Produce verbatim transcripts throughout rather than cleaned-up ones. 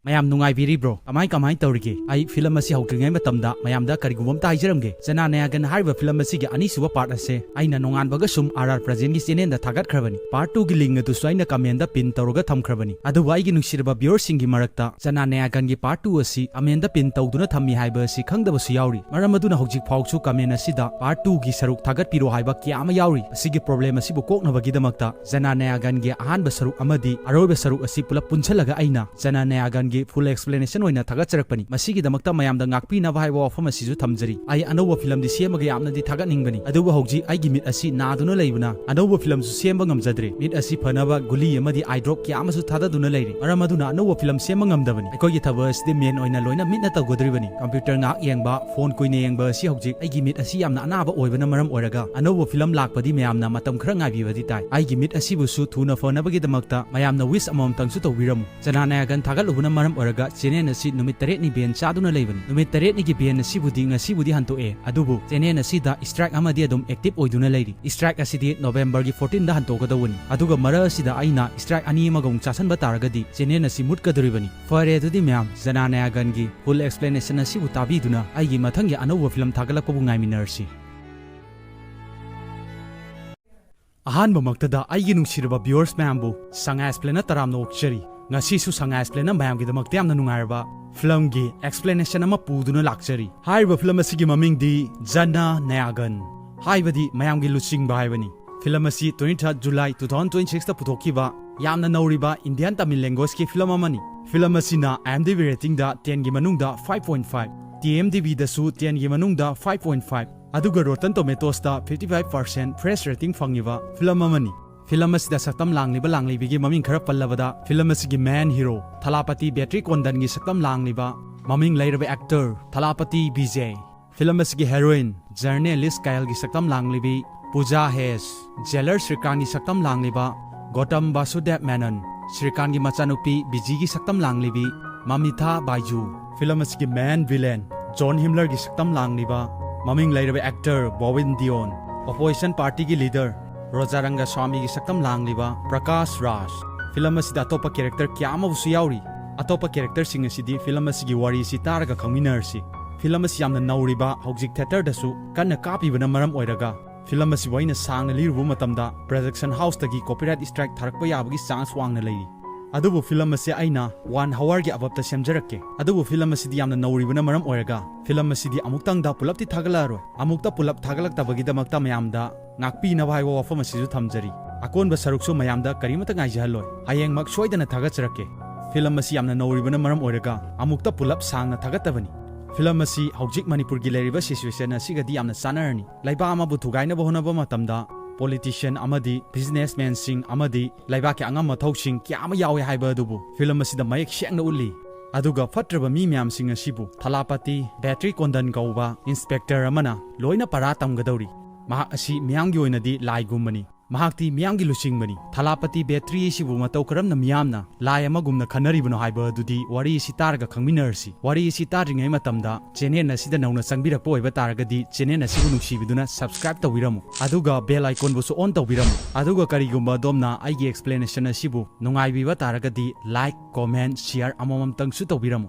ꯃꯌꯥꯝ ꯅꯨꯡꯉꯥꯏꯕꯤꯔꯤꯕ꯭ꯔꯣ? ꯀꯃꯥꯏ ꯀꯃꯥꯏ ꯇꯧꯔꯤꯒꯦ? ꯑꯩ ꯐꯤꯂꯝ ꯑꯁꯤ ꯍꯧꯗ꯭ꯔꯤꯉꯩ ꯃꯇꯝꯗ ꯃꯌꯥꯝꯗ ꯀꯔꯤꯒꯨꯝꯕ ꯑꯝꯇ ꯍꯥꯏꯖꯔꯝꯒꯦ꯫ ꯖꯅꯥ ꯅꯌꯥꯒꯟ ꯍꯥꯏꯔꯤꯕ ꯐꯤꯂꯝ ꯑꯁꯤꯒꯤ ꯑꯅꯤꯁꯨꯕ ꯄꯥꯔꯠ ꯑꯁꯦ ꯑꯩꯅ ꯅꯣꯡꯉꯥꯟꯕꯒ ꯁꯨꯝ ꯑꯥꯔ ꯑꯥꯔ ꯄ꯭ꯔꯖꯦꯟꯒꯤ ꯆꯦꯅꯦꯜꯗ ꯊꯥꯒꯠꯈ꯭ꯔꯕꯅꯤ꯫ ꯄꯥꯔꯠ ꯇꯨꯒꯤ ꯂꯤꯡ ꯑꯗꯨꯁꯨ ꯑꯩꯅ ꯀꯃꯦꯟꯗ ꯄꯤꯟ ꯇꯧꯔꯒ ꯊꯝꯈ꯭ꯔꯕꯅꯤ꯫ ꯑꯗꯨꯕꯨ ꯑꯩꯒꯤ ꯅꯨꯡꯁꯤꯔꯕ ꯚ꯭ꯌꯨꯋꯔꯁꯤꯡꯒꯤ ꯃꯔꯛꯇ ꯖꯅꯥ ꯅꯌꯥꯒꯟꯒꯤ ꯄꯥꯔꯠ ꯇꯨ ꯑꯁꯤ ꯀꯃꯦꯟꯗ ꯄꯤꯟ ꯇꯧꯗꯨꯅ ꯊꯝꯃꯤ ꯍꯥꯏꯕ ꯑꯁꯤ ꯈꯪꯗꯕꯁꯨ ꯌꯥꯎꯔꯤ꯫ ꯃꯔꯝ ꯑꯗꯨꯅ ꯍꯧꯖꯤꯛ ꯐꯥꯎꯁꯨ ꯀꯃꯦꯟ ꯑꯁꯤꯗ ꯄꯥꯔꯠ ꯇꯨꯒꯤ ꯁꯔꯨꯛ ꯊꯥꯒꯠꯄꯤꯔꯣ ꯍꯥꯏꯕ ꯀꯌꯥ ꯑꯃ ꯌꯥꯎꯔꯤ꯫ ꯑꯁꯤꯒꯤ ꯄ꯭ꯔꯣꯕ꯭ꯂꯦꯝ ꯑꯁꯤꯕꯨ ꯀꯣꯛꯅꯕꯒꯤꯗꯃꯛꯇ ꯖꯅꯥ ꯅꯌꯥꯒꯟꯒꯤ ꯑꯍꯥꯟꯕ ꯁꯔꯨꯛ ꯑꯃꯗꯤ ꯑꯔꯣꯏꯕ ꯁꯔꯨꯛ ꯑꯁꯤ ꯄꯨꯂꯞ ꯄꯨꯟꯁꯤꯜꯂꯒ ꯑꯩꯅ ꯖꯅꯥ ꯅꯌꯥꯒꯟꯒꯤ ꯐꯨꯜ ꯑꯦꯛꯁꯄ꯭ꯂꯦꯅꯦꯁꯟ ꯑꯣꯏꯅ ꯊꯥꯒꯠꯆꯔꯛꯄꯅꯤ꯫ ꯃꯁꯤꯒꯤꯗꯃꯛꯇ ꯃꯌꯥꯝꯗ ꯉꯥꯛꯄꯤꯅꯕ ꯍꯥꯏꯕ ꯋꯥꯐꯝ ꯑꯁꯤꯁꯨ ꯊꯝꯖꯔꯤ꯫ ꯑꯩ ꯑꯅꯧꯕ ꯐꯤꯂꯝꯗꯤ ꯁꯦꯝꯃꯒ ꯌꯥꯝꯅꯗꯤ ꯊꯥꯒꯠꯅꯤꯡꯕꯅꯤ, ꯑꯗꯨꯕꯨ ꯍꯧꯖꯤꯛ ꯑꯩꯒꯤ ꯃꯤꯠ ꯑꯁꯤ ꯅꯥꯗꯨꯅ ꯂꯩꯕꯅ ꯑꯅꯧꯕ ꯐꯤꯂꯝꯁꯨ ꯁꯦꯝꯕ ꯉꯝꯖꯗ꯭ꯔꯦ꯫ ꯃꯤꯠ ꯑꯁꯤ ꯐꯅꯕ ꯒꯨꯂꯤ ꯑꯃꯗꯤ ꯑꯥꯏ ꯗ꯭ꯔꯣꯞ ꯀꯌꯥ ꯑꯃꯁꯨ ꯊꯥꯗꯗꯨꯅ ꯂꯩꯔꯤ꯫ ꯃꯔꯝ ꯑꯗꯨꯅ ꯑꯅꯧꯕ ꯐꯤꯂꯝ ꯁꯦꯝꯕ ꯉꯝꯗꯕꯅꯤ꯫ ꯑꯩꯈꯣꯏꯒꯤ ꯊꯕꯛ ꯑꯁꯤꯗꯤ ꯃꯦꯟ ꯑꯣꯏꯅ ꯂꯣꯏꯅ ꯃꯤꯠꯅ ꯇꯧꯒꯗꯧꯔꯤꯕꯅꯤ꯫ ꯀꯝꯄ꯭ꯌꯨꯇꯔ ꯉꯥꯏꯍꯥꯛ ꯌꯦꯡꯕ, ꯐꯣꯟ ꯀꯨꯏꯅ ꯌꯦꯡꯕ ꯑꯁꯤ ꯍꯧꯖꯤꯛ ꯑꯩꯒꯤ ꯃꯤꯠ ꯑꯁꯤ ꯌꯥꯝꯅ ꯑꯅꯥꯕ ꯑꯣꯏꯕꯅ ꯃꯔꯝ ꯑꯣꯏꯔꯒ ꯑꯅꯧꯕ ꯐꯤꯂꯝ ꯂꯥꯛꯄꯗꯤ ꯃꯌꯥꯝꯅ ꯃꯇꯝ ꯈꯔ ꯉꯥꯏꯕꯤꯕꯗꯤ ꯇꯥꯏ꯫ ꯑꯩꯒꯤ ꯃꯤꯠ ꯑꯁꯤꯕꯨꯁꯨ ꯊꯨꯅ ꯐꯅꯕꯒꯤꯗꯃꯛꯇ ꯃꯌꯥꯝꯅ ꯋꯤꯁ ꯑꯃꯃꯝꯇꯪꯁꯨ ꯇꯧꯕꯤꯔꯝꯃꯨ꯫ ꯖꯅꯥ ꯅꯌꯥꯒꯟ ꯊꯥꯒꯠꯂꯨꯕꯅ ꯃꯔꯝ ꯑꯣꯏꯔꯒ ꯆꯦꯅꯦꯜ ꯑꯁꯤ ꯅꯨꯃꯤꯠ ꯇꯔꯦꯠꯅꯤ ꯕꯦꯟ ꯆꯥꯗꯨꯅ ꯂꯩꯕꯅꯤ꯫ ꯅꯨꯃꯤꯠ ꯇꯔꯦꯠꯅꯤꯒꯤ ꯕꯦꯟ ꯑꯁꯤꯕꯨꯗꯤ ꯉꯁꯤꯕꯨꯗꯤ ꯍꯟꯗꯣꯛꯑꯦ, ꯑꯗꯨꯕꯨ ꯆꯦꯅꯦꯜ ꯑꯁꯤꯗ ꯁ꯭ꯇ꯭ꯔꯥꯏꯛ ꯑꯃꯗꯤ ꯑꯗꯨꯝ ꯑꯦꯛꯇꯤꯚ ꯑꯣꯏꯗꯨꯅ ꯂꯩꯔꯤ꯫ ꯁ꯭ꯇ꯭ꯔꯥꯏꯛ ꯑꯁꯤꯗꯤ ꯅꯣꯕꯦꯝꯕꯔꯒꯤ ꯐꯣꯔꯇꯤꯟꯗ ꯍꯟꯗꯣꯛꯀꯗꯧꯕꯅꯤ꯫ ꯑꯗꯨꯒ ꯃꯔꯛ ꯑꯁꯤꯗ ꯑꯩꯅ ꯁ꯭ꯇ꯭ꯔꯥꯏꯛ ꯑꯅꯤ ꯑꯃꯒ ꯑꯃꯨꯛ ꯆꯥꯁꯟꯕ ꯇꯥꯔꯒꯗꯤ ꯆꯦꯅꯦꯜ ꯑꯁꯤ ꯃꯨꯠꯀꯗꯧꯔꯤꯕꯅꯤ꯫ ꯐꯔꯦ, ꯑꯗꯨꯗꯤ ꯃꯌꯥꯝ, ꯖꯅꯥ ꯅꯌꯥꯒꯟꯒꯤ ꯐꯨꯜ ꯑꯦꯛꯁꯄ꯭ꯂꯦꯅꯦꯁꯟ ꯑꯁꯤꯕꯨ ꯇꯥꯕꯤꯗꯨꯅ ꯑꯩꯒꯤ ꯃꯊꯪꯒꯤ ꯑꯅꯧꯕ ꯐꯤꯂꯝ ꯊꯥꯒꯠꯂꯛꯄꯕꯨ ꯉꯥꯏꯃꯤꯟꯅꯔꯁꯤ꯫ ꯑꯍꯥꯟꯕꯃꯛꯇꯗ ꯑꯩꯒꯤ ꯅꯨꯡꯁꯤꯔꯕ ꯚ꯭ꯌꯨꯋꯔꯁ ꯃꯌꯥꯝꯕꯨ ꯁꯉꯥꯏ ꯑꯦꯛꯁꯄ꯭ꯂꯦꯟꯅ ꯇꯔꯥꯝꯅ ꯑꯣꯛꯆꯔꯤ꯫ ꯉꯁꯤꯁꯨ ꯁꯉꯥꯏ ꯑꯦꯛꯁꯄ꯭ꯂꯦꯟꯅ ꯃꯌꯥꯝꯒꯤꯗꯃꯛꯇ ꯌꯥꯝꯅ ꯅꯨꯡꯉꯥꯏꯔꯕ ꯐꯤꯂꯝꯒꯤ ꯑꯦꯛꯁꯄ꯭ꯂꯦꯅꯦꯁꯟ ꯑꯃ ꯄꯨꯗꯨꯅ ꯂꯥꯛꯆꯔꯤ꯫ ꯍꯥꯏꯔꯤꯕ ꯐꯤꯂꯝ ꯑꯁꯤꯒꯤ ꯃꯃꯤꯡꯗꯤ ꯖꯅꯥ ꯅꯌꯥꯒꯟ, ꯍꯥꯏꯕꯗꯤ ꯃꯌꯥꯝꯒꯤ ꯂꯨꯆꯤꯡꯕ ꯍꯥꯏꯕꯅꯤ꯫ ꯐꯤꯂꯝ ꯑꯁꯤ twenty third July two thousand twenty ꯁꯤꯛꯁꯇ ꯄꯨꯊꯣꯛꯈꯤꯕ ꯌꯥꯝꯅ ꯅꯧꯔꯤꯕ ꯏꯟꯗꯤꯌꯥꯟ ꯇꯥꯃꯤꯜ ꯂꯦꯡꯒ꯭ꯋꯦꯖꯀꯤ ꯐꯤꯂꯝ ꯑꯃꯅꯤ꯫ ꯐꯤꯂꯝ ꯑꯁꯤꯅ ꯑꯥꯏ ꯑꯦꯝ ꯗꯤ ꯕꯤ ꯔꯦꯇꯤꯡꯗ ꯇꯦꯟꯒꯤ ꯃꯅꯨꯡꯗ five point five, T M D ꯕꯤꯗꯁꯨ ꯇꯦꯟꯒꯤ ꯃꯅꯨꯡꯗ ꯐꯥꯏꯚ ꯄꯣꯏꯟꯠ ꯐꯥꯏꯚ, ꯑꯗꯨꯒ ꯔꯣꯇꯟ ꯇꯣꯃꯦꯇꯣꯁꯇ fifty five percent fresh rating ꯐꯪꯉꯤꯕ ꯐꯤꯂꯝ ꯑꯃꯅꯤ꯫ ꯐꯤꯂꯝ ꯑꯁꯤꯗ ꯁꯛꯇꯝ ꯂꯥꯡꯂꯤꯕ ꯂꯥꯡꯂꯤꯕꯤꯒꯤ ꯃꯃꯤꯡ ꯈꯔ ꯄꯜꯂꯕꯗ, ꯐꯤꯂꯝ ꯑꯁꯤꯒꯤ ꯃꯦꯟ ꯍꯤꯔꯣ ꯊꯂꯥꯄꯇꯤ ꯕꯦꯇ꯭ꯔꯤ ꯀꯣꯟꯗꯟꯒꯤ ꯁꯛꯇꯝ ꯂꯥꯡꯂꯤꯕ ꯃꯃꯤꯡ ꯂꯩꯔꯕ ꯑꯦꯛꯇꯔ ꯊꯂꯥꯄꯇꯤ ꯕꯤꯖꯦ, ꯐꯤꯂꯝ ꯑꯁꯤꯒꯤ ꯍꯦꯔꯣꯏꯟ ꯖꯔꯅꯦꯂꯤꯁ ꯀꯥꯌꯜꯒꯤ ꯁꯛꯇꯝ ꯂꯥꯡꯂꯤꯕꯤ ꯄꯨꯖꯥ ꯍꯦꯁ, ꯖꯦꯂꯔ ꯁ꯭ꯔꯤꯀꯥꯟꯒꯤ ꯁꯛꯇꯝ ꯂꯥꯡꯂꯤꯕ ꯒꯣꯇꯝ ꯕꯥꯁꯨꯗꯦꯕ ꯃꯦꯅꯟ, ꯁ꯭ꯔꯤꯀꯥꯟꯒꯤ ꯃꯆꯥꯅꯨꯄꯤ ꯕꯤꯖꯤꯒꯤ ꯁꯛꯇꯝ ꯂꯥꯡꯂꯤꯕꯤ ꯃꯃꯤꯊꯥ ꯕꯥꯏꯖꯨ, ꯐꯤꯂꯝ ꯑꯁꯤꯒꯤ ꯃꯦꯟ ꯚꯤꯂꯦꯟ ꯖꯣꯟ ꯍꯤꯝꯂꯔꯒꯤ ꯁꯛꯇꯝ ꯂꯥꯡꯂꯤꯕ ꯃꯃꯤꯡ ꯂꯩꯔꯕ ꯑꯦꯛꯇꯔ ꯕꯣꯕꯤꯟ ꯗꯤꯑꯣꯟ, ꯑꯣꯄꯣꯖꯤꯁꯟ ꯄꯥꯔꯇꯤꯒꯤ ꯂꯤꯗꯔ ꯔꯣꯖꯥ ꯔꯪꯒꯁ꯭ꯋꯥꯃꯤꯒꯤ ꯁꯛꯇꯝ ꯂꯥꯡꯂꯤꯕ ꯄ꯭ꯔꯀꯥꯁ ꯔꯥꯖ꯫ ꯐꯤꯂꯝ ꯑꯁꯤꯗ ꯑꯇꯣꯞꯄ ꯀꯦꯔꯦꯛꯇꯔ ꯀꯌꯥ ꯑꯃꯕꯨꯁꯨ ꯌꯥꯎꯔꯤ꯫ ꯑꯇꯣꯞꯄ characterꯁꯤꯡ ꯑꯁꯤꯗꯤ film ꯑꯁꯤꯒꯤ ꯋꯥꯔꯤꯁꯤ ꯇꯥꯔꯒ ꯈꯪꯃꯤꯟꯅꯔꯁꯤ꯫ Film ꯑꯁꯤ ꯌꯥꯝꯅ ꯅꯧꯔꯤꯕ, ꯍꯧꯖꯤꯛ theatreꯗꯁꯨ ꯀꯟꯅ ꯀꯥꯞꯄꯤꯕꯅ ꯃꯔꯝ ꯑꯣꯏꯔꯒ film ꯑꯁꯤꯕꯨ ꯑꯩꯅ ꯁꯥꯡꯅ ꯂꯤꯔꯨꯕ ꯃꯇꯝꯗ production houseꯇꯒꯤ copyright strike ꯊꯥꯔꯛꯄ ꯌꯥꯕꯒꯤ chance ꯋꯥꯡꯅ ꯂꯩꯔꯤ꯫ ꯑꯗꯨꯕꯨ film ꯑꯁꯤ ꯑꯩꯅ one hourꯒꯤ above ꯁꯦꯝꯖꯔꯛꯀꯦ꯫ ꯑꯗꯨꯕꯨ film ꯑꯁꯤꯗꯤ ꯌꯥꯝꯅ ꯅꯧꯔꯤꯕꯅ ꯃꯔꯝ ꯑꯣꯏꯔꯒ film ꯑꯁꯤꯗꯤ ꯑꯃꯨꯛꯇꯪꯗ ꯄꯨꯂꯞꯇꯤ ꯊꯥꯒꯠꯂꯛꯑꯔꯣꯏ꯫ ꯑꯃꯨꯛꯇ ꯄꯨꯂꯞ ꯊꯥꯒꯠꯂꯛꯇꯕꯒꯤꯗꯃꯛꯇ ꯃꯌꯥꯝꯗ ꯉꯥꯛꯄꯤꯅꯕ ꯍꯥꯏꯕ ꯋꯥꯐꯝ ꯑꯁꯤꯁꯨ ꯊꯝꯖꯔꯤ꯫ ꯑꯀꯣꯟꯕ ꯁꯔꯨꯛꯁꯨ ꯃꯌꯥꯝꯗ ꯀꯔꯤꯃꯠꯇ ꯉꯥꯏꯖꯍꯜꯂꯣꯏ꯫ ꯍꯌꯦꯡꯃꯛ ꯁꯣꯏꯗꯅ ꯊꯥꯒꯠꯆꯔꯛꯀꯦ꯫ Film ꯑꯁꯤ ꯌꯥꯝꯅ ꯅꯧꯔꯤꯕꯅ ꯃꯔꯝ ꯑꯣꯏꯔꯒ ꯑꯃꯨꯛꯇ ꯄꯨꯂꯞ ꯁꯥꯡꯅ ꯊꯥꯒꯠꯇꯕꯅꯤ꯫ Film ꯑꯁꯤ ꯍꯧꯖꯤꯛ ꯃꯅꯤꯄꯨꯔꯒꯤ ꯂꯩꯔꯤꯕ situation ꯑꯁꯤꯒꯗꯤ ꯌꯥꯝꯅ ꯆꯥꯟꯅꯔꯅꯤ꯫ ꯂꯩꯕꯥꯛ ꯑꯃꯕꯨ ꯊꯨꯒꯥꯏꯅꯕ ꯍꯣꯠꯅꯕ ꯃꯇꯝꯗ politician ꯑꯃꯗꯤ businessmanꯁꯤꯡ ꯑꯃꯗꯤ ꯂꯩꯕꯥꯛꯀꯤ ꯑꯉꯝ ꯑꯊꯧꯁꯤꯡ ꯀꯌꯥ ꯑꯃ ꯌꯥꯎꯏ ꯍꯥꯏꯕ ꯑꯗꯨꯕꯨ film ꯑꯁꯤꯗ ꯃꯌꯦꯛ ꯁꯦꯡꯅ ꯎꯠꯂꯤ꯫ ꯑꯗꯨꯒ ꯐꯠꯇ꯭ꯔꯕ ꯃꯤ ꯃꯌꯥꯝꯁꯤꯡ ꯑꯁꯤꯕꯨ ꯊꯂꯥꯄꯇꯤ ꯕꯦꯇ꯭ꯔꯤ ꯀꯣꯟꯗꯟ ꯀꯧꯕ inspector ꯑꯃꯅ ꯂꯣꯏꯅ ꯄꯔꯥ ꯇꯝꯒꯗꯧꯔꯤ꯫ ꯃꯍꯥꯛ ꯑꯁꯤ ꯃꯤꯌꯥꯝꯒꯤ ꯑꯣꯏꯅꯗꯤ ꯂꯥꯏꯒꯨꯝꯕꯅꯤ꯫ ꯃꯍꯥꯛꯇꯤ ꯃꯤꯌꯥꯝꯒꯤ ꯂꯨꯆꯤꯡꯕꯅꯤ꯫ ꯊꯂꯥꯄꯇꯤ ꯕꯦꯇ꯭ꯔꯤ ꯑꯁꯤꯕꯨ ꯃꯇꯧ ꯀꯔꯝꯅ ꯃꯤꯌꯥꯝꯅ ꯂꯥꯏ ꯑꯃꯒꯨꯝꯅ ꯈꯟꯅꯔꯤꯕꯅꯣ ꯍꯥꯏꯕ ꯑꯗꯨꯗꯤ ꯋꯥꯔꯤ ꯑꯁꯤ ꯇꯥꯔꯒ ꯈꯪꯃꯤꯟꯅꯔꯁꯤ꯫ ꯋꯥꯔꯤ ꯑꯁꯤ ꯇꯥꯗ꯭ꯔꯤꯉꯩ ꯃꯇꯝꯗ channel ꯑꯁꯤꯗ ꯅꯧꯅ ꯆꯪꯕꯤꯔꯛꯄ ꯑꯣꯏꯕ ꯇꯥꯔꯒꯗꯤ channel ꯑꯁꯤꯕꯨ ꯅꯨꯡꯁꯤꯕꯤꯗꯨꯅ subscribe ꯇꯧꯕꯤꯔꯝꯃꯨ꯫ ꯑꯗꯨꯒ bell iconꯕꯨꯁꯨ on ꯇꯧꯕꯤꯔꯝꯃꯨ꯫ ꯑꯗꯨꯒ ꯀꯔꯤꯒꯨꯝꯕ ꯑꯗꯣꯝꯅ ꯑꯩꯒꯤ explanation ꯑꯁꯤꯕꯨ ꯅꯨꯡꯉꯥꯏꯕꯤꯕ ꯇꯥꯔꯒꯗꯤ like, comment, share ꯑꯃꯃꯝꯇꯪꯁꯨ ꯇꯧꯕꯤꯔꯝꯃꯨ꯫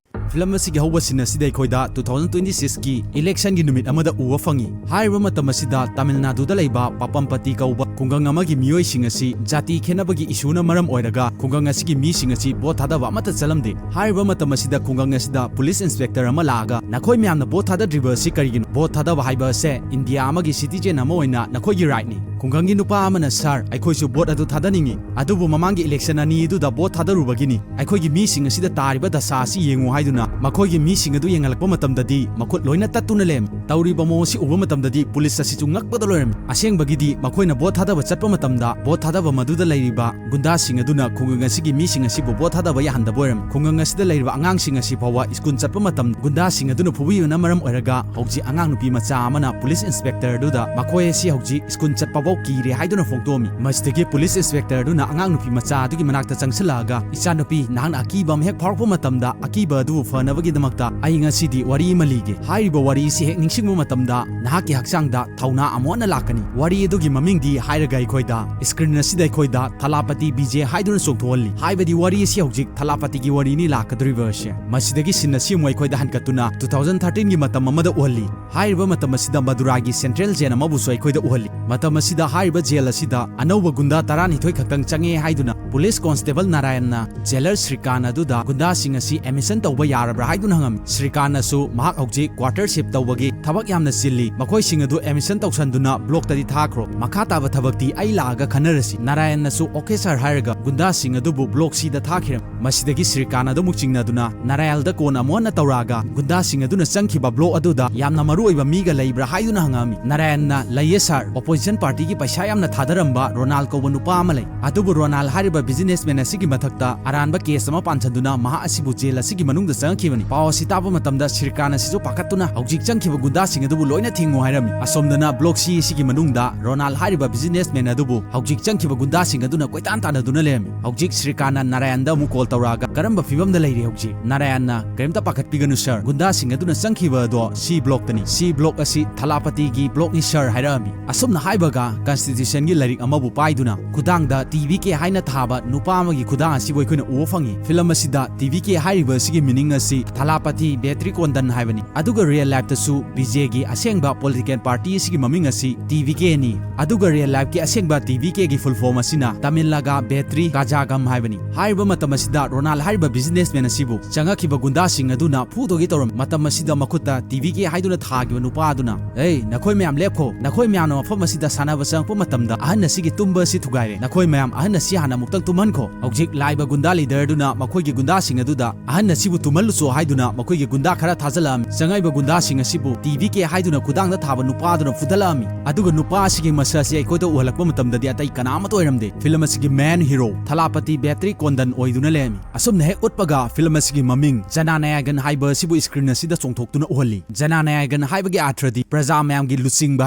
Film ꯑꯁꯤꯒꯤ ꯍꯧꯕ scene ꯑꯁꯤꯗ ꯑꯩꯈꯣꯏꯗ two thousand twenty sixꯀꯤ electionꯒꯤ ꯅꯨꯃꯤꯠ ꯑꯃꯗ ꯎꯕ ꯐꯪꯉꯤ꯫ ꯍꯥꯏꯔꯤꯕ ꯃꯇꯝ ꯑꯁꯤꯗ ꯇꯥꯃꯤꯜ ꯅꯥꯗꯨꯗ ꯂꯩꯕ ꯄꯥꯄꯝꯄꯇꯤ ꯀꯧꯕ ꯈꯨꯡꯒꯪ ꯑꯃꯒꯤ ꯃꯤꯑꯣꯏꯁꯤꯡ ꯑꯁꯤ ꯖꯥꯇꯤ ꯈꯦꯠꯅꯕꯒꯤ issueꯅ ꯃꯔꯝ ꯑꯣꯏꯔꯒ ꯈꯨꯡꯒꯪ ꯑꯁꯤꯒꯤ ꯃꯤꯁꯤꯡ ꯑꯁꯤ vote ꯊꯥꯗꯕ ꯑꯃꯠꯇ ꯆꯠꯂꯝꯗꯦ꯫ ꯍꯥꯏꯔꯤꯕ ꯃꯇꯝ ꯑꯁꯤꯗ ꯈꯨꯡꯒꯪ ꯑꯁꯤꯗ police inspector ꯑꯃ ꯂꯥꯛꯑꯒ, "ꯅꯈꯣꯏ ꯃꯌꯥꯝꯅ vote ꯊꯥꯗꯗ꯭ꯔꯤꯕ ꯑꯁꯤ ꯀꯔꯤꯒꯤꯅꯣ? Vote ꯊꯥꯗꯕ ꯍꯥꯏꯕ ꯑꯁꯦ India ꯑꯃꯒꯤ citizen ꯑꯃ ꯑꯣꯏꯅ ꯅꯈꯣꯏꯒꯤ rightꯅꯤ꯫" ꯈꯨꯡꯒꯪꯒꯤ ꯅꯨꯄꯥ ꯑꯃꯅ, "Sir, ꯑꯩꯈꯣꯏꯁꯨ vote ꯑꯗꯨ ꯊꯥꯗꯅꯤꯡꯏ, ꯑꯗꯨꯕꯨ ꯃꯃꯥꯡꯒꯤ election ꯑꯅꯤ ꯑꯗꯨꯗ vote ꯊꯥꯗꯔꯨꯕꯒꯤꯅꯤ꯫ ꯑꯩꯈꯣꯏꯒꯤ ꯃꯤꯁꯤꯡ ꯑꯁꯤꯗ ꯇꯥꯔꯤꯕ ꯗꯁꯥ ꯑꯁꯤ ꯌꯦꯡꯉꯨ" ꯍꯥꯏꯗꯨꯅ ꯃꯈꯣꯏꯒꯤ ꯃꯤꯁꯤꯡ ꯑꯗꯨ ꯌꯦꯡꯍꯜꯂꯛꯄ ꯃꯇꯝꯗꯗꯤ ꯃꯈꯨꯠ ꯂꯣꯏꯅ ꯇꯠꯇꯨꯅ ꯂꯩꯔꯝꯃꯤ꯫ ꯇꯧꯔꯤꯕ ꯃꯑꯣꯡ ꯑꯁꯤ ꯎꯕ ꯃꯇꯝꯗꯗꯤ police ꯑꯁꯤꯁꯨ ꯉꯛꯄꯗ ꯂꯣꯏꯔꯝꯃꯤ꯫ ꯑꯁꯦꯡꯕꯒꯤꯗꯤ ꯃꯈꯣꯏꯅ vote ꯊꯥꯗꯕ ꯆꯠꯄ ꯃꯇꯝꯗ vote ꯊꯥꯗꯕ ꯃꯗꯨꯗ ꯂꯩꯔꯤꯕ ꯒꯨꯟꯗꯥꯁꯤꯡ ꯑꯗꯨꯅ ꯈꯨꯡꯒꯪ ꯑꯁꯤꯒꯤ ꯃꯤꯁꯤꯡ ꯑꯁꯤꯕꯨ vote ꯊꯥꯗꯕ ꯌꯥꯍꯟꯗꯕ ꯑꯣꯏꯔꯝꯃꯤ꯫ ꯈꯨꯡꯒꯪ ꯑꯁꯤꯗ ꯂꯩꯔꯤꯕ ꯑꯉꯥꯡꯁꯤꯡ ꯑꯁꯤ ꯐꯥꯎꯕ school ꯆꯠꯄ ꯃꯇꯝ ꯒꯨꯟꯗꯥꯁꯤꯡ ꯑꯗꯨꯅ ꯐꯨꯕꯤꯕꯅ ꯃꯔꯝ ꯑꯣꯏꯔꯒ ꯍꯧꯖꯤꯛ ꯑꯉꯥꯡ ꯅꯨꯄꯤ ꯃꯆꯥ ꯑꯃꯅ police inspector ꯑꯗꯨꯗ ꯃꯈꯣꯏ ꯑꯁꯤ ꯍꯧꯖꯤꯛ school ꯆꯠꯄꯐꯥꯎ ꯀꯤꯔꯦ ꯍꯥꯏꯗꯨꯅ ꯐꯣꯡꯗꯣꯛꯑꯝꯃꯤ꯫ ꯃꯁꯤꯗꯒꯤ police inspector ꯑꯗꯨꯅ ꯑꯉꯥꯡ ꯅꯨꯄꯤ ꯃꯆꯥ ꯑꯗꯨꯒꯤ ꯃꯅꯥꯛꯇ ꯆꯪꯁꯤꯜꯂꯛꯑꯒ, "ꯏꯆꯥꯅꯨꯄꯤ, ꯅꯍꯥꯛꯅ ꯑꯀꯤꯕ ꯑꯃ ꯍꯦꯛ ꯐꯥꯎꯔꯛꯄ ꯃꯇꯝꯗ ꯑꯀꯤꯕ ꯑꯗꯨꯕꯨ ꯐꯅꯕꯒꯤꯗꯃꯛꯇ ꯑꯩ ꯉꯁꯤꯗꯤ ꯋꯥꯔꯤ ꯑꯃ ꯂꯤꯒꯦ꯫ ꯍꯥꯏꯔꯤꯕ ꯋꯥꯔꯤ ꯑꯁꯤ ꯍꯦꯛ ꯅꯤꯡꯁꯤꯡ" ꯑꯁꯤꯒꯨꯝꯕ ꯃꯇꯝꯗ ꯅꯍꯥꯛꯀꯤ ꯍꯛꯆꯥꯡꯗ ꯊꯧꯅꯥ ꯑꯃꯨꯛ ꯍꯟꯅ ꯂꯥꯛꯀꯅꯤ꯫ ꯋꯥꯔꯤ ꯑꯗꯨꯒꯤ ꯃꯃꯤꯡꯗꯤ ꯍꯥꯏꯔꯒ ꯑꯩꯈꯣꯏꯗ screen ꯑꯁꯤꯗ ꯑꯩꯈꯣꯏꯗ ꯊꯂꯥꯄꯇꯤ ꯕꯤꯖꯦ ꯍꯥꯏꯗꯨꯅ ꯆꯣꯡꯊꯣꯛꯍꯜꯂꯤ꯫ ꯍꯥꯏꯕꯗꯤ ꯋꯥꯔꯤ ꯑꯁꯤ ꯍꯧꯖꯤꯛ ꯊꯂꯥꯄꯇꯤꯒꯤ ꯋꯥꯔꯤꯅꯤ ꯂꯥꯛꯀꯗꯧꯔꯤꯕ ꯑꯁꯦ꯫ ꯃꯁꯤꯗꯒꯤ scene ꯑꯁꯤ ꯑꯃꯨꯛ ꯑꯩꯈꯣꯏꯗ ꯍꯟꯀꯠꯇꯨꯅ two thousand thirteen ꯒꯤ ꯃꯇꯝ ꯑꯃꯗ ꯎꯍꯜꯂꯤ꯫ ꯍꯥꯏꯔꯤꯕ ꯃꯇꯝ ꯑꯁꯤꯗ ꯃꯗꯨꯔꯥꯒꯤ central jail ꯑꯃꯕꯨꯁꯨ ꯑꯩꯈꯣꯏꯗ ꯎꯍꯜꯂꯤ꯫ ꯃꯇꯝ ꯑꯁꯤꯗ ꯍꯥꯏꯔꯤꯕ jail ꯑꯁꯤꯗ ꯑꯅꯧꯕ ꯒꯨꯟꯗꯥ ꯇꯔꯥꯅꯤꯊꯣꯏ ꯈꯛꯇꯪ ꯆꯪꯉꯦ ꯍꯥꯏꯗꯨꯅ police constable ꯅꯥꯔꯥꯌꯟꯅ jailer ꯁ꯭ꯔꯤꯀꯥꯟ ꯑꯗꯨꯗ ꯒꯨꯟꯗꯥꯁꯤꯡ ꯑꯁꯤ admission ꯇꯧꯕ ꯌꯥꯔꯕ꯭ꯔꯥ ꯍꯥꯏꯗꯨꯅ ꯍꯪꯉꯝꯃꯤ꯫ ꯁ꯭ꯔꯤꯀꯥꯟꯅꯁꯨ ꯃꯍꯥꯛ ꯍꯧꯖꯤꯛ quarter shift ꯇꯧꯕꯒꯤ ꯊꯕꯛ ꯌꯥꯝꯅ ꯆꯤꯜꯂꯤ, ꯃꯈꯣꯏꯁꯤꯡ ꯑꯗꯨ admission ꯇꯧꯁꯟꯗꯨꯅ blockꯇꯗꯤ ꯊꯥꯈ꯭ꯔꯣ, ꯃꯈꯥ ꯇꯥꯕ ꯊꯕꯛꯇꯤ ꯑꯩ ꯂꯥꯛꯑꯒ ꯈꯟꯅꯔꯁꯤ꯫ ꯅꯥꯔꯥꯌꯟꯅꯁꯨ okay sir ꯍꯥꯏꯔꯒ ꯒꯨꯟꯗꯥꯁꯤꯡ ꯑꯗꯨꯕꯨ block C ꯗ ꯊꯥꯈꯤꯔꯝꯃꯤ꯫ ꯃꯁꯤꯗꯒꯤ ꯁ꯭ꯔꯤꯀꯥꯟ ꯑꯗꯨ ꯑꯃꯨꯛ ꯆꯤꯡꯅꯗꯨꯅ ꯅꯥꯔꯥꯌꯜꯗ ꯀꯣꯟꯅ ꯑꯃꯨꯛ ꯍꯟꯅ ꯇꯧꯔꯛꯑꯒ ꯒꯨꯟꯗꯥꯁꯤꯡ ꯑꯗꯨꯅ ꯆꯪꯈꯤꯕ block ꯑꯗꯨꯗ ꯌꯥꯝꯅ ꯃꯔꯨ ꯑꯣꯏꯕ ꯃꯤꯒ ꯂꯩꯕ꯭ꯔꯥ ꯍꯥꯏꯗꯨꯅ ꯍꯪꯉꯛꯑꯝꯃꯤ꯫ ꯅꯥꯔꯥꯌꯟꯅ ꯂꯩꯌꯦ sir, opposition partyꯒꯤ ꯄꯩꯁꯥ ꯌꯥꯝꯅ ꯊꯥꯗꯔꯝꯕ ꯔꯣꯅꯥꯜ ꯀꯧꯕ ꯅꯨꯄꯥ ꯑꯃ ꯂꯩ꯫ ꯑꯗꯨꯕꯨ ꯔꯣꯅꯥꯜ ꯍꯥꯏꯔꯤꯕ businessman ꯑꯁꯤꯒꯤ ꯃꯊꯛꯇ ꯑꯔꯥꯟꯕ case ꯑꯃ ꯄꯥꯟꯁꯤꯟꯗꯨꯅ ꯃꯍꯥꯛ ꯑꯁꯤꯕꯨ jail ꯑꯁꯤꯒꯤ ꯃꯅꯨꯡꯗ ꯆꯪꯉꯛꯈꯤꯕꯅꯤ꯫ ꯄꯥꯎ ꯑꯁꯤ ꯇꯥꯕ ꯃꯇꯝꯗ ꯁ꯭ꯔꯤꯀꯥꯟ ꯑꯁꯤꯁꯨ ꯄꯥꯈꯠꯇꯨꯅ ꯍꯧꯖꯤꯛ ꯆꯪꯈꯤꯕ ꯒꯨꯟꯗꯥꯁꯤꯡ ꯑꯗꯨꯕꯨ ꯂꯣꯏꯅ ꯊꯤꯡꯉꯨ ꯍꯥꯏꯔꯝꯃꯤ꯫ ꯑꯁꯣꯝꯗꯅ block C ꯑꯁꯤꯒꯤ ꯃꯅꯨꯡꯗ ꯔꯣꯅꯥꯜ ꯍꯥꯏꯔꯤꯕ businessman ꯑꯗꯨꯕꯨ ꯍꯧꯖꯤꯛ ꯆꯪꯈꯤꯕ ꯒꯨꯟꯗꯥꯁꯤꯡ ꯑꯗꯨꯅ ꯀꯣꯏꯇꯥꯟ ꯇꯥꯟꯅꯗꯨꯅ ꯂꯩꯔꯝꯃꯤ꯫ ꯍꯧꯖꯤꯛ ꯁ꯭ꯔꯤꯀꯥꯟꯅ ꯅꯥꯔꯥꯌꯟꯗ ꯑꯃꯨꯛ call ꯇꯧꯔꯛꯑꯒ ꯀꯔꯝꯕ ꯐꯤꯕꯝꯗ ꯂꯩꯔꯤ ꯍꯧꯖꯤꯛ? ꯅꯥꯔꯥꯌꯟꯅ ꯀꯔꯤꯝꯇ ꯄꯥꯈꯠꯄꯤꯒꯅꯨ sir, ꯒꯨꯟꯗꯥꯁꯤꯡ ꯑꯗꯨꯅ ꯆꯪꯈꯤꯕ ꯑꯗꯣ C blockꯇꯅꯤ꯫ C block ꯑꯁꯤ ꯊꯂꯥꯄꯇꯤꯒꯤ blockꯅꯤ sir ꯍꯥꯏꯔꯛꯑꯝꯃꯤ꯫ ꯑꯁꯨꯝꯅ ꯍꯥꯏꯕꯒ constitutionꯒꯤ ꯂꯥꯏꯔꯤꯛ ꯑꯃꯕꯨ ꯄꯥꯏꯗꯨꯅ ꯈꯨꯗꯥꯡꯗ T V K ꯍꯥꯏꯅ ꯊꯥꯕ ꯅꯨꯄꯥ ꯑꯃꯒꯤ ꯈꯨꯗꯥꯡ ꯑꯁꯤꯕꯨ ꯑꯩꯈꯣꯏꯅ ꯎꯕ ꯐꯪꯉꯤ꯫ Film ꯑꯁꯤꯗ T V K ꯍꯥꯏꯔꯤꯕ ꯑꯁꯤꯒꯤ meaning ꯑꯁꯤ ꯊꯂꯥꯄꯇꯤ ꯕꯦꯇ꯭ꯔꯤ ꯀꯣꯟꯗꯟ ꯍꯥꯏꯕꯅꯤ꯫ ꯑꯗꯨꯒ real lifeꯇꯁꯨ ꯕꯤꯖꯦꯒꯤ ꯑꯁꯦꯡꯕ political party ꯑꯁꯤꯒꯤ ꯃꯃꯤꯡ ꯑꯁꯤ T V Kꯅꯤ꯫ ꯑꯗꯨꯒ real lifeꯀꯤ ꯑꯁꯦꯡꯕ T V Kꯒꯤ full form ꯑꯁꯤꯅ ꯇꯥꯃꯤꯜ ꯅꯥꯒꯥ ꯕꯦꯇ꯭ꯔꯤ ꯀꯥꯖꯥꯒꯝ ꯍꯥꯏꯕꯅꯤ꯫ ꯍꯥꯏꯔꯤꯕ ꯃꯇꯝ ꯑꯁꯤꯗ ꯔꯣꯅꯥꯜ ꯍꯥꯏꯔꯤꯕ businessman ꯑꯁꯤꯕꯨ ꯆꯪꯉꯛꯈꯤꯕ ꯒꯨꯟꯗꯥꯁꯤꯡ ꯑꯗꯨꯅ ꯐꯨꯗꯣꯏꯒꯦ ꯇꯧꯔꯝꯃꯤ꯫ ꯃꯇꯝ ꯑꯁꯤꯗ ꯃꯈꯨꯠꯇ T V K ꯍꯥꯏꯗꯨꯅ ꯊꯥꯈꯤꯕ ꯅꯨꯄꯥ ꯑꯗꯨꯅ, "ꯑꯦ, ꯅꯈꯣꯏ ꯃꯌꯥꯝ ꯂꯦꯞꯈꯣ, ꯅꯈꯣꯏ ꯃꯌꯥꯝꯅ ꯃꯐꯝ ꯑꯁꯤꯗ ꯁꯥꯟꯅꯕ ꯆꯪꯉꯛꯄ ꯃꯇꯝꯗ ꯑꯍꯟ ꯑꯁꯤꯒꯤ ꯇꯨꯝꯕ ꯑꯁꯤ ꯊꯨꯒꯥꯏꯔꯦ꯫ ꯅꯈꯣꯏ ꯃꯌꯥꯝ ꯑꯍꯟ ꯑꯁꯤ ꯍꯥꯟꯅ ꯑꯃꯨꯛꯇꯪ ꯇꯨꯝꯍꯟꯈꯣ"꯫ ꯍꯧꯖꯤꯛ ꯂꯥꯛꯏꯕ ꯒꯨꯟꯗꯥ leader ꯑꯗꯨꯅ ꯃꯈꯣꯏꯒꯤ ꯒꯨꯟꯗꯥꯁꯤꯡ ꯑꯗꯨꯗ ꯑꯍꯟ ꯑꯁꯤꯕꯨ ꯇꯨꯝꯍꯜꯂꯨꯆꯣ ꯍꯥꯏꯗꯨꯅ ꯃꯈꯣꯏꯒꯤ ꯒꯨꯟꯗꯥ ꯈꯔ ꯊꯥꯖꯤꯜꯂꯛꯑꯝꯃꯤ꯫ ꯆꯪꯉꯛꯏꯕ ꯒꯨꯟꯗꯥꯁꯤꯡ ꯑꯁꯤꯕꯨ T V K ꯍꯥꯏꯗꯨꯅ ꯈꯨꯗꯥꯡꯗ ꯊꯥꯕ ꯅꯨꯄꯥ ꯑꯗꯨꯅ ꯐꯨꯗꯠꯂꯛꯑꯝꯃꯤ꯫ ꯑꯗꯨꯒ ꯅꯨꯄꯥ ꯑꯁꯤꯒꯤ ꯃꯁꯛ ꯑꯁꯤ ꯑꯩꯈꯣꯏꯗ ꯎꯍꯜꯂꯛꯄ ꯃꯇꯝꯗꯗꯤ ꯑꯇꯩ ꯀꯅꯥ ꯑꯃꯠꯇ ꯑꯣꯏꯔꯝꯗꯦ꯫ Film ꯑꯁꯤꯒꯤ main hero ꯊꯂꯥꯄꯇꯤ ꯕꯦꯇ꯭ꯔꯤ ꯀꯣꯟꯗꯟ ꯑꯣꯏꯗꯨꯅ ꯂꯩꯔꯝꯃꯤ꯫ ꯑꯁꯨꯝꯅ ꯍꯦꯛ ꯎꯠꯄꯒ film ꯑꯁꯤꯒꯤ ꯃꯃꯤꯡ ꯖꯅꯅꯥꯌꯒꯟ ꯍꯥꯏꯕ ꯑꯁꯤꯕꯨ screen ꯑꯁꯤꯗ ꯆꯣꯡꯊꯣꯛꯇꯨꯅ ꯎꯍꯜꯂꯤ꯫ ꯖꯅꯅꯥꯌꯒꯟ ꯍꯥꯏꯕꯒꯤ ꯑꯥꯔꯊꯗꯤ ꯄ꯭ꯔꯖꯥ ꯃꯌꯥꯝꯒꯤ ꯂꯨꯆꯤꯡꯕ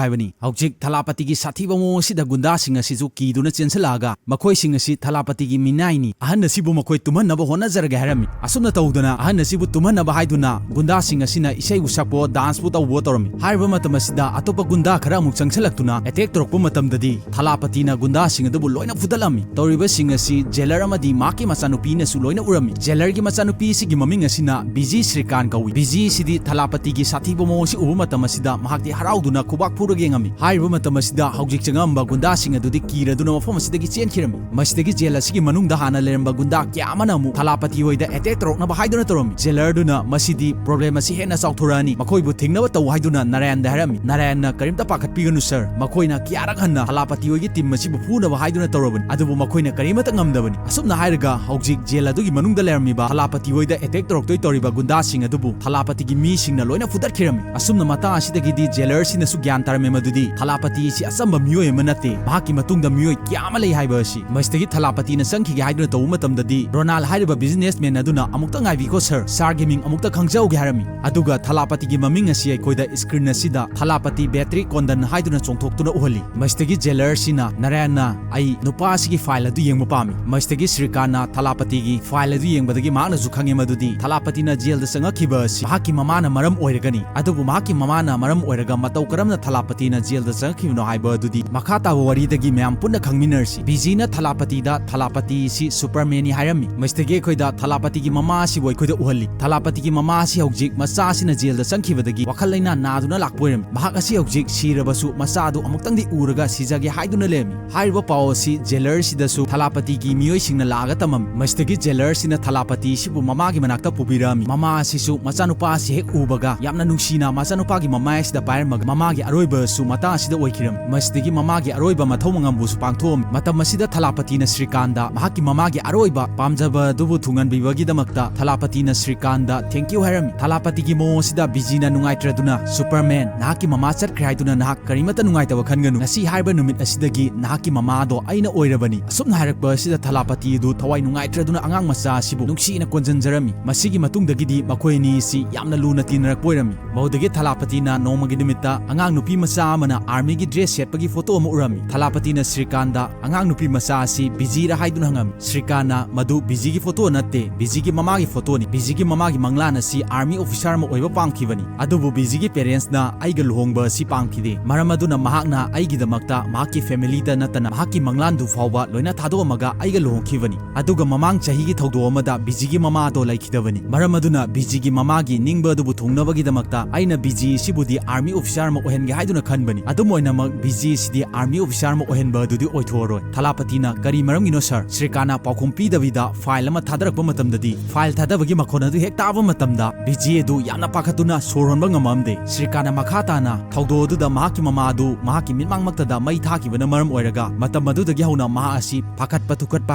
ꯍꯥꯏꯕꯅꯤ꯫ ꯍꯧꯖꯤꯛ ꯊꯂꯥꯄꯇꯤꯒꯤ ꯁꯥꯊꯤꯕ ꯃꯑꯣꯡ ꯑꯁꯤꯗ ꯒꯨꯟꯗꯥꯁꯤꯡ ꯑꯁꯤꯁꯨ ꯀꯤꯗꯨꯅ ꯆꯦꯟꯁꯤꯜꯂꯛꯑꯒ ꯃꯈꯣꯏꯁꯤꯡ ꯑꯁꯤ ꯊꯂꯥ ꯊꯂꯥꯄꯇꯤꯒꯤ ꯃꯤꯅꯥꯏꯅꯤ, ꯑꯍꯟ ꯑꯁꯤꯕꯨ ꯃꯈꯣꯏ ꯇꯨꯝꯍꯟꯅꯕ ꯍꯣꯠꯅꯖꯔꯒꯦ ꯍꯥꯏꯔꯝꯃꯤ꯫ ꯑꯁꯨꯝꯅ ꯇꯧꯗꯅ ꯑꯍꯟ ꯑꯁꯤꯕꯨ ꯇꯨꯝꯍꯟꯅꯕ ꯍꯥꯏꯗꯨꯅ ꯒꯨꯟꯗꯥꯁꯤꯡ ꯑꯁꯤꯅ ꯏꯁꯩꯕꯨ ꯁꯛꯄꯣ ꯗꯥꯟꯁꯄꯨ ꯇꯧꯕꯣ ꯇꯧꯔꯝꯃꯤ꯫ ꯍꯥꯏꯔꯤꯕ ꯃꯇꯝ ꯑꯁꯤꯗ ꯑꯇꯣꯞꯄ ꯒꯨꯟꯗꯥ ꯈꯔ ꯑꯃꯨꯛ ꯆꯪꯁꯤꯜꯂꯛꯇꯨꯅ ꯑꯦꯇꯦꯛ ꯇꯧꯔꯛꯄ ꯃꯇꯝꯗꯗꯤ ꯊꯂꯥꯄꯇꯤꯅ ꯒꯨꯟꯗꯥꯁꯤꯡ ꯑꯗꯨꯕꯨ ꯂꯣꯏꯅ ꯐꯨꯗꯠꯂꯝꯃꯤ꯫ ꯇꯧꯔꯤꯕꯁꯤꯡ ꯑꯁꯤ ꯖꯦꯂꯔ ꯑꯃꯗꯤ ꯃꯍꯥꯛꯀꯤ ꯃꯆꯥꯅꯨꯄꯤꯅꯁꯨ ꯂꯣꯏꯅ ꯎꯔꯝꯃꯤ꯫ ꯖꯦꯂꯔꯒꯤ ꯃꯆꯥꯅꯨꯄꯤ ꯑꯁꯤꯒꯤ ꯃꯃꯤꯡ ꯑꯁꯤꯅ ꯕꯤꯖꯤ ꯁ꯭ꯔꯤꯀꯥꯟ ꯀꯧꯏ꯫ ꯕꯤꯖꯤ ꯑꯁꯤꯗꯤ ꯊꯂꯥꯄꯇꯤꯒꯤ ꯁꯥꯊꯤꯕ ꯃꯑꯣꯡ ꯑꯁꯤ ꯎꯕ ꯃꯇꯝ ꯑꯁꯤꯗ ꯃꯍꯥꯛꯇꯤ ꯍꯔꯥꯎꯗꯨꯅ ꯈꯨꯕꯥꯛ ꯐꯨꯔꯒ ꯌꯦꯡꯉꯝꯃꯤ꯫ ꯍꯥꯏꯔꯤꯕ ꯃꯇꯝ ꯑꯁꯤꯗ ꯍꯧꯖꯤꯛ ꯆꯪꯉꯛꯑꯝꯕ ꯒꯨꯟꯗꯥꯁꯤꯡ ꯑꯗꯨꯗꯤ ꯀꯤꯔꯗꯨꯅ ꯃꯐꯝ ꯑꯁꯤꯗꯒꯤ ꯆꯦꯟꯈꯤꯔꯝꯃꯤ꯫ ꯃꯁꯤꯗꯒꯤ ꯖꯦꯜ ꯑꯁꯤꯒꯤ ꯃꯅꯨꯡꯗ ꯍꯥꯟꯅ ꯂꯩꯔꯝꯕ ꯒꯨꯟꯗꯥ ꯀꯌꯥ ꯑꯃꯅ ꯑꯃꯨꯛ ꯊꯂꯥꯄꯇꯤ ꯍꯣꯏꯗ ꯑꯦꯇꯦꯛ ꯇꯧꯔꯛꯅꯕ ꯍꯥꯏꯗꯨꯅ ꯇꯧꯔꯝꯃꯤ꯫ ꯖꯦꯂꯔꯗꯨꯅ ꯃꯁꯤꯗꯤ ꯄ꯭ꯔꯣꯕ꯭ꯂꯦꯝ ꯑꯁꯤ ꯍꯦꯟꯅ ꯆꯥꯎꯊꯣꯔꯛꯑꯅꯤ, ꯃꯈꯣꯏꯕꯨ ꯊꯤꯡꯅꯕ ꯇꯧ ꯍꯥꯏꯗꯨꯅ ꯅꯥꯔꯥꯌꯟꯗ ꯍꯥꯏꯔꯝꯃꯤ꯫ ꯅꯥꯔꯥꯌꯟꯅ ꯀꯔꯤꯝꯇ ꯄꯥꯈꯠꯄꯤꯒꯅꯨ ꯁꯔ, ꯃꯈꯣꯏꯅ ꯀꯌꯥꯔꯛ ꯍꯟꯅ ꯊꯂꯥꯄꯇꯤ ꯍꯣꯏꯒꯤ ꯇꯤꯝ ꯑꯁꯤꯕꯨ ꯐꯨꯅꯕ ꯍꯥꯏꯗꯨꯅ ꯇꯧꯔꯕꯅꯤ, ꯑꯗꯨꯕꯨ ꯃꯈꯣꯏꯅ ꯀꯔꯤꯃꯠꯇ ꯉꯝꯗꯕꯅꯤ꯫ ꯑꯁꯨꯝꯅ ꯍꯥꯏꯔꯒ ꯍꯧꯖꯤꯛ ꯖꯦꯜ ꯑꯗꯨꯒꯤ ꯃꯅꯨꯡꯗ ꯂꯩꯔꯝꯃꯤꯕ ꯊꯂꯥꯄꯇꯤ ꯍꯣꯏꯗ ꯑꯦꯇꯦꯛ ꯇꯧꯔꯛꯇꯣꯏ ꯇꯧꯔꯤꯕ ꯒꯨꯟꯗꯥꯁꯤꯡ ꯑꯗꯨꯕꯨ ꯊꯂꯥꯄꯇꯤꯒꯤ ꯃꯤꯁꯤꯡꯅ ꯂꯣꯏꯅ ꯐꯨꯗꯠꯈꯤꯔꯝꯃꯤ꯫ ꯑꯁꯨꯝꯅ ꯃꯇꯥꯡ ꯑꯁꯤꯗꯒꯤꯗꯤ ꯖꯦꯂꯔꯁꯤꯅꯁꯨ ꯒ꯭ꯌꯥꯟ ꯇꯥꯔꯝꯃꯤ ꯃꯗꯨꯗꯤ ꯊꯂꯥꯄꯇꯤ ꯑꯁꯤ ꯑꯆꯝꯕ ꯃꯤꯑꯣꯏ ꯑꯃ ꯅꯠꯇꯦ, ꯃꯍꯥꯛꯀꯤ ꯃꯇꯨꯡꯗ ꯃꯤꯑꯣꯏ ꯀꯌꯥ ꯑꯃ ꯂꯩ ꯍꯥꯏꯕ ꯑꯁꯤ꯫ ꯃꯁꯤꯗꯒꯤ ꯊꯂꯥꯄꯇꯤꯅ ꯆꯪꯈꯤꯒꯦ ꯍꯥꯏꯗꯨꯅ ꯇꯧꯕ ꯃꯇꯝꯗꯗꯤ ꯔꯣꯅꯥꯜ ꯍꯥꯏꯔꯤꯕ ꯕꯤꯖꯤꯅꯦꯁꯃꯦꯟ ꯑꯗꯨꯅ "ꯑꯃꯨꯛꯇ ꯉꯥꯏꯕꯤꯈꯣ ꯁꯔ, ꯁꯥꯔꯒꯤ ꯃꯤꯡ ꯑꯃꯨꯛꯇ ꯈꯪꯖꯍꯧꯒꯦ" ꯍꯥꯏꯔꯝꯃꯤ꯫ ꯑꯗꯨꯒ ꯊꯂꯥꯄꯇꯤꯒꯤ ꯃꯃꯤꯡ ꯑꯁꯤ ꯑꯩꯈꯣꯏꯗ ꯁ꯭ꯀ꯭ꯔꯤꯟ ꯑꯁꯤꯗ ꯊꯂꯥꯄꯇꯤ ꯕꯦꯇ꯭ꯔꯤ ꯀꯣꯟꯗꯟ ꯍꯥꯏꯗꯨꯅ ꯆꯣꯡꯊꯣꯛꯇꯨꯅ ꯎꯍꯜꯂꯤ꯫ ꯃꯁꯤꯗꯒꯤ ꯖꯦꯂꯔꯁꯤꯅ ꯅꯥꯔꯥꯌꯟꯅ "ꯑꯩ ꯅꯨꯄꯥ ꯑꯁꯤꯒꯤ ꯐꯥꯏꯜ ꯑꯗꯨ ꯌꯦꯡꯕ ꯄꯥꯝꯃꯤ"꯫ ꯃꯁꯤꯗꯒꯤ ꯁ꯭ꯔꯤꯀꯥꯟꯅ ꯊꯂꯥꯄꯇꯤꯒꯤ ꯐꯥꯏꯜ ꯑꯗꯨ ꯌꯦꯡꯕꯗꯒꯤ ꯃꯍꯥꯛꯅꯁꯨ ꯈꯪꯉꯦ ꯃꯗꯨꯗꯤ ꯊꯂꯥꯄꯇꯤꯅ ꯖꯦꯜꯗ ꯆꯪꯉꯛꯈꯤꯕ ꯑꯁꯤ ꯃꯍꯥꯛꯀꯤ ꯃꯃꯥꯅ ꯃꯔꯝ ꯑꯣꯏꯔꯒꯅꯤ꯫ ꯑꯗꯨꯕꯨ ꯃꯍꯥꯛꯀꯤ ꯃꯃꯥꯅ ꯃꯔꯝ ꯑꯣꯏꯔꯒ ꯃꯇꯧ ꯀꯔꯝꯅ ꯊꯂꯥꯄꯇꯤꯅ ꯖꯦꯜꯗ ꯆꯪꯉꯛꯈꯤꯕꯅꯣ ꯍꯥꯏꯕ ꯑꯗꯨꯗꯤ ꯃꯈꯥ ꯇꯥꯕ ꯋꯥꯔꯤꯗꯒꯤ ꯃꯌꯥꯝ ꯄꯨꯟꯅ ꯈꯪꯃꯤꯟꯅꯔꯁꯤ꯫ ꯕꯤꯖꯤꯅ ꯊꯂꯥꯄꯇꯤꯗ ꯊꯂꯥꯄꯇꯤ ꯑꯁꯤ ꯁꯨꯄꯔꯃꯦꯟꯅꯤ ꯍꯥꯏꯔꯝꯃꯤ꯫ ꯃꯁꯤꯗꯒꯤ ꯑꯩꯈꯣꯏꯗ ꯊꯂꯥꯄꯇꯤꯒꯤ ꯃꯃꯥ ꯑꯁꯤꯕꯨ ꯑꯩꯈꯣꯏꯗ ꯎꯍꯜꯂꯤ꯫ ꯊꯂꯥꯄꯇꯤꯒꯤ ꯃꯃꯥ ꯑꯁꯤ ꯍꯧꯖꯤꯛ ꯃꯆꯥ ꯑꯁꯤꯅ ꯖꯦꯜꯗ ꯆꯪꯈꯤꯕꯗꯒꯤ ꯋꯥꯈꯜ ꯂꯩꯅꯥ ꯅꯥꯗꯨꯅ ꯂꯥꯛꯄ ꯑꯣꯏꯔꯝꯃꯤ꯫ ꯃꯍꯥꯛ ꯑꯁꯤ ꯍꯧꯖꯤꯛ ꯁꯤꯔꯕꯁꯨ ꯃꯆꯥ ꯑꯗꯨ ꯑꯃꯨꯛꯇꯪꯗꯤ ꯎꯔꯒ ꯁꯤꯖꯒꯦ ꯍꯥꯏꯗꯨꯅ ꯂꯩꯔꯝꯃꯤ꯫ ꯍꯥꯏꯔꯤꯕ ꯄꯥꯎ ꯑꯁꯤ ꯖꯦꯂꯔꯁꯤꯗꯁꯨ ꯊꯂꯥꯄꯇꯤꯒꯤ ꯃꯤꯑꯣꯏꯁꯤꯡꯅ ꯂꯥꯛꯑꯒ ꯇꯝꯃꯝꯃꯤ꯫ ꯃꯁꯤꯗꯒꯤ ꯖꯦꯂꯔꯁꯤꯅ ꯊꯂꯥꯄꯇꯤ ꯑꯁꯤꯕꯨ ꯃꯃꯥꯒꯤ ꯃꯅꯥꯛꯇ ꯄꯨꯕꯤꯔꯛꯑꯝꯃꯤ꯫ ꯃꯃꯥ ꯑꯁꯤꯁꯨ ꯃꯆꯥꯅꯨꯄꯥ ꯑꯁꯤ ꯍꯦꯛ ꯎꯕꯒ ꯌꯥꯝꯅ ꯅꯨꯡꯁꯤꯅ ꯃꯆꯥꯅꯨꯄꯥꯒꯤ ꯃꯃꯥꯏ ꯑꯁꯤꯗ ꯄꯥꯏꯔꯝꯃꯒ ꯃꯃꯥꯒꯤ ꯑꯔꯣꯏꯕꯁꯨ ꯃꯇꯥꯡ ꯑꯁꯤꯗ ꯑꯣꯏꯈꯤꯔꯝꯃꯤ꯫ ꯃꯁꯤꯗꯒꯤ ꯃꯃꯥꯒꯤ ꯑꯔꯣꯏꯕ ꯃꯊꯧ ꯃꯉꯝꯕꯨꯁꯨ ꯄꯥꯡꯊꯣꯛꯑꯝꯃꯤ꯫ ꯃꯇꯝ ꯑꯁꯤꯗ ꯊꯂꯥꯄꯇꯤꯅ ꯁ꯭ꯔꯤꯀꯥꯟꯗ ꯃꯍꯥꯛꯀꯤ ꯃꯃꯥꯒꯤ ꯑꯔꯣꯏꯕ ꯄꯥꯝꯖꯕ ꯑꯗꯨꯕꯨ ꯊꯨꯡꯍꯟꯕꯤꯕꯒꯤꯗꯃꯛꯇ ꯊꯂꯥꯄꯇꯤꯅ ꯁ꯭ꯔꯤꯀꯥꯟꯗ "Thank you" ꯍꯥꯏꯔꯝꯃꯤ꯫ ꯊꯂꯥꯄꯇꯤꯒꯤ ꯃꯑꯣꯡ ꯑꯁꯤꯗ ꯕꯤꯖꯤꯅ ꯅꯨꯡꯉꯥꯏꯇ꯭ꯔꯗꯨꯅ, "ꯁꯨꯄꯔꯃꯦꯟ, ꯅꯍꯥꯛꯀꯤ ꯃꯃꯥ ꯆꯠꯈ꯭ꯔꯦ ꯍꯥꯏꯗꯨꯅ ꯅꯍꯥꯛ ꯀꯔꯤꯃꯠꯇ ꯅꯨꯡꯉꯥꯏꯇꯕ ꯈꯟꯒꯅꯨ꯫ ꯉꯁꯤ ꯍꯥꯏꯔꯤꯕ ꯅꯨꯃꯤꯠ ꯑꯁꯤꯗꯒꯤ ꯅꯍꯥꯛꯀꯤ ꯃꯃꯥꯗꯣ ꯑꯩꯅ ꯑꯣꯏꯔꯕꯅꯤ"꯫ ꯑꯁꯨꯝꯅ ꯍꯥꯏꯔꯛꯄ ꯑꯁꯤꯗ ꯊꯂꯥꯄꯇꯤ ꯑꯗꯨ ꯊꯋꯥꯏ ꯅꯨꯡꯉꯥꯏꯇ꯭ꯔꯗꯨꯅ ꯑꯉꯥꯡ ꯃꯆꯥ ꯑꯁꯤꯕꯨ ꯅꯨꯡꯁꯤꯅ ꯀꯣꯟꯖꯟꯖꯔꯝꯃꯤ꯫ ꯃꯁꯤꯒꯤ ꯃꯇꯨꯡꯗꯒꯤꯗꯤ ꯃꯈꯣꯏ ꯑꯅꯤ ꯑꯁꯤ ꯌꯥꯝꯅ ꯂꯨꯅ ꯇꯤꯟꯅꯔꯛꯄ ꯑꯣꯏꯔꯝꯃꯤ꯫ ꯃꯗꯨꯗꯒꯤ ꯊꯂꯥꯄꯇꯤꯅ ꯅꯣꯡꯃꯒꯤ ꯅꯨꯃꯤꯠꯇ ꯑꯉꯥꯡ ꯅꯨꯄꯤ ꯃꯆꯥ ꯑꯃꯅ ꯑꯥꯔꯃꯤꯒꯤ ꯗ꯭ꯔꯦꯁ ꯁꯦꯠꯄꯒꯤ ꯐꯣꯇꯣ ꯑꯃ ꯎꯔꯝꯃꯤ꯫ ꯊꯂꯥꯄꯇꯤꯅ ꯁ꯭ꯔꯤꯀꯥꯟꯗ ꯑꯉꯥꯡ ꯅꯨꯄꯤ ꯃꯆꯥ ꯑꯁꯤ ꯕꯤꯖꯤ ꯍꯥꯏꯗꯨꯅ ꯍꯪꯉꯝꯃꯤ꯫ ꯁ꯭ꯔꯤꯀꯥꯟꯅ ꯃꯗꯨ ꯕꯤꯖꯤꯒꯤ ꯐꯣꯇꯣ ꯅꯠꯇꯦ, ꯕꯤꯖꯤꯒꯤ ꯃꯃꯥꯒꯤ ꯐꯣꯇꯣꯅꯤ꯫ ꯕꯤꯖꯤꯒꯤ ꯃꯃꯥꯒꯤ ꯃꯪꯂꯥꯟ ꯑꯁꯤ army officer ꯑꯃ ꯑꯣꯏꯕ ꯄꯥꯝꯈꯤꯕꯅꯤ, ꯑꯗꯨꯕꯨ ꯕꯤꯖꯤꯒꯤ parentsꯅ ꯑꯩꯒ ꯂꯨꯍꯣꯡꯕ ꯑꯁꯤ ꯄꯥꯝꯈꯤꯗꯦ꯫ ꯃꯔꯝ ꯑꯗꯨꯅ ꯃꯍꯥꯛꯅ ꯑꯩꯒꯤꯗꯃꯛꯇ ꯃꯍꯥꯛꯀꯤ familyꯗ ꯅꯠꯇꯅ ꯃꯍꯥꯛꯀꯤ ꯃꯪꯂꯥꯟꯗꯨ ꯐꯥꯎꯕ ꯂꯣꯏꯅ ꯊꯥꯗꯣꯛꯑꯝꯃꯒ ꯑꯩꯒ ꯂꯨꯍꯣꯡꯈꯤꯕꯅꯤ꯫ ꯑꯗꯨꯒ ꯃꯃꯥꯡ ꯆꯍꯤꯒꯤ ꯊꯧꯗꯣꯛ ꯑꯃꯗ ꯕꯤꯖꯤꯒꯤ ꯃꯃꯥꯗꯣ ꯂꯩꯈꯤꯗꯕꯅꯤ꯫ ꯃꯔꯝ ꯑꯗꯨꯅ ꯕꯤꯖꯤꯒꯤ ꯃꯃꯥꯒꯤ ꯅꯤꯡꯕ ꯑꯗꯨꯕꯨ ꯊꯨꯡꯅꯕꯒꯤꯗꯃꯛꯇ ꯑꯩꯅ ꯕꯤꯖꯤ ꯑꯁꯤꯕꯨꯗꯤ army officer ꯑꯃ ꯑꯣꯏꯍꯟꯒꯦ ꯍꯥꯏꯗꯨꯅ ꯈꯟꯕꯅꯤ꯫ ꯑꯗꯨꯝ ꯑꯣꯏꯅꯃꯛ, ꯕꯤꯖꯤ ꯑꯁꯤꯗꯤ army officer ꯑꯃ ꯑꯣꯏꯍꯟꯕ ꯑꯗꯨꯗꯤ ꯑꯣꯏꯊꯣꯛꯑꯔꯣꯏ꯫ ꯊꯂꯥꯄꯇꯤꯅ, "ꯀꯔꯤ ꯃꯔꯝꯒꯤꯅꯣ, sir?" ꯁ꯭ꯔꯤꯀꯥꯟꯅ ꯄꯥꯎꯈꯨꯝ ꯄꯤꯗꯕꯤꯗ file ꯑꯃ ꯊꯥꯗꯔꯛꯄ ꯃꯇꯝꯗꯗꯤ, file ꯊꯥꯗꯕꯒꯤ ꯃꯈꯣꯟ ꯑꯗꯨ ꯍꯦꯛ ꯇꯥꯕ ꯃꯇꯝꯗ, ꯕꯤꯖꯤ ꯑꯗꯨ ꯌꯥꯝꯅ ꯄꯥꯈꯠꯇꯨꯅ ꯁꯣꯔ ꯍꯣꯟꯕ ꯉꯝꯃꯝꯗꯦ꯫ ꯁ꯭ꯔꯤꯀꯥꯟꯅ ꯃꯈꯥ ꯇꯥꯅ ꯊꯧꯗꯣꯛ ꯑꯗꯨꯗ ꯃꯍꯥꯛꯀꯤ ꯃꯃꯥ ꯑꯗꯨ ꯃꯍꯥꯛꯀꯤ ꯃꯤꯠꯃꯥꯡꯃꯛꯇꯗ ꯃꯩ ꯊꯥꯈꯤꯕꯅ ꯃꯔꯝ ꯑꯣꯏꯔꯒ, ꯃꯇꯝ ꯑꯗꯨꯗꯒꯤ ꯍꯧꯅ ꯃꯍꯥꯛ ꯑꯁꯤ ꯄꯥꯈꯠꯄ ꯊꯨꯀꯠꯄ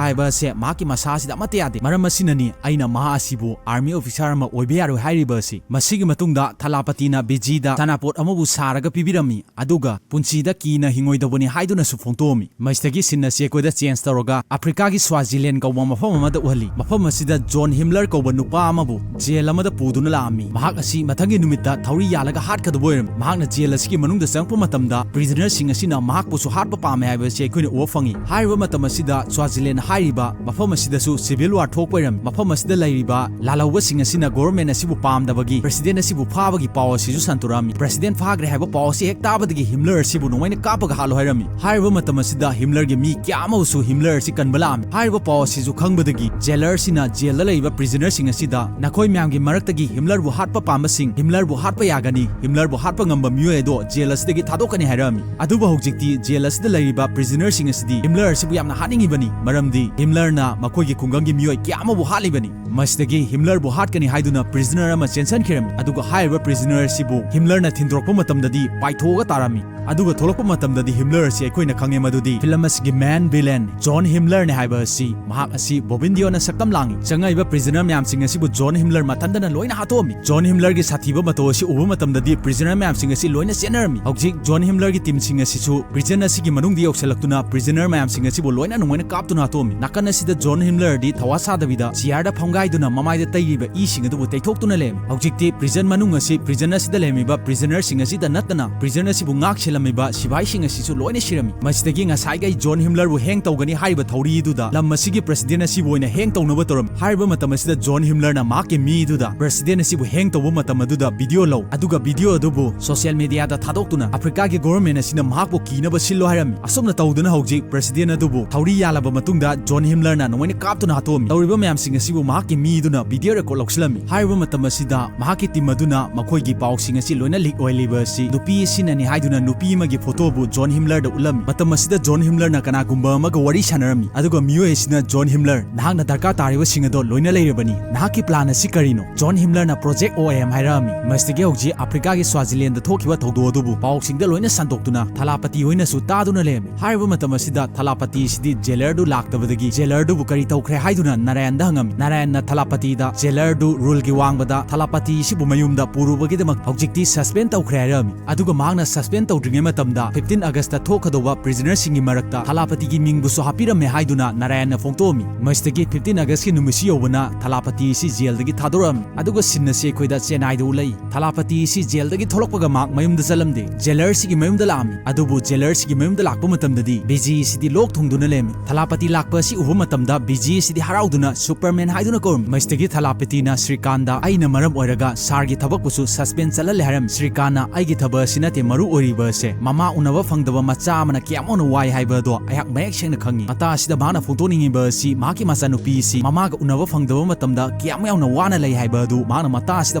ꯍꯥꯏꯕ ꯑꯁꯦ ꯃꯍꯥꯛꯀꯤ ꯃꯁꯥ ꯑꯁꯤꯗ ꯑꯃꯠꯇ ꯌꯥꯗꯦ꯫ ꯃꯔꯝ ꯑꯁꯤꯅꯅꯤ ꯑꯩꯅ ꯃꯍꯥꯛ ꯑꯁꯤꯕꯨ army officer ꯑꯃ ꯑꯣꯏꯕ ꯌꯥꯔꯣꯏ ꯍꯥꯏꯔꯤꯕ ꯑꯁꯤ꯫ ꯃꯁꯤꯒꯤ ꯃꯇꯨꯡꯗ ꯊꯂꯥꯄꯇꯤꯅ ꯕꯤꯖꯤꯗ ꯁꯅꯥꯄꯣꯠ ꯑꯃꯕꯨ ꯁꯥꯔꯒ ꯄꯤꯕꯤꯔꯝꯃꯤ, ꯑꯗꯨꯒ ꯄꯨꯟꯁꯤꯗ ꯀꯤꯅ ꯍꯤꯡꯉꯣꯏꯗꯕꯅꯤ ꯍꯥꯏꯗꯨꯅꯁꯨ ꯐꯣꯡꯗꯣꯛꯑꯝꯃꯤ꯫ ꯃꯁꯤꯗꯒꯤ scene ꯑꯁꯤ ꯑꯩꯈꯣꯏꯗ change ꯇꯧꯔꯒ ꯑꯐ꯭ꯔꯤꯀꯥꯒꯤ ꯁ꯭ꯋꯥꯖꯤꯂꯦꯟ ꯀꯧꯕ ꯃꯐꯝ ꯑꯃꯗ ꯎꯍꯜꯂꯤ꯫ ꯃꯐꯝ ꯑꯁꯤꯗ ꯖꯣꯟ ꯍꯤꯝꯂꯔ ꯀꯧꯕ ꯅꯨꯄꯥ ꯑꯃꯕꯨ ꯖꯦꯜ ꯑꯃꯗ ꯄꯨꯗꯨꯅ ꯂꯥꯛꯑꯝꯃꯤ꯫ ꯃꯍꯥꯛ ꯑꯁꯤ ꯃꯊꯪꯒꯤ ꯅꯨꯃꯤꯠꯇ ꯊꯧꯔꯤ ꯌꯥꯜꯂꯒ ꯍꯥꯠꯀꯗꯕ ꯑꯣꯏꯔꯝꯃꯤ꯫ ꯃꯍꯥꯛꯅ ꯖꯦꯜ ꯑꯁꯤꯒꯤ ꯃꯅꯨꯡꯗ ꯆꯪꯂꯛꯄ ꯃꯇꯝꯗ prisonerꯁꯤꯡ ꯑꯁꯤꯅ ꯃꯍꯥꯛꯄꯨꯁꯨ ꯍꯥꯠꯄ ꯄꯥꯝꯃꯦ ꯍꯥꯏꯕ ꯑꯁꯤ ꯑꯩꯈꯣꯏꯅ ꯎꯕ ꯐꯪꯉꯤ꯫ ꯍꯥꯏꯔꯤꯕ ꯃꯇꯝ ꯑꯁꯤꯗ ꯁ꯭ꯋꯥꯖꯤꯂꯦꯟ ꯍꯥꯏꯔꯤꯕ ꯃꯐꯝ ꯑꯁꯤꯗꯁꯨ civil war ꯊꯣꯛꯄ ꯑꯣꯏꯔꯝꯃꯤ꯫ ꯃꯐꯝ ꯑꯁꯤꯗ ꯂꯩꯔꯤꯕ ꯂꯥꯜꯍꯧꯕꯁꯤꯡ ꯑꯁꯤꯅ government ꯑꯁꯤꯕꯨ ꯄꯥꯝꯗꯕꯒꯤ president ꯑꯁꯤꯕꯨ ꯐꯥꯕꯒꯤ ꯄꯥꯎ ꯑꯁꯤꯁꯨ ꯁꯟꯗꯣꯔꯛꯑꯝꯃꯤ꯫ President ꯐꯥꯈ꯭ꯔꯦ ꯍꯥꯏꯕ ꯄꯥꯎ ꯑꯁꯤ ꯍꯦꯛ ꯇꯥꯕꯗꯒꯤ ꯍꯤꯝꯂꯔ ꯑꯁꯤꯕꯨ ꯅꯣꯡꯃꯩꯅ ꯀꯥꯞꯄꯒ ꯍꯥꯠꯂꯣ ꯍꯥꯏꯔꯝꯃꯤ꯫ ꯍꯥꯏꯔꯤꯕ ꯃꯇꯝ ꯑꯁꯤꯗ ꯍꯤꯝꯂꯔꯒꯤ ꯃꯤ ꯀꯌꯥ ꯑꯃꯕꯨꯁꯨ ꯍꯤꯝꯂꯔ ꯑꯁꯤ ꯀꯟꯕ ꯂꯥꯛꯑꯝꯃꯤ꯫ ꯍꯥꯏꯔꯤꯕ ꯄꯥꯎ ꯑꯁꯤꯁꯨ ꯈꯪꯕꯗꯒꯤ jailerꯁꯤꯡꯅ ꯖꯦꯜꯗ ꯂꯩꯔꯤꯕ prisonerꯁꯤꯡ ꯑꯁꯤꯗ, "ꯅꯈꯣꯏ ꯃꯌꯥꯝꯒꯤ ꯃꯔꯛꯇꯒꯤ ꯍꯤꯝꯂꯔꯕꯨ ꯍꯥꯠꯄ ꯄꯥꯝꯕꯁꯤꯡ, ꯍꯤꯝꯂꯔꯕꯨ ꯍꯥꯠꯄ ꯌꯥꯒꯅꯤ, ꯍꯤꯝꯂꯔꯕꯨ ꯍꯥꯠꯄ ꯉꯝꯕ ꯃꯤꯑꯣꯏ ꯑꯗꯣ ꯖꯦꯜ ꯑꯁꯤꯗꯒꯤ ꯊꯥꯗꯣꯛꯀꯅꯤ" ꯍꯥꯏꯔꯛꯑꯝꯃꯤ꯫ ꯑꯗꯨꯕꯨ ꯍꯧꯖꯤꯛꯇꯤ ꯖꯦꯜ ꯑꯁꯤꯗ ꯂꯩꯔꯤꯕ prisonerꯁꯤꯡ ꯑꯁꯤꯗꯤ ꯍꯤꯝꯂꯔ ꯑꯁꯤꯕꯨ ꯌꯥꯝꯅ ꯍꯥꯠꯅꯤꯡꯉꯤꯕꯅꯤ, ꯃꯔꯝꯗꯤ ꯍꯤꯝꯂꯔꯅ ꯃꯈꯣꯏꯒꯤ ꯈꯨꯡꯒꯪꯒꯤ ꯃꯤꯑꯣꯏ ꯀꯌꯥ ꯑꯃꯕꯨ ꯍꯥꯠꯂꯤꯕꯅꯤ꯫ ꯃꯁꯤꯗꯒꯤ ꯍꯤꯝꯂꯔꯕꯨ ꯍꯥꯠꯀꯅꯤ ꯍꯥꯏꯗꯨꯅ prisoner ꯑꯃ ꯆꯦꯟꯁꯤꯟꯈꯤꯔꯝꯃꯤ, ꯑꯗꯨꯒ ꯍꯥꯏꯔꯤꯕ prisoner ꯑꯁꯤꯕꯨ ꯍꯤꯝꯂꯔꯅ ꯊꯤꯟꯗꯣꯔꯛꯄ ꯃꯇꯝꯗꯗꯤ ꯄꯥꯏꯊꯣꯛꯑꯒ ꯇꯥꯔꯝꯃꯤ꯫ ꯑꯗꯨꯒ ꯊꯣꯛꯂꯛꯄ ꯃꯇꯝꯗꯗꯤ ꯍꯤꯝꯂꯔ ꯑꯁꯤ ꯑꯩꯈꯣꯏꯅ ꯈꯪꯉꯦ ꯃꯗꯨꯗꯤ film ꯑꯁꯤꯒꯤ main villain ꯖꯣꯟ ꯍꯤꯝꯂꯔꯅꯦ ꯍꯥꯏꯕ ꯑꯁꯤ꯫ ꯃꯍꯥꯛ ꯑꯁꯤ ꯕꯣꯕꯤꯟ ꯗꯤꯑꯣꯅ ꯁꯛꯇꯝ ꯂꯥꯡꯉꯤ꯫ ꯆꯪꯉꯛꯏꯕ prisoner ꯃꯌꯥꯝꯁꯤꯡ ꯑꯁꯤꯕꯨ ꯖꯣꯟ ꯍꯤꯝꯂꯔ ꯃꯊꯟꯗꯅ ꯂꯣꯏꯅ ꯍꯥꯠꯇꯣꯛꯑꯝꯃꯤ꯫ ꯖꯣꯟ ꯍꯤꯝꯂꯔꯒꯤ ꯁꯥꯊꯤꯕ ꯃꯇꯧ ꯑꯁꯤ ꯎꯕ ꯃꯇꯝꯗꯗꯤ prisoner ꯃꯌꯥꯝꯁꯤꯡ ꯑꯁꯤ ꯂꯣꯏꯅ ꯆꯦꯟꯅꯔꯝꯃꯤ꯫ ꯍꯧꯖꯤꯛ ꯖꯣꯟ ꯍꯤꯝꯂꯔꯒꯤ teamꯁꯤꯡ ꯑꯁꯤꯁꯨ prison ꯑꯁꯤꯒꯤ ꯃꯅꯨꯡꯗ ꯌꯧꯁꯤꯜꯂꯛꯇꯨꯅ prisoner ꯃꯌꯥꯝꯁꯤꯡ ꯑꯁꯤꯕꯨ ꯂꯣꯏꯅ ꯅꯣꯡꯃꯩꯅ ꯀꯥꯞꯇꯨꯅ ꯍꯥꯠꯇꯣꯛꯑꯝꯃꯤ꯫ ꯅꯥꯀꯟ ꯑꯁꯤꯗ ꯖꯣꯟ ꯍꯤꯝꯂꯔꯗꯤ ꯊꯋꯥ ꯁꯥꯗꯕꯤꯗ chairꯗ ꯐꯝꯒꯥꯏꯗꯨꯅ ꯃꯃꯥꯏꯗ ꯇꯩꯔꯤꯕ ꯏꯁꯤꯡ ꯑꯗꯨꯕꯨ ꯇꯩꯊꯣꯛꯇꯨꯅ ꯂꯩꯔꯝꯃꯤ꯫ ꯍꯧꯖꯤꯛꯇꯤ prison ꯃꯅꯨꯡ ꯑꯁꯤ, prison ꯑꯁꯤꯗ ꯂꯩꯔꯝꯃꯤꯕ prisonerꯁꯤꯡ ꯑꯁꯤꯗ ꯅꯠꯇꯅ prison ꯑꯁꯤꯕꯨ ꯉꯥꯛ ꯁꯦꯜꯂꯝꯃꯤꯕ ꯁꯤꯐꯥꯏꯁꯤꯡ ꯑꯁꯤꯁꯨ ꯂꯣꯏꯅ ꯁꯤꯔꯝꯃꯤ꯫ ꯃꯁꯤꯗꯒꯤ ꯉꯁꯥꯏꯒꯩ ꯖꯣꯟ ꯍꯤꯝꯂꯔꯕꯨ hang ꯇꯧꯒꯅꯤ ꯍꯥꯏꯔꯤꯕ ꯊꯧꯔꯤꯗꯨꯗ ꯂꯝ ꯑꯁꯤꯒꯤ president ꯑꯁꯤꯕꯨ ꯑꯣꯏꯅ hang ꯇꯧꯅꯕ ꯇꯧꯔꯝꯃꯤ꯫ ꯍꯥꯏꯔꯤꯕ ꯃꯇꯝ ꯑꯁꯤꯗ ꯖꯣꯟ ꯍꯤꯝꯂꯔꯅ ꯃꯍꯥꯛꯀꯤ ꯃꯤꯗꯨꯗ president ꯑꯁꯤꯕꯨ hang ꯇꯧꯕ ꯃꯇꯝ ꯑꯗꯨꯗ video ꯂꯧ, ꯑꯗꯨꯒ video ꯑꯗꯨꯕꯨ social mediaꯗ ꯊꯥꯗꯣꯛꯇꯨꯅ ꯑꯐ꯭ꯔꯤꯀꯥꯒꯤ government ꯑꯁꯤꯅ ꯃꯍꯥꯛꯄꯨ ꯀꯤꯅꯕ ꯁꯤꯜꯂꯣ ꯍꯥꯏꯔꯝꯃꯤ꯫ ꯑꯁꯨꯝꯅ ꯇꯧꯗꯨꯅ ꯍꯧꯖꯤꯛ president ꯑꯗꯨꯕꯨ ꯊꯧꯔꯤ ꯌꯥꯜꯂꯕ ꯃꯇꯨꯡꯗ ꯖꯣꯟ ꯍꯤꯝꯂꯔꯅ ꯅꯣꯡꯃꯩꯅ ꯀꯥꯞꯇꯨꯅ ꯍꯥꯠꯇꯣꯛꯑꯝꯃꯤ꯫ ꯇꯧꯔꯤꯕ ꯃꯌꯥꯝꯁꯤꯡ ꯑꯁꯤꯕꯨ ꯃꯍꯥꯛꯀꯤ ꯃꯤꯗꯨꯅ video record ꯂꯧꯁꯤꯜꯂꯝꯃꯤ꯫ ꯍꯥꯏꯔꯤꯕ ꯃꯇꯝ ꯑꯁꯤꯗ ꯃꯍꯥꯛꯀꯤ team ꯑꯗꯨꯅ ꯃꯈꯣꯏꯒꯤ ꯄꯥꯎꯁꯤꯡ ꯑꯁꯤ ꯂꯣꯏꯅ leak ꯑꯣꯏꯍꯜꯂꯤꯕ ꯑꯁꯤ ꯅꯨꯄꯤ ꯑꯁꯤꯅꯅꯤ ꯍꯥꯏꯗꯨꯅ ꯅꯨꯄꯤ ꯑꯃꯒꯤ photoꯕꯨ ꯖꯣꯟ ꯍꯤꯝꯂꯔꯗ ꯎꯠꯂꯝꯃꯤ꯫ ꯃꯇꯝ ꯑꯁꯤꯗ ꯖꯣꯟ ꯍꯤꯝꯂꯔꯅ ꯀꯅꯥꯒꯨꯝꯕ ꯑꯃꯒ ꯋꯥꯔꯤ ꯁꯥꯟꯅꯔꯝꯃꯤ, ꯑꯗꯨꯒ ꯃꯤꯑꯣꯏ ꯑꯁꯤꯅ ꯖꯣꯟ ꯍꯤꯝꯂꯔ, "ꯅꯍꯥꯛꯅ ꯗꯔꯀꯥꯔ ꯇꯥꯔꯤꯕꯁꯤꯡ ꯑꯗꯣ ꯂꯣꯏꯅ ꯂꯩꯔꯕꯅꯤ꯫ ꯅꯍꯥꯛꯀꯤ plan ꯑꯁꯤ ꯀꯔꯤꯅꯣ?" ꯖꯣꯟ ꯍꯤꯝꯂꯔꯅ Project O M ꯍꯥꯏꯔꯛꯑꯝꯃꯤ꯫ ꯃꯁꯤꯗꯒꯤ ꯍꯧꯖꯤꯛ ꯑꯐ꯭ꯔꯤꯀꯥꯒꯤ ꯁ꯭ꯋꯥꯖꯤꯂꯦꯟꯗ ꯊꯣꯛꯈꯤꯕ ꯊꯧꯗꯣꯛ ꯑꯗꯨꯕꯨ ꯄꯥꯎꯁꯤꯡꯗ ꯂꯣꯏꯅ ꯁꯟꯗꯣꯛꯇꯨꯅ ꯊꯂꯥꯄꯇꯤ ꯍꯣꯏꯅꯁꯨ ꯇꯥꯗꯨꯅ ꯂꯩꯔꯝꯃꯤ꯫ ꯍꯥꯏꯔꯤꯕ ꯃꯇꯝ ꯑꯁꯤꯗ ꯊꯂꯥꯄꯇꯤ ꯑꯁꯤꯗꯤ jailerꯗꯨ ꯂꯥꯛꯇꯕꯗꯒꯤ jailerꯗꯨꯕꯨ ꯀꯔꯤ ꯇꯧꯈ꯭ꯔꯦ ꯍꯥꯏꯗꯨꯅ ꯅꯥꯔꯥꯌꯟꯗ ꯍꯪꯉꯝꯃꯤ꯫ ꯅꯥꯔꯥꯌꯟꯅ ꯊꯂꯥꯄꯇꯤꯗ jailerꯗꯨ ruleꯒꯤ ꯋꯥꯡꯃꯗ ꯊꯂꯥꯄꯇꯤ ꯑꯁꯤꯕꯨ ꯃꯌꯨꯝꯗ ꯄꯨꯔꯨꯕꯒꯤꯗꯃꯛ ꯍꯧꯖꯤꯛꯇꯤ suspend ꯇꯧꯈ꯭ꯔꯦ ꯍꯥꯏꯔꯝꯃꯤ꯫ ꯑꯗꯨꯒ ꯃꯍꯥꯛꯅ suspend ꯇꯧꯗ꯭ꯔꯤꯉꯩ ꯃꯇꯝꯗ fifteen Augustꯇ ꯊꯣꯛꯀꯗꯧꯕ prisonerꯁꯤꯡꯒꯤ ꯃꯔꯛꯇ ꯊꯂꯥꯄꯇꯤꯒꯤ ꯃꯤꯡꯕꯨꯁꯨ ꯍꯥꯞꯄꯤꯔꯝꯃꯦ ꯍꯥꯏꯗꯨꯅ ꯅꯥꯔꯥꯌꯟꯅ ꯐꯣꯡꯗꯣꯛꯑꯝꯃꯤ꯫ ꯃꯁꯤꯗꯒꯤ fifteen Augustꯀꯤ ꯅꯨꯃꯤꯠꯁꯤ ꯌꯧꯕꯅ ꯊꯂꯥꯄꯇꯤ ꯑꯁꯤ jailꯗꯒꯤ ꯊꯥꯗꯣꯔꯛꯑꯝꯃꯤ꯫ ꯑꯗꯨꯒ scene ꯑꯁꯤ ꯑꯩꯈꯣꯏꯗ ꯆꯦꯟꯅꯥꯏꯗ ꯎꯠꯂꯛꯏ꯫ ꯊꯂꯥꯄꯇꯤ ꯑꯁꯤ jailꯗꯒꯤ ꯊꯣꯛꯂꯛꯄꯒ ꯃꯍꯥꯛ ꯃꯌꯨꯝꯗ ꯆꯠꯂꯝꯗꯦ꯫ Jailerꯁꯤꯒꯤ ꯃꯌꯨꯝꯗ ꯂꯥꯛꯑꯝꯃꯤ꯫ ꯑꯗꯨꯕꯨ jailerꯁꯤꯒꯤ ꯃꯌꯨꯝꯗ ꯂꯥꯛꯄ ꯃꯇꯝꯗꯗꯤ ꯕꯤꯖꯤ ꯑꯁꯤꯗꯤ ꯂꯣꯛ ꯊꯨꯡꯗꯨꯅ ꯂꯩꯔꯝꯃꯤ꯫ ꯊꯂꯥꯄꯇꯤ ꯂꯥꯛꯄ ꯑꯁꯤ ꯎꯕ ꯃꯇꯝꯗ ꯕꯤꯖꯤ ꯑꯁꯤꯗꯤ ꯍꯔꯥꯎꯗꯨꯅ Superman ꯍꯥꯏꯗꯨꯅ ꯀꯧꯔꯝꯃꯤ꯫ ꯃꯁꯤꯗꯒꯤ ꯊꯂꯥꯄꯇꯤꯅ ꯁ꯭ꯔꯤꯀꯥꯟꯗ, "ꯑꯩꯅ ꯃꯔꯝ ꯑꯣꯏꯔꯒ sirꯒꯤ ꯊꯕꯛꯄꯨꯁꯨ suspend ꯆꯠꯍꯜꯂꯦ" ꯍꯥꯏꯔꯝꯃꯤ꯫ ꯁ꯭ꯔꯤꯀꯥꯟꯅ, "ꯑꯩꯒꯤ ꯊꯕꯛ ꯑꯁꯤ ꯅꯠꯇꯦ ꯃꯔꯨ ꯑꯣꯏꯔꯤꯕ ꯑꯁꯦ, ꯃꯃꯥ ꯎꯅꯕ ꯐꯪꯗꯕ ꯃꯆꯥ ꯑꯃꯅ ꯀꯌꯥꯝ ꯋꯥꯅ ꯋꯥꯏ ꯍꯥꯏꯕ ꯑꯗꯣ ꯑꯩꯍꯥꯛ ꯃꯌꯦꯛ ꯁꯦꯡꯅ ꯈꯪꯉꯤ"꯫ ꯃꯇꯥ ꯑꯁꯤꯗ ꯃꯍꯥꯛꯅ ꯐꯣꯡꯗꯣꯛꯅꯤꯡꯉꯤꯕ ꯑꯁꯤ ꯃꯍꯥꯛꯀꯤ ꯃꯆꯥꯅꯨꯄꯤ ꯑꯁꯤ ꯃꯃꯥꯒ ꯎꯅꯕ ꯐꯪꯗꯕ ꯃꯇꯝꯗ ꯀꯌꯥꯝ ꯌꯥꯝꯅ ꯋꯥꯅ ꯂꯩ ꯍꯥꯏꯕ ꯑꯗꯨ ꯃꯍꯥꯛꯅ ꯃꯇꯥ ꯑꯁꯤꯗ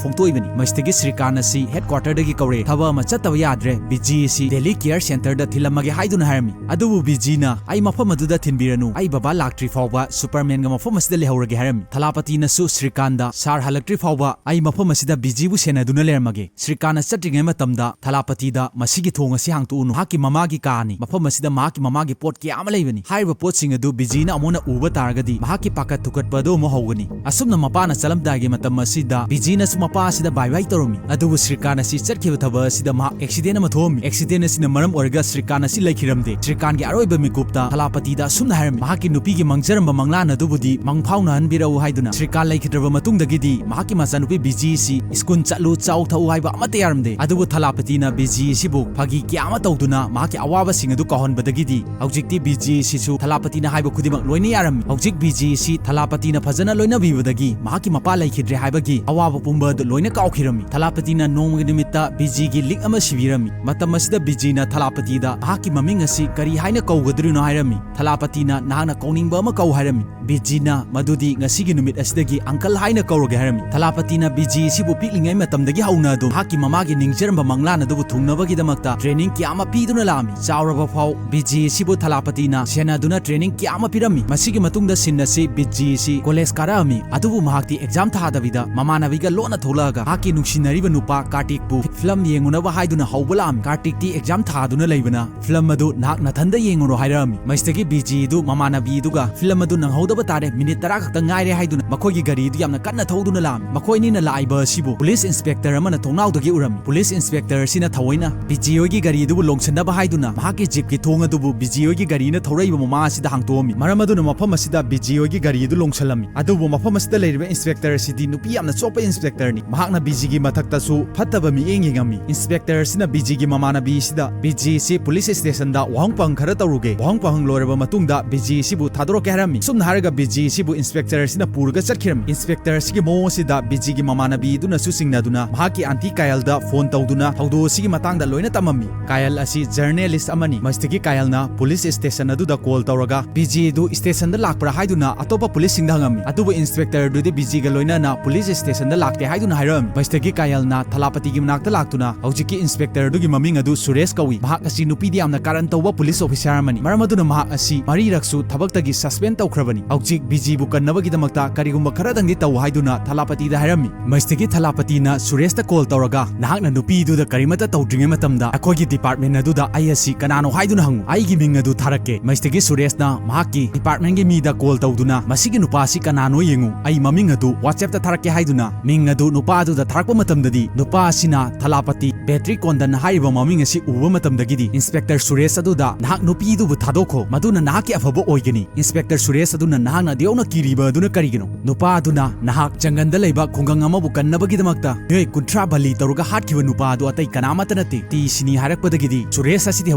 ꯐꯣꯡꯗꯣꯛꯏꯕꯅꯤ꯫ ꯃꯁꯤꯗꯒꯤ ꯁ꯭ꯔꯤꯀꯥꯟ ꯑꯁꯤ headquarterꯗꯒꯤ ꯀꯧꯔꯛꯑꯦ꯫ ꯊꯕꯛ ꯑꯃ ꯆꯠꯇꯕ ꯌꯥꯗ꯭ꯔꯦ, ꯕꯤꯖꯤ ꯑꯁꯤ Delhi Care Centreꯗ ꯊꯤꯜꯂꯝꯃꯒꯦ ꯍꯥꯏꯗꯨꯅ ꯍꯥꯏꯔꯝꯃꯤ꯫ ꯑꯗꯨꯕꯨ ꯕꯤꯖꯤꯅ, "ꯑꯩ ꯃꯐꯝ ꯑꯗꯨꯗ ꯊꯤꯟꯕꯤꯔꯅꯨ, ꯑꯩ ꯕꯕꯥ ꯂꯥꯛꯇ꯭ꯔꯤ ꯐꯥꯎꯕ Supermanꯒ ꯃꯐꯝ ꯑꯁꯤꯗ ꯂꯩꯍꯧꯔꯒꯦ" ꯍꯥꯏꯔꯝꯃꯤ꯫ ꯊꯂꯥꯄꯇꯤꯅꯁꯨ ꯁ꯭ꯔꯤꯀꯥꯟꯗ, "Sir ꯍꯜꯂꯛꯇ꯭ꯔꯤ ꯐꯥꯎꯕ ꯑꯩ ꯃꯐꯝ ꯑꯁꯤꯗ ꯕꯤꯖꯤꯕꯨ ꯁꯦꯟꯅꯗꯨꯅ ꯂꯩꯔꯝꯃꯒꯦ"꯫ ꯁ꯭ꯔꯤꯀꯥꯟꯅ ꯆꯠꯇ꯭ꯔꯤꯉꯩ ꯃꯇꯝꯗ ꯊꯂꯥꯄꯇꯤꯗ, "ꯃꯁꯤꯒꯤ ꯊꯣꯡ ꯑꯁꯤ ꯍꯥꯡꯇꯣꯛꯎꯅꯨ, ꯃꯍꯥꯛꯀꯤ ꯃꯃꯥꯒꯤ ꯀꯥꯅꯤ, ꯃꯐꯝ ꯑꯁꯤꯗ ꯃꯍꯥꯛꯀꯤ ꯃꯃꯥꯒꯤ ꯄꯣꯠ ꯀꯌꯥ ꯑꯃ ꯂꯩꯕꯅꯤ꯫ ꯍꯥꯏꯔꯤꯕ ꯄꯣꯠꯁꯤꯡ ꯑꯗꯨ ꯕꯤꯖꯤꯅ ꯑꯃꯨꯛ ꯍꯟꯅ ꯎꯕ ꯇꯥꯔꯒꯗꯤ ꯃꯍꯥꯛꯀꯤ ꯄꯥꯈꯠ ꯊꯨꯀꯠꯄ ꯑꯗꯨ ꯑꯃꯨꯛ ꯍꯧꯒꯅꯤ"꯫ ꯑꯁꯨꯝꯅ ꯃꯄꯥꯅ ꯆꯠꯂꯝꯗꯥꯏꯒꯤ ꯃꯇꯝ ꯑꯁꯤꯗ ꯕꯤꯖꯤꯅꯁꯨ ꯃꯄꯥ ꯑꯁꯤꯗ bye bye ꯇꯧꯔꯝꯃꯤ꯫ ꯑꯗꯨꯕꯨ ꯁ꯭ꯔꯤꯀꯥꯟ ꯑꯁꯤ ꯆꯠꯈꯤꯕ ꯊꯕꯛ ꯑꯁꯤꯗ ꯃꯍꯥꯛ accident ꯑꯃ ꯊꯣꯛꯑꯝꯃꯤ꯫ Accident ꯑꯁꯤꯅ ꯃꯔꯝ ꯑꯣꯏꯔꯒ ꯁ꯭ꯔꯤꯀꯥꯟ ꯑꯁꯤ ꯂꯩꯈꯤꯔꯝꯗꯦ꯫ ꯁ꯭ꯔꯤꯀꯥꯟꯒꯤ ꯑꯔꯣꯏꯕ ꯃꯤꯀꯨꯞꯇ ꯊꯂꯥꯄꯇꯤꯗ ꯑꯁꯨꯝꯅ ꯍꯥꯏꯔꯝꯃꯤ, "ꯃꯍꯥꯛꯀꯤ ꯅꯨꯄꯤꯒꯤ ꯃꯪꯖꯔꯝꯕ ꯃꯪꯂꯥꯟ ꯑꯗꯨꯕꯨꯗꯤ ꯃꯪ ꯐꯥꯎꯅꯍꯟꯕꯤꯔꯛꯎ" ꯍꯥꯏꯗꯨꯅ꯫ ꯁ꯭ꯔꯤꯀꯥꯟ ꯂꯩꯈꯤꯗ꯭ꯔꯕ ꯃꯇꯨꯡꯗꯒꯤꯗꯤ ꯃꯍꯥꯛꯀꯤ ꯃꯆꯥꯅꯨꯄꯤ ꯕꯤꯖꯤ ꯑꯁꯤ school ꯆꯠꯂꯨ, ꯆꯥꯎ ꯊꯛꯎ ꯍꯥꯏꯕ ꯑꯃꯠꯇ ꯌꯥꯔꯝꯗꯦ꯫ ꯑꯗꯨꯕꯨ ꯊꯂꯥꯄꯇꯤꯅ ꯕꯤꯖꯤ ꯑꯁꯤꯕꯨ ꯐꯥꯒꯤ ꯀꯌꯥ ꯑꯃ ꯇꯧꯗꯨꯅ ꯃꯍꯥꯛꯀꯤ ꯑꯋꯥꯕꯁꯤꯡ ꯑꯗꯨ ꯀꯥꯎꯍꯟꯕꯗꯒꯤꯗꯤ ꯍꯧꯖꯤꯛꯇꯤ ꯕꯤꯖꯤ ꯑꯁꯤꯁꯨ ꯊꯂꯥꯄꯇꯤ ꯊꯂꯥꯄꯇꯤꯅ ꯍꯥꯏꯕ ꯈꯨꯗꯤꯡꯃꯛ ꯂꯣꯏꯅ ꯌꯥꯔꯝꯃꯤ꯫ ꯍꯧꯖꯤꯛ ꯕꯤꯖꯤ ꯑꯁꯤ ꯊꯂꯥꯄꯇꯤꯅ ꯐꯖꯅ ꯂꯣꯏꯅꯕꯤꯕꯗꯒꯤ ꯃꯍꯥꯛꯀꯤ ꯃꯄꯥ ꯂꯩꯈꯤꯗ꯭ꯔꯦ ꯍꯥꯏꯕꯒꯤ ꯑꯋꯥꯕ ꯄꯨꯝꯕ ꯑꯗꯨ ꯂꯣꯏꯅ ꯀꯥꯎꯈꯤꯔꯝꯃꯤ꯫ ꯊꯂꯥꯄꯇꯤꯅ ꯅꯣꯡꯃꯒꯤ ꯅꯨꯃꯤꯠꯇ ꯕꯤꯖꯤꯒꯤ ꯂꯤꯛ ꯑꯃ ꯁꯤꯕꯤꯔꯝꯃꯤ꯫ ꯃꯇꯝ ꯑꯁꯤꯗ ꯕꯤꯖꯤꯅ ꯊꯂꯥꯄꯇꯤꯗ ꯃꯍꯥꯛꯀꯤ ꯃꯃꯤꯡ ꯑꯁꯤ ꯀꯔꯤ ꯍꯥꯏꯅ ꯀꯧꯒꯗꯣꯔꯤꯅꯣ ꯍꯥꯏꯔꯝꯃꯤ꯫ ꯊꯂꯥꯄꯇꯤꯅ ꯅꯍꯥꯛꯅ ꯀꯧꯅꯤꯡꯕ ꯑꯃ ꯀꯧ ꯍꯥꯏꯔꯝꯃꯤ꯫ ꯕꯤꯖꯤꯅ ꯃꯗꯨꯗꯤ ꯉꯁꯤꯒꯤ ꯅꯨꯃꯤꯠ ꯑꯁꯤꯗꯒꯤ ꯑꯪꯀꯜ ꯍꯥꯏꯅ ꯀꯧꯔꯒꯦ ꯍꯥꯏꯔꯝꯃꯤ꯫ ꯊꯂꯥꯄꯇꯤꯅ ꯕꯤꯖꯤ ꯑꯁꯤꯕꯨ ꯄꯤꯛꯂꯤꯉꯩ ꯃꯇꯝꯗꯒꯤ ꯍꯧꯅ ꯑꯗꯨꯝ ꯃꯍꯥꯛꯀꯤ ꯃꯃꯥꯒꯤ ꯅꯤꯡꯖꯔꯝꯕ ꯃꯪꯂꯥꯟ ꯑꯗꯨꯕꯨ ꯊꯨꯡꯅꯕꯒꯤꯗꯃꯛꯇ ꯇ꯭ꯔꯦꯅꯤꯡ ꯀꯌꯥ ꯑꯃ ꯄꯤꯗꯨꯅ ꯂꯥꯛꯑꯝꯃꯤ꯫ ꯆꯥꯎꯔꯕ ꯐꯥꯎ ꯕꯤꯖꯤ ꯑꯁꯤꯕꯨ ꯊꯂꯥꯄꯇꯤꯅ ꯁꯦꯟꯅꯗꯨꯅ ꯇ꯭ꯔꯦꯅꯤꯡ ꯀꯌꯥ ꯑꯃ ꯄꯤꯔꯝꯃꯤ꯫ ꯃꯁꯤꯒꯤ ꯃꯇꯨꯡꯗ ꯁꯤꯟ ꯑꯁꯤ ꯕꯤꯖꯤ ꯑꯁꯤ ꯀꯣꯂꯦꯖ ꯀꯥꯔꯛꯑꯝꯃꯤ꯫ ꯑꯗꯨꯕꯨ ꯃꯍꯥꯛꯇꯤ ꯑꯦꯛꯖꯥꯝ ꯊꯥꯗꯕꯤꯗ ꯃꯃꯥꯟꯅꯕꯤꯒ ꯂꯣꯟꯅ ꯊꯣꯛꯂꯛꯑꯒ ꯃꯍꯥꯛꯀꯤ ꯅꯨꯡꯁꯤꯅꯔꯤꯕ ꯅꯨꯄꯥ ꯀꯥꯔꯇꯤꯛꯄꯨ ꯐꯤꯂꯝ ꯌꯦꯡꯉꯨꯅꯕ ꯍꯥꯏꯗꯨꯅ ꯍꯧꯕ ꯂꯥꯛꯑꯝꯃꯤ꯫ ꯀꯥꯔꯇꯤꯛꯇꯤ ꯑꯦꯛꯖꯥꯝ ꯊꯥꯗꯨꯅ ꯂꯩꯕꯅ ꯐꯤꯂꯝ ꯑꯗꯨ ꯅꯍꯥꯛ ꯅꯊꯟꯗ ꯌꯦꯡꯉꯨꯔꯣ ꯍꯥꯏꯔꯛꯑꯝꯃꯤ꯫ ꯃꯁꯤꯗꯒꯤ ꯕꯤꯖꯤꯗꯨ ꯃꯃꯥꯟꯅꯕꯤꯗꯨꯒ ꯐꯤꯂꯝ ꯑꯗꯨ ꯅꯪꯍꯧꯗꯕ ꯇꯥꯔꯦ, ꯃꯤꯅꯤꯠ ꯇꯔꯥ ꯈꯛꯇ ꯉꯥꯏꯔꯦ ꯍꯥꯏꯗꯨꯅ ꯃꯈꯣꯏꯒꯤ ꯒꯥꯔꯤꯗꯨ ꯌꯥꯝꯅ ꯀꯟꯅ ꯊꯧꯗꯨꯅ ꯂꯥꯛꯑꯝꯃꯤ꯫ ꯃꯈꯣꯏ ꯑꯅꯤꯅ ꯂꯥꯛꯏꯕ ꯑꯁꯤꯕꯨ ꯄꯨꯂꯤꯁ ꯏꯟꯁꯄꯦꯛꯇꯔ ꯑꯃꯅ ꯊꯣꯡꯅꯥꯎꯗꯒꯤ ꯎꯔꯝꯃꯤ꯫ ꯄꯨꯂꯤꯁ ꯏꯟꯁꯄꯦꯛꯇꯔ ꯑꯁꯤꯅ ꯊꯑꯣꯏꯅ ꯕꯤꯖꯤ ꯍꯣꯏꯒꯤ ꯒꯥꯔꯤꯗꯨꯕꯨ ꯂꯣꯡꯁꯤꯟꯅꯕ ꯍꯥꯏꯗꯨꯅ ꯃꯍꯥꯛꯀꯤ ꯖꯤꯞꯀꯤ ꯊꯣꯡ ꯑꯗꯨꯕꯨ ꯕꯤꯖꯤ ꯍꯣꯏꯒꯤ ꯒꯥꯔꯤꯅ ꯊꯧꯔꯛꯏꯕ ꯃꯃꯥ ꯑꯁꯤꯗ ꯍꯥꯡꯇꯣꯛꯑꯝꯃꯤ꯫ ꯃꯔꯝ ꯑꯗꯨꯅ ꯃꯐꯝ ꯑꯁꯤꯗ ꯕꯤꯖꯤ ꯍꯣꯏꯒꯤ ꯒꯥꯔꯤꯗꯨ ꯂꯣꯡꯁꯤꯜꯂꯝꯃꯤ꯫ ꯑꯗꯨꯕꯨ ꯃꯐꯝ ꯑꯁꯤꯗ ꯂꯩꯔꯤꯕ ꯏꯟꯁꯄꯦꯛꯇꯔ ꯑꯁꯤꯗꯤ ꯅꯨꯄꯤ ꯌꯥꯝꯅ ꯆꯣꯞꯄ ꯏꯟꯁꯄꯦꯛꯇꯔꯅꯤ꯫ ꯃꯍꯥꯛꯅ ꯕꯤꯖꯤꯒꯤ ꯃꯊꯛꯇꯁꯨ ꯐꯠꯇꯕ ꯃꯤꯠꯌꯦꯡ ꯌꯦꯡꯉꯝꯃꯤ꯫ ꯏꯟꯁꯄꯦꯛꯇꯔ ꯑꯁꯤꯅ ꯕꯤꯖꯤꯒꯤ ꯃꯃꯥꯟꯅꯕꯤ ꯑꯁꯤꯗ ꯕꯤꯖꯤ ꯑꯁꯤ ꯄꯨꯂꯤꯁ ꯁ꯭ꯇꯦꯁꯟꯗ ꯋꯥꯍꯪ ꯄꯥꯎꯍꯪ ꯈꯔ ꯇꯧꯔꯨꯒꯦ, ꯋꯥꯍꯪ ꯄꯥꯎꯍꯪ ꯂꯣꯏꯔꯕ ꯃꯇꯨꯡꯗ ꯕꯤꯖꯤ ꯑꯁꯤꯕꯨ ꯊꯥꯗꯣꯔꯛꯀꯦ ꯍꯥꯏꯔꯝꯃꯤ꯫ ꯁꯨꯝꯅ ꯍꯥꯏꯔꯒ ꯕꯤꯖꯤ ꯑꯁꯤꯕꯨ ꯏꯟꯁꯄꯦꯛꯇꯔ ꯑꯁꯤꯅ ꯄꯨꯔꯒ ꯆꯠꯈꯤꯔꯝꯃꯤ꯫ ꯏꯟꯁꯄꯦꯛꯇꯔ ꯑꯁꯤꯒꯤ ꯃꯑꯣꯡ ꯑꯁꯤꯗ ꯕꯤꯖꯤꯒꯤ ꯃꯃꯥꯟꯅꯕꯤ ꯑꯗꯨꯅꯁꯨ ꯆꯤꯡꯅꯗꯨꯅ ꯃꯍꯥꯛꯀꯤ ꯑꯟꯇꯤ ꯀꯥꯌꯜꯗ ꯐꯣꯟ ꯇꯧꯗꯨꯅ ꯊꯧꯗꯣꯛ ꯑꯁꯤꯒꯤ ꯃꯇꯥꯡꯗ ꯂꯣꯏꯅ ꯇꯝꯃꯝꯃꯤ꯫ ꯀꯥꯌꯜ ꯑꯁꯤ ꯖꯔꯅꯦꯂꯤꯁ ꯑꯃꯅꯤ꯫ ꯃꯁꯤꯗꯒꯤ ꯀꯥꯌꯜꯅ ꯄꯨꯂꯤꯁ ꯁ꯭ꯇꯦꯁꯟ ꯑꯗꯨꯗ ꯀꯣꯜ ꯇꯧꯔꯒ ꯕꯤꯖꯤ ꯑꯗꯨ ꯁ꯭ꯇꯦꯁꯟꯗ ꯂꯥꯛꯄ꯭ꯔꯥ ꯍꯥꯏꯗꯨꯅ ꯑꯇꯣꯞꯄ ꯄꯨꯂꯤꯁꯁꯤꯡꯗ ꯍꯪꯉꯝꯃꯤ꯫ ꯑꯗꯨꯕꯨ ꯏꯟꯁꯄꯦꯛꯇꯔ ꯑꯗꯨꯗꯤ ꯕꯤꯖꯤꯒ ꯂꯣꯏꯅꯅ ꯄꯨꯂꯤꯁ ꯁ꯭ꯇꯦꯁꯟꯗ ꯂꯥꯛꯇꯦ ꯍꯥꯏꯗꯨꯅ ꯍꯥꯏꯔꯝꯃꯤ꯫ ꯃꯁꯤꯗꯒꯤ ꯀꯥꯌꯜꯅ ꯊꯂꯥꯄꯇꯤꯒꯤ ꯃꯅꯥꯛꯇ ꯂꯥꯛꯇꯨꯅ ꯍꯧꯖꯤꯛꯀꯤ ꯏꯟꯁꯄꯦꯛꯇꯔ ꯑꯗꯨꯒꯤ ꯃꯃꯤꯡ ꯑꯗꯨ ꯁꯨꯔꯦꯁ ꯀꯧꯏ꯫ ꯃꯍꯥꯛ ꯑꯁꯤ ꯅꯨꯄꯤꯗꯤ ꯌꯥꯝꯅ ꯀꯥꯔꯟ ꯇꯧꯕ ꯄꯨꯂꯤꯁ ꯑꯣꯐꯤꯁꯥꯔ ꯑꯃꯅꯤ꯫ ꯃꯔꯝ ꯑꯗꯨꯅ ꯃꯍꯥꯛ ꯑꯁꯤ ꯃꯔꯤꯔꯛꯁꯨ ꯊꯕꯛꯇꯒꯤ ꯁꯁꯄꯦꯟ ꯇꯧꯈ꯭ꯔꯕꯅꯤ꯫ ꯍꯧꯖꯤꯛ ꯕꯤꯖꯤꯕꯨ ꯀꯟꯅꯕꯒꯤꯗꯃꯛꯇ ꯀꯔꯤꯒꯨꯝꯕ ꯈꯔꯗꯪꯗꯤ ꯇꯧ ꯍꯥꯏꯗꯨꯅ ꯊꯂꯥꯄꯇꯤꯗ ꯍꯥꯏꯔꯝꯃꯤ꯫ ꯃꯁꯤꯗꯒꯤ ꯊꯂꯥꯄꯇꯤꯅ ꯁꯨꯔꯦꯁꯇ ꯀꯣꯜ ꯇꯧꯔꯒ, "ꯅꯍꯥꯛꯅ ꯅꯨꯄꯤꯗꯨꯗ ꯀꯔꯤꯃꯠꯇ ꯇꯧꯗ꯭ꯔꯤꯉꯩ ꯃꯇꯝꯗ ꯑꯩꯈꯣꯏꯒꯤ ꯗꯤꯄꯥꯔꯠꯃꯦꯟ ꯑꯗꯨꯗ ꯑꯩ ꯑꯁꯤ ꯀꯅꯥꯅꯣ ꯍꯥꯏꯗꯨꯅ ꯍꯪꯉꯨ꯫ ꯑꯩꯒꯤ ꯃꯤꯡ ꯑꯗꯨ ꯊꯥꯔꯛꯀꯦ꯫" ꯃꯁꯤꯗꯒꯤ ꯁꯨꯔꯦꯁꯅ ꯃꯍꯥꯛꯀꯤ ꯗꯤꯄꯥꯔꯠꯃꯦꯟꯒꯤ ꯃꯤꯗ ꯀꯣꯜ ꯇꯧꯗꯨꯅ, "ꯃꯁꯤꯒꯤ ꯅꯨꯄꯥ ꯑꯁꯤ ꯀꯅꯥꯅꯣ ꯌꯦꯡꯉꯨ, ꯑꯩ ꯃꯃꯤꯡ ꯑꯗꯨ WhatsApp-ꯇ ꯊꯥꯔꯛꯀꯦ" ꯍꯥꯏꯗꯨꯅ ꯃꯤꯡ ꯑꯗꯨ ꯅꯨꯄꯥ ꯑꯗꯨꯗ ꯊꯥꯔꯛꯄ ꯃꯇꯝꯗꯗꯤ ꯅꯨꯄꯥ ꯑꯁꯤꯅ ꯊꯂꯥꯄꯇꯤ ꯄꯦꯇ꯭ꯔꯤꯛ ꯀꯣꯟꯗꯟ ꯍꯥꯏꯔꯤꯕ ꯃꯃꯤꯡ ꯑꯁꯤ ꯎꯕ ꯃꯇꯝꯗꯒꯤꯗꯤ ꯏꯟꯁꯄꯦꯛꯇꯔ ꯁꯨꯔꯦꯁ ꯑꯗꯨꯗ, "ꯅꯍꯥꯛ ꯅꯨꯄꯤꯗꯨꯕꯨ ꯊꯥꯗꯣꯛꯈꯣ, ꯃꯗꯨꯅ ꯅꯍꯥꯛꯀꯤ ꯑꯐꯕ ꯑꯣꯏꯒꯅꯤ꯫" ꯏꯟꯁꯄꯦꯛꯇꯔ ꯁꯨꯔꯦꯁ ꯑꯗꯨꯅ, "ꯅꯍꯥꯛꯅ ꯑꯗꯨꯛ ꯌꯧꯅ ꯀꯤꯔꯤꯕ ꯑꯗꯨꯅ ꯀꯔꯤꯒꯤꯅꯣ?" ꯅꯨꯄꯥ ꯑꯗꯨꯅ, "ꯅꯍꯥꯛ ꯖꯪꯒꯜꯗ ꯂꯩꯕ ꯈꯨꯡꯒꯪ ꯑꯃꯕꯨ ꯀꯟꯅꯕꯒꯤꯗꯃꯛꯇ ꯃꯤꯑꯣꯏ ꯀꯨꯟꯊ꯭ꯔꯥ ꯕꯂꯤ ꯇꯧꯔꯒ ꯍꯥꯠꯈꯤꯕ ꯅꯨꯄꯥ ꯑꯗꯨ ꯑꯇꯩ ꯀꯅꯥꯃꯠꯇ ꯅꯠꯇꯦ" ꯇꯤ ꯁꯤꯅꯤ ꯍꯥꯏꯔꯛꯄꯗꯒꯤꯗꯤ ꯁꯨꯔꯦꯁ ꯑꯁꯤꯗꯤ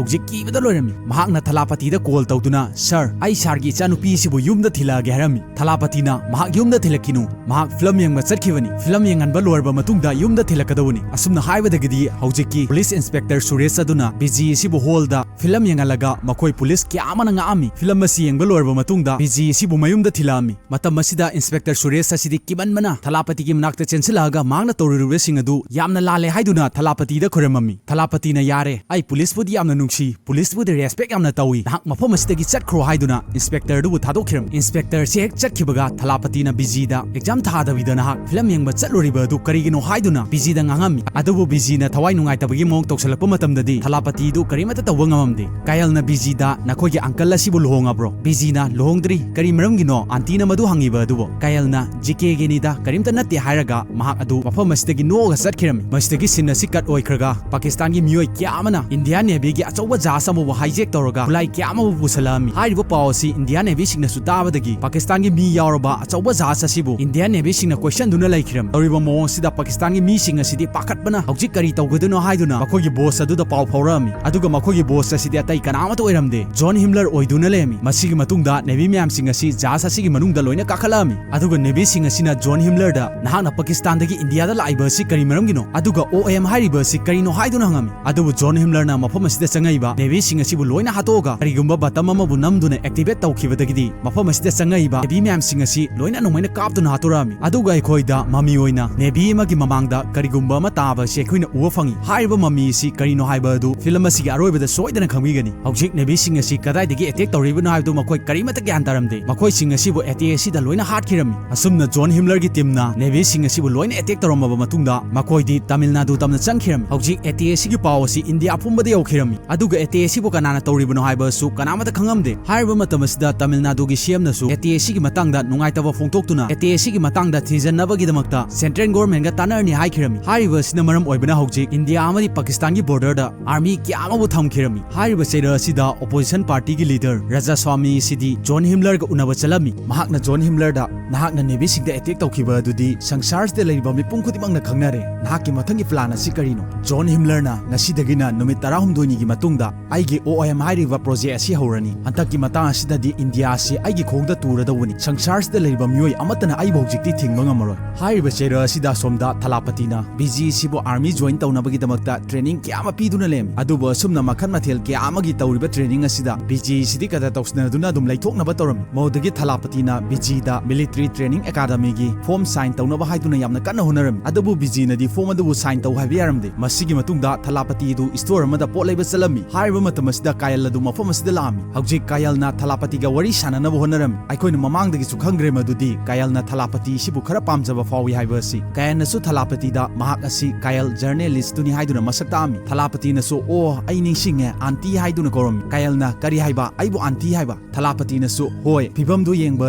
ꯍꯧꯖꯤꯛ ꯀꯤꯕꯗ ꯂꯣꯏꯔꯝꯃꯤ꯫ ꯃꯍꯥꯛꯅ ꯊꯂꯥꯄꯇꯤꯗ ꯀꯣꯜ ꯇꯧꯗꯨꯅ, "ꯁꯔ, ꯑꯩ ꯁꯥꯔꯒꯤ ꯏꯆꯥꯅꯨꯄꯤ ꯑꯁꯤꯕꯨ ꯌꯨꯝꯗ ꯊꯤꯜꯂꯛꯑꯒꯦ ꯍꯥꯏꯔꯝꯃꯤ꯫ ꯊꯂꯥꯄꯇꯤꯅ ꯃꯍꯥꯛ ꯌꯨꯝꯗ ꯊꯤꯜꯂꯛꯈꯤꯅꯨ, ꯃꯍꯥꯛ ꯐꯤꯂꯝ ꯌꯦꯡꯕ ꯆꯠꯈꯤꯕꯅꯤ, ꯐꯤꯂꯝ ꯌꯦꯡꯍꯟꯕ ꯂꯣꯏꯔꯕ ꯃꯇꯨꯡꯗ ꯌꯨꯝꯗ ꯊꯤꯜꯂꯛꯀꯗꯧꯕꯅꯤ꯫ ꯑꯁꯨꯝꯅ ꯍꯥꯏꯕꯗꯒꯤꯗꯤ ꯍꯧꯖꯤꯛꯀꯤ ꯄꯨꯂꯤꯁ ꯏꯟꯁꯄꯦꯛꯇꯔ ꯁꯨꯔꯦꯁ ꯑꯗꯨꯅ ꯕꯤꯖꯤ ꯑꯁꯤꯕꯨ ꯍꯣꯜꯗ ꯐꯤꯂꯝ ꯌꯦꯡꯍꯜꯂꯒ ꯃꯈꯣꯏ ꯄꯨꯂꯤꯁ ꯀꯌꯥ ꯑꯃꯅ ꯉꯥꯛꯑꯝꯃꯤ꯫ ꯐꯤꯂꯝ ꯑꯁꯤ ꯌꯦꯡꯕ ꯂꯣꯏꯔꯕ ꯃꯇꯨꯡꯗ ꯕꯤꯖꯤ ꯑꯁꯤꯕꯨ ꯃꯌꯨꯝꯗ ꯊꯤꯜꯂꯛꯑꯝꯃꯤ꯫ ꯃꯇꯝ ꯑꯁꯤꯗ ꯏꯟꯁꯄꯦꯛꯇꯔ ꯁꯨꯔꯦꯁ ꯑꯁꯤꯗꯤ ꯀꯤꯃꯟꯕꯅ ꯊꯂꯥꯄꯇꯤꯒꯤ ꯃꯅꯥꯛꯇ ꯆꯦꯟꯁꯤꯜꯂꯛꯑꯒ ꯃꯍꯥꯛꯅ ꯇꯧꯔꯨꯔꯤꯕꯁꯤꯡ ꯑꯗꯨ ꯌꯥꯝꯅ ꯂꯥꯜꯂꯦ ꯍꯥꯏꯗꯨꯅ ꯊꯂꯥꯄꯇꯤꯗ ꯈꯣꯏꯔꯝꯃꯝꯃꯤ꯫ ꯊꯂꯥꯄꯇꯤꯅ, "ꯌꯥꯔꯦ, ꯑꯩ ꯄꯨꯂꯤꯁꯄꯨꯗꯤ ꯌꯥꯝꯅ ꯅꯨꯡꯁꯤ, ꯄꯨꯂꯤꯁꯄꯨꯗꯤ ꯔꯦꯁꯄꯦꯛ ꯌꯥꯝꯅ ꯇꯧꯏ, ꯅꯍꯥꯛ ꯃꯐꯝ ꯑꯁꯤꯗꯒꯤ ꯆꯠꯈ꯭ꯔꯣ" ꯍꯥꯏꯗꯨꯅ ꯏꯟꯁꯄꯦꯛꯇꯔꯗꯨꯕꯨ ꯊꯥꯗꯣꯛꯈꯤꯔꯝꯃꯤ꯫ ꯏꯟꯁꯄꯦꯛꯇꯔꯁꯤ ꯍꯦꯛ ꯆꯠꯈꯤꯕꯒ ꯊꯂꯥꯄꯇꯤꯅ ꯕꯤꯖꯤꯗ, "ꯑꯦꯛꯖꯥꯝ ꯊꯥꯗꯕꯤꯗ ꯅꯍꯥꯛ ꯐꯤꯂꯝ ꯌꯦꯡꯕ ꯆꯠꯂꯨꯔꯤꯕ ꯑꯗꯨ ꯀꯔꯤꯒꯤꯅꯣ?" ꯍꯥꯏꯗꯨꯅ ꯕꯤꯖꯤꯗ ꯉꯥꯡꯉꯝꯃꯤ꯫ ꯑꯗꯨꯕꯨ ꯕꯤꯖꯤꯅ ꯊꯋꯥꯏ ꯅꯨꯡꯉꯥꯏꯇꯕꯒꯤ ꯃꯑꯣꯡ ꯇꯧꯁꯤꯜꯂꯛꯄ ꯃꯇꯝꯗꯗꯤ ꯊꯂꯥꯄꯇꯤꯗꯨ ꯀꯔꯤꯃꯠꯇ ꯇꯧꯕ ꯉꯝꯃꯝꯗꯦ꯫ ꯀꯥꯌꯜꯅ ꯕꯤꯖꯤꯗ, "ꯅꯈꯣꯏꯒꯤ ꯑꯪꯀꯜ ꯑꯁꯤꯕꯨ ꯂꯨꯍꯣꯡꯉꯕ꯭ꯔꯣ?" ꯕꯤꯖꯤꯅ, "ꯂꯨꯍꯣꯡꯗ꯭ꯔꯤ, ꯀꯔꯤ ꯃꯔꯝꯒꯤꯅꯣ ꯑꯥꯟꯇꯤꯅ ꯃꯗꯨ ꯍꯪꯉꯤꯕ ꯑꯗꯨꯕꯨ?" ꯀꯥꯌꯜꯅ, "ꯖꯤꯀꯦꯒꯤꯅꯤꯗ, ꯀꯔꯤꯝꯇ ꯅꯠꯇꯦ" ꯍꯥꯏꯔꯒ ꯃꯍꯥꯛ ꯑꯗꯨ ꯃꯐꯝ ꯑꯁꯤꯗꯒꯤ ꯅꯣꯛꯑꯒ ꯆꯠꯈꯤꯔꯝꯃꯤ꯫ ꯃꯁꯤꯗꯒꯤ ꯁꯤꯟ ꯑꯁꯤ ꯀꯠ ꯑꯣꯏꯈ꯭ꯔꯒ ꯄꯥꯀꯤꯁꯇꯥꯟꯒꯤ ꯃꯤꯑꯣꯏ ꯀꯌꯥ ꯑꯃꯅ ꯏꯟꯗꯤꯌꯥꯟ ꯅꯦꯚꯤꯒꯤ ꯑꯆꯧꯕ ꯖꯍꯥꯖ ꯑꯃꯕꯨ ꯍꯥꯏꯖꯦꯛ ꯇꯧꯔꯒ ꯈꯨꯠꯂꯥꯏ ꯀꯌꯥ ꯑꯃꯕꯨ ꯄꯨꯁꯜꯂꯛꯑꯝꯃꯤ꯫ ꯍꯥꯏꯔꯤꯕ ꯄꯥꯎ ꯑꯁꯤ ꯏꯟꯗꯤꯌꯥꯟ ꯅꯦꯚꯤꯁꯤꯡꯅꯁꯨ ꯇꯥꯕꯗꯒꯤ ꯄꯥꯀꯤꯁꯇꯥꯟꯒꯤ ꯃꯤ ꯌꯥꯎꯔꯕ ꯑꯆꯧꯕ ꯖꯍꯥꯖ ꯑꯁꯤꯕꯨ ꯏꯟꯗꯤꯌꯥꯟ ꯅꯦꯚꯤꯁꯤꯡꯅ ꯀꯣꯏꯁꯟꯗꯨꯅ ꯂꯩꯈꯤꯔꯝꯃꯤ꯫ ꯇꯧꯔꯤꯕ ꯃꯑꯣꯡ ꯑꯁꯤꯗ ꯄꯥꯀꯤꯁꯇꯥꯟꯒꯤ ꯃꯤꯁꯤꯡ ꯑꯁꯤꯗꯤ ꯄꯥꯈꯠꯄꯅ ꯍꯧꯖꯤꯛ ꯀꯔꯤ ꯇꯧꯒꯗꯣꯏꯅꯣ ꯍꯥꯏꯗꯨꯅ ꯃꯈꯣꯏꯒꯤ ꯕꯣꯁ ꯑꯗꯨꯗ ꯄꯥꯎ ꯐꯥꯎꯔꯛꯑꯝꯃꯤ꯫ ꯑꯗꯨꯒ ꯃꯈꯣꯏꯒꯤ ꯕꯣꯁ ꯑꯁꯤꯗꯤ ꯑꯇꯩ ꯀꯅꯥ ꯑꯃꯠꯇ ꯑꯣꯏꯔꯝꯗꯦ, ꯖꯣꯟ ꯍꯤꯝꯂꯔ ꯑꯣꯏꯗꯨꯅ ꯂꯩꯔꯝꯃꯤ꯫ ꯃꯁꯤꯒꯤ ꯃꯇꯨꯡꯗ ꯅꯦꯚꯤ ꯃꯌꯥꯝꯁꯤꯡ ꯑꯁꯤ ꯖꯍꯥꯖ ꯑꯁꯤꯒꯤ ꯃꯅꯨꯡꯗ ꯂꯣꯏꯅ ꯀꯥꯈꯠꯂꯛꯑꯝꯃꯤ꯫ ꯑꯗꯨꯒ ꯅꯦꯚꯤꯁꯤꯡ ꯑꯁꯤꯅ ꯖꯣꯟ ꯍꯤꯝꯂꯔꯗ, "ꯅꯍꯥꯛꯅ ꯄꯥꯀꯤꯁꯇꯥꯟꯗꯒꯤ ꯏꯟꯗꯤꯌꯥꯗ ꯂꯥꯛꯏꯕ ꯑꯁꯤ ꯀꯔꯤ ꯃꯔꯝꯒꯤꯅꯣ? ꯑꯗꯨꯒ ꯑꯣ ꯑꯦꯝ ꯍꯥꯏꯔꯤꯕ ꯑꯁꯤ ꯀꯔꯤꯅꯣ?" ꯍꯥꯏꯗꯨꯅ ꯍꯪꯉꯝꯃꯤ꯫ ꯑꯗꯨꯕꯨ ꯖꯣꯟ ꯍꯤꯝꯂꯔꯅ ꯃꯐꯝ ꯑꯁꯤꯗ ꯆꯪꯉꯛꯏꯕ ꯅꯦꯚꯤꯁꯤꯡ ꯑꯁꯤꯕꯨ ꯂꯣꯏꯅ ꯍꯥꯠꯇꯣꯛꯑꯒ ꯀꯔꯤꯒꯨꯝꯕ ꯕꯇꯝ ꯑꯃꯕꯨ ꯅꯝꯗꯨꯅ ꯑꯦꯛꯇꯤꯚꯦꯠ ꯇꯧꯈꯤꯕꯗꯒꯤꯗꯤ ꯃꯐꯝ ꯑꯁꯤꯗ ꯆꯪꯉꯛꯏꯕ ꯅꯦꯚꯤ ꯃꯌꯥꯝꯁꯤꯡ ꯑꯁꯤ ꯂꯣꯏꯅ ꯅꯣꯡꯃꯩꯅ ꯀꯥꯞꯇꯨꯅ ꯍꯥꯠꯇꯣꯔꯛꯑꯝꯃꯤ꯫ ꯑꯗꯨꯒ ꯑꯩꯈꯣꯏꯗ ꯃꯃꯤ ꯑꯣꯏꯅ ꯅꯦꯚꯤ ꯑꯃꯒꯤ ꯃꯃꯥꯡꯗ ꯀꯔꯤꯒꯨꯝꯕ ꯑꯃ ꯇꯥꯕ ꯑꯁꯤ ꯑꯩꯈꯣꯏꯅ ꯎꯕ ꯐꯪꯉꯤ꯫ ꯍꯥꯏꯔꯤꯕ ꯃꯃꯤ ꯑꯁꯤ ꯀꯔꯤꯅꯣ ꯍꯥꯏꯕ ꯑꯗꯨ ꯐꯤꯂꯝ ꯑꯁꯤꯒꯤ ꯑꯔꯣꯏꯕꯗ ꯁꯣꯏꯗꯅ ꯈꯪꯕꯤꯒꯅꯤ꯫ ꯍꯧꯖꯤꯛ ꯅꯦꯚꯤꯁꯤꯡ ꯑꯁꯤ ꯀꯗꯥꯏꯗꯒꯤ ꯑꯦꯇꯦꯛ ꯇꯧꯔꯤꯕꯅꯣ ꯍꯥꯏꯕꯗꯨ ꯃꯈꯣꯏ ꯀꯔꯤꯃꯠꯇ ꯒ꯭ꯌꯥꯟ ꯇꯥꯔꯝꯗꯦ꯫ ꯃꯈꯣꯏꯁꯤꯡ ꯑꯁꯤꯕꯨ ꯑꯦꯇꯦꯛ ꯑꯁꯤꯗ ꯂꯣꯏꯅ ꯍꯥꯠꯈꯤꯔꯝꯃꯤ꯫ ꯑꯁꯨꯝꯅ ꯖꯣꯟ ꯍꯤꯝꯂꯔꯒꯤ ꯇꯤꯝꯅ ꯅꯦꯚꯤꯁꯤꯡ ꯑꯁꯤꯕꯨ ꯂꯣꯏꯅ ꯑꯦꯇꯦꯛ ꯇꯧꯔꯝꯃꯕ ꯃꯇꯨꯡꯗ ꯃꯈꯣꯏꯗꯤ ꯇꯥꯃꯤꯜ ꯅꯥꯗꯨ ꯇꯝꯅ ꯆꯪꯈꯤꯔꯝꯃꯤ꯫ ꯍꯧꯖꯤꯛ ꯑꯦꯇꯦꯛ ꯑꯁꯤꯒꯤ ꯄꯥꯎ ꯑꯁꯤ ꯏꯟꯗꯤꯌꯥ ꯄꯨꯝꯕꯗ ꯌꯧꯈꯤꯔꯝꯃꯤ꯫ ꯑꯗꯨꯒ ꯑꯦꯇꯦꯛ ꯑꯁꯤꯕꯨ ꯀꯅꯥꯅ ꯇꯧꯔꯤꯕꯅꯣ ꯍꯥꯏꯕ ꯑꯁꯨ ꯀꯅꯥꯃꯠꯇ ꯈꯪꯉꯝꯗꯦ꯫ ꯍꯥꯏꯔꯤꯕ ꯃꯇꯝ ꯑꯁꯤꯗ ꯇꯥꯃꯤꯜ ꯅꯥꯗꯨꯒꯤ ꯁꯤ ꯑꯦꯝꯅꯁꯨ ꯑꯦꯇꯦꯛ ꯑꯁꯤꯒꯤ ꯃꯇꯥꯡꯗ ꯅꯨꯡꯉꯥꯏꯇꯕ ꯐꯣꯡꯗꯣꯛꯇꯨꯅ ꯑꯦꯇꯦꯛ ꯑꯁꯤꯒꯤ ꯃꯇꯥꯡꯗ ꯊꯤꯖꯤꯟꯅꯕꯒꯤꯗꯃꯛꯇ ꯁꯦꯟꯇ꯭ꯔꯦꯜ ꯒꯣꯔꯃꯦꯟꯒ ꯇꯥꯟꯅꯔꯅꯤ ꯍꯥꯏꯈꯤꯔꯝꯃꯤ꯫ ꯍꯥꯏꯔꯤꯕ ꯑꯁꯤꯅ ꯃꯔꯝ ꯑꯣꯏꯕꯅ ꯍꯧꯖꯤꯛ ꯏꯟꯗꯤꯌꯥ ꯑꯃꯗꯤ ꯄꯥꯀꯤꯁꯇꯥꯟꯒꯤ ꯕꯣꯔꯗꯔꯗ ꯑꯥꯔꯃꯤ ꯀꯌꯥ ꯑꯃꯕꯨ ꯊꯝꯈꯤꯔꯝꯃꯤ꯫ ꯍꯥꯏꯔꯤꯕ ꯆꯩꯔꯛ ꯑꯁꯤꯗ ꯑꯣꯄꯣꯖꯤꯁꯟ ꯄꯥꯔꯇꯤꯒꯤ ꯂꯤꯗꯔ ꯔꯖꯥꯁ꯭ꯋꯥꯃꯤ ꯑꯁꯤꯗꯤ ꯖꯣꯟ ꯍꯤꯝꯂꯔꯒ ꯎꯅꯕ ꯆꯠꯂꯝꯃꯤ꯫ ꯃꯍꯥꯛꯅ ꯖꯣꯟ ꯍꯤꯝꯂꯔꯗ, "ꯅꯍꯥꯛꯅ ꯅꯦꯚꯤꯁꯤꯡꯗ ꯑꯦꯇꯦꯛ ꯇꯧꯈꯤꯕ ꯑꯗꯨꯗꯤ ꯁꯪꯁꯥꯔꯁꯤꯗ ꯂꯩꯔꯤꯕ ꯃꯤꯄꯨꯝ ꯈꯨꯗꯤꯡꯃꯛꯅ ꯈꯪꯅꯔꯦ꯫ ꯅꯍꯥꯛꯀꯤ ꯃꯊꯪꯒꯤ ꯄ꯭ꯂꯥꯟ ꯑꯁꯤ ꯀꯔꯤꯅꯣ?" ꯖꯣꯟ ꯍꯤꯝꯂꯔꯅ, "ꯉꯁꯤꯗꯒꯤꯅ ꯅꯨꯃꯤꯠ ꯇꯔꯥꯍꯨꯝꯗꯣꯏꯅꯤꯒꯤ ꯃꯇꯨꯡꯗ ꯑꯩꯒꯤ ꯑꯣ ꯑꯦꯝ ꯍꯥꯏꯔꯤꯕ ꯄ꯭ꯔꯣꯖꯦꯛ ꯑꯁꯤ ꯍꯧꯔꯅꯤ꯫ ꯍꯟꯗꯛꯀꯤ ꯃꯇꯥꯡ ꯑꯁꯤꯗꯗꯤ ꯏꯟꯗꯤꯌꯥꯁꯤ ꯑꯩꯒꯤ ꯈꯣꯡꯗ ꯇꯨꯔꯗꯧꯕꯅꯤ꯫ ꯁꯪꯁꯥꯔꯁꯤꯗ ꯂꯩꯔꯤꯕ ꯃꯤꯑꯣꯏ ꯑꯃꯠꯇꯅ ꯑꯩꯕꯨ ꯍꯧꯖꯤꯛꯇꯤ ꯊꯤꯡꯕ ꯉꯝꯃꯔꯣꯏ꯫ ꯍꯥꯏꯔꯤꯕ ꯆꯦꯔ ꯑꯁꯤꯗ ꯑꯁꯣꯝꯗ ꯊꯂꯥꯄꯇꯤꯅ ꯕꯤꯖꯤꯁꯤꯕꯨ ꯑꯥꯔꯃꯤ ꯖꯣꯏꯟ ꯇꯧꯅꯕꯒꯤꯗꯃꯛꯇ ꯇ꯭ꯔꯦꯅꯤꯡ ꯀꯌꯥ ꯑꯃ ꯄꯤꯗꯨꯅ ꯂꯩꯔꯝꯃꯤ꯫ ꯑꯗꯨꯕꯨ ꯑꯁꯨꯝꯅ ꯃꯈꯜ ꯃꯊꯦꯜ ꯀꯌꯥ ꯑꯃꯒꯤ ꯇꯧꯔꯤꯕ ꯇ꯭ꯔꯦꯅꯤꯡ ꯑꯁꯤꯗ ꯕꯤꯖꯤꯁꯤꯗꯤ ꯀꯗꯔ ꯇꯧꯁꯤꯟꯅꯗꯨꯅ ꯑꯗꯨꯝ ꯂꯩꯊꯣꯛꯅꯕ ꯇꯧꯔꯝꯃꯤ꯫ ꯃꯗꯨꯗꯒꯤ ꯊꯂꯥꯄꯇꯤꯅ ꯕꯤꯖꯤꯗ ꯃꯤꯂꯤꯇꯔꯤ ꯇ꯭ꯔꯦꯅꯤꯡ ꯑꯦꯀꯥꯗꯃꯤꯒꯤ ꯐꯣꯔꯝ ꯁꯥꯏꯟ ꯇꯧꯅꯕ ꯍꯥꯏꯗꯨꯅ ꯌꯥꯝꯅ ꯀꯟꯅ ꯍꯣꯠꯅꯔꯝꯃꯤ꯫ ꯑꯗꯨꯕꯨ ꯕꯤꯖꯤꯅꯗꯤ ꯐꯣꯔꯝ ꯑꯗꯨꯕꯨ ꯁꯥꯏꯟ ꯇꯧ ꯍꯥꯏꯕ ꯌꯥꯔꯝꯗꯦ꯫ ꯃꯁꯤꯒꯤ ꯃꯇꯨꯡꯗ ꯊꯂꯥꯄꯇꯤ ꯑꯗꯨ ꯁ꯭ꯇꯣꯔ ꯑꯃꯗ ꯄꯣꯠ ꯂꯩꯕ ꯆꯠꯂꯝꯃꯤ꯫ ꯍꯥꯏꯔꯤꯕ ꯃꯇꯝ ꯑꯁꯤꯗ ꯀꯥꯌꯜ ꯑꯗꯨ ꯃꯐꯝ ꯑꯁꯤꯗ ꯂꯥꯛꯑꯝꯃꯤ꯫ ꯍꯧꯖꯤꯛ ꯀꯥꯌꯜꯅ ꯊꯂꯥꯄꯇꯤꯒ ꯋꯥꯔꯤ ꯁꯥꯟꯅꯅꯕ ꯍꯣꯠꯅꯔꯝꯃꯤ꯫ ꯑꯩꯈꯣꯏꯅ ꯃꯃꯥꯡꯗꯒꯤꯁꯨ ꯈꯪꯈ꯭ꯔꯦ ꯃꯗꯨꯗꯤ ꯀꯥꯌꯜꯅ ꯊꯂꯥꯄꯇꯤ ꯑꯁꯤꯕꯨ ꯈꯔ ꯄꯥꯝꯖꯕ ꯐꯥꯎꯏ ꯍꯥꯏꯕ ꯑꯁꯤ꯫ ꯀꯥꯌꯜꯅꯁꯨ ꯊꯂꯥꯄꯇꯤꯗ ꯃꯍꯥꯛ ꯑꯁꯤ ꯀꯥꯌꯜ ꯖꯔꯅꯦꯂꯤꯁꯇꯨꯅꯤ ꯍꯥꯏꯗꯨꯅ ꯃꯁꯛ ꯇꯥꯛꯑꯝꯃꯤ꯫ ꯊꯂꯥꯄꯇꯤꯅꯁꯨ, "ꯑꯣ, ꯑꯩ ꯅꯤꯡꯁꯤꯡꯉꯦ, ꯑꯥꯟꯇꯤ ꯍꯥꯏꯗꯨꯅ ꯀꯧꯔꯝꯃꯤ"꯫ ꯀꯥꯌꯜꯅ, "ꯀꯔꯤ ꯍꯥꯏꯕ? ꯑꯩꯕꯨ ꯑꯥꯟꯇꯤ ꯍꯥꯏꯕ?" ꯊꯂꯥꯄꯇꯤꯅꯁꯨ, "ꯍꯣꯏ, ꯐꯤꯕꯝꯗꯨ ꯌꯦꯡꯕ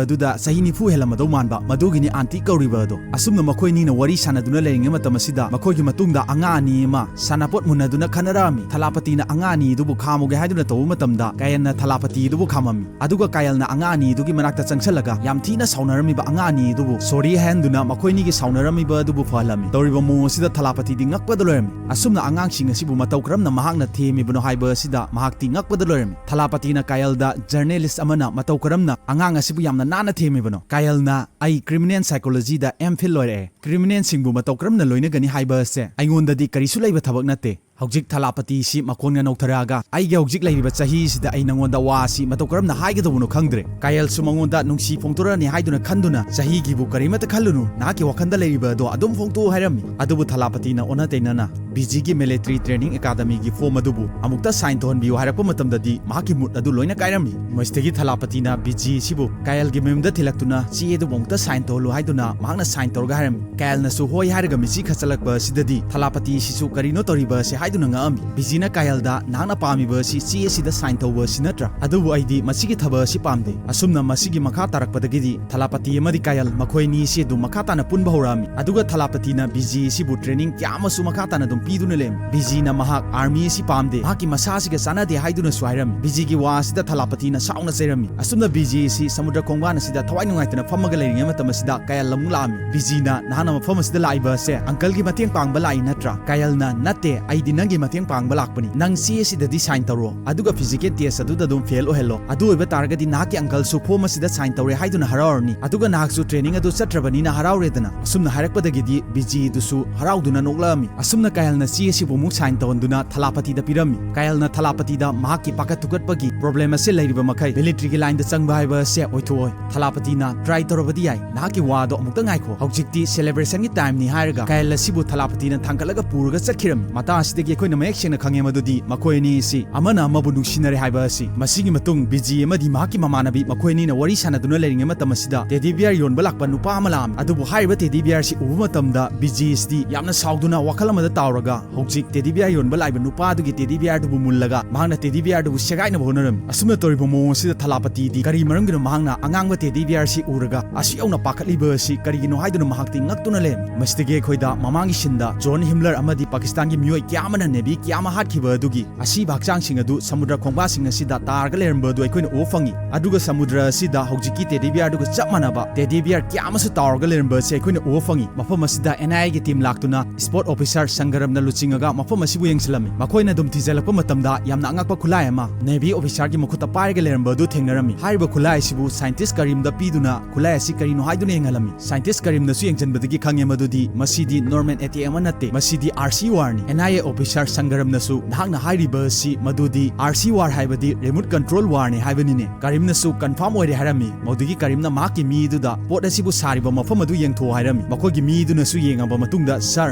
ꯑꯗꯨꯗ ꯆꯍꯤ ꯅꯤꯐꯨ ꯍꯦꯜꯂꯝꯃꯗꯧ ꯃꯥꯟꯕ, ꯃꯗꯨꯒꯤꯅꯤ ꯑꯥꯟꯇꯤ ꯀꯧꯔꯤꯕ ꯑꯗꯣ"꯫ ꯑꯁꯨꯝꯅ ꯃꯈꯣꯏꯅꯤꯅ ꯋꯥꯔꯤ ꯁꯥꯟꯅꯗꯨꯅ ꯂꯩꯔꯤꯉꯩ ꯃꯇꯝ ꯑꯁꯤꯗ ꯃꯈꯣꯏꯒꯤ ꯃꯇꯨꯡꯗ ꯑꯉꯥ ꯑꯅꯤ ꯑꯃ ꯁꯥꯟꯅꯄꯣꯠ ꯃꯨꯟꯅꯗꯨꯅ ꯈꯟꯅꯔꯛꯑꯝꯃꯤ꯫ ꯊꯂꯥꯄꯇꯤꯅ ꯑꯉꯥ ꯑꯅꯤ ꯑꯗꯨꯕꯨ ꯈꯥꯝꯃꯨꯒꯦ ꯍꯥꯏꯗꯨꯅ ꯇꯧꯕ ꯃꯇꯝꯗ ꯀꯥꯌꯜꯅ ꯊꯂꯥꯄꯇꯤ ꯑꯗꯨꯕꯨ ꯈꯥꯝꯃꯝꯃꯤ꯫ ꯑꯗꯨꯒ ꯀꯥꯌꯜꯅ ꯑꯉꯥ ꯑꯅꯤ ꯑꯗꯨꯒꯤ ꯃꯅꯥꯛꯇ ꯆꯪꯁꯜꯂꯒ ꯌꯥꯝ ꯊꯤꯅ ꯁꯥꯎꯅꯔꯝꯃꯤꯕ ꯑꯉꯥ ꯑꯅꯤ ꯑꯗꯨꯕꯨ ꯁꯣꯔꯤ ꯍꯥꯏꯍꯟꯗꯨꯅ ꯃꯈꯣꯏꯅꯤꯒꯤ ꯁꯥꯎꯅꯔꯝꯃꯤꯕ ꯑꯗꯨꯕꯨ ꯐꯍꯜꯂꯝꯃꯤ꯫ ꯇꯧꯔꯤꯕ ꯃꯑꯣꯡ ꯑꯁꯤꯗ ꯊꯂꯥꯄꯇꯤꯗꯤ ꯉꯛꯄꯗ ꯂꯣꯏꯔꯝꯃꯤ꯫ ꯑꯁꯨꯝꯅ ꯑꯉꯥꯡꯁꯤꯡ ꯑꯁꯤꯕꯨ ꯃꯇꯧ ꯀꯔꯝꯅ ꯃꯍꯥꯛꯅ ꯊꯦꯝꯃꯤꯕꯅꯣ ꯍꯥꯏꯕ ꯑꯁꯤꯗ ꯃꯍꯥꯛꯇꯤ ꯉꯛꯄꯗ ꯂꯣꯏꯔꯝꯃꯤ꯫ ꯊꯂꯥꯄꯇꯤꯅ ꯀꯥꯌꯜꯗ ꯖꯔꯅꯦꯂꯤꯁ ꯑꯃꯅ ꯃꯇꯧ ꯀꯔꯝꯅ ꯑꯉꯥꯡ ꯑꯁꯤꯕꯨ ꯌꯥꯝꯅ ꯅꯥꯟꯅ ꯊꯦꯝꯃꯤꯕꯅꯣ? ꯀꯥꯌꯜꯅ, "ꯑꯩ ꯀ꯭ꯔꯤꯃꯤꯅꯦꯜ ꯁꯥꯏꯀꯣꯂꯣꯖꯤꯗ ꯑꯦꯝ ꯐꯤꯜ ꯂꯣꯏꯔꯛꯑꯦ꯫ ꯀ꯭ꯔꯤꯃꯤꯅꯦꯜꯁꯤꯡꯕꯨ ꯃꯇꯧ ꯀꯔꯝꯅ ꯂꯣꯏꯅꯒꯅꯤ ꯍꯥꯏꯕ ꯑꯁꯦ ꯑꯩꯉꯣꯟꯗꯗꯤ ꯀꯔꯤꯁꯨ ꯂꯩꯕ ꯊꯕꯛ ꯅꯠꯇꯦ"꯫ ꯍꯧꯖꯤꯛ ꯊꯂꯥꯄꯇꯤꯁꯤ ꯃꯈꯣꯟꯒ ꯅꯧꯊꯔꯛꯑꯒ, "ꯑꯩꯒꯤ ꯍꯧꯖꯤꯛ ꯂꯩꯔꯤꯕ ꯆꯍꯤꯁꯤꯗ ꯑꯩ ꯅꯉꯣꯟꯗ ꯋꯥ ꯑꯁꯤ ꯃꯇꯧ ꯀꯔꯝꯅ ꯍꯥꯏꯒꯗꯧꯕꯅꯣ ꯈꯪꯗ꯭ꯔꯦ"꯫ ꯀꯥꯌꯜꯁꯨ ꯃꯉꯣꯟꯗ ꯅꯨꯡꯁꯤ ꯐꯣꯡꯗꯣꯔꯛꯑꯅꯤ ꯍꯥꯏꯗꯨꯅ ꯈꯟꯗꯨꯅ, "ꯆꯍꯤꯒꯤꯕꯨ ꯀꯔꯤꯃꯠꯇ ꯈꯜꯂꯨꯅꯨ, ꯅꯍꯥꯛꯀꯤ ꯋꯥꯈꯜꯗ ꯂꯩꯔꯤꯕ ꯑꯗꯣ ꯑꯗꯨꯝ ꯐꯣꯡꯗꯣꯛꯎ" ꯍꯥꯏꯔꯝꯃꯤ꯫ ꯑꯗꯨꯕꯨ ꯊꯂꯥꯄꯇꯤꯅ ꯑꯣꯟꯅ ꯇꯩꯅꯅ ꯕꯤꯖꯤꯒꯤ ꯃꯤꯂꯤꯇꯔꯤ ꯇ꯭ꯔꯦꯅꯤꯡ ꯑꯦꯀꯥꯗꯃꯤꯒꯤ ꯐꯣꯔꯝ ꯑꯗꯨꯕꯨ ꯑꯃꯨꯛꯇ ꯁꯥꯏꯟ ꯇꯧꯍꯟꯕꯤꯌꯨ ꯍꯥꯏꯔꯛꯄ ꯃꯇꯝꯗꯗꯤ ꯃꯍꯥꯛꯀꯤ ꯃꯨꯗ ꯑꯗꯨ ꯂꯣꯏꯅ ꯀꯥꯏꯔꯝꯃꯤ꯫ ꯃꯁꯤꯗꯒꯤ ꯊꯂꯥꯄꯇꯤꯅ ꯕꯤꯖꯤ ꯑꯁꯤꯕꯨ ꯀꯥꯌꯜꯒꯤ ꯃꯌꯨꯝꯗ ꯊꯤꯜꯂꯛꯇꯨꯅ ꯆꯦ ꯑꯗꯨꯕꯨ ꯑꯃꯨꯛꯇ ꯁꯥꯏꯟ ꯇꯧꯍꯜꯂꯨ ꯍꯥꯏꯗꯨꯅ ꯃꯍꯥꯛꯅ ꯁꯥꯏꯟ ꯇꯧꯔꯒ ꯍꯥꯏꯔꯝꯃꯤ꯫ ꯀꯥꯌꯜꯅꯁꯨ ꯍꯣꯏ ꯍꯥꯏꯔꯒ ꯃꯤꯠꯁꯤ ꯈꯠꯆꯜꯂꯛꯄ ꯑꯁꯤꯗꯗꯤ ꯊꯂꯥꯄꯇꯤ ꯑꯁꯤꯁꯨ ꯀꯔꯤꯅꯣ ꯇꯧꯔꯤꯕ ꯑꯁꯤ ꯍꯥꯏꯗꯨꯅ ꯉꯛꯑꯝꯃꯤ꯫ ꯕꯤꯖꯤꯅ ꯀꯥꯌꯜꯗ, "ꯅꯍꯥꯛꯅ ꯄꯥꯝꯃꯤꯕ ꯑꯁꯤ ꯆꯦ ꯑꯁꯤꯗ ꯁꯥꯏꯟ ꯇꯧꯕ ꯑꯁꯤ ꯅꯠꯇ꯭ꯔꯥ? ꯑꯗꯨꯕꯨ ꯑꯩꯗꯤ ꯃꯁꯤꯒꯤ ꯊꯕꯛ ꯑꯁꯤ ꯄꯥꯝꯗꯦ"꯫ ꯑꯁꯨꯝꯅ ꯃꯁꯤꯒꯤ ꯃꯈꯥ ꯇꯥꯔꯛꯄꯗꯒꯤꯗꯤ ꯊꯂꯥꯄꯇꯤ ꯑꯃꯗꯤ ꯀꯥꯌꯜ ꯃꯈꯣꯏ ꯑꯅꯤ ꯑꯁꯤ ꯑꯗꯨꯝ ꯃꯈꯥ ꯇꯥꯅ ꯄꯨꯟꯕ ꯍꯧꯔꯛꯑꯝꯃꯤ꯫ ꯑꯗꯨꯒ ꯊꯂꯥꯄꯇꯤꯅ ꯕꯤꯖꯤ ꯑꯁꯤꯕꯨ ꯇ꯭ꯔꯦꯅꯤꯡ ꯀꯌꯥ ꯑꯃꯁꯨ ꯃꯈꯥ ꯇꯥꯅ ꯑꯗꯨꯝ ꯄꯤꯗꯨꯅ ꯂꯩꯔꯝꯃꯤ꯫ ꯕꯤꯖꯤꯅ ꯃꯍꯥꯛ army ꯑꯁꯤ ꯄꯥꯝꯗꯦ, ꯃꯍꯥꯛꯀꯤ ꯃꯁꯥ ꯑꯁꯤꯒ ꯆꯥꯟꯅꯗꯦ ꯍꯥꯏꯗꯨꯅꯁꯨ ꯍꯥꯏꯔꯝꯃꯤ꯫ ꯕꯤꯖꯤꯒꯤ ꯋꯥ ꯑꯁꯤꯗ ꯊꯂꯥꯄꯇꯤꯅ ꯁꯥꯎꯅ ꯆꯩꯔꯝꯃꯤ꯫ ꯑꯁꯨꯝꯅ ꯕꯤꯖꯤ ꯑꯁꯤ ꯁꯃꯨꯗ꯭ꯔ ꯈꯣꯡꯕꯥꯟ ꯑꯁꯤꯗ ꯊꯋꯥꯏ ꯅꯨꯡꯉꯥꯏꯇꯅ ꯐꯝꯃꯒ ꯂꯩꯔꯤꯉꯩ ꯃꯇꯝ ꯑꯁꯤꯗ ꯀꯌꯜ ꯑꯃꯨꯛ ꯂꯥꯛꯑꯝꯃꯤ꯫ ꯕꯤꯖꯤꯅ, "ꯅꯍꯥꯛꯅ ꯃꯐꯝ ꯑꯁꯤꯗ ꯂꯥꯛꯏꯕ ꯑꯁꯦ uncle ꯒꯤ ꯃꯇꯦꯡ ꯄꯥꯡꯕ ꯂꯥꯛꯏ ꯅꯠꯇ꯭ꯔꯥ?" ꯀꯌꯜꯅ, "ꯅꯠꯇꯦ, ꯑꯩꯗꯤ ꯅꯪꯒꯤ ꯃꯇꯦꯡ ꯄꯥꯡꯕ ꯂꯥꯛꯄꯅꯤ꯫ ꯅꯪ ꯆꯦ ꯑꯁꯤꯗꯗꯤ sign ꯇꯧꯔꯣ, ꯑꯗꯨꯒ physical test ꯑꯗꯨꯗ ꯑꯗꯨꯝ fail ꯑꯣꯏꯍꯜꯂꯣ꯫ ꯑꯗꯨ ꯑꯣꯏꯕ ꯇꯥꯔꯒꯗꯤ ꯅꯍꯥꯛꯀꯤ uncle ꯁꯨ form ꯑꯁꯤꯗ sign ꯇꯧꯔꯦ ꯍꯥꯏꯗꯨꯅ ꯍꯔꯥꯎꯔꯅꯤ, ꯑꯗꯨꯒ ꯅꯍꯥꯛꯁꯨ training ꯑꯗꯨ ꯆꯠꯇ꯭ꯔꯕꯅꯤꯅ ꯍꯔꯥꯎꯔꯦꯗꯅ꯫" ꯑꯁꯨꯝꯅ ꯍꯥꯏꯔꯛꯄꯗꯒꯤꯗꯤ ꯕꯤꯖꯤꯗꯨꯁꯨ ꯍꯔꯥꯎꯗꯨꯅ ꯅꯣꯛꯂꯛꯑꯝꯃꯤ꯫ ꯑꯁꯨꯝꯅ ꯀꯌꯜꯅ ꯆꯦ ꯑꯁꯤꯕꯨ ꯑꯃꯨꯛ sign ꯇꯧꯍꯟꯗꯨꯅ ꯊꯂꯥꯄꯇꯤꯗ ꯄꯤꯔꯝꯃꯤ꯫ ꯀꯌꯜꯅ ꯊꯂꯥꯄꯇꯤꯗ ꯃꯍꯥꯛꯀꯤ ꯄꯥꯈꯠ ꯊꯨꯀꯠꯄꯒꯤ problem ꯑꯁꯤ ꯂꯩꯔꯤꯕ ꯃꯈꯩ military ꯒꯤ line ꯗ ꯆꯪꯕ ꯍꯥꯏꯕ ꯑꯁꯤ ꯑꯣꯏꯊꯣꯛꯑꯣꯏ꯫ ꯊꯂꯥꯄꯇꯤꯅ, "Try ꯇꯧꯔꯕꯗꯤ ꯌꯥꯏ, ꯅꯍꯥꯛꯀꯤ ꯋꯥꯗꯣ ꯑꯃꯨꯛꯇ ꯉꯥꯏꯈꯣ, ꯍꯧꯖꯤꯛꯇꯤ celebration ꯒꯤ time ꯅꯤ" ꯍꯥꯏꯔꯒ ꯀꯌꯜ ꯑꯁꯤꯕꯨ ꯊꯂꯥꯄꯇꯤꯅ ꯊꯥꯡꯒꯠꯂꯒ ꯄꯨꯔꯒ ꯆꯠꯈꯤꯔꯝꯃꯤ꯫ ꯃꯇꯥꯡ ꯑꯁꯤꯗꯒꯤ ꯑꯩꯈꯣꯏꯅ ꯃꯌꯦꯛ ꯁꯦꯡꯅ ꯈꯪꯉꯦ ꯃꯗꯨꯗꯤ ꯃꯈꯣꯏ ꯑꯅꯤ ꯑꯁꯤ ꯑꯃꯅ ꯑꯃꯕꯨ ꯅꯨꯡꯁꯤꯅꯔꯦ ꯍꯥꯏꯕ ꯑꯁꯤ꯫ ꯃꯁꯤꯒꯤ ꯃꯇꯨꯡ ꯕꯤꯖꯤ ꯑꯃꯗꯤ ꯃꯍꯥꯛꯀꯤ ꯃꯃꯥꯟꯅꯕꯤ ꯃꯈꯣꯏ ꯑꯅꯤꯅ ꯋꯥꯔꯤ ꯁꯥꯟꯅꯗꯨꯅ ꯂꯩꯔꯤꯉꯩ ꯃꯇꯝ ꯑꯁꯤꯗ teddy bear ꯌꯣꯟꯕ ꯂꯥꯛꯄ ꯅꯨꯄꯥ ꯑꯃ ꯂꯥꯛꯑꯝꯃꯤ꯫ ꯑꯗꯨꯕꯨ ꯍꯥꯏꯔꯤꯕ teddy bear ꯁꯤ ꯎꯕ ꯃꯇꯝꯗ ꯕꯤꯖꯤ ꯑꯁꯤꯗꯤ ꯌꯥꯝꯅ ꯁꯥꯎꯗꯨꯅ ꯋꯥꯈꯜ ꯑꯃꯗ ꯇꯥꯎꯔꯒ ꯍꯧꯖꯤꯛ teddy bear ꯌꯣꯟꯕ ꯂꯥꯛꯏꯕ ꯅꯨꯄꯥ ꯑꯗꯨꯒꯤ teddy bear ꯗꯨꯕꯨ ꯃꯨꯜꯂꯒ ꯃꯍꯥꯛꯅ teddy bear ꯗꯨꯕꯨ ꯁꯦꯒꯥꯏꯅꯕ ꯍꯣꯠꯅꯔꯝꯃꯤ꯫ ꯑꯁꯨꯝꯅ ꯇꯧꯔꯤꯕ ꯃꯑꯣꯡ ꯑꯁꯤꯗ ꯊꯂꯥꯄꯇꯤꯗꯤ ꯀꯔꯤ ꯃꯔꯝꯒꯤꯅꯣ ꯃꯍꯥꯛꯅ ꯑꯉꯥꯡꯕ teddy bear ꯁꯤ ꯎꯔꯒ ꯑꯁꯨꯛ ꯌꯧꯅ ꯄꯥꯈꯠꯂꯤꯕ ꯑꯁꯤ ꯀꯔꯤꯒꯤꯅꯣ ꯍꯥꯏꯗꯨꯅ ꯃꯍꯥꯛꯇꯤ ꯉꯛꯇꯨꯅ ꯂꯩꯔꯝꯃꯤ꯫ ꯃꯁꯤꯗꯒꯤ ꯑꯩꯈꯣꯏꯗ ꯃꯃꯥꯡꯒꯤ scene ꯗ ꯖꯣꯟ ꯍꯤꯝꯂꯔ ꯑꯃꯗꯤ ꯄꯥꯀꯤꯁꯇꯥꯟꯒꯤ ꯃꯤꯑꯣꯏ ꯀꯌꯥ ꯑꯃꯅ navy ꯀꯌꯥ ꯑꯃ ꯍꯥꯠꯈꯤꯕ ꯑꯗꯨꯒꯤ ꯑꯁꯤꯕ ꯍꯛꯆꯥꯡꯁꯤꯡ ꯑꯗꯨ ꯁꯃꯨꯗ꯭ꯔ ꯈꯣꯡꯕꯥꯁꯤꯡ ꯑꯁꯤꯗ ꯇꯥꯔꯒ ꯂꯩꯔꯝꯕ ꯑꯗꯨ ꯑꯩꯈꯣꯏꯅ ꯎꯕ ꯐꯪꯉꯤ꯫ ꯑꯗꯨꯒ ꯁꯃꯨꯗ꯭ꯔ ꯑꯁꯤꯗ ꯍꯧꯖꯤꯛꯀꯤ teddy bear ꯗꯨꯒ ꯆꯞ ꯃꯥꯟꯅꯕ teddy bear ꯀꯌꯥ ꯑꯃꯁꯨ ꯇꯥꯎꯔꯒ ꯂꯩꯔꯝꯕ ꯑꯁꯤ ꯑꯩꯈꯣꯏꯅ ꯎꯕ ꯐꯪꯉꯤ꯫ ꯃꯐꯝ ꯑꯁꯤꯗ N I A ꯒꯤ team ꯂꯥꯛꯇꯨꯅ sport officer ꯁꯪꯒꯔꯝꯅ ꯂꯨꯆꯤꯡꯉꯒ ꯃꯐꯝ ꯑꯁꯤꯕꯨ ꯌꯦꯡꯁꯤꯜꯂꯝꯃꯤ꯫ ꯃꯈꯣꯏꯅ ꯑꯗꯨꯝ ꯊꯤꯖꯤꯜꯂꯛꯄ ꯃꯇꯝꯗ ꯌꯥꯝꯅ ꯑꯉꯛꯄ ꯈꯨꯠꯂꯥꯏ ꯑꯃ navy officer ꯒꯤ ꯃꯈꯨꯠꯇ ꯄꯥꯏꯔꯒ ꯂꯩꯔꯝꯕ ꯑꯗꯨ ꯊꯦꯡꯅꯔꯝꯃꯤ꯫ ꯍꯥꯏꯔꯤꯕ ꯈꯨꯠꯂꯥꯏ ꯑꯁꯤꯕꯨ scientist ꯀꯔꯤꯝꯗ ꯄꯤꯗꯨꯅ ꯈꯨꯠꯂꯥꯏ ꯑꯁꯤ ꯀꯔꯤꯅꯣ ꯍꯥꯏꯗꯨꯅ ꯌꯦꯡꯍꯜꯂꯝꯃꯤ꯫ Scientist ꯀꯔꯤꯝꯅꯁꯨ ꯌꯦꯡꯁꯤꯟꯕꯗꯒꯤ ꯈꯪꯉꯦ ꯃꯗꯨꯗꯤ ꯃꯁꯤꯗꯤ normal attack ꯑꯃ ꯅꯠꯇꯦ, ꯃꯁꯤꯗꯤ R C war ꯅꯤ꯫ N I A officer ꯁꯪꯒꯔꯝꯅꯁꯨ ꯅꯍꯥꯛꯅ ꯍꯥꯏꯔꯤꯕ ꯑꯁꯤ ꯃꯗꯨꯗꯤ R C war ꯍꯥꯏꯕꯗꯤ remote control war ꯅꯤ ꯍꯥꯏꯕꯅꯤꯅꯦ꯫ ꯀꯔꯤꯝꯅꯁꯨ confirm ꯑꯣꯏꯔꯦ ꯍꯥꯏꯔꯝꯃꯤ꯫ ꯃꯗꯨꯗꯒꯤ ꯀꯔꯤꯝꯅ ꯃꯍꯥꯛꯀꯤ ꯃꯤꯗꯨꯗ ꯄꯣꯠ ꯑꯁꯤꯕꯨ ꯁꯥꯔꯤꯕ ꯃꯐꯝ ꯑꯗꯨ ꯌꯦꯡꯊꯣꯛꯑꯣ ꯍꯥꯏꯔꯝꯃꯤ꯫ ꯃꯈꯣꯏꯒꯤ ꯃꯤꯗꯨꯅꯁꯨ ꯌꯦꯡꯉꯕ ꯃꯇꯨꯡꯗ, "Sir,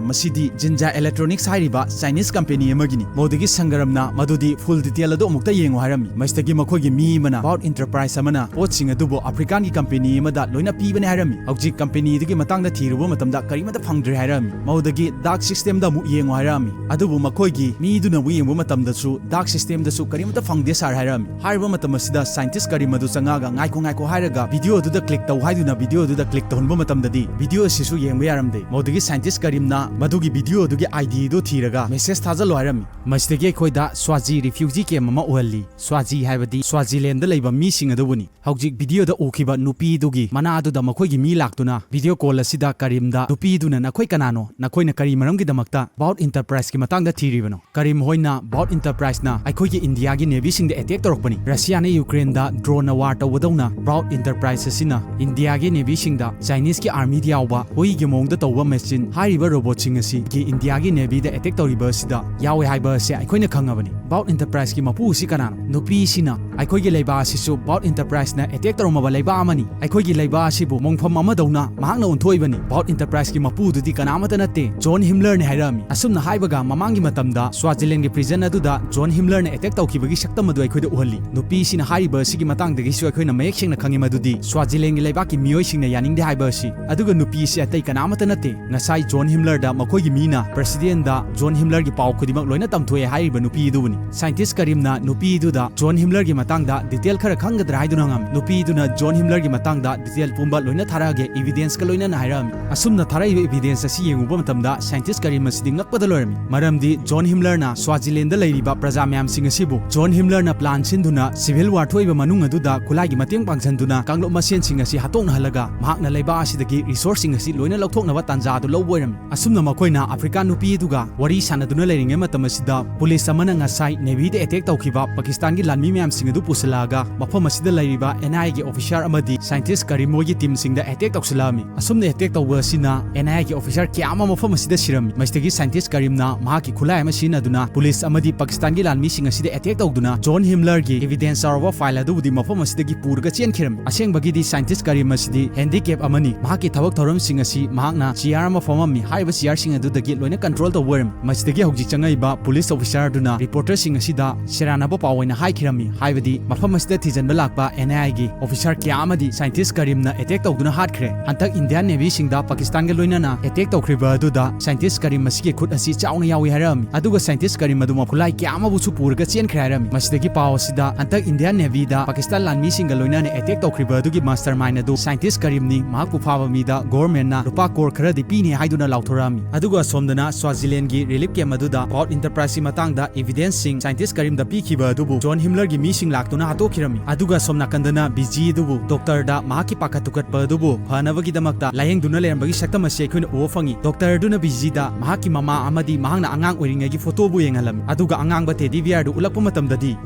ꯃꯁꯤꯗꯤ Jinja Electronics ꯍꯥꯏꯔꯤꯕ Chinese company ꯑꯃꯒꯤꯅꯤ꯫" ꯃꯗꯨꯗꯒꯤ ꯁꯪꯒꯔꯝꯅ ꯃꯗꯨꯗꯤ full detail ꯑꯗꯨ ꯑꯃꯨꯛꯇ ꯌꯦꯡꯉꯨ ꯍꯥꯏꯔꯝꯃꯤ꯫ ꯃꯁꯤꯗꯒꯤ ꯃꯈꯣꯏꯒꯤ ꯃꯤ ꯑꯃꯅ Bout Enterprise ꯑꯃꯅ ꯄꯣꯠꯁꯤꯡ ꯑꯗꯨꯕꯨ African ꯒꯤ company ꯑꯃꯗ ꯂꯣꯏꯅ ꯄꯤꯕꯅꯦ ꯍꯥꯏꯔꯝꯃꯤ꯫ ꯍꯧꯖꯤꯛ company ꯑꯗꯨꯒꯤ ꯃꯇꯥꯡꯗ ꯊꯤꯔꯨꯕ ꯃꯇꯝꯗ ꯀꯔꯤꯃꯠꯇ ꯐꯪꯗ꯭ꯔꯦ ꯍꯥꯏꯔꯝꯃꯤ꯫ ꯃꯗꯨꯗꯒꯤ dark system ꯗ ꯑꯃꯨꯛ ꯌꯦꯡꯉꯨ ꯍꯥꯏꯔꯝꯃꯤ꯫ ꯑꯗꯨꯕꯨ ꯃꯈꯣꯏꯒꯤ ꯃꯤꯗꯨꯅ ꯑꯃꯨꯛ ꯌꯦꯡꯕ ꯃꯇꯝꯗꯁꯨ dark system ꯗꯁꯨ ꯀꯔꯤꯃꯠꯇ ꯐꯪꯗꯦ sir ꯍꯥꯏꯔꯝꯃꯤ꯫ ꯍꯥꯏꯔꯤꯕ ꯃꯇꯝ ꯑꯁꯤꯗ scientist ꯀꯔꯤꯝ ꯑꯗꯨ ꯆꯪꯉꯛꯑꯒ "ꯉꯥꯏꯈꯣ, ꯉꯥꯏꯈꯣ" ꯍꯥꯏꯔꯒ video ꯑꯗꯨꯗ click ꯇꯧ ꯍꯥꯏꯗꯨꯅ video ꯑꯗꯨꯗ click ꯇꯧꯍꯟꯕ ꯃꯇꯝꯗꯗꯤ video ꯑꯁꯤꯁꯨ ꯌꯦꯡꯕ ꯌꯥꯔꯝꯗꯦ꯫ ꯃꯗꯨꯗꯒꯤ scientist ꯀꯔꯤꯝꯅ ꯃꯗꯨꯒꯤ video ꯑꯗꯨꯒꯤ I ꯗꯤꯗꯨ ꯊꯤꯔꯒ ꯃꯦꯁꯦꯖ ꯊꯥꯖꯜꯂꯣ ꯍꯥꯏꯔꯝꯃꯤ꯫ ꯃꯁꯤꯗꯒꯤ ꯑꯩꯈꯣꯏꯗ ꯁ꯭ꯋꯥꯖꯤ ꯔꯤꯐ꯭ꯌꯨꯖꯤ ꯀꯦꯝ ꯑꯃ ꯎꯍꯜꯂꯤ꯫ ꯁ꯭ꯋꯥꯖꯤ ꯍꯥꯏꯕꯗꯤ ꯁ꯭ꯋꯥꯖꯤꯂꯦꯟꯗ ꯂꯩꯕ ꯃꯤꯁꯤꯡ ꯑꯗꯨꯕꯨꯅꯤ꯫ ꯍꯧꯖꯤꯛ ꯚꯤꯗꯤꯑꯣꯗ ꯎꯈꯤꯕ ꯅꯨꯄꯤꯗꯨꯒꯤ ꯃꯅꯥꯗꯨꯗ ꯃꯈꯣꯏꯒꯤ ꯃꯤ ꯂꯥꯛꯇꯨꯅ ꯚꯤꯗꯤꯑꯣ ꯀꯣꯜ ꯑꯁꯤꯗ ꯀꯔꯤꯝꯗ ꯅꯨꯄꯤꯗꯨꯅ "ꯅꯈꯣꯏ ꯀꯅꯥꯅꯣ? ꯅꯈꯣꯏꯅ ꯀꯔꯤ ꯃꯔꯝꯒꯤꯗꯃꯛꯇ ꯕꯥꯎꯠ ꯏꯟꯇꯔꯄ꯭ꯔꯥꯏꯁꯀꯤ ꯃꯇꯥꯡꯗ ꯊꯤꯔꯤꯕꯅꯣ?" ꯀꯔꯤꯝ ꯍꯣꯏꯅ ꯕꯥꯎꯠ ꯏꯟꯇꯔꯄ꯭ꯔꯥꯏꯁꯅ ꯑꯩꯈꯣꯏꯒꯤ ꯏꯟꯗꯤꯌꯥꯒꯤ ꯅꯦꯚꯤꯁꯤꯡꯗ ꯑꯦꯇꯦꯛ ꯇꯧꯔꯛꯄꯅꯤ꯫ ꯔꯁꯤꯌꯥꯅ ꯌꯨꯀ꯭ꯔꯦꯟꯗ ꯗ꯭ꯔꯣꯟꯅ ꯋꯥꯔ ꯇꯧꯕꯗꯧꯅ ꯕꯥꯎꯠ ꯏꯟꯇꯔꯄ꯭ꯔꯥꯏꯁ ꯑꯁꯤꯅ ꯏꯟꯗꯤꯌꯥꯒꯤ ꯅꯦꯚꯤꯁꯤꯡꯗ ꯆꯥꯏꯅꯤꯁꯀꯤ ꯑꯥꯔꯃꯤꯗ ꯌꯥꯎꯕ ꯍꯨꯏꯒꯤ ꯃꯑꯣꯡꯗ ꯇꯧꯕ ꯃꯦꯆꯤꯟ ꯍꯥꯏꯔꯤꯕ ꯔꯣꯕꯣꯠꯁꯤꯡ ꯑꯁꯤꯒꯤ ꯏꯟꯗꯤꯌꯥꯒꯤ ꯅꯦꯚꯤꯗ ꯑꯦꯇꯦꯛ ꯇꯧꯔꯤꯕ ꯑꯁꯤꯗ ꯌꯥꯎꯋꯦ ꯍꯥꯏꯕ ꯑꯁꯤ ꯑꯩꯈꯣꯏꯅ ꯈꯪꯉꯕꯅꯤ꯫ ꯕꯥꯎꯠ ꯏꯟꯇꯔꯄ꯭ꯔꯥꯏꯁꯀꯤ ꯃꯄꯨ ꯑꯁꯤ ꯀꯅꯥꯅꯣ? ꯅꯨꯄꯤꯁꯤꯅ ꯑꯩꯈꯣꯏꯒꯤ ꯂꯩꯕꯥꯛ ꯑꯁꯤꯁꯨ ꯕꯥꯎꯠ ꯏꯟꯇꯔꯄ꯭ꯔꯥꯏꯁꯅ ꯑꯦꯇꯦꯛ ꯇꯧꯔꯝꯃꯕ ꯂꯩꯕꯥꯛ ꯑꯃꯅꯤ꯫ ꯑꯩꯈꯣꯏꯒꯤ ꯂꯩꯕꯥꯛ ꯑꯁꯤꯕꯨ ꯃꯣꯡꯐꯝ ꯑꯃꯗꯧꯅ ꯃꯍꯥꯛꯅ ꯑꯣꯟꯊꯣꯛꯏꯕꯅꯤ꯫ ꯕꯥꯎꯠ ꯏꯟꯇꯔꯄ꯭ꯔꯥꯏꯁꯀꯤ ꯃꯄꯨꯗꯨꯗꯤ ꯀꯅꯥꯃꯠꯇ ꯅꯠꯇꯦ, ꯖꯣꯟ ꯍꯤꯝꯂꯔꯅꯤ ꯍꯥꯏꯔꯛꯑꯝꯃꯤ꯫ ꯑꯁꯨꯝꯅ ꯍꯥꯏꯕꯒ ꯃꯃꯥꯡꯒꯤ ꯃꯇꯝꯗ ꯁ꯭ꯋꯥꯖꯤꯂꯦꯟꯒꯤ ꯄ꯭ꯔꯤꯖꯟ ꯑꯗꯨꯗ ꯖꯣꯟ ꯍꯤꯝꯂꯔꯅ ꯑꯦꯇꯦꯛ ꯇꯧꯈꯤꯕꯒꯤ ꯁꯛꯇꯝ ꯑꯗꯨ ꯑꯩꯈꯣꯏꯗ ꯎꯍꯜꯂꯤ꯫ ꯅꯨꯄꯤꯁꯤꯅ ꯍꯥꯏꯔꯤꯕ ꯑꯁꯤꯒꯤ ꯃꯇꯥꯡꯗꯒꯤꯁꯨ ꯑꯩꯈꯣꯏꯅ ꯃꯌꯦꯛ ꯁꯦꯡꯅ ꯈꯪꯉꯤ ꯃꯗꯨꯗꯤ ꯁ꯭ꯋꯥꯖꯤꯂꯦꯟꯒꯤ ꯂꯩꯕꯥꯛꯀꯤ ꯃꯤꯑꯣꯏꯁꯤꯡꯅ ꯌꯥꯅꯤꯡꯗꯦ ꯍꯥꯏꯕ ꯑꯁꯤ꯫ ꯑꯗꯨꯒ ꯅꯨꯄꯤ ꯑꯁꯤ ꯑꯇꯩ ꯀꯅꯥꯃꯠꯇ ꯅꯠꯇꯦ, ꯉꯁꯥꯏ ꯖꯣꯟ ꯍꯤꯝꯂꯔꯗ ꯃꯈꯣꯏꯒꯤ ꯃꯤꯅ ꯄ꯭ꯔꯦꯁꯤꯗꯦꯟꯗ ꯖꯣꯟ ꯍꯤꯝꯂꯔꯒꯤ ꯄꯥꯎ ꯈꯨꯗꯤꯡꯃꯛ ꯂꯣꯏꯅ ꯇꯝꯊꯣꯛꯑꯦ ꯍꯥꯏꯔꯤꯕ ꯅꯨꯄꯤ ꯑꯗꯨꯕꯨꯅꯤ꯫ ꯁꯥꯏꯟꯇꯤꯁ ꯀꯔꯤꯝꯅ ꯅꯨꯄꯤꯗꯨꯗ ꯖꯣꯟ ꯍꯤꯝꯂꯔꯒꯤ ꯃꯇꯥꯡꯗ ꯗꯤꯇꯦꯜ ꯈꯔ ꯈꯪꯒꯗ꯭ꯔꯥ ꯍꯥꯏꯗꯨꯅ ꯍꯪꯉꯝꯃꯤ꯫ ꯅꯨꯄꯤꯗꯨꯅ ꯖꯣꯟ ꯍꯤꯝꯂꯔꯒꯤ ꯃꯇꯥꯡꯗ ꯗꯤꯇꯦꯜ ꯄꯨꯝꯕ ꯂꯣꯏꯅ ꯊꯥꯔꯛꯑꯒꯦ, ꯏꯚꯤꯗꯦꯟꯁꯀ ꯂꯣꯏꯅꯅ ꯍꯥꯏꯔꯛꯑꯝꯃꯤ꯫ ꯑꯁꯨꯝꯅ ꯊꯥꯔꯛꯏꯕ ꯏꯚꯤꯗꯦꯟꯁ ꯑꯁꯤ ꯌꯦꯡꯉꯨꯕ ꯃꯇꯝꯗ ꯁꯥꯏꯟꯇꯤꯁ ꯀꯔꯤꯝ ꯑꯁꯤꯗꯤ ꯉꯛꯄꯗ ꯂꯣꯏꯔꯝꯃꯤ꯫ ꯃꯔꯝꯗꯤ ꯖꯣꯟ ꯍꯤꯝꯂꯔꯅ ꯁ꯭ꯋꯥꯖꯤꯂꯦꯟꯗ ꯂꯩꯔꯤꯕ ꯄ꯭ꯔꯖꯥ ꯃꯌꯥꯝꯁꯤꯡ ꯑꯁꯤꯕꯨ ꯖꯣꯟ ꯍꯤꯝꯂꯔꯅ ꯄ꯭ꯂꯥꯟ ꯁꯤꯟꯗꯨꯅ ꯁꯤꯚꯤꯜ ꯋꯥꯔ ꯊꯣꯛꯏꯕ ꯃꯅꯨꯡ ꯑꯗꯨꯗ ꯈꯨꯠꯂꯥꯏꯒꯤ ꯃꯇꯦꯡ ꯄꯥꯡꯁꯤꯟꯗꯨꯅ ꯀꯥꯡꯂꯨꯞ ꯃꯁꯦꯟꯁꯤꯡ ꯑꯁꯤ ꯍꯥꯠꯇꯣꯛꯅꯍꯜꯂꯒ ꯃꯍꯥꯛꯅ ꯂꯩꯕꯥꯛ ꯑꯁꯤꯗꯒꯤ ꯔꯤꯁꯣꯔꯁꯁꯤꯡ ꯑꯁꯤ ꯂꯣꯏꯅ ꯂꯧꯊꯣꯛꯅꯕ ꯇꯥꯟꯖꯥ ꯑꯗꯨ ꯂꯧꯕ ꯑꯣꯏꯔꯝꯃꯤ꯫ ꯑꯁꯨꯝꯅ ꯃꯈꯣꯏꯅ ꯑꯐ꯭ꯔꯤꯀꯥꯟ ꯅꯨꯄꯤ ꯑꯗꯨꯒ ꯋꯥꯔꯤ ꯁꯥꯟꯅꯗꯨꯅ ꯂꯩꯔꯤꯉꯩ ꯃꯇꯝ ꯑꯁꯤꯗ ꯄꯨꯂꯤꯁ ꯑꯃꯅ ꯉꯁꯥꯏ ꯅꯦꯚꯤꯗ ꯑꯦꯇꯦꯛ ꯇꯧꯈꯤꯕ ꯄꯥꯀꯤꯁꯇꯥꯟꯒꯤ ꯂꯥꯟꯃꯤ ꯃꯌꯥꯝꯁꯤꯡ ꯑꯗꯨ ꯄꯨꯁꯤꯜꯂꯛꯑꯒ ꯃꯐꯝ ꯑꯁꯤꯗ ꯂꯩꯔꯤꯕ ꯑꯦꯟ ꯑꯥꯏ ꯑꯦꯒꯤ ꯑꯣꯐꯤꯁꯥꯔ ꯑꯃꯗꯤ ꯁꯥꯏꯟꯇꯤꯁ ꯀꯔꯤꯝ ꯃꯣꯏꯒꯤ ꯇꯤꯝꯁꯤꯡꯗ ꯑꯦꯇꯦꯛ ꯇꯧꯁꯤꯜꯂꯛꯑꯝꯃꯤ꯫ ꯑꯁꯨꯝꯅ ꯑꯦꯇꯦꯛ ꯇꯧꯕ ꯑꯁꯤꯅ ꯑꯦꯟ ꯑꯥꯏ ꯑꯦꯒꯤ ꯑꯣꯐꯤꯁꯥꯔ ꯀꯌꯥ ꯑꯃ ꯃꯐꯝ ꯑꯁꯤꯗ ꯁꯤꯔꯝꯃꯤ꯫ ꯃꯁꯤꯗꯒꯤ ꯁꯥꯏꯟꯇꯤꯁ ꯀꯔꯤꯝꯅ ꯃꯍꯥꯛꯀꯤ ꯈꯨꯠꯂꯥꯏ ꯑꯃ ꯁꯤꯖꯤꯟꯅꯗꯨꯅ ꯄꯨꯂꯤꯁ ꯑꯃꯗꯤ ꯄꯥꯀꯤꯁꯇꯥꯟꯒꯤ ꯂꯥꯟꯃꯤꯁꯤꯡ ꯑꯁꯤꯗ ꯑꯦꯇꯦꯛ ꯇꯧꯗꯨꯅ ꯖꯣꯟ ꯍꯤꯝꯂꯔꯒꯤ ꯏꯚꯤꯗꯦꯟꯁ ꯌꯥꯎꯔꯕ ꯐꯥꯏꯜ ꯑꯗꯨꯕꯨꯗꯤ ꯃꯐꯝ ꯑꯁꯤꯗꯒꯤ ꯄꯨꯔꯒ ꯆꯦꯟꯈꯤꯔꯝꯃꯤ꯫ ꯑꯁꯦꯡꯕꯒꯤꯗꯤ ꯁꯥꯏꯟꯇꯤꯁ ꯀꯔꯤꯝ ꯑꯁꯤꯗꯤ ꯍꯦꯟꯗꯤꯀꯦꯞ ꯑꯃꯅꯤ꯫ ꯃꯍꯥꯛꯀꯤ ꯊꯕꯛ ꯊꯧꯔꯝꯁꯤꯡ ꯑꯁꯤ ꯃꯍꯥꯛꯅ ꯆꯤꯌꯥꯔ ꯑꯃ ꯐꯝꯃꯝꯃꯤ꯫ ꯍꯥꯏꯔꯤꯕ ꯆꯤꯌꯥꯔꯁꯤꯡ ꯑꯗꯨꯗꯒꯤ ꯂꯣꯏꯅ ꯀꯟꯇ꯭ꯔꯣꯜ ꯇꯧꯕ ꯑꯣꯏꯔꯝꯃꯤ꯫ ꯃꯁꯤꯗꯒꯤ ꯍꯧꯖꯤꯛ ꯆꯪꯉꯛꯏꯕ ꯄꯨꯂꯤꯁ ꯑꯣꯐꯤꯁꯥꯔ ꯑꯗꯨꯅ ꯔꯤꯄꯣꯔꯇꯔꯁꯤꯡ ꯑꯁꯤꯗ ꯁꯦꯔꯥꯟꯅꯕ ꯄꯥꯎ ꯑꯣꯏꯅ ꯍꯥꯏꯈꯤꯔꯝꯃꯤ꯫ ꯍꯥꯏꯕꯗꯤ ꯃꯐꯝ ꯑꯁꯤꯗ ꯊꯤꯖꯤꯟꯕ ꯂꯥꯛꯄ ꯑꯦꯟ ꯑꯥꯏ ꯑꯦꯒꯤ ꯑꯣꯐꯤꯁꯥꯔ ꯀꯌꯥ ꯑꯃꯗꯤ ꯁꯥꯏꯟꯇꯤꯁ ꯀꯔꯤꯝꯅ ꯑꯦꯇꯦꯛ ꯇꯧꯗꯨꯅ ꯍꯥꯠꯈ꯭ꯔꯦ꯫ ꯍꯟꯗꯛ ꯏꯟꯗꯤꯌꯥꯟ ꯅꯦꯚꯤꯁꯤꯡꯗ ꯄꯥꯀꯤꯁꯇꯥꯟꯒ ꯂꯣꯏꯅꯅ ꯑꯦꯇꯦꯛ ꯇꯧꯈ꯭ꯔꯤꯕ ꯑꯗꯨꯗ ꯁꯥꯏꯟꯇꯤꯁ ꯀꯔꯤꯝ ꯑꯁꯤꯒꯤ ꯈꯨꯠ ꯑꯁꯤ ꯆꯥꯎꯅ ꯌꯥꯎꯏ ꯍꯥꯏꯔꯛꯑꯝꯃꯤ꯫ ꯑꯗꯨꯒ ꯁꯥꯏꯟꯇꯤꯁ ꯀꯔꯤꯝ ꯑꯗꯨ ꯃꯈꯨꯠꯂꯥꯏ ꯀꯌꯥ ꯑꯃꯕꯨꯁꯨ ꯄꯨꯔꯒ ꯆꯦꯟꯈ꯭ꯔꯦ ꯍꯥꯏꯔꯝꯃꯤ꯫ ꯃꯁꯤꯗꯒꯤ ꯄꯥꯎ ꯑꯁꯤꯗ ꯍꯟꯗꯛ ꯏꯟꯗꯤꯌꯥꯟ ꯅꯦꯚꯤꯗ ꯄꯥꯀꯤꯁꯇꯥꯟ ꯂꯥꯟꯃꯤꯁꯤꯡꯒ ꯂꯣꯏꯅꯅ ꯑꯦꯇꯦꯛ ꯇꯧꯈ꯭ꯔꯤꯕ ꯑꯗꯨꯒꯤ ꯃꯥꯁꯇꯔ ꯃꯥꯏꯟ ꯑꯗꯨ ꯁꯥꯏꯟꯇꯤꯁ ꯀꯔꯤꯝꯅꯤ, ꯃꯍꯥꯛꯄꯨ ꯐꯥꯕ ꯃꯤꯗ ꯒꯣꯚꯔꯟꯃꯦꯟꯠꯅ ꯂꯨꯄꯥ ꯀꯣꯔ ꯈꯔꯗꯤ ꯄꯤꯅꯤ ꯍꯥꯏꯗꯨꯅ ꯂꯥꯎꯊꯣꯔꯛꯑꯝꯃꯤ꯫ ꯑꯗꯨꯒ ꯑꯁꯣꯝꯗꯅ ꯁ꯭ꯋꯥꯖꯤ ꯖꯤꯂꯦꯟꯒꯤ ꯔꯤꯂꯤꯐ ꯀꯦꯝ ꯑꯗꯨꯗ ꯄꯥꯎꯠ ꯏꯟꯇꯔꯄ꯭ꯔꯥꯏꯖꯀꯤ ꯃꯇꯥꯡꯗ ꯏꯚꯤꯗꯦꯟꯁꯁꯤꯡ ꯁꯥꯏꯟꯇꯤꯁ ꯀꯔꯤꯝꯗ ꯄꯤꯈꯤꯕ ꯑꯗꯨꯕꯨ ꯖꯣꯟ ꯍꯤꯝꯂꯔꯒꯤ ꯃꯤꯁꯤꯡ ꯂꯥꯛꯇꯨꯅ ꯍꯥꯠꯇꯣꯛꯈꯤꯔꯝꯃꯤ꯫ ꯑꯗꯨꯒ ꯁꯣꯝ ꯅꯥꯀꯟꯗꯅ ꯕꯤꯖꯤ ꯑꯗꯨꯕꯨ ꯗꯣꯛꯇꯔꯗ ꯃꯍꯥꯛꯀꯤ ꯄꯥꯈꯠ ꯊꯨꯀꯠꯄ ꯑꯗꯨꯕꯨ ꯐꯅꯕꯒꯤꯗꯃꯛꯇ ꯂꯥꯌꯦꯡꯗꯨꯅ ꯂꯩꯔꯝꯕꯒꯤ ꯁꯛꯇꯝ ꯑꯁꯤ ꯑꯩꯈꯣꯏꯅ ꯎꯕ ꯐꯪꯉꯤ꯫ ꯗꯣꯛꯇꯔ ꯑꯗꯨꯅ ꯕꯤꯖꯤꯗ ꯃꯍꯥꯛꯀꯤ ꯃꯃꯥ ꯑꯃꯗꯤ ꯃꯍꯥꯛꯅ ꯑꯉꯥꯡ ꯑꯣꯏꯔꯤꯉꯩꯒꯤ ꯐꯣꯇꯣꯕꯨ ꯌꯦꯡꯍꯜꯂꯝꯃꯤ꯫ ꯑꯗꯨꯒ ꯑꯉꯥꯡꯕ ꯇꯦꯗꯤ ꯕꯤꯌꯔꯗꯨ ꯎꯠꯂꯛꯄ ꯃꯇꯝꯗꯗꯤ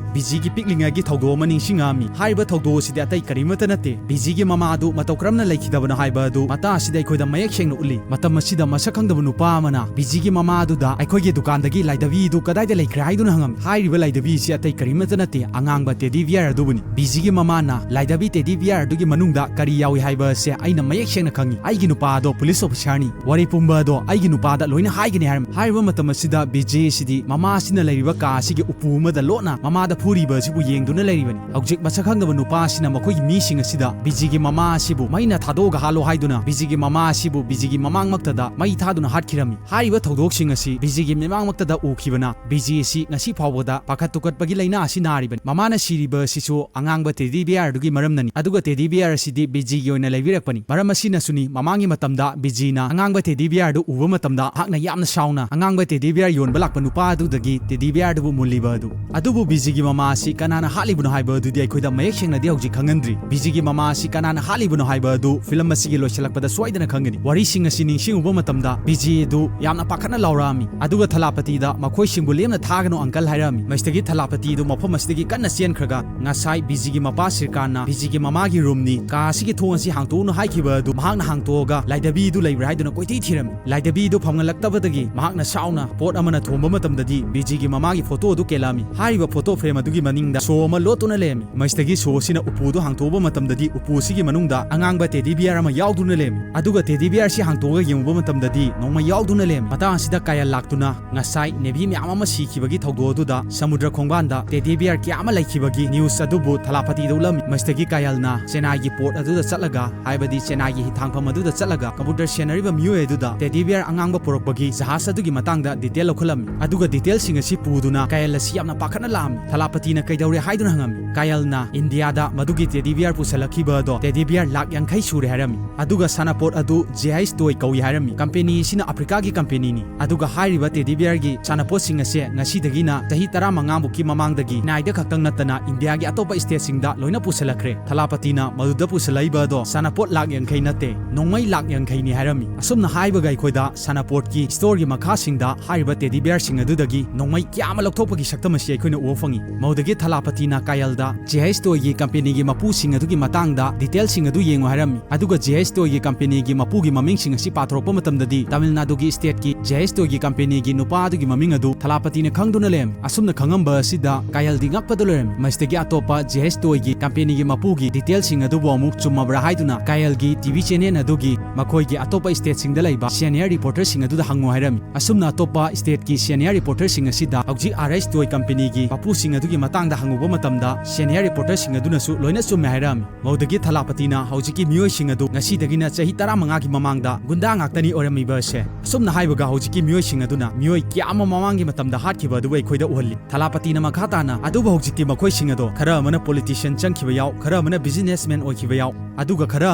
ꯕꯤꯖꯤꯒꯤ ꯄꯤꯛꯂꯤꯉꯩꯒꯤ ꯊꯧꯗꯣꯛ ꯑꯃ ꯅꯤꯡꯁꯤꯡꯉꯛꯑꯝꯃꯤ꯫ ꯍꯥꯏꯔꯤꯕ ꯊꯧꯗꯣꯛ ꯑꯁꯤꯗꯤ ꯑꯇꯩ ꯀꯔꯤꯃꯠꯇ ꯅꯠꯇꯦ, ꯕꯤꯖꯤꯒꯤ ꯃꯃꯥ ꯑꯗꯨ ꯃꯇꯧ ꯀꯔꯝꯅ ꯂꯩꯈꯤꯗꯕꯅꯣ ꯍꯥꯏꯕ ꯑꯗꯨ ꯃꯇꯥꯡ ꯑꯁꯤꯗ ꯑꯩꯈꯣꯏꯗ ꯃꯌꯦꯛ ꯁꯦꯡꯅ ꯎꯠꯂꯤ꯫ ꯃꯇꯝ ꯑꯁꯤꯗ ꯃꯁꯛ ꯈꯪꯗꯕ ꯅꯨꯄꯥ ꯑꯃꯅ ꯕꯤꯖꯤꯒꯤ ꯃꯃꯥ ꯑꯗꯨꯗ ꯑꯩꯈꯣꯏꯒꯤ ꯗꯨꯀꯥꯟꯗꯒꯤ ꯂꯥꯏꯙꯕꯤ ꯑꯗꯨ ꯀꯗꯥꯏꯗ ꯂꯩꯈ꯭ꯔꯦ ꯍꯥꯏꯗꯨꯅ ꯍꯪꯉꯝꯃꯤ꯫ ꯍꯥꯏꯔꯤꯕ ꯂꯥꯏꯙꯕꯤ ꯑꯁꯤ ꯑꯇꯩ ꯀꯔꯤꯃꯠꯇ ꯅꯠꯇꯦ, ꯑꯉꯥꯡꯕ ꯇꯦꯗꯤ ꯕꯤꯌꯔ ꯑꯗꯨꯕꯨꯅꯤ꯫ ꯕꯤꯖꯤꯒꯤ ꯃꯃꯥꯅ ꯂꯥꯏꯙꯕꯤ ꯇꯦꯗꯤ ꯕꯤꯌꯔ ꯑꯗꯨꯒꯤ ꯃꯅꯨꯡꯗ ꯀꯔꯤ ꯌꯥꯎꯏ ꯍꯥꯏꯕ ꯑꯁꯤ ꯑꯩꯅ ꯃꯌꯦꯛ ꯁꯦꯡꯅ ꯈꯪꯏ꯫ ꯑꯩꯒꯤ ꯅꯨꯄꯥ ꯑꯗꯣ ꯄꯨꯂꯤꯁ ꯑꯣꯐꯤꯁꯥꯔꯅꯤ, ꯋꯥꯔꯦꯞ ꯄꯨꯝꯕ ꯑꯗꯣ ꯑꯩꯒꯤ ꯅꯨꯄꯥꯗ ꯂꯣꯏꯅ ꯍꯥꯏꯒꯅꯤ ꯍꯥꯏꯔꯝꯃꯤ꯫ ꯍꯥꯏꯔꯤꯕ ꯃꯇꯝ ꯑꯁꯤꯗ ꯕꯤꯖꯤ ꯑꯁꯤꯗꯤ ꯃꯃꯥ ꯑꯁꯤꯅ ꯂꯩꯔꯤꯕ ꯀꯥ ꯑꯁꯤꯒꯤ ꯎꯄꯨ ꯑꯃꯗ ꯂꯣꯠꯅ ꯃꯃꯥꯗ ꯐꯨꯔꯤꯕ ꯑꯁꯤꯕꯨ ꯌꯦꯡꯗꯨꯅ ꯂꯩꯔꯤꯕꯅꯤ꯫ ꯍꯧꯖꯤꯛ ꯃꯁꯛ ꯈꯪꯗꯕ ꯅꯨꯄꯥ ꯑꯁꯤꯅ ꯃꯈꯣꯏꯒꯤ ꯃꯤꯁꯤꯡ ꯑꯁꯤꯗ ꯕꯤꯖꯤꯒꯤ ꯃꯃꯥ ꯑꯁꯤꯕꯨ ꯃꯩꯅ ꯊꯥꯗꯣꯛꯑꯒ ꯍꯥꯠꯂꯣ ꯍꯥꯏꯗꯨꯅ ꯕꯤꯖꯤꯒꯤ ꯃꯃꯥ ꯑꯁꯤꯕꯨ ꯕꯤꯖꯤꯒꯤ ꯃꯃꯥꯡꯃꯛꯇꯗ ꯃꯩ ꯊꯥꯗꯨꯅ ꯍꯥꯠꯈꯤꯔꯝꯃꯤ꯫ ꯍꯥꯏꯔꯤꯕ ꯊꯧꯗꯣꯛꯁꯤꯡ ꯑꯁꯤ ꯕꯤꯖꯤꯒꯤ ꯃꯤꯠꯃꯥꯡꯃꯛꯇꯗ ꯎꯈꯤꯕꯅ ꯕꯤꯖꯤ ꯑꯁꯤ ꯉꯁꯤ ꯐꯥꯎꯕꯗ ꯄꯥꯈꯠ ꯊꯨꯀꯠꯄꯒꯤ ꯂꯥꯏꯅꯥ ꯑꯁꯤ ꯅꯥꯔꯤꯕꯅꯤ꯫ ꯃꯃꯥꯅ ꯁꯤꯔꯤꯕ ꯑꯁꯤꯁꯨ ꯑꯉꯥꯡꯕ ꯇꯦꯗꯤ ꯕꯤꯌꯔ ꯑꯗꯨꯒꯤ ꯃꯔꯝꯅꯅꯤ꯫ ꯑꯗꯨꯒ ꯇꯦꯗꯤ ꯕꯤꯌꯔ ꯑꯁꯤꯗꯤ ꯕꯤꯖꯤꯒꯤ ꯑꯣꯏꯅ ꯂꯩꯕꯤꯔꯛꯄꯅꯤ꯫ ꯃꯔꯝ ꯑꯁꯤꯅꯁꯨꯅꯤ ꯃꯃꯥꯡꯒꯤ ꯃꯇꯝꯗ ꯕꯤꯖꯤꯅ ꯑꯉꯥꯡꯕ ꯇꯦꯗꯤ ꯕꯤꯌꯔ ꯑꯗꯨ ꯎꯕ ꯃꯇꯝꯗ ꯃꯍꯥꯛꯅ ꯌꯥꯝꯅ ꯁꯥꯎꯅ ꯑꯉꯥꯡꯕ ꯇꯦꯗꯤ ꯕꯤꯌꯔ ꯌꯣꯟꯕ ꯂꯥꯛꯄ ꯅꯨꯄꯥ ꯑꯗꯨꯗꯒꯤ ꯇꯦꯗꯤ ꯕꯤꯌꯔ ꯑꯗꯨꯕꯨ ꯃꯨꯜꯂꯤꯕ ꯑꯗꯨ꯫ ꯑꯗꯨꯕꯨ ꯕꯤꯖꯤꯒꯤ ꯃꯃꯥ ꯑꯁꯤ ꯀꯅꯥꯅ ꯍꯥꯠꯂꯤꯕꯅꯣ ꯍꯥꯏꯕ ꯑꯗꯨꯗꯤ ꯑꯩꯈꯣꯏꯗ ꯃꯌꯦꯛ ꯁꯦꯡꯅꯗꯤ ꯍꯧꯖꯤꯛ ꯈꯪꯍꯟꯗ꯭ꯔꯤ꯫ ꯕꯤꯖꯤꯒꯤ ꯃꯃꯥ ꯑꯁꯤ ꯀꯅꯥꯅ ꯍꯥꯠꯂꯤꯕꯅꯣ ꯍꯥꯏꯕ ꯑꯗꯨ ꯐꯤꯂꯝ ꯑꯁꯤꯒꯤ ꯂꯣꯏꯁꯤꯜꯂꯛꯄꯗ ꯁꯣꯏꯗꯅ ꯈꯪꯒꯅꯤ꯫ ꯋꯥꯔꯤꯁꯤꯡ ꯑꯁꯤ ꯅꯤꯡꯁꯤꯡꯉꯨꯕ ꯃꯇꯝꯗ ꯕꯤꯖꯤ ꯑꯗꯨ ꯌꯥꯝꯅ ꯄꯥꯈꯠꯅ ꯂꯥꯎꯔꯛꯑꯝꯃꯤ꯫ ꯑꯗꯨꯒ ꯊꯂꯥꯄꯇꯤꯗ ꯃꯈꯣꯏꯁꯤꯡꯕꯨ ꯂꯦꯝꯅ ꯊꯥꯒꯅꯨ ꯑꯪꯀꯜ ꯍꯥꯏꯔꯛꯑꯝꯃꯤ꯫ ꯃꯁꯤꯗꯒꯤ ꯊꯂꯥꯄꯇꯤ ꯑꯗꯨ ꯃꯐꯝ ꯑꯁꯤꯗꯒꯤ ꯀꯟꯅ ꯆꯦꯟꯈ꯭ꯔꯒ ꯉꯁꯥꯏ ꯕꯤꯖꯤꯒꯤ ꯃꯄꯥ ꯁꯤꯔꯀꯥꯟꯅ ꯕꯤꯖꯤꯒꯤ ꯃꯃꯥꯒꯤ ꯔꯨꯝꯅꯤ, ꯀꯥ ꯑꯁꯤꯒꯤ ꯊꯣꯡ ꯑꯁꯤ ꯍꯥꯡꯇꯣꯛꯎꯅꯨ ꯍꯥꯏꯈꯤꯕ ꯑꯗꯨ ꯃꯍꯥꯛꯅ ꯍꯥꯡꯇꯣꯛꯑꯒ ꯂꯥꯏꯙꯕꯤ ꯑꯗꯨ ꯂꯩꯕ꯭ꯔꯥ ꯍꯥꯏꯗꯨꯅ ꯀꯣꯏꯊꯤ ꯊꯤꯔꯝꯃꯤ꯫ ꯂꯥꯏꯙꯕꯤ ꯑꯗꯨ ꯐꯪꯍꯜꯂꯛꯇꯕꯗꯒꯤ ꯃꯍꯥꯛꯅ ꯁꯥꯎꯅ ꯄꯣꯠ ꯑꯃꯅ ꯊꯣꯝꯕ ꯃꯇꯝꯗꯗꯤ ꯕꯤꯖꯤꯒꯤ ꯃꯃꯥꯒꯤ ꯐꯣꯇꯣ ꯑꯗꯨ ꯀꯦꯜꯂꯛꯑꯝꯃꯤ꯫ ꯍꯥꯏꯔꯤꯕ ꯐꯣꯇꯣ ꯐ꯭ꯔꯦꯝ ꯑꯗꯨꯒꯤ ꯃꯅꯤꯡꯗ ꯁꯣ ꯑꯃ ꯂꯣꯠꯇꯨꯅ ꯂꯩꯔꯝꯃꯤ꯫ ꯃꯁꯤꯗꯒꯤ ꯁꯣ ꯑꯁꯤꯅ ꯎꯄꯨ ꯑꯗꯨ ꯍꯥꯡꯇꯣꯛꯎꯕ ꯃꯇꯝꯗꯗꯤ ꯎꯄꯨ ꯑꯁꯤꯒꯤ ꯃꯅꯨꯡꯗ ꯑꯉꯥꯡꯕ ꯇꯦꯗꯤ ꯕꯤꯌꯔ ꯑꯃ ꯌꯥꯎꯗꯨꯅ ꯂꯩꯔꯝꯃꯤ꯫ ꯑꯗꯨꯒ ꯇꯦꯗꯤ ꯕꯤꯌꯔ ꯑꯁꯤ ꯍꯥꯡꯇꯣꯛꯑꯒ ꯌꯦꯡꯉꯨꯕ ꯃꯇꯝꯗꯗꯤ ꯅꯣꯡꯃꯩ ꯌꯥꯎꯗꯨꯅ ꯂꯩꯔꯝꯃꯤ꯫ ꯃꯇꯥꯡ ꯑꯁꯤꯗ ꯀꯥꯌꯜ ꯂꯥꯛꯇꯨꯅ ꯉꯁꯥꯏ ꯅꯦꯚꯤ ꯃꯌꯥꯝ ꯑꯃ ꯁꯤꯈꯤꯕꯒꯤ ꯊꯧꯗꯣꯛ ꯑꯗꯨꯗ ꯁꯃꯨꯗ꯭ꯔ ꯈꯣꯡꯕꯥꯟꯗ ꯇꯦꯗꯤ ꯕꯤꯌꯔ ꯀꯌꯥ ꯑꯃ ꯂꯩꯈꯤꯕꯒꯤ ꯅ꯭ꯌꯨꯁ ꯑꯗꯨꯕꯨ ꯊꯂꯥꯄꯇꯤꯗ ꯎꯠꯂꯝꯃꯤ꯫ ꯃꯁꯤꯗꯒꯤ ꯀꯥꯌꯜꯅ ꯆꯦꯟꯅꯥꯏꯒꯤ ꯄꯣꯔꯠ ꯑꯗꯨꯗ ꯆꯠꯂꯒ, ꯍꯥꯏꯕꯗꯤ ꯆꯦꯟꯅꯥꯏꯒꯤ ꯍꯤꯊꯥꯡꯐꯝ ꯑꯗꯨꯗ ꯆꯠꯂꯒ ꯀꯝꯄ꯭ꯌꯨꯇꯔ ꯁꯦꯟꯅꯔꯤꯕ ꯃꯤꯑꯣꯏ ꯑꯗꯨꯗ ꯇꯦꯗꯤ ꯕꯤꯌꯔ ꯑꯉꯥꯡꯕ ꯄꯨꯔꯛꯄꯒꯤ ꯖꯍꯥꯖ ꯑꯗꯨꯒꯤ ꯃꯇꯥꯡꯗ ꯗꯤꯇꯦꯜ ꯂꯧꯈꯠꯂꯝꯃꯤ꯫ ꯑꯗꯨꯒ ꯗꯤꯇꯦꯜꯁꯤꯡ ꯑꯁꯤ ꯄꯨꯗꯨꯅ ꯀꯥꯌꯜ ꯑꯁꯤ ꯌꯥꯝꯅ ꯄꯥꯈꯠꯅ ꯂꯥꯛꯑꯝꯃꯤ꯫ ꯊꯂꯥꯄꯇꯤꯅ ꯀꯩꯗꯧꯔꯦ ꯍꯥꯏꯗꯨꯅ ꯍꯪꯉꯝꯃꯤ꯫ ꯀꯥꯌꯜꯅ ꯏꯟꯗꯤꯌꯥꯗ ꯃꯗꯨꯒꯤ ꯇꯦꯗꯤ ꯕꯤꯌꯔ ꯄꯨꯁꯜꯂꯛꯈꯤꯕ ꯑꯗꯣ ꯇꯦꯗꯤ ꯕꯤꯌꯔ ꯂꯥꯛ ꯌꯥꯡꯈꯩ ꯁꯨꯔꯦ ꯍꯥꯏꯔꯝꯃꯤ꯫ ꯑꯗꯨꯒ ꯁꯥꯟꯅꯄꯣꯠ ꯑꯗꯨ ꯖꯦ ꯑꯥꯏꯁ ꯇꯣꯏ ꯀꯧꯏ ꯍꯥꯏꯔꯝꯃꯤ꯫ ꯀꯝꯄꯦꯅꯤ ꯑꯁꯤꯅ ꯑꯐ꯭ꯔꯤꯀꯥꯒꯤ ꯀꯝꯄꯦꯅꯤꯅꯤ꯫ ꯑꯗꯨꯒ ꯍꯥꯏꯔꯤꯕ teddy bearꯒꯤ ꯁꯥꯟꯅꯄꯣꯠꯁꯤꯡ ꯑꯁꯦ ꯉꯁꯤꯗꯒꯤꯅ ꯆꯍꯤ ꯇꯔꯥꯃꯉꯥꯃꯨꯛꯀꯤ ꯃꯃꯥꯡꯗꯒꯤ ꯆꯦꯟꯅꯥꯏꯗ ꯈꯛꯇꯪ ꯅꯠꯇꯅ ꯏꯟꯗꯤꯌꯥꯒꯤ ꯑꯇꯣꯞꯄ stateꯁꯤꯡꯗ ꯂꯣꯏꯅ ꯄꯨꯁꯜꯂꯛꯈ꯭ꯔꯦ꯫ ꯊꯂꯥꯄꯇꯤꯅ ꯃꯗꯨꯗ ꯄꯨꯁꯜꯂꯛꯏꯕ ꯑꯗꯣ ꯁꯥꯟꯅꯄꯣꯠ ꯂꯥꯛ ꯌꯥꯡꯈꯩ ꯅꯠꯇꯦ, ꯅꯣꯡꯃꯩ ꯂꯥꯛ ꯌꯥꯡꯈꯩꯅꯤ ꯍꯥꯏꯔꯝꯃꯤ꯫ ꯑꯁꯨꯝꯅ ꯍꯥꯏꯕꯒ ꯑꯩꯈꯣꯏꯗ ꯁꯥꯟꯅꯄꯣꯠꯀꯤ storeꯒꯤ ꯃꯈꯥꯁꯤꯡꯗ ꯍꯥꯏꯔꯤꯕ teddy bearꯁꯤꯡ ꯑꯗꯨꯗꯒꯤ ꯅꯣꯡꯃꯩ ꯀꯌꯥ ꯑꯃ ꯂꯧꯊꯣꯛꯄꯒꯤ ꯁꯛꯇꯝ ꯑꯁꯤ ꯑꯩꯈꯣꯏꯅ ꯎꯕ ꯐꯪꯉꯤ꯫ ꯃꯗꯨꯗꯒꯤ ꯊꯂꯥꯄꯇꯤꯅ ꯀꯥꯌꯜꯗ J H Toyꯒꯤ companyꯒꯤ ꯃꯄꯨꯁꯤꯡ ꯑꯗꯨꯒꯤ ꯃꯇꯥꯡꯗ detailꯁꯤꯡ ꯑꯗꯨ ꯌꯦꯡꯉꯨ ꯍꯥꯏꯔꯝꯃꯤ꯫ ꯑꯗꯨꯒ J H Toyꯒꯤ companyꯒꯤ ꯃꯄꯨꯒꯤ ꯃꯃꯤꯡꯁꯤꯡ ꯑꯁꯤ ꯄꯥꯊꯣꯔꯛꯄ ꯃꯇꯝꯗꯗꯤ ꯇꯥꯃꯤꯜ ꯅꯥꯗꯨꯒꯤ stateꯀꯤ J H Toyꯒꯤ companyꯒꯤ ꯅꯨꯄꯥ ꯑꯗꯨꯒꯤ ꯃꯃꯤꯡ ꯑꯗꯨ ꯊꯂꯥꯄꯇꯤꯅ ꯈꯪꯗꯨꯅ ꯂꯩꯔꯝꯃꯤ꯫ ꯑꯁꯨꯝꯅ ꯈꯪꯉꯝꯕ ꯑꯁꯤꯗ ꯀꯥꯌꯜꯗꯤ ꯉꯛꯄꯗ ꯂꯣꯏꯔꯝꯃꯤ꯫ ꯃꯁꯤꯗꯒꯤ ꯑꯇꯣꯞꯄ J H Toyꯒꯤ companyꯒꯤ ꯃꯄꯨꯒꯤ detailꯁꯤꯡ ꯑꯗꯨꯕꯨ ꯑꯃꯨꯛ ꯆꯨꯝꯃꯕ꯭ꯔꯥ ꯍꯥꯏꯗꯨꯅ ꯀꯥꯌꯜꯒꯤ T V channel ꯑꯗꯨꯒꯤ ꯃꯈꯣꯏꯒꯤ ꯑꯇꯣꯞꯄ stateꯁꯤꯡꯗ ꯂꯩꯕ senior reporterꯁꯤꯡ ꯑꯗꯨꯗ ꯍꯪꯉꯨ ꯍꯥꯏꯔꯝꯃꯤ꯫ ꯑꯁꯨꯝꯅ ꯑꯇꯣꯞꯄ stateꯀꯤ senior reporterꯁꯤꯡ ꯑꯁꯤꯗ ꯍꯧꯖꯤꯛ R H Toy companyꯒꯤ ꯃꯄꯨꯁꯤꯡ ꯑꯗꯨꯒꯤ ꯃꯇꯥꯡꯗ ꯍꯪꯉꯨꯕ ꯃꯇꯝꯗ senior reporterꯁꯤꯡ ꯑꯗꯨꯅꯁꯨ ꯂꯣꯏꯅ ꯆꯨꯝꯃꯦ ꯍꯥꯏꯔꯝꯃꯤ꯫ ꯃꯗꯨꯗꯒꯤ ꯊꯂꯥꯄꯇꯤꯅ ꯍꯧꯖꯤꯛꯀꯤ ꯃꯤꯑꯣꯏꯁꯤꯡ ꯑꯗꯨ ꯉꯁꯤꯗꯒꯤꯅ ꯆꯍꯤ ꯇꯔꯥꯃꯉꯥꯒꯤ ꯃꯃꯥꯡꯗ ꯒꯨꯟꯗꯥ ꯉꯥꯛꯇꯅꯤ ꯑꯣꯏꯔꯝꯃꯤꯕ ꯑꯁꯦ꯫ ꯑꯁꯨꯝꯅ ꯍꯥꯏꯕꯒ ꯍꯧꯖꯤꯛꯀꯤ ꯃꯤꯑꯣꯏꯁꯤꯡ ꯑꯗꯨꯅ ꯃꯤꯑꯣꯏ ꯀꯌꯥ ꯑꯃ ꯃꯃꯥꯡꯒꯤ ꯃꯇꯝꯗ ꯍꯥꯠꯈꯤꯕ ꯑꯗꯨꯕꯨ ꯑꯩꯈꯣꯏꯗ ꯎꯍꯜꯂꯤ꯫ ꯊꯂꯥꯄꯇꯤꯅ ꯃꯈꯥ ꯇꯥꯅ, ꯑꯗꯨꯕꯨ ꯍꯧꯖꯤꯛꯇꯤ ꯃꯈꯣꯏꯁꯤꯡ ꯑꯗꯣ ꯈꯔ ꯑꯃꯅ politician ꯆꯪꯈꯤꯕ ꯌꯥꯎ, ꯈꯔ ꯑꯃꯅ businessman ꯑꯣꯏꯈꯤꯕ ꯌꯥꯎ, ꯑꯗꯨꯒ ꯈꯔ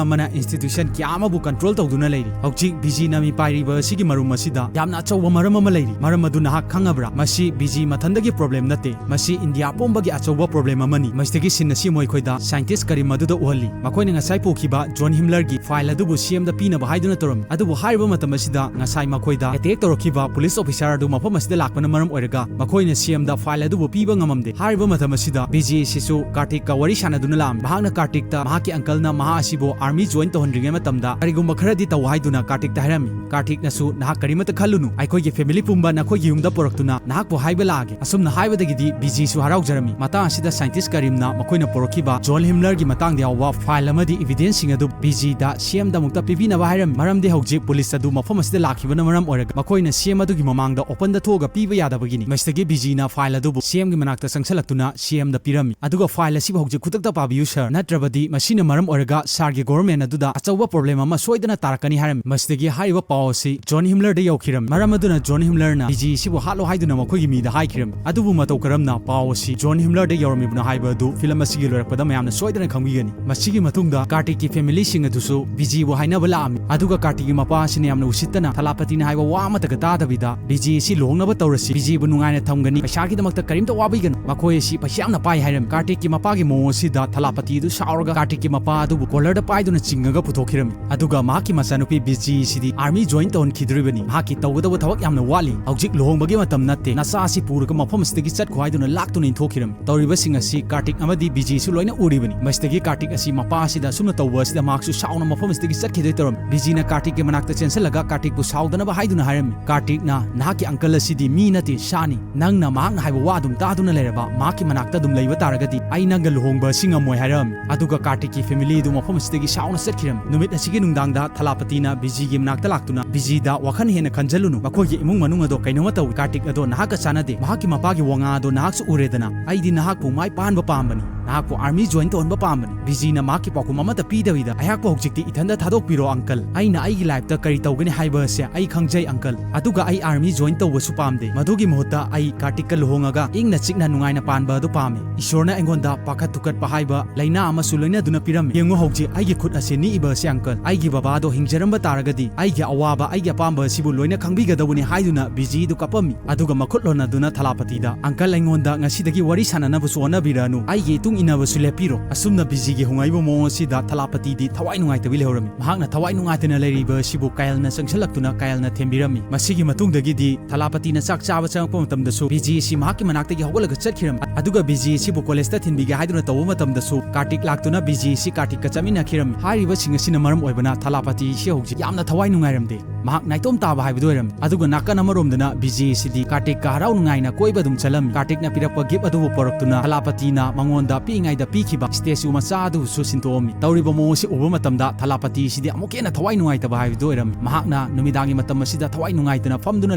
ꯑꯃꯅ institution ꯀꯌꯥ ꯑꯃꯕꯨ control ꯇꯧꯗꯨꯅ ꯂꯩꯔꯤ꯫ ꯍꯧꯖꯤꯛ ꯕꯤꯖꯤꯅ ꯃꯤꯄꯥꯏꯔꯤꯕ ꯑꯁꯤꯒꯤ ꯃꯔꯨꯝ ꯑꯁꯤꯗ ꯌꯥꯝꯅ ꯑꯆꯧꯕ ꯃꯔꯝ ꯑꯃ ꯂꯩꯔꯤ꯫ ꯃꯔꯝ ꯑꯗꯨ ꯅꯍꯥꯛ ꯈꯪꯉꯕ꯭ꯔꯥ? ꯃꯁꯤ ꯕꯤꯖꯤ ꯃꯊꯟꯗꯒꯤ problem ꯅꯠꯇꯦ꯫ ꯃꯁꯤ ꯏꯟꯗꯤꯌꯥ ꯄꯨꯝꯕꯒꯤ ꯑꯆꯧꯕ problem ꯑꯃꯅꯤ꯫ ꯃꯁꯤꯗꯒꯤ scene ꯑꯁꯤ ꯃꯈꯣꯏꯗ scientist ꯀꯔꯤꯝ ꯑꯗꯨꯗ ꯎꯍꯜꯂꯤ꯫ ꯃꯈꯣꯏꯅ ꯉꯁꯥꯏ ꯄꯨꯈꯤꯕ ꯖꯣꯟ ꯍꯤꯝꯂꯔꯒꯤ file ꯑꯗꯨꯕꯨ ꯁꯤ ꯑꯦꯝꯗ ꯄꯤꯅꯕ ꯍꯥꯏꯗꯨꯅ ꯇꯧꯔꯝꯃꯤ꯫ ꯑꯗꯨꯕꯨ ꯍꯥꯏꯔꯤꯕ ꯃꯇꯝ ꯑꯁꯤꯗ ꯉꯁꯥꯏ ꯃꯈꯣꯏꯗ attack ꯇꯧꯔꯛꯈꯤꯕ police officer ꯑꯗꯨ ꯃꯐꯝ ꯑꯁꯤꯗ ꯂꯥꯛꯄꯅ ꯃꯔꯝ ꯑꯣꯏꯔꯒ ꯃꯈꯣꯏꯅ ꯁꯤ ꯑꯦꯝꯗ file ꯑꯗꯨꯕꯨ ꯄꯤꯕ ꯉꯝꯃꯝꯗꯦ꯫ ꯍꯥꯏꯔꯤꯕ ꯃꯇꯝ ꯑꯁꯤꯗ ꯕꯤꯖꯤ ꯑꯁꯤꯁꯨ ꯀꯥꯔꯇꯤꯛꯀ ꯋꯥꯔꯤ ꯁꯥꯟꯅꯗꯨꯅ ꯂꯥꯛꯑꯝꯃꯤ꯫ ꯃꯍꯥꯛꯅ ꯀꯥꯔꯇꯤꯛꯇ ꯃꯍꯥꯛꯀꯤ uncleꯅ ꯃꯍꯥꯛ ꯑꯁꯤꯕꯨ army join ꯇꯧꯍꯟꯗ꯭ꯔꯤꯉꯩ ꯃꯇꯝꯗ ꯀꯔꯤꯒꯨꯝꯕ ꯈꯔꯗꯤ ꯇꯧ ꯍꯥꯏꯗꯨꯅ ꯀꯥꯔꯇꯤꯛꯇ ꯍꯥꯏꯔꯝꯃꯤ꯫ ꯀꯥꯔꯇꯤꯛꯅꯁꯨ, "ꯅꯍꯥꯛ ꯀꯔꯤꯃꯠꯇ ꯈꯜꯂꯨꯅꯨ, ꯑꯩꯈꯣꯏꯒꯤ family ꯄꯨꯝꯕ ꯅꯈꯣꯏꯒꯤ ꯌꯨꯝꯗ ꯄꯨꯔꯛꯇꯨꯅ ꯅꯍꯥꯛꯄꯨ ꯍꯥꯏꯕ ꯂꯥꯛꯑꯒꯦ"꯫ ꯑꯁꯨꯝꯅ ꯍꯥꯏꯕꯗꯒꯤꯗꯤ ꯕꯤꯖꯤꯁꯨ ꯍꯔꯥꯎꯖꯔꯝꯃꯤ꯫ ꯃꯇꯥꯡ ꯑꯁꯤꯗ scientist ꯀꯔꯤꯝꯅ ꯃꯈꯣꯏꯅ ꯄꯨꯔꯛꯈꯤꯕ ꯖꯣꯟ ꯍꯤꯝꯂꯔꯒꯤ ꯃꯇꯥꯡꯗ ꯌꯥꯎꯕ file ꯑꯃꯗꯤ evidenceꯁꯤꯡ ꯑꯗꯨ ꯕꯤꯖꯤꯗ ꯁꯤ ꯑꯦꯝꯗ ꯑꯃꯨꯛꯇ ꯄꯤꯕꯤꯅꯕ ꯍꯥꯏꯔꯝꯃꯤ꯫ ꯃꯔꯝꯗꯤ ꯍꯧꯖꯤꯛ police ꯑꯗꯨ ꯃꯐꯝ ꯑꯁꯤꯗ ꯂꯥꯛꯈꯤꯕꯅ ꯃꯔꯝ ꯑꯣꯏꯔꯒ ꯃꯈꯣꯏꯅ ꯁꯤ ꯑꯦꯝ ꯑꯗꯨꯒꯤ ꯃꯃꯥꯡꯗ openꯗ ꯊꯣꯛꯑꯒ ꯄꯤꯕ ꯌꯥꯗꯕꯒꯤꯅꯤ꯫ ꯃꯁꯤꯗꯒꯤ ꯕꯤꯖꯤꯅ file ꯑꯗꯨꯕꯨ ꯁꯤ ꯑꯦꯝꯒꯤ ꯃꯅꯥꯛꯇ ꯆꯪꯁꯤꯜꯂꯛꯇꯨꯅ ꯁꯤ ꯑꯦꯝꯗ ꯄꯤꯔꯝꯃꯤ꯫ ꯑꯗꯨꯒ "File ꯑꯁꯤꯕꯨ ꯍꯧꯖꯤꯛ ꯈꯨꯗꯛꯇ ꯄꯥꯕꯤꯌꯨ sir, ꯅꯠꯇ꯭ꯔꯕꯗꯤ ꯃꯁꯤꯅ ꯃꯔꯝ ꯑꯣꯏꯔꯒ sirꯒꯤ government ꯑꯗꯨꯗ ꯑꯆꯧꯕ problem ꯑꯃ ꯁꯣꯏꯗꯅ ꯇꯥꯔꯛꯀꯅꯤ" ꯍꯥꯏꯔꯝꯃꯤ꯫ ꯃꯁꯤꯗꯒꯤ ꯍꯥꯏꯔꯤꯕ ꯄꯥꯎ ꯑꯁꯤ ꯖꯣꯟ ꯍꯤꯝꯂꯔꯗ ꯌꯧꯈꯤꯔꯝꯃꯤ꯫ ꯃꯔꯝ ꯑꯗꯨꯅ ꯖꯣꯟ ꯍꯤꯝꯂꯔꯅ ꯕꯤꯖꯤ ꯑꯁꯤꯕꯨ ꯍꯥꯠꯂꯣ ꯍꯥꯏꯗꯨꯅ ꯃꯈꯣꯏꯒꯤ ꯃꯤꯗ ꯍꯥꯏꯈꯤꯔꯝꯃꯤ꯫ ꯑꯗꯨꯕꯨ ꯃꯇꯧ ꯀꯔꯝꯅ ꯄꯥꯎ ꯑꯁꯤ ꯖꯣꯟ ꯍꯤꯝꯂꯔꯗ ꯌꯧꯔꯝꯃꯤꯕꯅꯣ ꯍꯥꯏꯕ ꯑꯗꯨ film ꯑꯁꯤꯒꯤ ꯂꯣꯏꯔꯛꯄꯗ ꯃꯌꯥꯝꯅ ꯁꯣꯏꯗꯅ ꯈꯪꯕꯤꯒꯅꯤ꯫ ꯃꯁꯤꯒꯤ ꯃꯇꯨꯡꯗ ꯀꯥꯔꯇꯤꯛꯀꯤ familyꯁꯤꯡ ꯑꯗꯨꯁꯨ ꯕꯤꯖꯤꯕꯨ ꯍꯥꯏꯅꯕ ꯂꯥꯛꯑꯝꯃꯤ꯫ ꯑꯗꯨꯒ ꯀꯥꯔꯇꯤꯛꯀꯤ ꯃꯄꯥ ꯑꯁꯤꯅ ꯌꯥꯝꯅ ꯎꯁꯤꯠꯇꯅ ꯊꯂꯥꯄꯇꯤꯅ ꯍꯥꯏꯕ ꯋꯥ ꯑꯃꯠꯇ ꯇꯥꯗꯕꯤꯗ ꯕꯤꯖꯤ ꯑꯁꯤ ꯂꯨꯍꯣꯡꯅꯕ ꯇꯧꯔꯁꯤ, ꯕꯤꯖꯤꯕꯨ ꯅꯨꯡꯉꯥꯏꯅ ꯊꯝꯒꯅꯤ, ꯄꯩꯁꯥꯒꯤꯗꯃꯛꯇ ꯀꯔꯤꯝꯇ ꯋꯥꯕꯤꯒꯅꯨ, ꯃꯈꯣꯏ ꯑꯁꯤ ꯄꯩꯁꯥ ꯌꯥꯝꯅ ꯄꯥꯏ ꯍꯥꯏꯔꯝꯃꯤ꯫ ꯀꯥꯔꯇꯤꯛꯀꯤ ꯃꯄꯥꯒꯤ ꯃꯑꯣꯡ ꯑꯁꯤꯗ ꯊꯂꯥꯄꯇꯤ ꯑꯗꯨ ꯁꯥꯎꯔꯒ ꯀꯥꯔꯇꯤꯛꯀꯤ ꯃꯄꯥ ꯑꯗꯨꯕꯨ ꯀꯣꯂꯔꯗ ꯄꯥꯏꯗꯨꯅ ꯆꯤꯡꯉꯒ ꯄꯨꯊꯣꯛꯈꯤꯔꯝꯃꯤ꯫ ꯑꯗꯨꯒ ꯃꯍꯥꯛꯀꯤ ꯃꯆꯥꯅꯨꯄꯤ ꯕꯤꯖꯤ ꯑꯁꯤꯗꯤ ꯑꯥꯔꯃꯤ ꯖꯣꯏꯟ ꯇꯧꯍꯟꯈꯤꯗꯣꯔꯤꯕꯅꯤ꯫ ꯃꯍꯥꯛꯀꯤ ꯇꯧꯒꯗꯕ ꯊꯕꯛ ꯌꯥꯝꯅ ꯋꯥꯠꯂꯤ, ꯍꯧꯖꯤꯛ ꯂꯨꯍꯣꯡꯕꯒꯤ ꯃꯇꯝ ꯅꯠꯇꯦ, ꯅꯆꯥ ꯑꯁꯤ ꯄꯨꯔꯒ ꯃꯐꯝ ꯑꯁꯤꯗꯒꯤ ꯆꯠꯈꯣ ꯍꯥꯏꯗꯨꯅ ꯂꯥꯛꯇꯨꯅ ꯏꯟꯊꯣꯛꯈꯤꯔꯝꯃꯤ꯫ ꯇꯧꯔꯤꯕꯁꯤꯡ ꯑꯁꯤ ꯀꯥꯔꯇꯤꯛ ꯑꯃꯗꯤ ꯕꯤꯖꯤꯁꯨ ꯂꯣꯏꯅ ꯎꯔꯤꯕꯅꯤ꯫ ꯃꯁꯤꯗꯒꯤ ꯀꯥꯔꯇꯤꯛ ꯑꯁꯤ ꯃꯄꯥ ꯑꯁꯤꯗ ꯑꯁꯨꯝꯅ ꯇꯧꯕ ꯑꯁꯤꯗ ꯃꯍꯥꯛꯁꯨ ꯁꯥꯎꯅ ꯃꯐꯝ ꯑꯁꯤꯗꯒꯤ ꯆꯠꯈꯤꯗꯣꯏ ꯇꯧꯔꯝꯃꯤ꯫ ꯕꯤꯖꯤꯅ ꯀꯥꯔꯇꯤꯛꯀꯤ ꯃꯅꯥꯛꯇ ꯆꯦꯟꯁꯤꯜꯂꯒ ꯀꯥꯔꯇꯤꯛꯄꯨ ꯁꯥꯎꯗꯅꯕ ꯍꯥꯏꯗꯨꯅ ꯍꯥꯏꯔꯝꯃꯤ꯫ ꯀꯥꯔꯇꯤꯛꯅ, "ꯅꯍꯥꯛꯀꯤ ꯑꯪꯀꯜ ꯑꯁꯤꯗꯤ ꯃꯤ ꯅꯠꯇꯦ, ꯁꯥꯅꯤ꯫ ꯅꯪꯅ ꯃꯍꯥꯛꯅ ꯍꯥꯏꯕ ꯋꯥ ꯑꯗꯨꯝ ꯇꯥꯗꯨꯅ ꯂꯩꯔꯕ, ꯃꯍꯥꯛꯀꯤ ꯃꯅꯥꯛꯇ ꯑꯗꯨꯝ ꯂꯩꯕ ꯇꯥꯔꯒꯗꯤ ꯑꯩ ꯅꯪꯒ ꯂꯨꯍꯣꯡꯕ ꯑꯁꯤ ꯉꯝꯃꯣꯏ" ꯍꯥꯏꯔꯝꯃꯤ꯫ ꯑꯗꯨꯒ ꯀꯥꯔꯇꯤꯛꯀꯤ ꯐꯦꯃꯤꯂꯤ ꯑꯗꯨ ꯃꯐꯝ ꯑꯁꯤꯗꯒꯤ ꯁꯥꯎꯅ ꯆꯠꯈꯤꯔꯝꯃꯤ꯫ ꯅꯨꯃꯤꯠ ꯑꯁꯤꯒꯤ ꯅꯨꯡꯗꯥꯡꯗ ꯊꯂꯥꯄꯇꯤꯅ ꯕꯤꯖꯤꯒꯤ ꯃꯅꯥꯛꯇ ꯂꯥꯛꯇꯨꯅ, "ꯕꯤꯖꯤꯗ ꯋꯥꯈꯜ ꯍꯦꯟꯅ ꯈꯟꯖꯜꯂꯨꯅꯨ, ꯃꯈꯣꯏꯒꯤ ꯏꯃꯨꯡ ꯃꯅꯨꯡ ꯑꯗꯣ ꯀꯩꯅꯣꯝꯃ ꯇꯧꯏ꯫ ꯀꯥꯔꯇꯤꯛ ꯑꯗꯣ ꯅꯍꯥꯛꯀ ꯆꯥꯟꯅꯗꯦ, ꯃꯍꯥꯛꯀꯤ ꯃꯄꯥꯒꯤ ꯋꯥꯉꯥꯡ ꯑꯗꯣ ꯅꯍꯥꯛꯁꯨ ꯎꯔꯦꯗꯅ꯫ ꯑꯩꯗꯤ ꯅꯍꯥꯛꯄꯨ ꯃꯥꯏ ꯄꯥꯟꯕ ꯄꯥꯝꯕꯅꯤ, ꯅꯍꯥꯛꯄꯨ ꯑꯥꯔꯃꯤ ꯖꯣꯏꯟ ꯇꯧꯍꯟꯕ ꯄꯥꯝꯕꯅꯤ꯫" ꯕꯤꯖꯤꯅ ꯃꯍꯥꯛꯀꯤ ꯄꯥꯎꯈꯨꯝ ꯑꯃꯠꯇ ꯄꯤꯗꯕꯤꯗ, "ꯑꯩꯍꯥꯛꯄꯨ ꯍꯧꯖꯤꯛꯇꯤ ꯏꯊꯟꯗ ꯊꯥꯗꯣꯛꯄꯤꯔꯣ ꯑꯪꯀꯜ, ꯑꯩꯅ ꯑꯩꯒꯤ ꯂꯥꯏꯐꯇ ꯀꯔꯤ ꯇꯧꯒꯅꯤ ꯍꯥꯏꯕ ꯑꯁꯦ ꯑꯩ ꯈꯪꯖꯩ ꯑꯪꯀꯜ, ꯑꯗꯨꯒ ꯑꯩ ꯑꯥꯔꯃꯤ ꯖꯣꯏꯟ ꯇꯧꯕꯁꯨ ꯄꯥꯝꯗꯦ꯫ ꯃꯗꯨꯒꯤ ꯃꯍꯨꯠꯇ ꯑꯩ ꯀꯥꯔꯇꯤꯛꯀ ꯂꯨꯍꯣꯡꯉꯒ ꯏꯪꯅ ꯆꯤꯛꯅ ꯅꯨꯡꯉꯥꯏꯅ ꯄꯥꯟꯕ ꯑꯗꯨ ꯄꯥꯝꯃꯤ꯫ ꯏꯁꯣꯔꯅ ꯑꯩꯉꯣꯟꯗ ꯄꯥꯈꯠ ꯊꯨꯀꯠꯄ ꯍꯥꯏꯕ ꯂꯥꯏꯅꯥ ꯑꯃꯁꯨ ꯂꯣꯏꯅꯗꯨꯅ ꯄꯤꯔꯝꯃꯤ꯫ ꯌꯦꯡꯉꯨ, ꯍꯧꯖꯤꯛ ꯑꯩꯒꯤ ꯈꯨꯠ ꯑꯁꯤ ꯅꯤꯛꯏꯕ ꯑꯁꯤ ꯑꯪꯀꯜ, ꯑꯩꯒꯤ ꯕꯕꯥꯗꯣ ꯍꯤꯡꯖꯔꯝꯕ ꯇꯥꯔꯒꯗꯤ ꯑꯩꯒꯤ ꯑꯋꯥꯕ, ꯑꯩꯒꯤ ꯑꯄꯥꯝꯕ ꯑꯁꯤꯕꯨ ꯂꯣꯏꯅ ꯈꯪꯕꯤꯒꯗꯧꯕꯅꯤ" ꯍꯥꯏꯗꯨꯅ ꯕꯤꯖꯤꯗꯨ ꯀꯞꯄꯝꯃꯤ꯫ ꯑꯗꯨꯒ ꯃꯈꯨꯠ ꯂꯣꯟꯅꯗꯨꯅ ꯊꯂꯥꯄꯇꯤꯗ, "ꯑꯪꯀꯜ, ꯑꯩꯉꯣꯟꯗ ꯉꯁꯤꯗꯒꯤ ꯋꯥꯔꯤ ꯁꯥꯟꯅꯅꯕꯁꯨ ꯍꯣꯠꯅꯕꯤꯔꯅꯨ, ꯑꯩꯒꯤ ꯏꯇꯨꯡ ꯏꯟꯅꯕꯁꯨ ꯂꯦꯞꯄꯤꯔꯣ꯫" ꯑꯁꯨꯝꯅ ꯕꯤꯖꯤꯒꯤ ꯍꯣꯡꯉꯛꯏꯕ ꯃꯑꯣꯡ ꯑꯁꯤꯗ ꯊꯂꯥꯄꯇꯤꯗꯤ ꯊꯋꯥꯏ ꯅꯨꯡꯉꯥꯏꯇꯕꯤ ꯂꯩꯍꯧꯔꯝꯃꯤ꯫ ꯃꯍꯥꯛꯅ ꯊꯋꯥꯏ ꯅꯨꯡꯉꯥꯏꯇꯅ ꯂꯩꯔꯤꯕ ꯑꯁꯤꯕꯨ ꯀꯥꯏꯜꯅ ꯆꯪꯁꯤꯜꯂꯛꯇꯨꯅ ꯀꯥꯏꯜꯅ ꯊꯦꯝꯕꯤꯔꯝꯃꯤ꯫ ꯃꯁꯤꯒꯤ ꯃꯇꯨꯡꯗꯒꯤꯗꯤ ꯊꯂꯥꯄꯇꯤꯅ ꯆꯥꯛ ꯆꯥꯕ ꯆꯪꯉꯛꯄ ꯃꯇꯝꯗꯁꯨ ꯕꯤꯖꯤ ꯑꯁꯤ ꯃꯍꯥꯛꯀꯤ ꯃꯅꯥꯛꯇꯒꯤ ꯍꯧꯒꯠꯂꯒ ꯆꯠꯈꯤꯔꯝꯃꯤ꯫ ꯑꯗꯨꯒ ꯕꯤꯖꯤ ꯑꯁꯤꯕꯨ ꯀꯣꯂꯦꯖꯇ ꯊꯤꯟꯕꯤꯒꯦ ꯍꯥꯏꯗꯨꯅ ꯇꯧꯕ ꯃꯇꯝꯗꯁꯨ ꯀꯥꯔꯇꯤꯛ ꯂꯥꯛꯇꯨꯅ ꯕꯤꯖꯤ ꯑꯁꯤ ꯀꯥꯔꯇꯤꯛꯀ ꯆꯠꯃꯤꯟꯅꯈꯤꯔꯝꯃꯤ꯫ ꯍꯥꯏꯔꯤꯕꯁꯤꯡ ꯑꯁꯤꯅ ꯃꯔꯝ ꯑꯣꯏꯕꯅ ꯊꯂꯥꯄꯇꯤ ꯑꯁꯤ ꯍꯧꯖꯤꯛ ꯌꯥꯝꯅ ꯊꯋꯥꯏ ꯅꯨꯡꯉꯥꯏꯔꯝꯗꯦ꯫ ꯃꯍꯥꯛ ꯅꯥꯏꯇꯣꯝ ꯇꯥꯕ ꯍꯥꯏꯕꯗꯨ ꯑꯣꯏꯔꯝꯃꯤ꯫ ꯑꯗꯨꯒ ꯅꯥꯀꯟ ꯑꯃꯔꯣꯝꯗꯅ ꯕꯤꯖꯤ ꯑꯁꯤꯗꯤ ꯀꯥꯔꯇꯤꯛꯀ ꯍꯔꯥꯎ ꯅꯨꯡꯉꯥꯏꯅ ꯀꯣꯏꯕ ꯑꯗꯨꯝ ꯆꯠꯂꯝꯃꯤ꯫ ꯀꯥꯔꯇꯤꯛꯅ ꯄꯤꯔꯛꯄ ꯒꯤꯐ ꯑꯗꯨꯕꯨ ꯄꯨꯔꯛꯇꯨꯅ ꯊꯂꯥꯄꯇꯤꯅ ꯃꯉꯣꯟꯗ ꯄꯤꯛꯏꯉꯩꯗ ꯄꯤꯈꯤꯕ ꯁ꯭ꯇꯦꯆꯨ ꯃꯆꯥ ꯑꯗꯨꯕꯨꯁꯨ ꯁꯤꯟꯗꯣꯛꯑꯝꯃꯤ꯫ ꯇꯧꯔꯤꯕ ꯃꯑꯣꯡ ꯑꯁꯤ ꯎꯕ ꯃꯇꯝꯗ ꯊꯂꯥꯄꯇꯤ ꯑꯁꯤꯗꯤ ꯑꯃꯨꯛꯀ ꯍꯦꯟꯅ ꯊꯋꯥꯏ ꯅꯨꯡꯉꯥꯏꯇꯕ ꯍꯥꯏꯕꯗꯨ ꯑꯣꯏꯔꯝꯃꯤ꯫ ꯃꯍꯥꯛꯅ ꯅꯨꯃꯤꯗꯥꯡꯒꯤ ꯃꯇꯝ ꯑꯁꯤꯗ ꯊꯋꯥꯏ ꯅꯨꯡꯉꯥꯏꯇꯅ ꯐꯝꯗꯨꯅ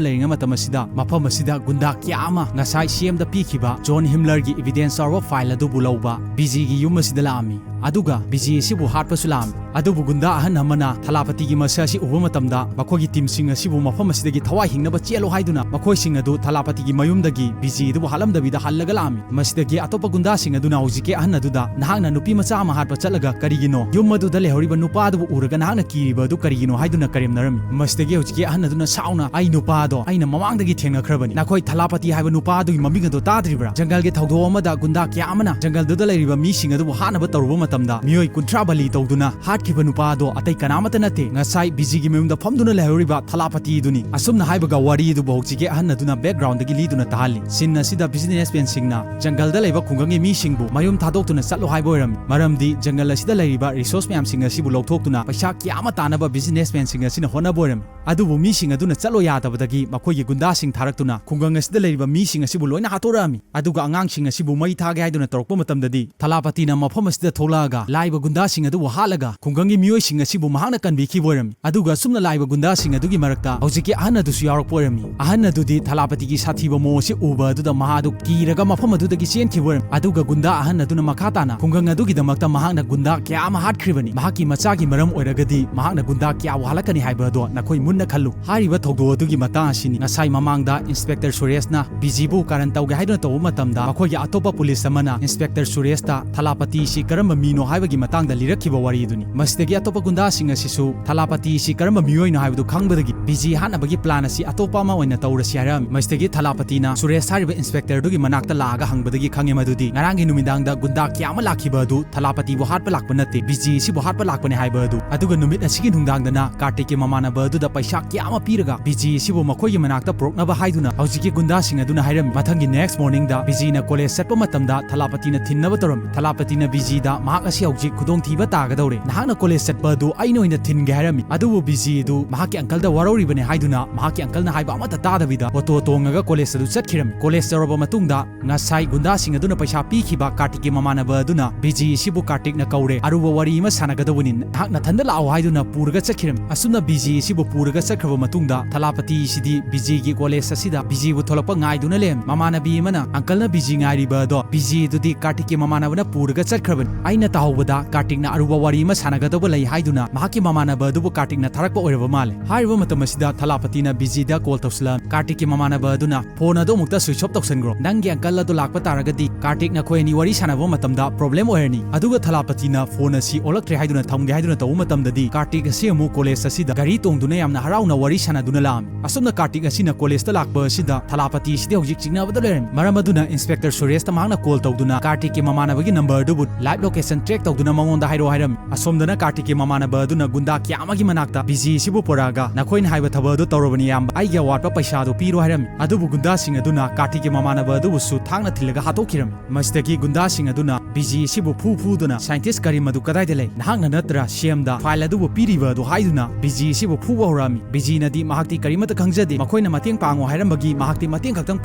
ꯂꯩꯔꯤꯉꯩ ꯃꯇꯝ ꯑꯁꯤꯗ ꯃꯐꯝ ꯑꯁꯤꯗ ꯒꯨꯟꯗꯥ ꯀꯌꯥ ꯑꯃ ꯉꯁꯥꯏ ꯁꯤ ꯑꯦꯝꯗ ꯄꯤꯈꯤꯕ ꯖꯣꯟ ꯍꯤꯝꯂꯔꯒꯤ ꯏꯕꯤꯗꯦꯟꯁ ꯌꯥꯎꯔꯕ ꯐꯥꯏꯜ ꯑꯗꯨꯕꯨ ꯂꯧꯕ ꯕꯤꯖꯤꯒꯤ ꯌꯨꯝ ꯑꯁꯤꯗ ꯂꯥꯛꯑꯝꯃꯤ꯫ ꯑꯗꯨꯒ ꯕꯤꯖꯤ ꯑꯁꯤꯕꯨ ꯍꯥꯠꯄꯁꯨ ꯂꯥꯛꯑꯝꯃꯤ꯫ ꯑꯗꯨꯕꯨ ꯒꯨꯟꯗꯥ ꯑꯍꯟ ꯑꯃꯅ ꯊꯂꯥꯄꯇꯤꯒꯤ ꯃꯁꯛ ꯑꯁꯤ ꯎꯕ ꯃꯇꯝꯗ ꯃꯈꯣꯏꯒꯤ ꯇꯤꯝꯁꯤꯡ ꯑꯁꯤꯕꯨ ꯃꯐꯝ ꯑꯁꯤꯗꯒꯤ ꯊꯋꯥꯏ ꯍꯤꯡꯅꯕ ꯆꯦꯜꯂꯨ ꯍꯥꯏꯗꯨꯅ ꯃꯈꯣꯏꯁꯤꯡ ꯑꯗꯨ ꯊꯂꯥꯄꯇꯤꯒꯤ ꯃꯌꯨꯝꯗꯒꯤ ꯕꯤꯖꯤ ꯑꯗꯨꯕꯨ ꯍꯥꯠꯂꯝꯗꯕꯤꯗ ꯍꯜꯂꯒ ꯂꯥꯛꯑꯝꯃꯤ꯫ ꯃꯁꯤꯗꯒꯤ ꯑꯇꯣꯞꯄ ꯒꯨꯟꯗꯥꯁꯤꯡ ꯑꯗꯨꯅ ꯍꯧꯖꯤꯛꯀꯤ ꯑꯍꯟ ꯑꯗꯨꯗ, "ꯅꯍꯥꯛꯅ ꯅꯨꯄꯤ ꯃꯆꯥ ꯑꯃ ꯍꯥꯠꯄ ꯆꯠꯂꯒ ꯀꯔꯤꯒꯤꯅꯣ? ꯌꯨꯝ ꯑꯗꯨꯗ ꯂꯩꯍꯧꯔꯤꯕ ꯅꯨꯄꯥ ꯑꯗꯨꯕꯨ ꯎꯔꯒ ꯅꯍꯥꯛꯅ ꯀꯤꯔꯤꯕ ꯑꯗꯨ ꯀꯔꯤꯒꯤꯅꯣ?" ꯍꯥꯏꯗꯨꯅ ꯀꯔꯦꯝꯅꯔꯝꯃꯤ꯫ ꯃꯁꯤꯗꯒꯤ ꯍꯧꯖꯤꯛꯀꯤ ꯑꯍꯟ ꯑꯗꯨꯅ ꯁꯥꯎꯅ, "ꯑꯩ ꯅꯨꯄꯥꯗꯣ ꯑꯩꯅ ꯃꯃꯥꯡꯗꯒꯤ ꯊꯦꯡꯅꯈ꯭ꯔꯕꯅꯤ꯫ ꯅꯈꯣꯏ ꯊꯂꯥꯄꯇꯤ ꯍꯥꯏꯕ ꯅꯨꯄꯥ ꯑꯗꯨꯒꯤ ꯃꯃꯤꯡ ꯑꯗꯣ ꯇꯥꯗ꯭ꯔꯤꯕ꯭ꯔꯥ? ꯖꯪꯒꯜꯒꯤ ꯊꯧꯗꯣꯛ ꯑꯃꯗ ꯒꯨꯟꯗꯥ ꯀꯌꯥ ꯑꯃꯅ ꯖꯪꯒꯜꯗꯨꯗ ꯂꯩꯔꯤꯕ ꯃꯤꯁꯤꯡ ꯑꯗꯨꯕꯨ ꯍꯥꯠꯅꯕ ꯇꯧꯔꯨꯕ ꯃꯇꯝꯗ ꯃꯤꯑꯣꯏ ꯀꯨꯟꯊ꯭ꯔꯥ ꯕꯂꯤ ꯇꯧꯗꯨꯅ ꯍꯥꯠꯈꯤꯕ ꯅꯨꯄꯥ ꯑꯗꯣ ꯑꯇꯩ ꯀꯅꯥꯃꯠꯇ ꯅꯠꯇꯦ, ꯉꯁꯥꯏ ꯕꯤꯖꯤꯒꯤ ꯃꯌꯨꯝꯗ ꯐꯝꯗꯨꯅ ꯂꯩꯍꯧꯔꯤꯕ ꯊꯂꯥꯄꯇꯤꯗꯨꯅꯤ꯫" ꯑꯁꯨꯝꯅ ꯍꯥꯏꯕꯒ ꯋꯥꯔꯤ ꯑꯗꯨꯕꯨ ꯍꯧꯖꯤꯛꯀꯤ ꯑꯍꯟ ꯑꯗꯨꯅ backgroundꯗꯒꯤ ꯂꯤꯗꯨꯅ ꯇꯥꯍꯜꯂꯤ꯫ Scene ꯑꯁꯤꯗ businessmanꯁꯤꯡꯅ ꯖꯪꯒꯜꯗ ꯂꯩꯕ ꯈꯨꯡꯒꯪꯒꯤ ꯃꯤꯁꯤꯡꯕꯨ ꯃꯌꯨꯝ ꯊꯥꯗꯣꯛꯇꯨꯅ ꯆꯠꯂꯣ ꯍꯥꯏꯕ ꯑꯣꯏꯔꯝꯃꯤ, ꯃꯔꯝꯗꯤ ꯖꯪꯒꯜ ꯑꯁꯤꯗ ꯂꯩꯔꯤꯕ resource ꯃꯌꯥꯝꯁꯤꯡ ꯑꯁꯤꯕꯨ ꯂꯧꯊꯣꯛꯇꯨꯅ ꯄꯩꯁꯥ ꯀꯌꯥ ꯑꯃ ꯇꯥꯅꯕ businessmanꯁꯤꯡ ꯑꯁꯤꯅ ꯍꯣꯠꯅꯕ ꯑꯣꯏꯔꯝꯃꯤ꯫ ꯑꯗꯨꯕꯨ ꯃꯤꯁꯤꯡ ꯑꯗꯨꯅ ꯆꯠꯂꯣ ꯌꯥꯗꯕꯗꯒꯤ ꯃꯈꯣꯏꯒꯤ ꯒꯨꯟꯗꯥꯁꯤꯡ ꯊꯥꯔꯛꯇꯨꯅ ꯈꯨꯡꯒꯪ ꯑꯁꯤꯗ ꯂꯩꯔꯤꯕ ꯃꯤꯁꯤꯡ ꯑꯁꯤꯕꯨ ꯂꯣꯏꯅ ꯍꯥꯠꯇꯣꯔꯛꯑꯝꯃꯤ꯫ ꯑꯗꯨꯒ ꯑꯉꯥꯡꯁꯤꯡ ꯑꯁꯤꯕꯨ ꯃꯩ ꯊꯥꯒꯦ ꯍꯥꯏꯗꯨꯅ ꯇꯧꯔꯛꯄ ꯃꯇꯝꯗꯗꯤ ꯊꯂꯥꯄꯇꯤꯅ ꯃꯐꯝ ꯑꯁꯤꯗ ꯊꯣꯛꯂꯛꯑꯒ ꯂꯥꯛꯏꯕ ꯒꯨꯟꯗꯥꯁꯤꯡ ꯑꯗꯨꯕꯨ ꯍꯥꯠꯂꯒ ꯈꯨꯡꯒꯪꯒꯤ ꯃꯤꯑꯣꯏꯁꯤꯡ ꯑꯁꯤꯕꯨ ꯃꯍꯥꯛꯅ ꯀꯟꯕꯤꯈꯤꯕ ꯑꯣꯏꯔꯝꯃꯤ꯫ ꯑꯗꯨꯒ ꯑꯁꯨꯝꯅ ꯂꯥꯛꯏꯕ ꯒꯨꯟꯗꯥꯁꯤꯡ ꯑꯗꯨꯒꯤ ꯃꯔꯛꯇ ꯍꯧꯖꯤꯛꯀꯤ ꯑꯍꯟ ꯑꯗꯨꯁꯨ ꯌꯥꯎꯔꯛꯄ ꯑꯣꯏꯔꯝꯃꯤ꯫ ꯑꯍꯟ ꯑꯗꯨꯗꯤ ꯊꯂꯥꯄꯇꯤꯒꯤ ꯁꯥꯊꯤꯕ ꯃꯑꯣꯡ ꯑꯁꯤ ꯎꯕ ꯑꯗꯨꯗ ꯃꯍꯥꯛ ꯑꯗꯨ ꯀꯤꯔꯒ ꯃꯐꯝ ꯑꯗꯨꯗꯒꯤ ꯆꯦꯟꯈꯤꯕ ꯑꯣꯏꯔꯝꯃꯤ꯫ ꯑꯗꯨꯒ ꯒꯨꯟꯗꯥ ꯑꯍꯟ ꯑꯗꯨꯅ ꯃꯈꯥ ꯇꯥꯅ ꯈꯨꯡꯒꯪ ꯑꯗꯨꯒꯤꯗꯃꯛꯇ ꯃꯍꯥꯛꯅ ꯒꯨꯟꯗꯥ ꯀꯌꯥ ꯑꯃ ꯍꯥꯠꯈ꯭ꯔꯤꯕꯅꯤ꯫ ꯃꯍꯥꯛꯀꯤ ꯃꯆꯥꯒꯤ ꯃꯔꯝ ꯑꯣꯏꯔꯒꯗꯤ ꯃꯍꯥꯛꯅ ꯒꯨꯟꯗꯥ ꯀꯌꯥꯕꯨ ꯍꯥꯠꯂꯛꯀꯅꯤ ꯍꯥꯏꯕ ꯑꯗꯣ ꯅꯈꯣꯏ ꯃꯨꯟꯅ ꯈꯜꯂꯨ꯫ ꯍꯥꯏꯔꯤꯕ ꯊꯧꯗꯣꯛ ꯑꯗꯨꯒꯤ ꯃꯇꯥꯡ ꯑꯁꯤꯅꯤ ꯉꯁꯥꯏ ꯃꯃꯥꯡꯗ Inspector ꯁꯨꯔꯦꯁꯅ ꯕꯤꯖꯤꯕꯨ ꯀꯥꯔꯟ ꯇꯧꯒꯦ ꯍꯥꯏꯗꯨꯅ ꯇꯧꯕ ꯃꯇꯝꯗ ꯃꯈꯣꯏꯒꯤ ꯑꯇꯣꯞꯄ ꯄꯨꯂꯤꯁ ꯑꯃꯅ Inspector ꯁꯨꯔꯦꯁꯇ ꯊꯂꯥꯄꯇꯤ ꯑꯁꯤ ꯀꯔꯝꯕ ꯃꯤꯅꯣ ꯍꯥꯏꯕꯒꯤ ꯃꯇꯥꯡꯗ ꯂꯤꯔꯛꯈꯤꯕ ꯋꯥꯔꯤꯗꯨꯅꯤ꯫ ꯃꯁꯤꯗꯒꯤ ꯑꯇꯣꯞꯄ ꯒꯨꯟꯗꯥꯁꯤꯡ ꯑꯁꯤꯁꯨ ꯊꯂꯥꯄꯇꯤ ꯑꯁꯤ ꯀꯔꯝꯕ ꯃꯤꯑꯣꯏꯅꯣ ꯍꯥꯏꯕꯗꯨ ꯈꯪꯕꯗꯒꯤ ꯕꯤꯖꯤ ꯍꯥꯠꯅꯕꯒꯤ plan ꯑꯁꯤ ꯑꯇꯣꯞꯄ ꯑꯃ ꯑꯣꯏꯅ ꯇꯧꯔꯁꯤ ꯍꯥꯏꯔꯝꯃꯤ꯫ ꯃꯁꯤꯗꯒꯤ ꯊꯂꯥꯄꯇꯤꯅ ꯁꯨꯔꯦꯁ ꯍꯥꯏꯔꯤꯕ Inspectorꯗꯨꯒꯤ ꯃꯅꯥꯛꯇ ꯂꯥꯛꯑꯒ ꯍꯪꯕꯗꯒꯤ ꯈꯪꯉꯦ ꯃꯗꯨꯗꯤ ꯉꯔꯥꯡꯒꯤ ꯅꯨꯃꯤꯗꯥꯡꯗ ꯒꯨꯟꯗꯥ ꯀꯌꯥ ꯑꯃ ꯂꯥꯛꯈꯤꯕ ꯑꯗꯨ ꯊꯂꯥꯄꯇꯤꯕꯨ ꯍꯥꯠꯄ ꯂꯥꯛꯄ ꯅꯠꯇꯦ, ꯕꯤꯖꯤ ꯑꯁꯤꯕꯨ ꯍꯥꯠꯄ ꯂꯥꯛꯄꯅꯦ ꯍꯥꯏꯕ ꯑꯗꯨ꯫ ꯑꯗꯨꯒ ꯅꯨꯃꯤꯠ ꯑꯁꯤꯒꯤ ꯅꯨꯡꯗꯥꯡꯗꯅ ꯀꯥꯔꯇꯤꯛꯀꯤ ꯃꯃꯥꯟꯅꯕ ꯑꯗꯨꯗ ꯄꯩꯁꯥ ꯀꯌꯥ ꯑꯃ ꯄꯤꯔꯒ ꯕꯤꯖꯤ ꯑꯁꯤꯕꯨ ꯃꯈꯣꯏꯒꯤ ꯃꯅꯥꯛꯇ ꯄꯨꯔꯛꯅꯕ ꯍꯥꯏꯗꯨꯅ ꯍꯧꯖꯤꯛꯀꯤ ꯒꯨꯟꯗꯥꯁꯤꯡ ꯑꯗꯨꯅ ꯍꯥꯏꯔꯝꯃꯤ꯫ ꯃꯊꯪꯒꯤ next morningꯗ ꯕꯤꯖꯤꯅ college ꯆꯠꯄ ꯃꯇꯝꯗ ꯊꯂꯥꯄꯇꯤꯅ ꯊꯤꯟꯅꯕ ꯇꯧꯔꯝꯃꯤ꯫ ꯊꯂꯥꯄꯇꯤꯅ ꯕꯤꯖꯤꯗ, "ꯃꯍꯥꯛ ꯑꯁꯤ ꯍꯧꯖꯤꯛ ꯈꯨꯗꯣꯡꯊꯤꯕ ꯇꯥꯒꯗꯧꯔꯦ꯫ ꯅꯍꯥꯛꯅ college ꯆꯠꯄ ꯑꯗꯨ ꯑꯩꯅ ꯑꯣꯏꯅ ꯊꯤꯟꯒꯦ" ꯍꯥꯏꯔꯝꯃꯤ꯫ ꯑꯗꯨꯕꯨ ꯕꯤꯖꯤ ꯑꯗꯨ ꯃꯍꯥꯛꯀꯤ uncleꯗ ꯋꯥꯔꯧꯔꯤꯕꯅꯤ ꯍꯥꯏꯗꯨꯅ ꯃꯍꯥꯛꯀꯤ uncleꯅ ꯍꯥꯏꯕ ꯑꯃꯠꯇ ꯇꯥꯗꯕꯤꯗ auto ꯇꯣꯡꯉꯒ college ꯑꯗꯨ ꯆꯠꯈꯤꯔꯝꯃꯤ꯫ College ꯌꯧꯔꯕ ꯃꯇꯨꯡꯗ ꯉꯁꯥꯏ ꯒꯨꯟꯗꯥꯁꯤꯡ ꯑꯗꯨꯅ ꯄꯩꯁꯥ ꯄꯤꯈꯤꯕ ꯀꯥꯔꯇꯤꯛꯀꯤ ꯃꯃꯥꯟꯅꯕ ꯑꯗꯨꯅ ꯕꯤꯖꯤ ꯑꯁꯤꯕꯨ ꯀꯥꯔꯇꯤꯛꯅ ꯀꯧꯔꯦ, "ꯑꯔꯨꯕ ꯋꯥꯔꯤ ꯑꯃ ꯁꯥꯟꯅꯒꯗꯧꯕꯅꯤ, ꯅꯍꯥꯛ ꯅꯊꯟꯗ ꯂꯥꯛꯑꯣ" ꯍꯥꯏꯗꯨꯅ ꯄꯨꯔꯒ ꯆꯠꯈꯤꯔꯝꯃꯤ꯫ ꯑꯁꯨꯝꯅ ꯕꯤꯖꯤ ꯑꯁꯤꯕꯨ ꯄꯨꯔꯒ ꯆꯠꯈ꯭ꯔꯕ ꯃꯇꯨꯡꯗ ꯊꯂꯥꯄꯇꯤ ꯑꯁꯤꯗꯤ ꯕꯤꯖꯤꯒꯤ college ꯑꯁꯤꯗ ꯕꯤꯖꯤꯕꯨ ꯊꯣꯛꯂꯛꯄ ꯉꯥꯏꯗꯨꯅ ꯂꯩꯔꯝꯃꯤ꯫ ꯃꯃꯥꯟꯅꯕꯤ ꯑꯃꯅ, "Uncleꯅ ꯕꯤꯖꯤ ꯉꯥꯏꯔꯤꯕ ꯑꯗꯣ ꯕꯤꯖꯤ ꯑꯗꯨꯗꯤ ꯀꯥꯔꯇꯤꯛꯀꯤ ꯃꯃꯥꯟꯅꯕꯅ ꯄꯨꯔꯒ ꯆꯠꯈ꯭ꯔꯕꯅꯤ꯫ ꯑꯩꯅ ꯇꯥꯍꯧꯕꯗ ꯀꯥꯔꯇꯤꯛꯅ ꯑꯔꯨꯕ ꯋꯥꯔꯤ ꯑꯃ ꯁꯥꯟꯅ" ꯒꯗꯧꯕ ꯂꯩ ꯍꯥꯏꯗꯨꯅ ꯃꯍꯥꯛꯀꯤ ꯃꯃꯥꯟꯅꯕ ꯑꯗꯨꯕꯨ ꯀꯥꯔꯇꯤꯛꯅ ꯊꯥꯔꯛꯄ ꯑꯣꯏꯔꯕ ꯃꯥꯜꯂꯦ꯫ ꯍꯥꯏꯔꯤꯕ ꯃꯇꯝ ꯑꯁꯤꯗ ꯊꯂꯥꯄꯇꯤꯅ ꯕꯤꯖꯤꯗ ꯀꯣꯜ ꯇꯧꯁꯤꯜꯂ, ꯀꯥꯔꯇꯤꯛꯀꯤ ꯃꯃꯥꯟꯅꯕ ꯑꯗꯨꯅ ꯐꯣꯟ ꯑꯗꯨ ꯑꯃꯨꯛꯇ ꯁ꯭ꯋꯤꯆ ꯑꯣꯐ ꯇꯧꯁꯟꯈ꯭ꯔꯣ, ꯅꯪꯒꯤ ꯑꯪꯀꯜ ꯑꯗꯨ ꯂꯥꯛꯄ ꯇꯥꯔꯒꯗꯤ ꯀꯥꯔꯇꯤꯛ ꯅꯈꯣꯏ ꯑꯅꯤ ꯋꯥꯔꯤ ꯁꯥꯟꯅꯕ ꯃꯇꯝꯗ ꯄ꯭ꯔꯣꯕ꯭ꯂꯦꯝ ꯑꯣꯏꯔꯅꯤ꯫ ꯑꯗꯨꯒ ꯊꯂꯥꯄꯇꯤꯅ ꯐꯣꯟ ꯑꯁꯤ ꯑꯣꯜꯂꯛꯇ꯭ꯔꯦ ꯍꯥꯏꯗꯨꯅ ꯊꯝꯒꯦ ꯍꯥꯏꯗꯨꯅ ꯇꯧꯕ ꯃꯇꯝꯗꯗꯤ ꯀꯥꯔꯇꯤꯛ ꯑꯁꯤ ꯑꯃꯨꯛ ꯀꯣꯂꯦꯖ ꯑꯁꯤꯗ ꯒꯥꯔꯤ ꯇꯣꯡꯗꯨꯅ ꯌꯥꯝꯅ ꯍꯔꯥꯎꯅ ꯋꯥꯔꯤ ꯁꯥꯟꯅꯗꯨꯅ ꯂꯥꯛꯑꯝꯃꯤ꯫ ꯑꯁꯨꯝꯅ ꯀꯥꯔꯇꯤꯛ ꯑꯁꯤꯅ ꯀꯣꯂꯦꯖꯇ ꯂꯥꯛꯄ ꯑꯁꯤꯗ ꯊꯂꯥꯄꯇꯤ ꯑꯁꯤꯗꯤ ꯍꯧꯖꯤꯛ ꯆꯤꯡꯅꯕꯗ ꯂꯩꯔꯝꯃꯤ꯫ ꯃꯔꯝ ꯑꯗꯨꯅ ꯏꯟꯁꯄꯦꯛꯇꯔ ꯁꯨꯔꯦꯁꯇ ꯃꯍꯥꯛꯅ ꯀꯣꯜ ꯇꯧꯗꯨꯅ ꯀꯥꯔꯇꯤꯛꯀꯤ ꯃꯃꯥꯟꯅꯕꯒꯤ ꯅꯝꯕꯔ ꯑꯗꯨꯕꯨ ꯂꯥꯏꯚ ꯂꯣꯀꯦꯁꯟ ꯇ꯭ꯔꯦꯛ ꯇꯧꯗꯨꯅ ꯃꯉꯣꯟꯗ ꯍꯥꯏꯔꯛꯑꯣ ꯍꯥꯏꯔꯝꯃꯤ꯫ ꯑꯁꯣꯝꯗꯅ ꯀꯥꯔꯇꯤꯛꯀꯤ ꯃꯃꯥꯟꯅꯕ ꯑꯗꯨꯅ ꯒꯨꯟꯗꯥ ꯀꯌꯥ ꯑꯃꯒꯤ ꯃꯅꯥꯛꯇ ꯕꯤꯖꯤ ꯑꯁꯤꯕꯨ ꯄꯨꯔꯛꯑꯒ ꯅꯈꯣꯏꯅ ꯍꯥꯏꯕ ꯊꯕꯛ ꯑꯗꯨ ꯇꯧꯔꯕꯅꯤ ꯏꯌꯥꯝꯕ, ꯑꯩꯒꯤ ꯑꯋꯥꯠꯄ ꯄꯩꯁꯥ ꯑꯗꯨ ꯄꯤꯔꯣ ꯍꯥꯏꯔꯝꯃꯤ꯫ ꯑꯗꯨꯕꯨ ꯒꯨꯟꯗꯥꯁꯤꯡ ꯑꯗꯨꯅ ꯀꯥꯔꯇꯤꯛꯀꯤ ꯃꯃꯥꯟꯅꯕ ꯑꯗꯨꯕꯨꯁꯨ ꯊꯥꯡꯅ ꯊꯤꯜꯂꯒ ꯍꯥꯠꯇꯣꯛꯈꯤꯔꯝꯃꯤ꯫ ꯃꯁꯤꯗꯒꯤ ꯒꯨꯟꯗꯥꯁꯤꯡ ꯑꯗꯨꯅ ꯕꯤꯖꯤ ꯑꯁꯤꯕꯨ ꯐꯨ ꯐꯨꯗꯨꯅ, "ꯁꯥꯏꯟꯇꯤꯁ ꯀꯔꯤꯝ ꯑꯗꯨ ꯀꯗꯥꯏꯗ ꯂꯩ? ꯅꯍꯥꯛꯅ ꯅꯠꯇ꯭ꯔꯥ ꯁꯤꯑꯦꯝꯗ ꯐꯥꯏꯜ ꯑꯗꯨꯕꯨ ꯄꯤꯔꯤꯕ?" ꯑꯗꯨ ꯍꯥꯏꯗꯨꯅ ꯕꯤꯖꯤ ꯑꯁꯤꯕꯨ ꯐꯨꯕ ꯍꯧꯔꯛꯑꯝꯃꯤ꯫ ꯕꯤꯖꯤꯅꯗꯤ ꯃꯍꯥꯛꯇꯤ ꯀꯔꯤꯃꯠꯇ ꯈꯪꯖꯗꯦ, ꯃꯈꯣꯏꯅ ꯃꯇꯦꯡ ꯄꯥꯡꯉꯨ ꯍꯥꯏꯔꯝꯕꯒꯤ ꯃꯍꯥꯛꯇꯤ ꯃꯇꯦꯡ ꯈꯛꯇꯪ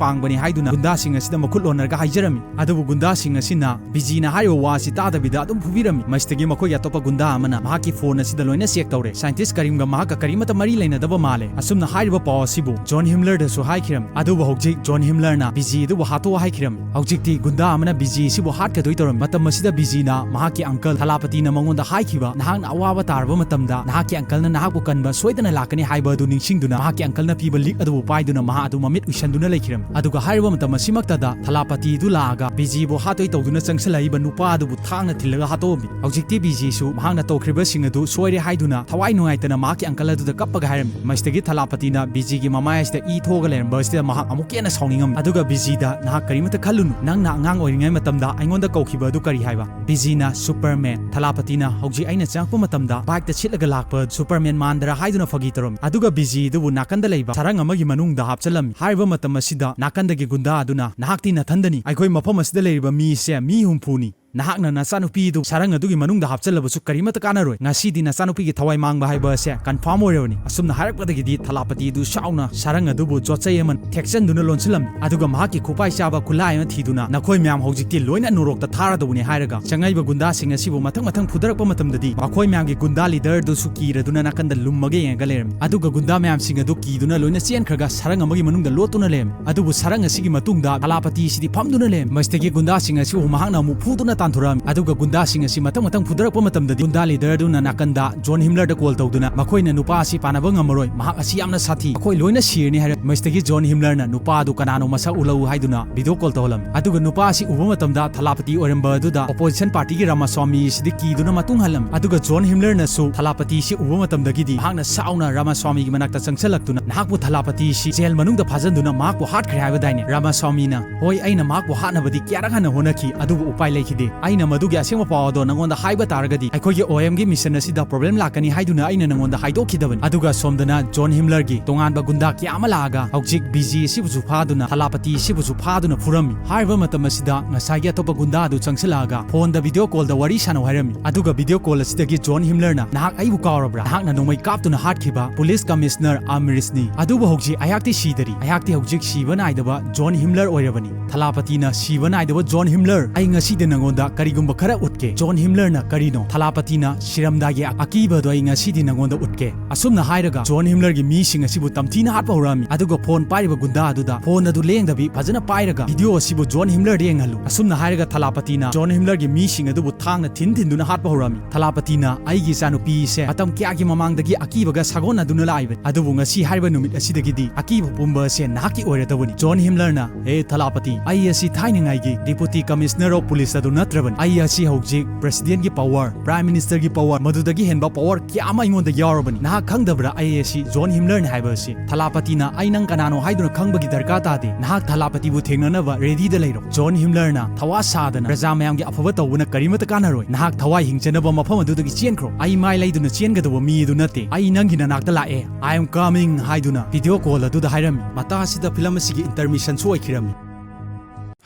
ꯄꯥꯡꯕꯅꯤ ꯍꯥꯏꯗꯨꯅ ꯒꯨꯟꯗꯥꯁꯤꯡ ꯑꯁꯤꯗ ꯃꯈꯨꯠ ꯂꯣꯟꯅꯔꯒ ꯍꯥꯏꯖꯔꯝꯃꯤ꯫ ꯑꯗꯨꯕꯨ ꯒꯨꯟꯗꯥꯁꯤꯡ ꯑꯁꯤꯅ ꯕꯤꯖꯤꯅ ꯍꯥꯏꯔꯤꯕ ꯋꯥ ꯑꯁꯤ ꯇꯥꯗꯕꯤꯗ ꯑꯗꯨꯝ ꯐꯨꯕꯤꯔꯝꯃꯤ꯫ ꯃꯁꯤꯗꯒꯤ ꯃꯈꯣꯏꯒꯤ ꯑꯇꯣꯞꯄ ꯒꯨꯟꯗꯥ ꯑꯃꯅ ꯃꯍꯥꯛꯀꯤ ꯐꯣꯟ ꯑꯁꯤꯗ ꯂꯣꯏꯅ ꯆꯦꯛ ꯇꯧꯔꯦ꯫ ꯁꯥꯏꯟꯇꯤꯁ ꯀꯔꯤꯝꯒ ꯃꯍꯥꯛꯀ ꯀꯔꯤꯃꯠꯇ ꯃꯔꯤ ꯂꯩꯅꯗꯕ ꯃꯥꯜꯂꯦ꯫ ꯑꯁꯨꯝꯅ ꯍꯥꯏꯔꯤꯕ ꯄꯥꯎ ꯑꯁꯤꯕꯨ ꯖꯣꯟ ꯍꯤꯝꯂꯔꯗꯁꯨ ꯍꯥꯏꯈꯤꯔꯝꯃꯤ꯫ ꯑꯗꯨꯕꯨ ꯍꯧꯖꯤꯛ ꯖꯣꯟ ꯍꯤꯝꯂꯔꯅ ꯕꯤꯖꯤ ꯑꯗꯨꯕꯨ ꯍꯥꯠꯇꯣꯛꯑꯣ ꯍꯥꯏꯈꯤꯔꯝꯃꯤ꯫ ꯍꯧꯖꯤꯛꯇꯤ ꯒꯨꯟꯗꯥ ꯑꯃꯅ ꯕꯤꯖꯤ ꯑꯁꯤꯕꯨ ꯍꯥꯠꯀꯗꯣꯏ ꯇꯧꯔꯝꯃꯤ꯫ ꯃꯇꯝ ꯑꯁꯤꯗ ꯕꯤꯖꯤꯅ ꯃꯍꯥꯛꯀꯤ ꯑꯪꯀꯜ ꯊꯂꯥꯄꯇꯤꯅ ꯃꯉꯣꯟꯗ ꯍꯥꯏꯈꯤꯕ, "ꯅꯍꯥꯛꯅ ꯑꯋꯥꯕ ꯇꯥꯔꯕ ꯃꯇꯝꯗ ꯅꯍꯥꯛꯀꯤ ꯑꯪꯀꯜꯅ ꯅꯍꯥꯛꯄꯨ ꯀꯟꯕ ꯁꯣꯏꯗꯅ ꯂꯥꯛꯀꯅꯤ" ꯍꯥꯏꯕ ꯑꯗꯨ ꯅꯤꯡꯁꯤꯡꯗꯨꯅ ꯃꯍꯥꯛꯀꯤ ꯑꯪꯀꯜꯅ ꯄꯤꯕ ꯂꯤꯛ ꯑꯗꯨꯕꯨ ꯄꯥꯏꯗꯨꯅ ꯃꯍꯥꯛ ꯑꯗꯨ ꯃꯃꯤꯠ ꯎꯏꯁꯟꯗꯨꯅ ꯂꯩꯈꯤꯔꯝꯃꯤ꯫ ꯑꯗꯨꯒ ꯍꯥꯏꯔꯤꯕ ꯃꯇꯝ ꯑꯁꯤꯃꯛꯇꯗ ꯊꯂꯥꯄꯇꯤ ꯑꯗꯨ ꯂꯥꯛꯑꯒ ꯕꯤꯖꯤꯕꯨ ꯍꯥꯠꯇꯣꯏ ꯇꯧꯗꯨꯅ ꯆꯪꯁꯤꯜꯂꯛꯏꯕ ꯅꯨꯄꯥ ꯑꯗꯨꯕꯨ ꯊꯥꯡꯅ ꯊꯤꯜꯂꯒ ꯍꯥꯠꯇꯣꯛꯑꯝꯃꯤ꯫ ꯍꯧꯖꯤꯛꯇꯤ ꯕꯤꯖꯤꯁꯨ ꯃꯍꯥꯛꯅ ꯇꯧꯈ꯭ꯔꯤꯕꯁꯤꯡ ꯑꯗꯨ ꯁꯣꯏꯔꯦ ꯍꯥꯏꯗꯨꯅ ꯊꯋꯥꯏ ꯅꯨꯡꯉꯥꯏꯇꯅ ꯃꯍꯥꯛꯀꯤ ꯑꯪꯀꯜ ꯑꯗꯨꯗ ꯀꯞꯄꯒ ꯍꯥꯏꯔꯝꯃꯤ꯫ ꯃꯁꯤꯗꯒꯤ ꯊꯂꯥꯄꯇꯤꯅ ꯕꯤꯖꯤꯒꯤ ꯃꯃꯥꯏ ꯑꯁꯤꯗ ꯏ ꯊꯣꯛꯑꯒ ꯂꯩꯔꯝꯕ ꯑꯁꯤꯗ ꯃꯍꯥꯛ ꯑꯃꯨꯛꯀ ꯍꯦꯟꯅ ꯁꯥꯎꯅꯤꯡꯉꯝꯃꯤ꯫ ꯑꯗꯨꯒ ꯕꯤꯖꯤꯗ, "ꯅꯍꯥꯛ ꯀꯔꯤꯃꯠꯇ ꯈꯜꯂꯨꯅꯨ, ꯅꯪꯅ ꯑꯉꯥꯡ ꯑꯣꯏꯔꯤꯉꯩ ꯃꯇꯝꯗ ꯑꯩꯉꯣꯟꯗ ꯀꯧꯈꯤꯕ ꯑꯗꯨ ꯀꯔꯤ ꯍꯥꯏꯕ?" ꯕꯤꯖꯤꯅ, "ꯁꯨꯄꯔꯃꯦꯟ꯫" ꯊꯂꯥꯄꯇꯤꯅ, "ꯍꯧꯖꯤꯛ ꯑꯩꯅ ꯆꯪꯉꯛꯄ ꯃꯇꯝꯗ ꯕꯥꯏꯛꯇ ꯁꯤꯠꯂꯒ ꯂꯥꯛꯄ ꯁꯨꯄꯔꯃꯦꯟ ꯃꯥꯟꯗ꯭ꯔꯥ?" ꯍꯥꯏꯗꯨꯅ ꯐꯥꯒꯤ ꯇꯧꯔꯝꯃꯤ꯫ ꯑꯗꯨꯒ ꯕꯤꯖꯤ ꯑꯗꯨꯕꯨ ꯅꯥꯀꯟꯗ ꯂꯩꯕ ꯁꯔꯪ ꯑꯃꯒꯤ ꯃꯅꯨꯡꯗ ꯍꯥꯞꯆꯜꯂꯝꯃꯤ꯫ ꯍꯥꯏꯔꯤꯕ ꯃꯇꯝ ꯑꯁꯤꯗ ꯅꯥꯀꯟꯗꯒꯤ ꯒꯨꯟꯗꯥ ꯑꯗꯨꯅ, "ꯅꯍꯥꯛꯇꯤ ꯅꯊꯟꯗꯅꯤ, ꯑꯩꯈꯣꯏ ꯃꯐꯝ ꯑꯁꯤꯗ ꯂꯩꯔꯤꯕ ꯃꯤꯁꯦ ꯃꯤ ꯍꯨꯝꯐꯨꯅꯤ꯫ ꯅꯍꯥꯛꯅ ꯅꯆꯥꯅꯨꯄꯤꯗꯨ ꯁꯔꯪ ꯑꯗꯨꯒꯤ ꯃꯅꯨꯡꯗ ꯍꯥꯞꯆꯜꯂꯕꯁꯨ ꯀꯔꯤꯃꯠꯇ ꯀꯥꯟꯅꯔꯣꯏ꯫ ꯉꯁꯤꯗꯤ ꯅꯆꯥꯅꯨꯄꯤꯒꯤ ꯊꯋꯥꯏ ꯃꯥꯡꯕ ꯍꯥꯏꯕ ꯑꯁꯦ ꯀꯟꯐꯥꯔꯝ ꯑꯣꯏꯔꯕꯅꯤ꯫" ꯑꯁꯨꯝꯅ ꯍꯥꯏꯔꯛꯄꯗꯒꯤꯗꯤ ꯊꯂꯥꯄꯇꯤ ꯑꯗꯨ ꯁꯥꯎꯅ ꯁꯔꯪ ꯑꯗꯨꯕꯨ ꯆꯣꯠꯆꯩ ꯑꯃꯅ ꯊꯦꯛꯆꯟꯗꯨꯅ ꯂꯣꯟꯁꯤꯜꯂꯝꯃꯤ꯫ ꯑꯗꯨꯒ ꯃꯍꯥꯛꯀꯤ ꯈꯨꯄꯥꯏ ꯆꯥꯕ ꯈꯨꯠꯂꯥꯏ ꯑꯃ ꯊꯤꯗꯨꯅ, "ꯅꯈꯣꯏ ꯃꯌꯥꯝ ꯍꯧꯖꯤꯛꯇꯤ ꯂꯣꯏꯅ ꯅꯣꯔꯣꯛꯇ ꯊꯥꯔꯗꯧꯕꯅꯤ" ꯍꯥꯏꯔꯒ ꯆꯪꯉꯛꯏꯕ ꯒꯨꯟꯗꯥꯁꯤꯡ ꯑꯁꯤꯕꯨ ꯃꯊꯪ ꯃꯊꯪ ꯐꯨꯗꯔꯛꯄ ꯃꯇꯝꯗꯗꯤ ꯃꯈꯣꯏ ꯃꯌꯥꯝꯒꯤ ꯒꯨꯟꯗꯥ ꯂꯤꯗꯔꯗꯨꯁꯨ ꯀꯤꯔꯗꯨꯅ ꯅꯥꯀꯟꯗ ꯂꯨꯝꯃꯒ ꯌꯦꯡꯉꯒ ꯂꯩꯔꯝꯃꯤ꯫ ꯑꯗꯨꯒ ꯒꯨꯟꯗꯥ ꯃꯌꯥꯝꯁꯤꯡ ꯑꯗꯨ ꯀꯤꯗꯨꯅ ꯂꯣꯏꯅ ꯆꯦꯟꯈ꯭ꯔꯒ ꯁꯔꯪ ꯑꯃꯒꯤ ꯃꯅꯨꯡꯗ ꯂꯣꯠꯇꯨꯅ ꯂꯩꯔꯝꯃꯤ꯫ ꯑꯗꯨꯕꯨ ꯁꯔꯪ ꯑꯁꯤꯒꯤ ꯃꯇꯨꯡꯗ ꯊꯂꯥꯄꯇꯤ ꯑꯁꯤꯗꯤ ꯐꯝꯗꯨꯅ ꯂꯩꯔꯝꯃꯤ꯫ ꯃꯁꯤꯗꯒꯤ ꯒꯨꯟꯗꯥꯁꯤꯡ ꯑꯁꯤꯕꯨ ꯃꯍꯥꯛꯅ ꯑꯃꯨꯛ ꯐꯨꯗꯨꯅ ꯇꯥꯟꯊꯣꯔꯛꯑꯝꯃꯤ꯫ ꯑꯗꯨꯒ ꯒꯨꯟꯗꯥꯁꯤꯡ ꯑꯁꯤ ꯃꯊꯪ ꯃꯊꯪ ꯐꯨꯗꯔꯛꯄ ꯃꯇꯝꯗꯗꯤ, ꯒꯨꯟꯗꯥ ꯂꯤꯗꯔ ꯑꯗꯨꯅ ꯅꯥꯀꯟꯗ ꯖꯣꯟ ꯍꯤꯝꯂꯔꯗ ꯀꯣꯜ ꯇꯧꯗꯨꯅ, "ꯃꯈꯣꯏꯅ ꯅꯨꯄꯥ ꯑꯁꯤ ꯄꯥꯟꯅꯕ ꯉꯝꯃꯔꯣꯏ, ꯃꯍꯥꯛ ꯑꯁꯤ ꯌꯥꯝꯅ ꯁꯥꯊꯤ, ꯑꯩꯈꯣꯏ ꯂꯣꯏꯅ ꯁꯤꯔꯅꯤ" ꯍꯥꯏꯔꯦ꯫ ꯃꯁꯤꯗꯒꯤ ꯖꯣꯟ ꯍꯤꯝꯂꯔꯅ ꯅꯨꯄꯥ ꯑꯗꯨ ꯀꯅꯥꯅꯣ ꯃꯁꯛ ꯎꯠꯂꯛꯎ ꯍꯥꯏꯗꯨꯅ ꯚꯤꯗꯤꯑꯣ ꯀꯣꯜ ꯇꯧꯍꯜꯂꯝꯃꯤ꯫ ꯑꯗꯨꯒ ꯅꯨꯄꯥ ꯑꯁꯤ ꯎꯕ ꯃꯇꯝꯗ ꯊꯂꯥꯄꯇꯤ ꯑꯣꯏꯔꯝꯕ ꯑꯗꯨꯗ ꯑꯣꯄꯣꯖꯤꯁꯟ ꯄꯥꯔꯇꯤꯒꯤ ꯔꯥꯃꯥꯁ꯭ꯋꯥꯃꯤ ꯑꯁꯤꯗꯤ ꯀꯤꯗꯨꯅ ꯃꯇꯨꯡ ꯍꯜꯂꯝꯃꯤ꯫ ꯑꯗꯨꯒ ꯖꯣꯟ ꯍꯤꯝꯂꯔꯅꯁꯨ ꯊꯂꯥꯄꯇꯤ ꯑꯁꯤ ꯎꯕ ꯃꯇꯝꯗꯒꯤꯗꯤ ꯃꯍꯥꯛꯅ ꯁꯥꯎꯅ ꯔꯥꯃꯥꯁ꯭ꯋꯥꯃꯤꯒꯤ ꯃꯅꯥꯛꯇ ꯆꯪꯁꯤꯜꯂꯛꯇꯨꯅ, "ꯅꯍꯥꯛꯄꯨ ꯊꯂꯥꯄꯇꯤ ꯑꯁꯤ ꯖꯦꯜ ꯃꯅꯨꯡꯗ ꯐꯥꯖꯤꯟꯗꯨꯅ ꯃꯍꯥꯛꯄꯨ ꯍꯥꯠꯈ꯭ꯔꯦ ꯍꯥꯏꯕꯗꯥꯏꯅꯦ?" ꯔꯥꯃꯥꯁ꯭ꯋꯥꯃꯤꯅ, "ꯍꯣꯏ, ꯑꯩꯅ ꯃꯍꯥꯛꯄꯨ ꯍꯥꯠꯅꯕꯗꯤ ꯀꯌꯥꯔꯛ ꯍꯟꯅ ꯍꯣꯠꯅꯈꯤ, ꯑꯗꯨꯕꯨ ꯎꯄꯥꯏ ꯂꯩꯈꯤꯗꯦ꯫ ꯑꯩꯅ ꯃꯗꯨꯒꯤ ꯑꯁꯦꯡꯕ ꯄꯥꯎ ꯑꯗꯣ ꯅꯉꯣꯟꯗ ꯍꯥꯏꯕ ꯇꯥꯔꯒꯗꯤ, ꯑꯩꯈꯣꯏꯒꯤ ꯑꯣ ꯑꯦꯝꯒꯤ ꯃꯤꯁꯟ ꯑꯁꯤꯗ ꯄ꯭ꯔꯣꯕ꯭ꯂꯦꯝ ꯂꯥꯛꯀꯅꯤ ꯍꯥꯏꯗꯨꯅ ꯑꯩꯅ ꯅꯉꯣꯟꯗ ꯍꯥꯏꯗꯣꯛꯈꯤꯗꯕꯅꯤ꯫" ꯑꯗꯨꯒ ꯁꯣꯝꯗꯅ ꯖꯣꯟ ꯍꯤꯝꯂꯔꯒꯤ ꯇꯣꯉꯥꯟꯕ ꯒꯨꯟꯗꯥ ꯀꯌꯥ ꯑꯃ ꯂꯥꯛꯑꯒ ꯍꯧꯖꯤꯛ ꯕꯤꯖꯤ ꯑꯁꯤꯕꯨꯁꯨ ꯐꯥꯗꯨꯅ, ꯊꯂꯥꯄꯇꯤ ꯑꯁꯤꯕꯨꯁꯨ ꯐꯥꯗꯨꯅ ꯐꯨꯔꯝꯃꯤ꯫ ꯍꯥꯏꯔꯤꯕ ꯃꯇꯝ ꯑꯁꯤꯗ ꯉꯁꯥꯏꯒꯤ ꯑꯇꯣꯞꯄ ꯒꯨꯟꯗꯥ ꯑꯗꯨ ꯆꯪꯁꯤꯜꯂꯛꯑꯒ ꯐꯣꯟꯗ ꯚꯤꯗꯤꯑꯣ ꯀꯣꯜꯗ ꯋꯥꯔꯤ ꯁꯥꯟꯅꯧ ꯍꯥꯏꯔꯝꯃꯤ꯫ ꯑꯗꯨꯒ ꯚꯤꯗꯤꯑꯣ ꯀꯣꯜ ꯑꯁꯤꯗꯒꯤ ꯖꯣꯟ ꯍꯤꯝꯂꯔꯅ, "ꯅꯍꯥꯛ ꯑꯩꯕꯨ ꯀꯥꯎꯔꯕ꯭ꯔꯥ? ꯅꯍꯥꯛꯅ ꯅꯣꯡꯃꯩ ꯀꯥꯞꯇꯨꯅ ꯍꯥꯠꯈꯤꯕ ꯄꯨꯂꯤꯁ ꯀꯃꯤꯁꯅꯔ ꯑꯃꯔꯤꯁꯅꯤ꯫ ꯑꯗꯨꯕꯨ ꯍꯧꯖꯤꯛ ꯑꯩꯍꯥꯛꯇꯤ ꯁꯤꯗꯔꯤ꯫ ꯑꯩꯍꯥꯛꯇꯤ ꯍꯧꯖꯤꯛ ꯁꯤꯕ ꯅꯥꯏꯗꯕ ꯖꯣꯟ ꯍꯤꯝꯂꯔ ꯑꯣꯏꯔꯕꯅꯤ꯫" ꯊꯂꯥꯄꯇꯤꯅ, "ꯁꯤꯕ ꯅꯥꯏꯗꯕ ꯖꯣꯟ ꯍꯤꯝꯂꯔ, ꯑꯩ ꯉꯁꯤꯗꯤ ꯅꯉꯣꯟꯗ ꯀꯔꯤꯒꯨꯝꯕ ꯈꯔ ꯎꯠꯀꯦ꯫" ꯖꯣꯟ ꯍꯤꯝꯂꯔꯅ, "ꯀꯔꯤꯅꯣ?" ꯊꯂꯥꯄꯇꯤꯅ, "ꯁꯤꯔꯝꯗꯥꯏꯒꯤ ꯑꯀꯤꯕꯗꯣ ꯑꯩ ꯉꯁꯤꯗꯤ ꯅꯉꯣꯟꯗ ꯎꯠꯀꯦ꯫" ꯑꯁꯨꯝꯅ ꯍꯥꯏꯔꯒ ꯖꯣꯟ ꯍꯤꯝꯂꯔꯒꯤ ꯃꯤꯁꯤꯡ ꯑꯁꯤꯕꯨ ꯇꯝꯊꯤꯅ ꯍꯥꯠꯄ ꯍꯧꯔꯛꯑꯝꯃꯤ꯫ ꯑꯗꯨꯒ ꯐꯣꯟ ꯄꯥꯏꯔꯤꯕ ꯒꯨꯟꯗꯥ ꯑꯗꯨꯗ ꯐꯣꯟ ꯑꯗꯨ ꯂꯦꯡꯗꯕꯤ ꯐꯖꯅ ꯄꯥꯏꯔꯒ, "ꯚꯤꯗꯤꯑꯣ ꯑꯁꯤꯕꯨ ꯖꯣꯟ ꯍꯤꯝꯂꯔꯗ ꯌꯦꯡꯍꯜꯂꯨ꯫" ꯑꯁꯨꯝꯅ ꯍꯥꯏꯔꯒ ꯊꯂꯥꯄꯇꯤꯅ ꯖꯣꯟ ꯍꯤꯝꯂꯔꯒꯤ ꯃꯤꯁꯤꯡ ꯑꯗꯨꯕꯨ ꯊꯥꯡꯅ ꯊꯤꯟ ꯊꯤꯟꯗꯨꯅ ꯍꯥꯠꯄ ꯍꯧꯔꯛꯑꯝꯃꯤ꯫ ꯊꯂꯥꯄꯇꯤꯅ, "ꯑꯩꯒꯤ ꯏꯆꯥꯅꯨꯄꯤꯁꯦ ꯃꯇꯝ ꯀꯌꯥꯒꯤ ꯃꯃꯥꯡꯗꯒꯤ ꯑꯀꯤꯕꯒ ꯁꯥꯒꯣꯟꯅꯗꯨꯅ ꯂꯥꯛꯏꯕꯅꯤ꯫ ꯑꯗꯨꯕꯨ ꯉꯁꯤ ꯍꯥꯏꯔꯤꯕ ꯅꯨꯃꯤꯠ ꯑꯁꯤꯗꯒꯤꯗꯤ ꯑꯀꯤꯕ ꯄꯨꯝꯕ ꯑꯁꯦ ꯅꯍꯥꯛꯀꯤ ꯑꯣꯏꯔꯗꯕꯅꯤ꯫" ꯖꯣꯟ ꯍꯤꯝꯂꯔꯅ, "ꯍꯦ ꯊꯂꯥꯄꯇꯤ, ꯑꯩ ꯑꯁꯤ ꯊꯥꯏꯅꯉꯥꯏꯒꯤ Deputy Commissioner of Police ꯑꯗꯨ ꯅꯠꯇ꯭ꯔꯕꯅꯤ꯫ ꯑꯩ ꯑꯁꯤ ꯍꯧꯖꯤꯛ Presidentꯀꯤ power, Prime Ministerꯒꯤ power, ꯃꯗꯨꯗꯒꯤ ꯍꯦꯟꯕ power ꯀꯌꯥ ꯑꯃ ꯑꯩꯉꯣꯟꯗ ꯌꯥꯎꯔꯕꯅꯤ꯫ ꯅꯍꯥꯛ ꯈꯪꯗꯕ꯭ꯔꯥ ꯑꯩ ꯑꯁꯤ ꯖꯣꯟ ꯍꯤꯝꯂꯔꯅꯤ ꯍꯥꯏꯕ ꯑꯁꯤ?" ꯊꯂꯥꯄꯇꯤꯅ, "ꯑꯩ ꯅꯪ ꯀꯅꯥꯅꯣ ꯍꯥꯏꯗꯨꯅ ꯈꯪꯕꯒꯤ ꯗꯔꯀꯥꯔ ꯇꯥꯗꯦ꯫ ꯅꯍꯥꯛ ꯊꯂꯥꯄꯇꯤꯕꯨ ꯊꯦꯡꯅꯅꯕ readyꯗ ꯂꯩꯔꯣ꯫" ꯖꯣꯟ ꯍꯤꯝꯂꯔꯅ, "ꯊꯋꯥ ꯁꯥꯗꯅ ꯄ꯭ꯔꯖꯥ ꯃꯌꯥꯝꯒꯤ ꯑꯐꯕ ꯇꯧꯕꯅ ꯀꯔꯤꯃꯠꯇ ꯀꯥꯟꯅꯔꯣꯏ꯫ ꯅꯍꯥꯛ ꯊꯋꯥꯏ ꯍꯤꯡꯖꯅꯕ ꯃꯐꯝ ꯑꯗꯨꯗꯒꯤ ꯆꯦꯟꯈ꯭ꯔꯣ꯫ ꯑꯩ ꯃꯥꯏ ꯂꯩꯗꯨꯅ ꯆꯦꯟꯒꯗꯧꯕ ꯃꯤ ꯑꯗꯨ ꯅꯠꯇꯦ꯫ ꯑꯩ ꯅꯪꯒꯤ ꯅꯅꯥꯛꯇ ꯂꯥꯛꯑꯦ꯫ I am coming" ꯍꯥꯏꯗꯨꯅ ꯚꯤꯗꯤꯑꯣ ꯀꯣꯜ ꯑꯗꯨꯗ ꯍꯥꯏꯔꯝꯃꯤ꯫ ꯃꯇꯥꯡ ꯑꯁꯤꯗ ꯐꯤꯂꯝ ꯑꯁꯤꯒꯤ intermissionꯁꯨ ꯑꯣꯏꯈꯤꯔꯝꯃꯤ꯫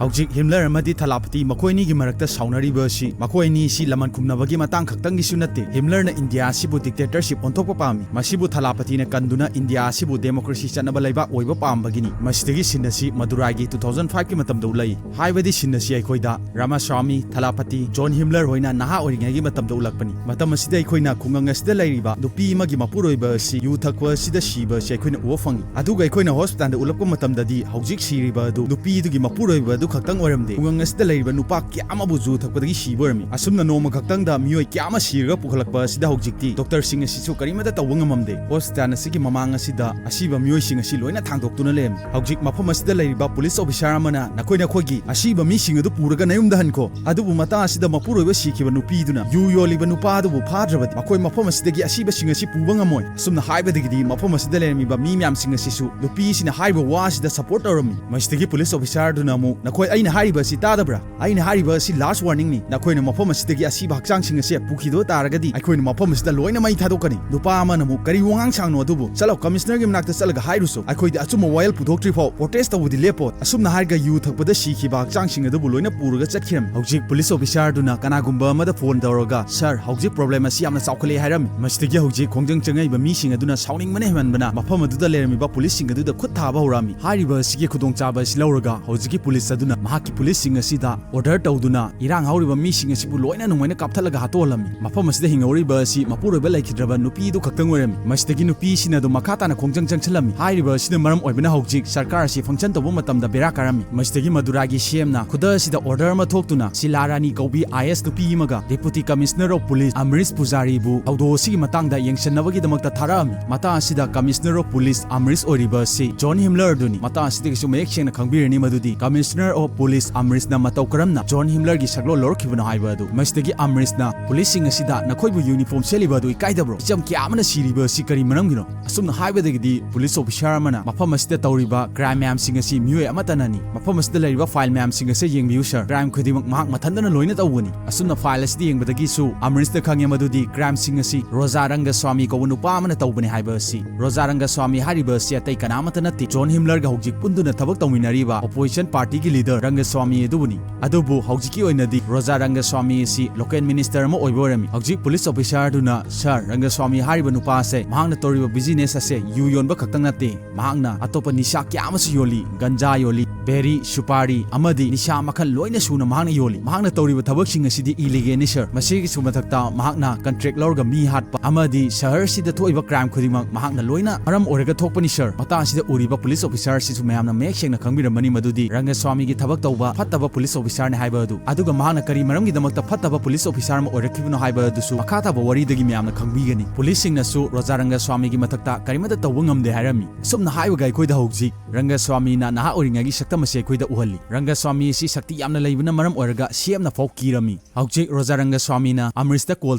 ꯍꯧꯖꯤꯛ ꯍꯤꯝꯂꯔ ꯑꯃꯗꯤ ꯊꯂꯥꯄꯇꯤ ꯃꯈꯣꯏ ꯑꯅꯤꯒꯤ ꯃꯔꯛꯇ ꯁꯥꯎꯅꯔꯤꯕ ꯑꯁꯤ ꯃꯈꯣꯏ ꯑꯅꯤ ꯑꯁꯤ ꯂꯃꯟ ꯈꯨꯝꯅꯕꯒꯤ ꯃꯇꯥꯡ ꯈꯛꯇꯪꯒꯤꯁꯨ ꯅꯠꯇꯦ꯫ ꯍꯤꯝꯂꯔꯅ ꯏꯟꯗꯤꯌꯥ ꯑꯁꯤꯕꯨ dictatorship ꯑꯣꯟꯊꯣꯛꯄ ꯄꯥꯝꯃꯤ꯫ ꯃꯁꯤꯕꯨ ꯊꯂꯥꯄꯇꯤꯅ ꯀꯟꯗꯨꯅ ꯏꯟꯗꯤꯌꯥ ꯑꯁꯤꯕꯨ democracy ꯆꯠꯅꯕ ꯂꯩꯕꯥꯛ ꯑꯣꯏꯕ ꯄꯥꯝꯕꯒꯤꯅꯤ꯫ ꯃꯁꯤꯗꯒꯤ scene ꯑꯁꯤ ꯃꯗꯨꯔꯥꯏꯒꯤ two thousand fiveꯀꯤ ꯃꯇꯝꯗ ꯎꯠꯂꯛꯏ꯫ ꯍꯥꯏꯕꯗꯤ scene ꯑꯁꯤ ꯑꯩꯈꯣꯏꯗ ꯔꯥꯃꯥꯁ꯭ꯋꯥꯃꯤ, ꯊꯂꯥꯄꯇꯤ, ꯖꯣꯟ ꯍꯤꯝꯂꯔ ꯍꯣꯏꯅ ꯅꯍꯥ ꯑꯣꯏꯔꯤꯉꯩꯒꯤ ꯃꯇꯝꯗ ꯎꯠꯂꯛꯄꯅꯤ꯫ ꯃꯇꯝ ꯑꯁꯤꯗ ꯑꯩꯈꯣꯏꯅ ꯈꯨꯡꯒꯪ ꯑꯁꯤꯗ ꯂꯩꯔꯤꯕ ꯅꯨꯄꯤ ꯑꯃꯒꯤ ꯃꯄꯨꯔꯣꯏꯕ ꯑꯁꯤ ꯌꯨ ꯊꯛꯄ ꯑꯁꯤꯗ ꯁꯤꯕ ꯑꯁꯤ ꯑꯩꯈꯣꯏꯅ ꯎꯕ ꯐꯪꯏ꯫ ꯑꯗꯨꯒ ꯑꯩꯈꯣꯏꯅ hospitalꯗ ꯎꯠꯂꯛꯄ ꯃꯇꯝꯗꯗꯤ ꯍꯧꯖꯤꯛ ꯁꯤꯔꯤꯕ ꯑꯗꯨ ꯅꯨꯄꯤ ꯑꯗꯨꯒꯤ ꯃꯄꯨꯔꯣꯏꯕ ꯑꯗꯨ ꯈꯛꯇꯪ ꯑꯣꯏꯔꯝꯗꯦ, ꯈꯨꯡꯒꯪ ꯑꯁꯤꯗ ꯂꯩꯔꯤꯕ ꯅꯨꯄꯥ ꯀꯌꯥ ꯑꯃꯕꯨ ꯌꯨ ꯊꯛꯄꯗꯒꯤ ꯁꯤꯕ ꯑꯣꯏꯔꯝꯃꯤ꯫ ꯑꯁꯨꯝꯅ ꯅꯣꯡꯃ ꯈꯛꯇꯪꯗ ꯃꯤꯑꯣꯏ ꯀꯌꯥ ꯑꯃ ꯁꯤꯔꯒ ꯄꯨꯈꯠꯂꯛꯄ ꯑꯁꯤꯗ ꯍꯧꯖꯤꯛꯇꯤ ꯗꯣꯛꯇꯔꯁꯤꯡ ꯑꯁꯤꯁꯨ ꯀꯔꯤꯃꯠꯇ ꯇꯧꯕ ꯉꯝꯃꯝꯗꯦ꯫ ꯍꯣꯁꯄꯤꯇꯥꯜ ꯑꯁꯤꯒꯤ ꯃꯃꯥꯡ ꯑꯁꯤꯗ ꯑꯁꯤꯕ ꯃꯤꯑꯣꯏꯁꯤꯡ ꯑꯁꯤ ꯂꯣꯏꯅ ꯊꯥꯡꯗꯣꯛꯇꯨꯅ ꯂꯩꯔꯝꯃꯤ꯫ ꯍꯧꯖꯤꯛ ꯃꯐꯝ ꯑꯁꯤꯗ ꯂꯩꯔꯤꯕ ꯄꯨꯂꯤꯁ ꯑꯣꯐꯤꯁꯥꯔ ꯑꯃꯅ ꯅꯈꯣꯏ ꯅꯈꯣꯏꯒꯤ ꯑꯁꯤꯕ ꯃꯤꯁꯤꯡ ꯑꯗꯨ ꯄꯨꯔꯒ ꯅꯌꯨꯝꯗ ꯍꯟꯈꯣ꯫ ꯑꯗꯨꯕꯨ ꯃꯇꯥꯡ ꯑꯁꯤꯗ ꯃꯄꯨꯔꯣꯏꯕ ꯁꯤꯈꯤꯕ ꯅꯨꯄꯤꯗꯨꯅ ꯌꯨ ꯌꯣꯜꯂꯤꯕ ꯅꯨꯄꯥ ꯑꯗꯨꯕꯨ ꯐꯥꯗ꯭ꯔꯕꯗꯤ ꯃꯈꯣꯏ ꯃꯐꯝ ꯑꯁꯤꯗꯒꯤ ꯑꯁꯤꯕꯁꯤꯡ ꯑꯁꯤ ꯄꯨꯕ ꯉꯝꯃꯣꯏ꯫ ꯑꯁꯨꯝꯅ ꯍꯥꯏꯕꯗꯒꯤꯗꯤ ꯃꯐꯝ ꯑꯁꯤꯗ ꯂꯩꯔꯝꯃꯤꯕ ꯃꯤ ꯃꯌꯥꯝꯁꯤꯡ ꯑꯁꯤꯁꯨ ꯅꯨꯄꯤ ꯑꯁꯤꯅ ꯍꯥꯏꯔꯤꯕ ꯋꯥ ꯑꯁꯤꯗ ꯁꯄꯣꯔꯠ ꯇꯧꯔꯝꯃꯤ꯫ ꯃꯁꯤꯗꯒꯤ ꯄꯨꯂꯤꯁ ꯑꯣꯐꯤꯁꯥꯔꯗꯨꯅ ꯑꯃꯨꯛ, "ꯅꯈꯣꯏ ꯑꯩꯅ ꯍꯥꯏꯔꯤꯕ ꯑꯁꯤ ꯇꯥꯗꯕ꯭ꯔꯥ? ꯑꯩꯅ ꯍꯥꯏꯔꯤꯕ ꯑꯁꯤ ꯂꯥꯁ ꯋꯥꯔꯅꯤꯡꯅꯤ꯫ ꯅꯈꯣꯏꯅ ꯃꯐꯝ ꯑꯁꯤꯗꯒꯤ ꯑꯁꯤꯕ ꯍꯛꯆꯥꯡꯁꯤꯡ ꯑꯁꯤ ꯄꯨꯈꯤꯗꯕ ꯇꯥꯔꯒꯗꯤ ꯑꯩꯈꯣꯏꯅ ꯃꯐꯝ ꯑꯁꯤꯗ ꯂꯣꯏꯅ ꯃꯩ ꯊꯥꯗꯣꯛꯀꯅꯤ꯫" ꯅꯨꯄꯥ ꯑꯃꯅ ꯑꯃꯨꯛ, "ꯀꯔꯤ ꯋꯥꯉꯥꯡ ꯁꯥꯡꯅꯣ ꯑꯗꯨꯕꯨ? ꯆꯠꯂꯣ, ꯀꯃꯤꯁꯅꯔꯒꯤ ꯃꯅꯥꯛꯇ ꯆꯠꯂꯒ ꯍꯥꯏꯔꯨꯁꯨ꯫ ꯑꯩꯈꯣꯏꯗꯤ ꯑꯆꯨꯝꯕ ꯋꯥꯌꯦꯜ ꯄꯨꯊꯣꯛꯇ꯭ꯔꯤ ꯐꯥꯎ ꯄ꯭ꯔꯣꯇꯦꯁ ꯇꯧꯕꯗꯤ ꯂꯦꯞꯄꯣ꯫" ꯑꯁꯨꯝꯅ ꯍꯥꯏꯔꯒ ꯌꯨ ꯊꯛꯄꯗ ꯁꯤꯈꯤꯕ ꯍꯛꯆꯥꯡꯁꯤꯡ ꯑꯗꯨꯕꯨ ꯂꯣꯏꯅ ꯄꯨꯔꯒ ꯆꯠꯈꯤꯔꯝꯃꯤ꯫ ꯍꯧꯖꯤꯛ ꯄꯨꯂꯤꯁ ꯑꯣꯐꯤꯁꯥꯔꯗꯨꯅ ꯀꯅꯥꯒꯨꯝꯕ ꯑꯃꯗ ꯐꯣꯟ ꯇꯧꯔꯒ, "ꯁꯥꯔ, ꯍꯧꯖꯤꯛ ꯄ꯭ꯔꯣꯕ꯭ꯂꯦꯝ ꯑꯁꯤ ꯌꯥꯝꯅ ꯆꯥꯎꯈꯠꯂꯛꯑꯦ" ꯍꯥꯏꯔꯝꯃꯤ꯫ ꯃꯁꯤꯗꯒꯤ ꯍꯧꯖꯤꯛ ꯈꯣꯡꯖꯪ ꯆꯪꯉꯛꯏꯕ ꯃꯤꯁꯤꯡ ꯑꯗꯨꯅ ꯁꯥꯎꯅꯤꯡꯕꯅ ꯍꯦꯟꯃꯟꯕꯅ ꯃꯐꯝ ꯑꯗꯨꯗ ꯂꯩꯔꯝꯃꯤꯕ ꯄꯨꯂꯤꯁꯁꯤꯡ ꯑꯗꯨꯗ ꯈꯨꯠ ꯊꯥꯕ ꯍꯧꯔꯛꯑꯝꯃꯤ꯫ ꯍꯥꯏꯔꯤꯕ ꯑꯁꯤꯒꯤ ꯈꯨꯗꯣꯡꯆꯥꯕ ꯑꯁꯤ ꯂꯧꯔꯒ ꯍꯧꯖꯤꯛꯀꯤ ꯄꯨꯂꯤꯁ ꯑꯗꯨꯅ ꯃꯍꯥꯛꯀꯤ ꯄꯨꯂꯤꯁꯁꯤꯡ ꯑꯁꯤꯗ ꯑꯣꯔꯗꯔ ꯇꯧꯗꯨꯅ ꯏꯔꯥꯡ ꯍꯧꯔꯤꯕ ꯃꯤꯁꯤꯡ ꯑꯁꯤꯕꯨ ꯂꯣꯏꯅ ꯅꯣꯡꯃꯩꯅ ꯀꯥꯞꯊꯠꯂꯒ ꯍꯥꯠꯇꯣꯛꯍꯜꯂꯝꯃꯤ꯫ ꯃꯐꯝ ꯑꯁꯤꯗ ꯍꯤꯡꯍꯧꯔꯤꯕ ꯑꯁꯤ ꯃꯄꯨꯔꯣꯏꯕ ꯂꯩꯈꯤꯗ꯭ꯔꯕ ꯅꯨꯄꯤꯗꯨ ꯈꯛꯇꯪ ꯑꯣꯏꯔꯝꯃꯤ꯫ ꯃꯁꯤꯗꯒꯤ ꯅꯨꯄꯤꯁꯤꯅ ꯑꯗꯨꯝ ꯃꯈꯥ ꯇꯥꯅ ꯈꯣꯡꯖꯪ ꯆꯪꯁꯤꯜꯂꯝꯃꯤ꯫ ꯍꯥꯏꯔꯤꯕ ꯑꯁꯤꯅ ꯃꯔꯝ ꯑꯣꯏꯕꯅ ꯍꯧꯖꯤꯛ ꯁꯔꯀꯥꯔ ꯑꯁꯤ ꯐꯪꯁꯟ ꯇꯧꯕ ꯃꯇꯝꯗ ꯕꯦꯔꯥ ꯀꯥꯔꯝꯃꯤ꯫ ꯃꯁꯤꯗꯒꯤ ꯃꯗꯨꯔꯥꯒꯤ ꯁꯤ ꯑꯦꯝꯅ ꯈꯨꯗꯛ ꯑꯁꯤꯗ ꯑꯣꯔꯗꯔ ꯑꯃ ꯊꯣꯛꯇꯨꯅ ꯁꯤꯂꯥ ꯔꯥꯅꯤ ꯀꯧꯕꯤ ꯑꯥꯏ ꯑꯦꯁ ꯅꯨꯄꯤ ꯑꯃꯒ Deputy Commissioner of Police ꯑꯃꯔꯤꯁ ꯄꯨꯖꯥꯔꯤꯕꯨ ꯊꯧꯗꯣꯛ ꯑꯁꯤꯒꯤ ꯃꯇꯥꯡꯗ ꯌꯦꯡꯁꯤꯟꯅꯕꯒꯤꯗꯃꯛꯇ ꯊꯥꯔꯛꯑꯝꯃꯤ꯫ ꯃꯇꯥꯡ ꯑꯁꯤꯗ Commissioner of Police ꯑꯃꯔꯤꯁ ꯑꯣꯏꯔꯤꯕ ꯑꯁꯤ ꯖꯣꯟ ꯍꯤꯝꯂꯔ ꯑꯗꯨꯅꯤ꯫ ꯃꯇꯥꯡ ꯑꯁꯤꯗꯒꯤꯁꯨ ꯃꯌꯦꯛ ꯁꯦꯡꯅ ꯈꯪꯕꯤꯔꯅꯤ ꯃꯗꯨꯗꯤ Commissioner of Police ꯑꯃꯔꯤꯁꯅ ꯃꯇꯧ ꯀꯔꯝꯅ ꯖꯣꯟ ꯍꯤꯝꯂꯔꯒꯤ ꯁꯛꯂꯣꯟ ꯂꯧꯔꯛꯈꯤꯕꯅꯣ ꯍꯥꯏꯕ ꯑꯗꯨ꯫ ꯃꯁꯤꯗꯒꯤ ꯑꯃꯔꯤꯁꯅ ꯄꯨꯂꯤꯁꯁꯤꯡ ꯑꯁꯤꯗ "ꯅꯈꯣꯏꯕꯨ ꯌꯨꯅꯤꯐꯣꯔꯝ ꯁꯦꯠꯂꯤꯕ ꯑꯗꯨ ꯏꯀꯥꯏꯗꯕ꯭ꯔꯣ? ꯃꯤꯆꯝ ꯀꯌꯥ ꯑꯃꯅ ꯁꯤꯔꯤꯕ ꯑꯁꯤ ꯀꯔꯤ ꯃꯔꯝꯒꯤꯅꯣ?" ꯑꯁꯨꯝꯅ ꯍꯥꯏꯕꯗꯒꯤꯗꯤ ꯄꯨꯂꯤꯁ ꯑꯣꯐꯤꯁꯥꯔ ꯑꯃꯅ ꯃꯐꯝ ꯑꯁꯤꯗ ꯇꯧꯔꯤꯕ ꯀ꯭ꯔꯥꯏꯝ ꯃꯌꯥꯝꯁꯤꯡ ꯑꯁꯤ ꯃꯤꯑꯣꯏ ꯑꯃꯠꯇꯅꯅꯤ꯫ ꯃꯐꯝ ꯑꯁꯤꯗ ꯂꯩꯔꯤꯕ ꯐꯥꯏꯜ ꯃꯌꯥꯝꯁꯤꯡ ꯑꯁꯤ ꯌꯦꯡꯕꯤꯌꯨ ꯁꯥꯔ꯫ ꯀ꯭ꯔꯥꯏꯝ ꯈꯨꯗꯤꯡꯃꯛ ꯃꯍꯥꯛ ꯃꯊꯟꯇꯅ ꯂꯣꯏꯅ ꯇꯧꯕꯅꯤ꯫ ꯑꯁꯨꯝꯅ ꯐꯥꯏꯜ ꯑꯁꯤꯗ ꯌꯦꯡꯕꯗꯒꯤꯁꯨ ꯑꯃꯔꯤꯁꯅ ꯈꯪꯉꯦ ꯃꯗꯨꯗꯤ ꯀ꯭ꯔꯥꯏꯝꯁꯤꯡ ꯑꯁꯤ ꯔꯣꯖꯥ ꯔꯪꯒꯁ꯭ꯋꯥꯃꯤ ꯀꯧꯕ ꯅꯨꯄꯥ ꯑꯃꯅ ꯇꯧꯕꯅꯤ ꯍꯥꯏꯕ ꯑꯁꯤ꯫ ꯔꯣꯖꯥ ꯔꯪꯒꯁ꯭ꯋꯥꯃꯤ ꯍꯥꯏꯔꯤꯕ ꯑꯁꯤ ꯑꯇꯩ ꯀꯅꯥꯃꯠꯇ ꯅꯠꯇꯦ, ꯖꯣꯟ ꯍꯤꯝꯂꯔꯒ ꯍꯧꯖꯤꯛ ꯄꯨꯟꯗꯨꯅ ꯊꯕꯛ ꯇꯧꯃꯤꯟꯅꯔꯤꯕ ꯑꯣꯄꯣꯖꯤꯁꯟ ꯄꯥꯔꯇꯤꯒꯤ ꯂꯤꯗꯔ ꯔꯪꯒꯁ꯭ꯋꯥꯃꯤ ꯑꯗꯨꯕꯨꯅꯤ꯫ ꯑꯗꯨꯕꯨ ꯍꯧꯖꯤꯛꯀꯤ ꯑꯣꯏꯅꯗꯤ ꯔꯣꯖꯥ ꯔꯪꯒꯁ꯭ꯋꯥꯃꯤ ꯑꯁꯤ ꯂꯣꯀꯦꯜ ꯃꯤꯅꯤꯁꯇꯔ ꯑꯃ ꯑꯣꯏꯕ ꯑꯣꯏꯔꯝꯃꯤ꯫ ꯍꯧꯖꯤꯛ ꯄꯨꯂꯤꯁ ꯑꯣꯐꯤꯁꯥꯔꯗꯨꯅ, "ꯁꯥꯔ, ꯔꯪꯒꯁ꯭ꯋꯥꯃꯤ ꯍꯥꯏꯔꯤꯕ ꯅꯨꯄꯥ ꯑꯁꯦ ꯃꯍꯥꯛꯅ ꯇꯧꯔꯤꯕ ꯕꯤꯖꯤꯅꯦꯁ ꯑꯁꯦ ꯌꯨ ꯌꯣꯟꯕ ꯈꯛꯇꯪ ꯅꯠꯇꯦ, ꯃꯍꯥꯛꯅ ꯑꯇꯣꯞꯄ ꯅꯤꯁꯥ ꯀꯌꯥ ꯑꯃꯁꯨ ꯌꯣꯜꯂꯤ꯫ ꯒꯟꯖꯥ ꯌꯣꯜꯂꯤ, ꯕꯦꯔꯤ, ꯁꯨꯄꯥꯔꯤ ꯑꯃꯗꯤ ꯅꯤꯁꯥ ꯃꯈꯜ ꯂꯣꯏꯅ ꯁꯨꯅ ꯃꯍꯥꯛꯅ ꯌꯣꯜꯂꯤ꯫ ꯃꯍꯥꯛꯅ ꯇꯧꯔꯤꯕ ꯊꯕꯛꯁꯤꯡ ꯑꯁꯤꯗꯤ ꯏꯂꯤꯒꯦꯜꯅꯤ ꯁꯥꯔ꯫ ꯃꯁꯤꯒꯤꯁꯨ ꯃꯊꯛꯇ ꯃꯍꯥꯛꯅ ꯀꯟꯇ꯭ꯔꯦꯛ ꯂꯧꯔꯒ ꯃꯤ ꯍꯥꯠꯄ ꯑꯃꯗꯤ ꯁꯍꯔꯁꯤꯗ ꯊꯣꯛꯏꯕ ꯀ꯭ꯔꯥꯏꯝ ꯈꯨꯗꯤꯡꯃꯛ ꯃꯍꯥꯛꯅ ꯂꯣꯏꯅ ꯃꯔꯝ ꯑꯣꯏꯔꯒ ꯊꯣꯛꯄꯅꯤ ꯁꯥꯔ꯫" ꯃꯇꯥꯡ ꯑꯁꯤꯗ ꯎꯔꯤꯕ ꯄꯨꯂꯤꯁ ꯑꯣꯐꯤꯁꯥꯔ ꯑꯁꯤꯁꯨ ꯃꯌꯥꯝꯅ ꯃꯌꯦꯛ ꯁꯦꯡꯅ ꯈꯪꯕꯤꯔꯝꯃꯅꯤ ꯃꯗꯨꯗꯤ ꯔꯪꯒꯁ꯭ꯋꯥꯃꯤ ꯊꯕꯛ ꯇꯧꯕ ꯐꯠꯇꯕ ꯄꯨꯂꯤꯁ ꯑꯣꯐꯤꯁꯥꯔꯅꯤ ꯍꯥꯏꯕ ꯑꯗꯨ, ꯑꯗꯨꯒ ꯃꯍꯥꯛꯅ ꯀꯔꯤ ꯃꯔꯝꯒꯤꯗꯃꯛꯇ ꯐꯠꯇꯕ ꯄꯨꯂꯤꯁ ꯑꯣꯐꯤꯁꯥꯔ ꯑꯃ ꯑꯣꯏꯔꯛꯈꯤꯕꯅꯣ ꯍꯥꯏꯕ ꯑꯗꯨꯁꯨ ꯃꯈꯥ ꯇꯥꯕ ꯋꯥꯔꯤꯗꯒꯤ ꯃꯌꯥꯝꯅ ꯈꯪꯕꯤꯒꯅꯤ꯫ ꯄꯨꯂꯤꯁꯁꯤꯡꯅꯁꯨ ꯔꯣꯖꯥ ꯔꯪꯒꯁ꯭ꯋꯥꯃꯤꯒꯤ ꯃꯊꯛꯇ ꯀꯔꯤꯃꯠꯇ ꯇꯧꯕ ꯉꯝꯗꯦ ꯍꯥꯏꯔꯝꯃꯤ꯫ ꯑꯁꯨꯝꯅ ꯍꯥꯏꯕꯒ ꯑꯩꯈꯣꯏꯗ ꯍꯧꯖꯤꯛ ꯔꯪꯒꯁ꯭ꯋꯥꯃꯤꯅ ꯅꯍꯥ ꯑꯣꯏꯔꯤꯉꯩꯒꯤ ꯁꯛꯇꯝ ꯑꯁꯤ ꯑꯩꯈꯣꯏꯗ ꯎꯍꯜꯂꯤ꯫ ꯔꯪꯒꯁ꯭ꯋꯥꯃꯤ ꯑꯁꯤ ꯁꯛꯇꯤ ꯌꯥꯝꯅ ꯂꯩꯕꯅ ꯃꯔꯝ ꯑꯣꯏꯔꯒ ꯁꯤ ꯑꯦꯝꯅ ꯐꯥꯎ ꯀꯤꯔꯝꯃꯤ꯫ ꯍꯧꯖꯤꯛ ꯔꯣꯖꯥ ꯔꯪꯒꯁ꯭ꯋꯥꯃꯤꯅ ꯑꯃꯔꯤꯁꯇ ꯀꯣꯜ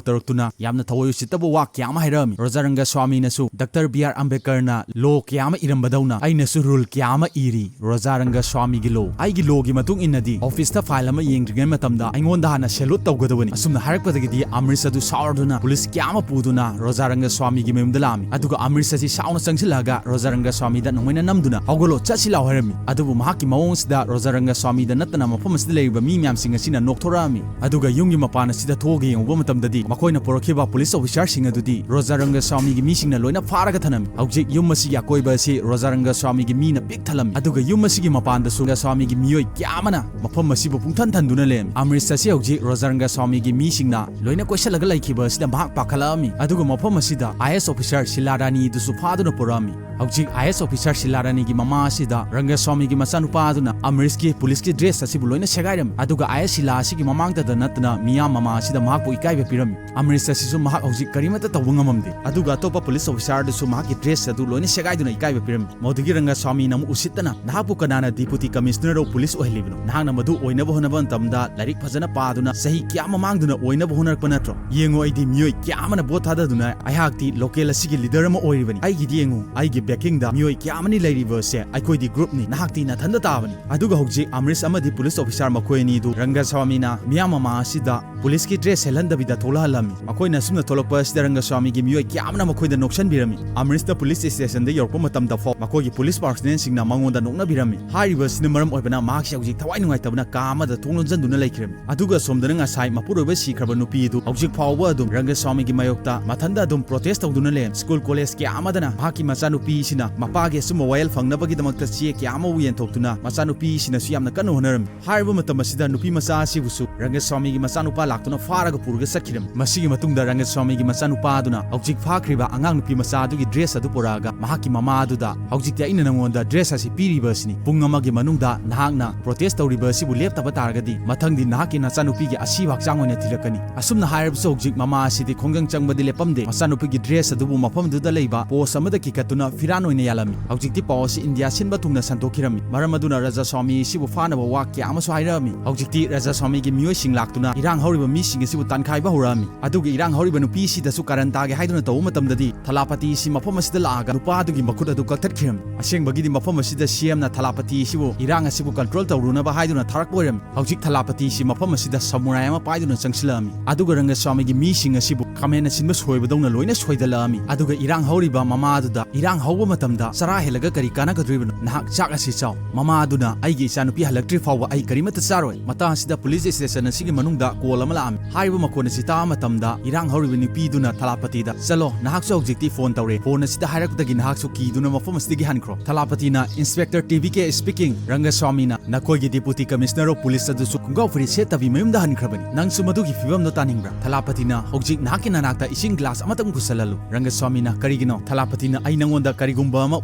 ꯇꯧꯔꯛꯇꯨꯅ ꯌꯥꯝꯅ ꯊꯑꯣꯏ ꯎꯁꯤꯠꯇꯕ ꯋꯥ ꯀꯌꯥ ꯑꯃ ꯍꯥꯏꯔꯛꯑꯝꯃꯤ꯫ ꯔꯣꯖꯥ ꯔꯪꯒꯁ꯭ꯋꯥꯃꯤꯅꯁꯨ ꯗꯥꯛꯇꯔ ꯕꯤ ꯑꯥꯔ ꯑꯝꯕꯦꯗꯀꯔꯅ ꯂꯣ ꯀꯌꯥ ꯑꯃ ꯏꯔꯝꯕꯗꯧꯅ ꯑꯩꯅꯁꯨ ꯔꯨꯜ ꯀꯌꯥ ꯑꯃ ꯏꯔꯤ꯫ ꯔꯣꯖꯥ ꯔꯪꯒꯁ꯭ꯋꯥꯃꯤꯒꯤ ꯂꯣ, ꯑꯩꯒꯤ ꯂꯣꯒꯤ ꯃꯇꯨꯡ ꯏꯟꯅꯗꯤ ꯑꯣꯐꯤꯁꯇ ꯐꯥꯏꯜ ꯑꯃ ꯌꯦꯡꯗ꯭ꯔꯤꯉꯩ ꯃꯇꯝꯗ ꯑꯩꯉꯣꯟꯗ ꯍꯥꯟꯅ ꯁꯦꯂꯨꯠ ꯇꯧꯒꯗꯕꯅꯤ꯫ ꯑꯁꯨꯝꯅ ꯍꯥꯏꯔꯛꯄꯗꯒꯤꯗꯤ ꯑꯃꯔꯤꯁ ꯑꯗꯨ ꯁꯥꯎꯔꯗꯨꯅ ꯄꯨꯂꯤꯁ ꯀꯌꯥ ꯑꯃ ꯄꯨꯗꯨꯅ ꯔꯣꯖꯥ ꯔꯪꯒꯁ꯭ꯋꯥꯃꯤꯒꯤ ꯃꯌꯨꯝꯗ ꯂꯥꯛꯑꯝꯃꯤ꯫ ꯑꯗꯨꯒ ꯑꯃꯔꯤꯁ ꯑꯁꯤ ꯁꯥꯎꯅ ꯆꯪꯁꯤꯜꯂꯛꯑꯒ ꯔꯣꯖꯥ ꯔꯪꯒꯁ꯭ꯋꯥꯃꯤꯗ ꯅꯣꯡꯃꯩꯅ ꯅꯝꯗꯨꯅ "ꯍꯧꯒꯠꯂꯣ, ꯆꯠꯁꯤ ꯂꯥꯎ" ꯍꯥꯏꯔꯝꯃꯤ꯫ ꯑꯗꯨꯕꯨ ꯃꯍꯥꯛꯀꯤ ꯃꯑꯣꯡ ꯑꯁꯤꯗ ꯔꯣꯖꯥ ꯔꯪꯒꯁ꯭ꯋꯥꯃꯤꯗ ꯅꯠꯇꯅ ꯃꯐꯝ ꯑꯁꯤꯗ ꯂꯩꯔꯤꯕ ꯃꯤ ꯃꯌꯥꯝꯁꯤꯡ ꯑꯁꯤꯅ ꯅꯣꯛꯊꯣꯔꯛꯑꯝꯃꯤ꯫ ꯑꯗꯨꯒ ꯌꯨꯝꯒꯤ ꯃꯄꯥꯟ ꯑꯁꯤꯗ ꯊꯣꯛꯑꯒ ꯌꯦꯡꯉꯨꯕ ꯃꯇꯝꯗꯗꯤ ꯃꯈꯣꯏꯅ ꯄꯨꯔꯛꯈꯤꯕ ꯄꯨꯂꯤꯁ ꯑꯣꯐꯤꯁꯥꯔꯁꯤꯡ ꯑꯗꯨꯗꯤ ꯔꯣꯖꯥ ꯔꯪꯒꯁ꯭ꯋꯥꯃꯤꯒꯤ ꯃꯤꯁꯤꯡꯅ ꯂꯣꯏꯅ ꯐꯥꯔꯒ ꯊꯅꯝꯃꯤ꯫ ꯍꯧꯖꯤꯛ ꯌꯨꯝ ꯑꯁꯤꯒꯤ ꯑꯀꯣꯏꯕ ꯑꯁꯤ ꯔꯣꯖꯥ ꯔꯪꯒꯁ꯭ꯋꯥꯃꯤꯒꯤ ꯃꯤꯅ ꯄꯤꯛ ꯊꯜꯂꯝꯃꯤ꯫ ꯑꯗꯨꯒ ꯌꯨꯝ ꯑꯁꯤꯒꯤ ꯃꯄꯥꯟꯗꯁꯨ ꯔꯪꯒꯁ꯭ꯋꯥꯃꯤꯒꯤ ꯃꯤꯑꯣꯏ ꯀꯌꯥ ꯑꯃꯅ ꯃꯐꯝ ꯑꯁꯤꯕꯨ ꯄꯨꯡꯊꯟ ꯊꯟꯗꯨꯅ ꯂꯩꯔꯝꯃꯤ꯫ ꯑꯃꯔꯤꯁ ꯑꯁꯤ ꯍꯧꯖꯤꯛ ꯔꯣꯖꯥ ꯔꯪꯒꯁ꯭ꯋꯥꯃꯤꯒꯤ ꯃꯤꯁꯤꯡꯅ ꯂꯣꯏꯅ ꯀꯣꯏꯁꯤꯜꯂꯒ ꯂꯩꯈꯤꯕ ꯑꯁꯤꯗ ꯃꯍꯥꯛ ꯄꯥꯈꯠꯂꯛꯑꯝꯃꯤ꯫ ꯑꯗꯨꯒ ꯃꯐꯝ ꯑꯁꯤꯗ ꯑꯥꯏ ꯑꯦꯁ ꯑꯣꯐꯤꯁꯥꯔ ꯁꯤꯂꯥ ꯔꯥꯅꯤꯗꯨꯁꯨ ꯐꯥꯗꯨꯅ ꯄꯨꯔꯛꯑꯝꯃꯤ꯫ ꯍꯧꯖꯤꯛ ꯑꯥꯏ ꯑꯦꯁ ꯑꯣꯐꯤꯁꯥꯔ ꯁꯤꯂꯥ ꯔꯥꯅꯤꯒꯤ ꯃꯃꯥ ꯑꯁꯤꯗ ꯔꯪꯒꯁ꯭ꯋꯥꯃꯤꯒꯤ ꯃꯆꯥꯅꯨꯄꯥ ꯑꯗꯨꯅ ꯑꯃꯔꯤꯁꯀꯤ ꯄꯨꯂꯤꯁꯀꯤ ꯗ꯭ꯔꯦꯁ ꯑꯁꯤꯕꯨ ꯂꯣꯏꯅ ꯁꯦꯒꯥꯏꯔꯝꯃꯤ꯫ ꯑꯗꯨꯒ ꯑꯥꯏ ꯑꯦꯁ ꯁꯤꯂꯥ ꯑꯁꯤꯒꯤ ꯃꯃꯥꯡꯗꯗ ꯅꯠꯇꯅ ꯃꯤꯌꯥꯝ ꯃꯃꯥ ꯑꯁꯤꯗ ꯃꯍꯥꯛꯄꯨ ꯏꯀꯥꯏꯕ ꯄꯤꯔꯝꯃꯤ꯫ ꯑꯃꯔꯤꯁ ꯑꯁꯤꯁꯨ ꯃꯍꯥꯛ ꯍꯧꯖꯤꯛ ꯀꯔꯤꯃꯠꯇ ꯇꯧꯕ ꯉꯝꯃꯝꯗꯦ꯫ ꯑꯗꯨꯒ ꯑꯇꯣꯞꯄ ꯄꯨꯂꯤꯁ ꯑꯣꯐꯤꯁꯥꯔ ꯑꯗꯨꯁꯨ ꯃꯍꯥꯛꯀꯤ ꯗ꯭ꯔꯦꯁ ꯑꯗꯨ ꯂꯣꯏꯅ ꯁꯦꯒꯥꯏꯗꯨꯅ ꯏꯀꯥꯏꯕ ꯄꯤꯔꯝꯃꯤ꯫ ꯃꯗꯨꯗꯒꯤ ꯔꯪꯒꯁ꯭ꯋꯥꯃꯤꯅ ꯑꯃꯨꯛ ꯎꯁꯤꯠꯇꯅ, "ꯅꯍꯥꯛꯄꯨ ꯀꯅꯥꯅ ꯗꯤꯄꯨꯇꯤ ꯀꯃꯤꯁꯅꯔ ꯑꯣꯐ ꯄꯨꯂꯤꯁ ꯑꯣꯏꯍꯜꯂꯤꯕꯅꯣ? ꯅꯍꯥꯛꯅ ꯃꯗꯨ ꯑꯣꯏꯅꯕ ꯍꯣꯠꯅꯕ ꯃꯇꯝꯗ ꯂꯥꯏꯔꯤꯛ ꯐꯖꯅ ꯄꯥꯗꯨꯅ ꯆꯍꯤ ꯀꯌꯥ ꯑꯃ ꯃꯥꯡꯗꯨꯅ ꯑꯣꯏꯅꯕ ꯍꯣꯠꯅꯔꯛꯄ ꯅꯠꯇ꯭ꯔꯣ? ꯌꯦꯡꯉꯨ, ꯑꯩꯗꯤ ꯃꯤꯑꯣꯏ ꯀꯌꯥ ꯑꯃꯅ ꯚꯣꯠ ꯊꯥꯗꯗꯨꯅ ꯑꯩꯍꯥꯛꯇꯤ ꯂꯣꯀꯦꯜ ꯑꯁꯤꯒꯤ ꯂꯤꯗꯔ ꯑꯃ ꯑꯣꯏꯔꯤꯕꯅꯤ꯫ ꯑꯩꯒꯤꯗꯤ ꯌꯦꯡꯉꯨ, ꯑꯩꯒꯤ ꯕꯦꯀꯤꯡꯗ ꯃꯤꯑꯣꯏ ꯀꯌꯥ ꯑꯃꯅꯤ ꯂꯩꯔꯤꯕꯁꯦ꯫ ꯑꯩꯈꯣꯏꯗꯤ ꯒ꯭ꯔꯨꯞꯅꯤ, ꯅꯍꯥꯛꯇꯤ ꯅꯊꯟꯗ ꯇꯥꯕꯅꯤ"꯫ ꯑꯗꯨꯒ ꯍꯧꯖꯤꯛ ꯑꯃꯔꯤꯁ ꯑꯃꯗꯤ ꯄꯨꯂꯤꯁ ꯑꯣꯐꯤꯁꯥꯔ ꯃꯈꯣꯏ ꯑꯅꯤꯗꯨ ꯔꯪꯒꯁ꯭ꯋꯥꯃꯤꯅ ꯃꯤꯌꯥꯝ ꯃꯃꯥ ꯑꯁꯤꯗ ꯄꯨꯂꯤꯁꯀꯤ ꯗ꯭ꯔꯦꯁ ꯁꯦꯠꯍꯟꯗꯕꯤꯗ ꯊꯣꯛꯂꯛꯍꯜꯂꯝꯃꯤ꯫ ꯃꯈꯣꯏꯅ ꯑꯁꯨꯝꯅ ꯊꯣꯛꯂꯛꯄ ꯑꯁꯤꯗ ꯔꯪꯒꯁ꯭ꯋꯥꯃꯤꯒꯤ ꯃꯤꯑꯣꯏ ꯀꯌꯥ ꯑꯃꯅ ꯃꯈꯣꯏꯗ ꯅꯣꯛꯁꯟꯕꯤꯔꯝꯃꯤ꯫ ꯑꯃꯔꯤꯁꯇ ꯄꯨꯂꯤꯁ ꯁ꯭ꯇꯦꯁꯟꯗ ꯌꯧꯔꯛꯄ ꯃꯇꯝꯗ ꯐꯥꯎ ꯃꯈꯣꯏꯒꯤ ꯄꯨꯂꯤꯁ ꯄꯥꯔꯁꯅꯦꯜꯁꯤꯡꯅ ꯃꯉꯣꯟꯗ ꯅꯣꯛꯅꯕꯤꯔꯝꯃꯤ꯫ ꯍꯥꯏꯔꯤꯕ ꯑꯁꯤꯅ ꯃꯔꯝ ꯑꯣꯏꯕꯅ ꯃꯍꯥꯛꯁꯤ ꯍꯧꯖꯤꯛ ꯊꯋꯥꯏ ꯅꯨꯡꯉꯥꯏꯇꯕꯅ ꯀꯥ ꯑꯃꯗ ꯊꯣꯡ ꯂꯣꯟꯁꯤꯟꯗꯨꯅ ꯂꯩꯈ꯭ꯔꯦ꯫ ꯑꯗꯨꯒ ꯁꯣꯝꯗꯅ ꯉꯁꯥꯏ ꯃꯄꯨꯔꯣꯏꯕ ꯁꯤꯈ꯭ꯔꯕ ꯅꯨꯄꯤ ꯑꯗꯨ ꯍꯧꯖꯤꯛ ꯐꯥꯎꯕ ꯑꯗꯨꯝ ꯔꯪꯒꯁ꯭ꯋꯥꯃꯤꯒꯤ ꯃꯥꯌꯣꯛꯇ ꯃꯊꯟꯇ ꯑꯗꯨꯝ ꯄ꯭ꯔꯣꯇꯦꯁ ꯇꯧꯗꯨꯅ ꯂꯩ꯫ ꯁ꯭ꯀꯨꯜ ꯀꯣꯂꯦꯖ ꯀꯌꯥ ꯑꯃꯗꯅ ꯃꯍꯥꯛꯀꯤ ꯃꯆꯥꯅꯨꯄꯤꯁꯤꯅ ꯃꯄꯥꯒꯤ ꯑꯆꯨꯝꯕ ꯋꯥꯌꯦꯜ ꯐꯪꯅꯕꯒꯤꯗꯃꯛꯇ ꯆꯦ ꯀꯌꯥ ꯑꯃꯕꯨ ꯌꯦꯟꯊꯣꯛꯇꯨꯅ ꯃꯆꯥꯅꯨꯄꯤꯁꯤꯅꯁꯨ ꯌꯥꯝꯅ ꯀꯟꯅ ꯍꯣꯠꯅꯔꯝꯃꯤ꯫ ꯍꯥꯏꯔꯤꯕ ꯃꯇꯝ ꯑꯁꯤꯗ ꯅꯨꯄꯤ ꯃꯆꯥ ꯑꯁꯤꯕꯨꯁꯨ ꯔꯪꯒꯁ꯭ꯋꯥꯃꯤꯒꯤ ꯃꯆꯥꯅꯨꯄꯥ ꯂꯥꯛꯇꯨꯅ ꯐꯥꯔꯒ ꯄꯨꯔꯒ ꯆꯠꯈꯤꯔꯝꯃꯤ꯫ ꯃꯁꯤꯒꯤ ꯃꯇꯨꯡꯗ ꯔꯪꯒꯁ꯭ꯋꯥꯃꯤꯒꯤ ꯃꯆꯥꯅꯨꯄꯥ ꯑꯗꯨꯅ ꯍꯧꯖꯤꯛ ꯐꯥꯈ꯭ꯔꯤꯕ ꯑꯉꯥꯡ ꯅꯨꯄꯤ ꯃꯆꯥ ꯑꯗꯨꯒꯤ ꯗ꯭ꯔꯦꯁ ꯑꯗꯨ ꯄꯨꯔꯛꯑꯒ ꯃꯍꯥꯛꯀꯤ ꯃꯃꯥ ꯑꯗꯨꯗ, "ꯍꯧꯖꯤꯛꯇꯤ ꯑꯩꯅ ꯅꯉꯣꯟꯗ ꯗ꯭ꯔꯦꯁ ꯑꯁꯤ ꯄꯤꯔꯤꯕ ꯑꯁꯤꯅꯤ꯫ ꯄꯨꯡ ꯑꯃꯒꯤ ꯃꯅꯨꯡꯗ ꯅꯍꯥꯛ ꯅ ꯄ꯭ꯔꯣꯇꯦꯁ ꯇꯧꯔꯤꯕ ꯑꯁꯤꯕꯨ ꯂꯦꯞꯇꯕ ꯇꯥꯔꯒꯗꯤ, ꯃꯊꯪꯗꯤ ꯅꯍꯥꯛꯀꯤ ꯅꯆꯥꯅꯨꯄꯤꯒꯤ ꯑꯁꯤꯕ ꯍꯛꯆꯥꯡ ꯑꯣꯏꯅ ꯊꯤꯜꯂꯛꯀꯅꯤ꯫ ꯑꯁꯨꯝꯅ ꯍꯥꯏꯔꯕꯁꯨ, ꯍꯧꯖꯤꯛ ꯃꯃꯥ ꯑꯁꯤꯗꯤ ꯈꯣꯡꯖꯪ ꯆꯪꯕꯗꯤ ꯂꯦꯞꯄꯝꯗꯦ꯫ ꯃꯆꯥꯅꯨꯄꯤꯒꯤ ꯗ꯭ꯔꯦꯁ ꯑꯗꯨꯕꯨ ꯃꯐꯝꯗꯨꯗ ꯂꯩꯕ ꯄꯣꯁ ꯑꯃꯗ ꯀꯤꯈꯠꯇꯨꯅ ꯐꯤꯔꯥꯟ ꯑꯣꯏꯅ ꯌꯥꯜꯂꯝꯃꯤ꯫ ꯍꯧꯖꯤꯛꯇꯤ ꯄꯥꯎ ꯑꯁꯤ ꯏꯟꯗꯤꯌꯥ ꯁꯤꯟꯕ ꯊꯨꯡꯅ ꯁꯟꯗꯣꯛꯈꯤꯔꯝꯃꯤ꯫ ꯃꯔꯝ ꯑꯗꯨꯅ ꯔꯖꯥꯁ꯭ꯋꯥꯃꯤ ꯑꯁꯤꯕꯨ ꯐꯥꯅꯕ ꯋꯥ ꯀꯌꯥ ꯑꯃꯁꯨ ꯍꯥꯏꯔꯛꯑꯝꯃꯤ꯫ ꯍꯧꯖꯤꯛꯇꯤ ꯔꯖꯥꯁ꯭ꯋꯥꯃꯤꯒꯤ ꯃꯤꯑꯣꯏꯁꯤꯡ ꯂꯥꯛꯇꯨꯅ ꯏꯔꯥꯡ ꯍꯧꯔꯤꯕ ꯃꯤꯁꯤꯡ ꯑꯁꯤꯕꯨ ꯇꯥꯟꯈꯥꯏꯕ ꯍꯧꯔꯛꯑꯝꯃꯤ꯫ ꯑꯗꯨꯒ ꯏꯔꯥꯡ ꯍꯧꯔꯤꯕ ꯅꯨꯄꯤ ꯑꯁꯤꯗꯁꯨ ꯀꯥꯔꯟ ꯇꯥꯒꯦ ꯍꯥꯏꯗꯨꯅ ꯇꯧꯕ ꯃꯇꯝꯗꯗꯤ, ꯊꯂꯥꯄꯇꯤ ꯑꯁꯤ ꯃꯐꯝ ꯑꯁꯤꯗ ꯂꯥꯛꯑꯒ ꯅꯨꯄꯥ ꯑꯗꯨꯒꯤ ꯃꯈꯨꯠ ꯑꯗꯨ ꯀꯛꯊꯠꯈꯤꯔꯝꯃꯤ꯫ ꯑꯁꯦꯡꯕꯒꯤꯗꯤ ꯃꯐꯝ ꯑꯁꯤꯗ ꯁꯤ ꯑꯦꯝꯅ ꯊꯂꯥꯄꯇꯤ ꯑꯁꯤꯕꯨ ꯏꯔꯥꯡ ꯑꯁꯤꯕꯨ ꯀꯟꯇ꯭ꯔꯣꯜ ꯇꯧꯔꯨꯅꯕ ꯍꯥꯏꯗꯨꯅ ꯊꯥꯔꯛꯄ ꯑꯣꯏꯔꯝꯃꯤ꯫ ꯍꯧꯖꯤꯛ ꯊꯂꯥꯄꯇꯤ ꯑꯁꯤ ꯃꯐꯝ ꯑꯁꯤꯗ ꯁꯃꯨꯔꯥꯏ ꯑꯃ ꯄꯥꯏꯗꯨꯅ ꯆꯪꯁꯤꯜꯂꯛꯑꯝꯃꯤ꯫ ꯑꯗꯨꯒ ꯔꯪꯒꯁ꯭ꯋꯥꯃꯤꯒꯤ ꯃꯤꯁꯤꯡ ꯑꯁꯤꯕꯨ ꯈꯥꯃꯦꯟ ꯑꯁꯤꯟꯕ ꯁꯣꯏꯕꯗꯧꯅ ꯂꯣꯏꯅ ꯁꯣꯏꯗꯜꯂꯛꯑꯝꯃꯤ꯫ ꯑꯗꯨꯒ ꯏꯔꯥꯡ ꯍꯧꯔꯤꯕ ꯃꯃꯥ ꯑꯗꯨꯗ, "ꯏꯔꯥꯡ ꯍꯧꯕ ꯃꯇꯝꯗ ꯆꯔꯥ ꯍꯦꯜꯂꯒ ꯀꯔꯤ ꯀꯥꯟꯅꯒꯗꯣꯔꯤꯕꯅꯣ? ꯅꯍꯥꯛ ꯆꯥꯛ ꯑꯁꯤ ꯆꯥꯎ꯫ ꯃꯃꯥ ꯑꯗꯨꯅ ꯑꯩꯒꯤ ꯏꯆꯥꯅꯨꯄꯤ ꯍꯜꯂꯛꯇ꯭ꯔꯤ ꯐꯥꯎꯕ ꯑꯩ ꯀꯔꯤꯃꯠꯇ ꯆꯥꯔꯣꯏ꯫" ꯃꯇꯥꯡ ꯑꯁꯤꯗ ꯄꯨꯂꯤꯁ ꯁ꯭ꯇꯦꯁꯟ ꯑꯁꯤꯒꯤ ꯃꯅꯨꯡꯗ ꯀꯣꯜ ꯑꯃ ꯂꯥꯛꯑꯝꯃꯤ꯫ ꯍꯥꯏꯔꯤꯕ ꯃꯈꯣꯟ ꯑꯁꯤ ꯇꯥꯕ ꯃꯇꯝꯗ ꯏꯔꯥꯡ ꯍꯧꯔꯤꯕ ꯅꯨꯄꯤꯗꯨꯅ ꯊꯂꯥꯄꯇꯤꯗ, "ꯆꯠꯂꯣ, ꯅꯍꯥꯛꯁꯨ ꯍꯧꯖꯤꯛꯇꯤ ꯐꯣꯟ ꯇꯧꯔꯦ꯫ ꯐꯣꯟ ꯑꯁꯤꯗ ꯍꯥꯏꯔꯛꯄꯗꯒꯤ ꯅꯍꯥꯛꯁꯨ ꯀꯤꯗꯨꯅ ꯃꯐꯝ ꯑꯁꯤꯗꯒꯤ ꯍꯟꯈ꯭ꯔꯣ꯫" ꯊꯂꯥꯄꯇꯤꯅ, "Inspector T V K speaking, ꯔꯪꯒꯁ꯭ꯋꯥꯃꯤꯅ ꯅꯈꯣꯏꯒꯤ Deputy Commissioner of Police ꯑꯗꯨꯁꯨ ꯈꯣꯡꯒ꯭ꯔꯥꯎ ꯐꯨꯔꯤꯠ ꯁꯦꯠꯇꯕꯤ ꯃꯌꯨꯝꯗ ꯍꯟꯈ꯭ꯔꯕꯅꯤ꯫ ꯅꯪꯁꯨ ꯃꯗꯨꯒꯤ ꯐꯤꯕꯝꯗꯣ ꯇꯥꯅꯤꯡꯕ꯭ꯔꯥ?" ꯊꯂꯥꯄꯇꯤꯅ, "ꯍꯧꯖꯤꯛ ꯅꯍꯥꯛꯀꯤ ꯅꯅꯥꯛꯇ ꯏꯁꯤꯡ ꯒ꯭ꯂꯥꯁ ꯑꯃꯇꯪ ꯄꯨꯁꯜꯍꯜꯂꯨ꯫" ꯔꯪꯒꯁ꯭ꯋꯥꯃꯤꯅ, "ꯀꯔꯤꯒꯤꯅꯣ?" ꯊꯂꯥꯄꯇꯤꯅ, "ꯑꯩ ꯅꯉꯣꯟꯗ ꯀꯔꯤꯒꯨꯝꯕ ꯑꯃ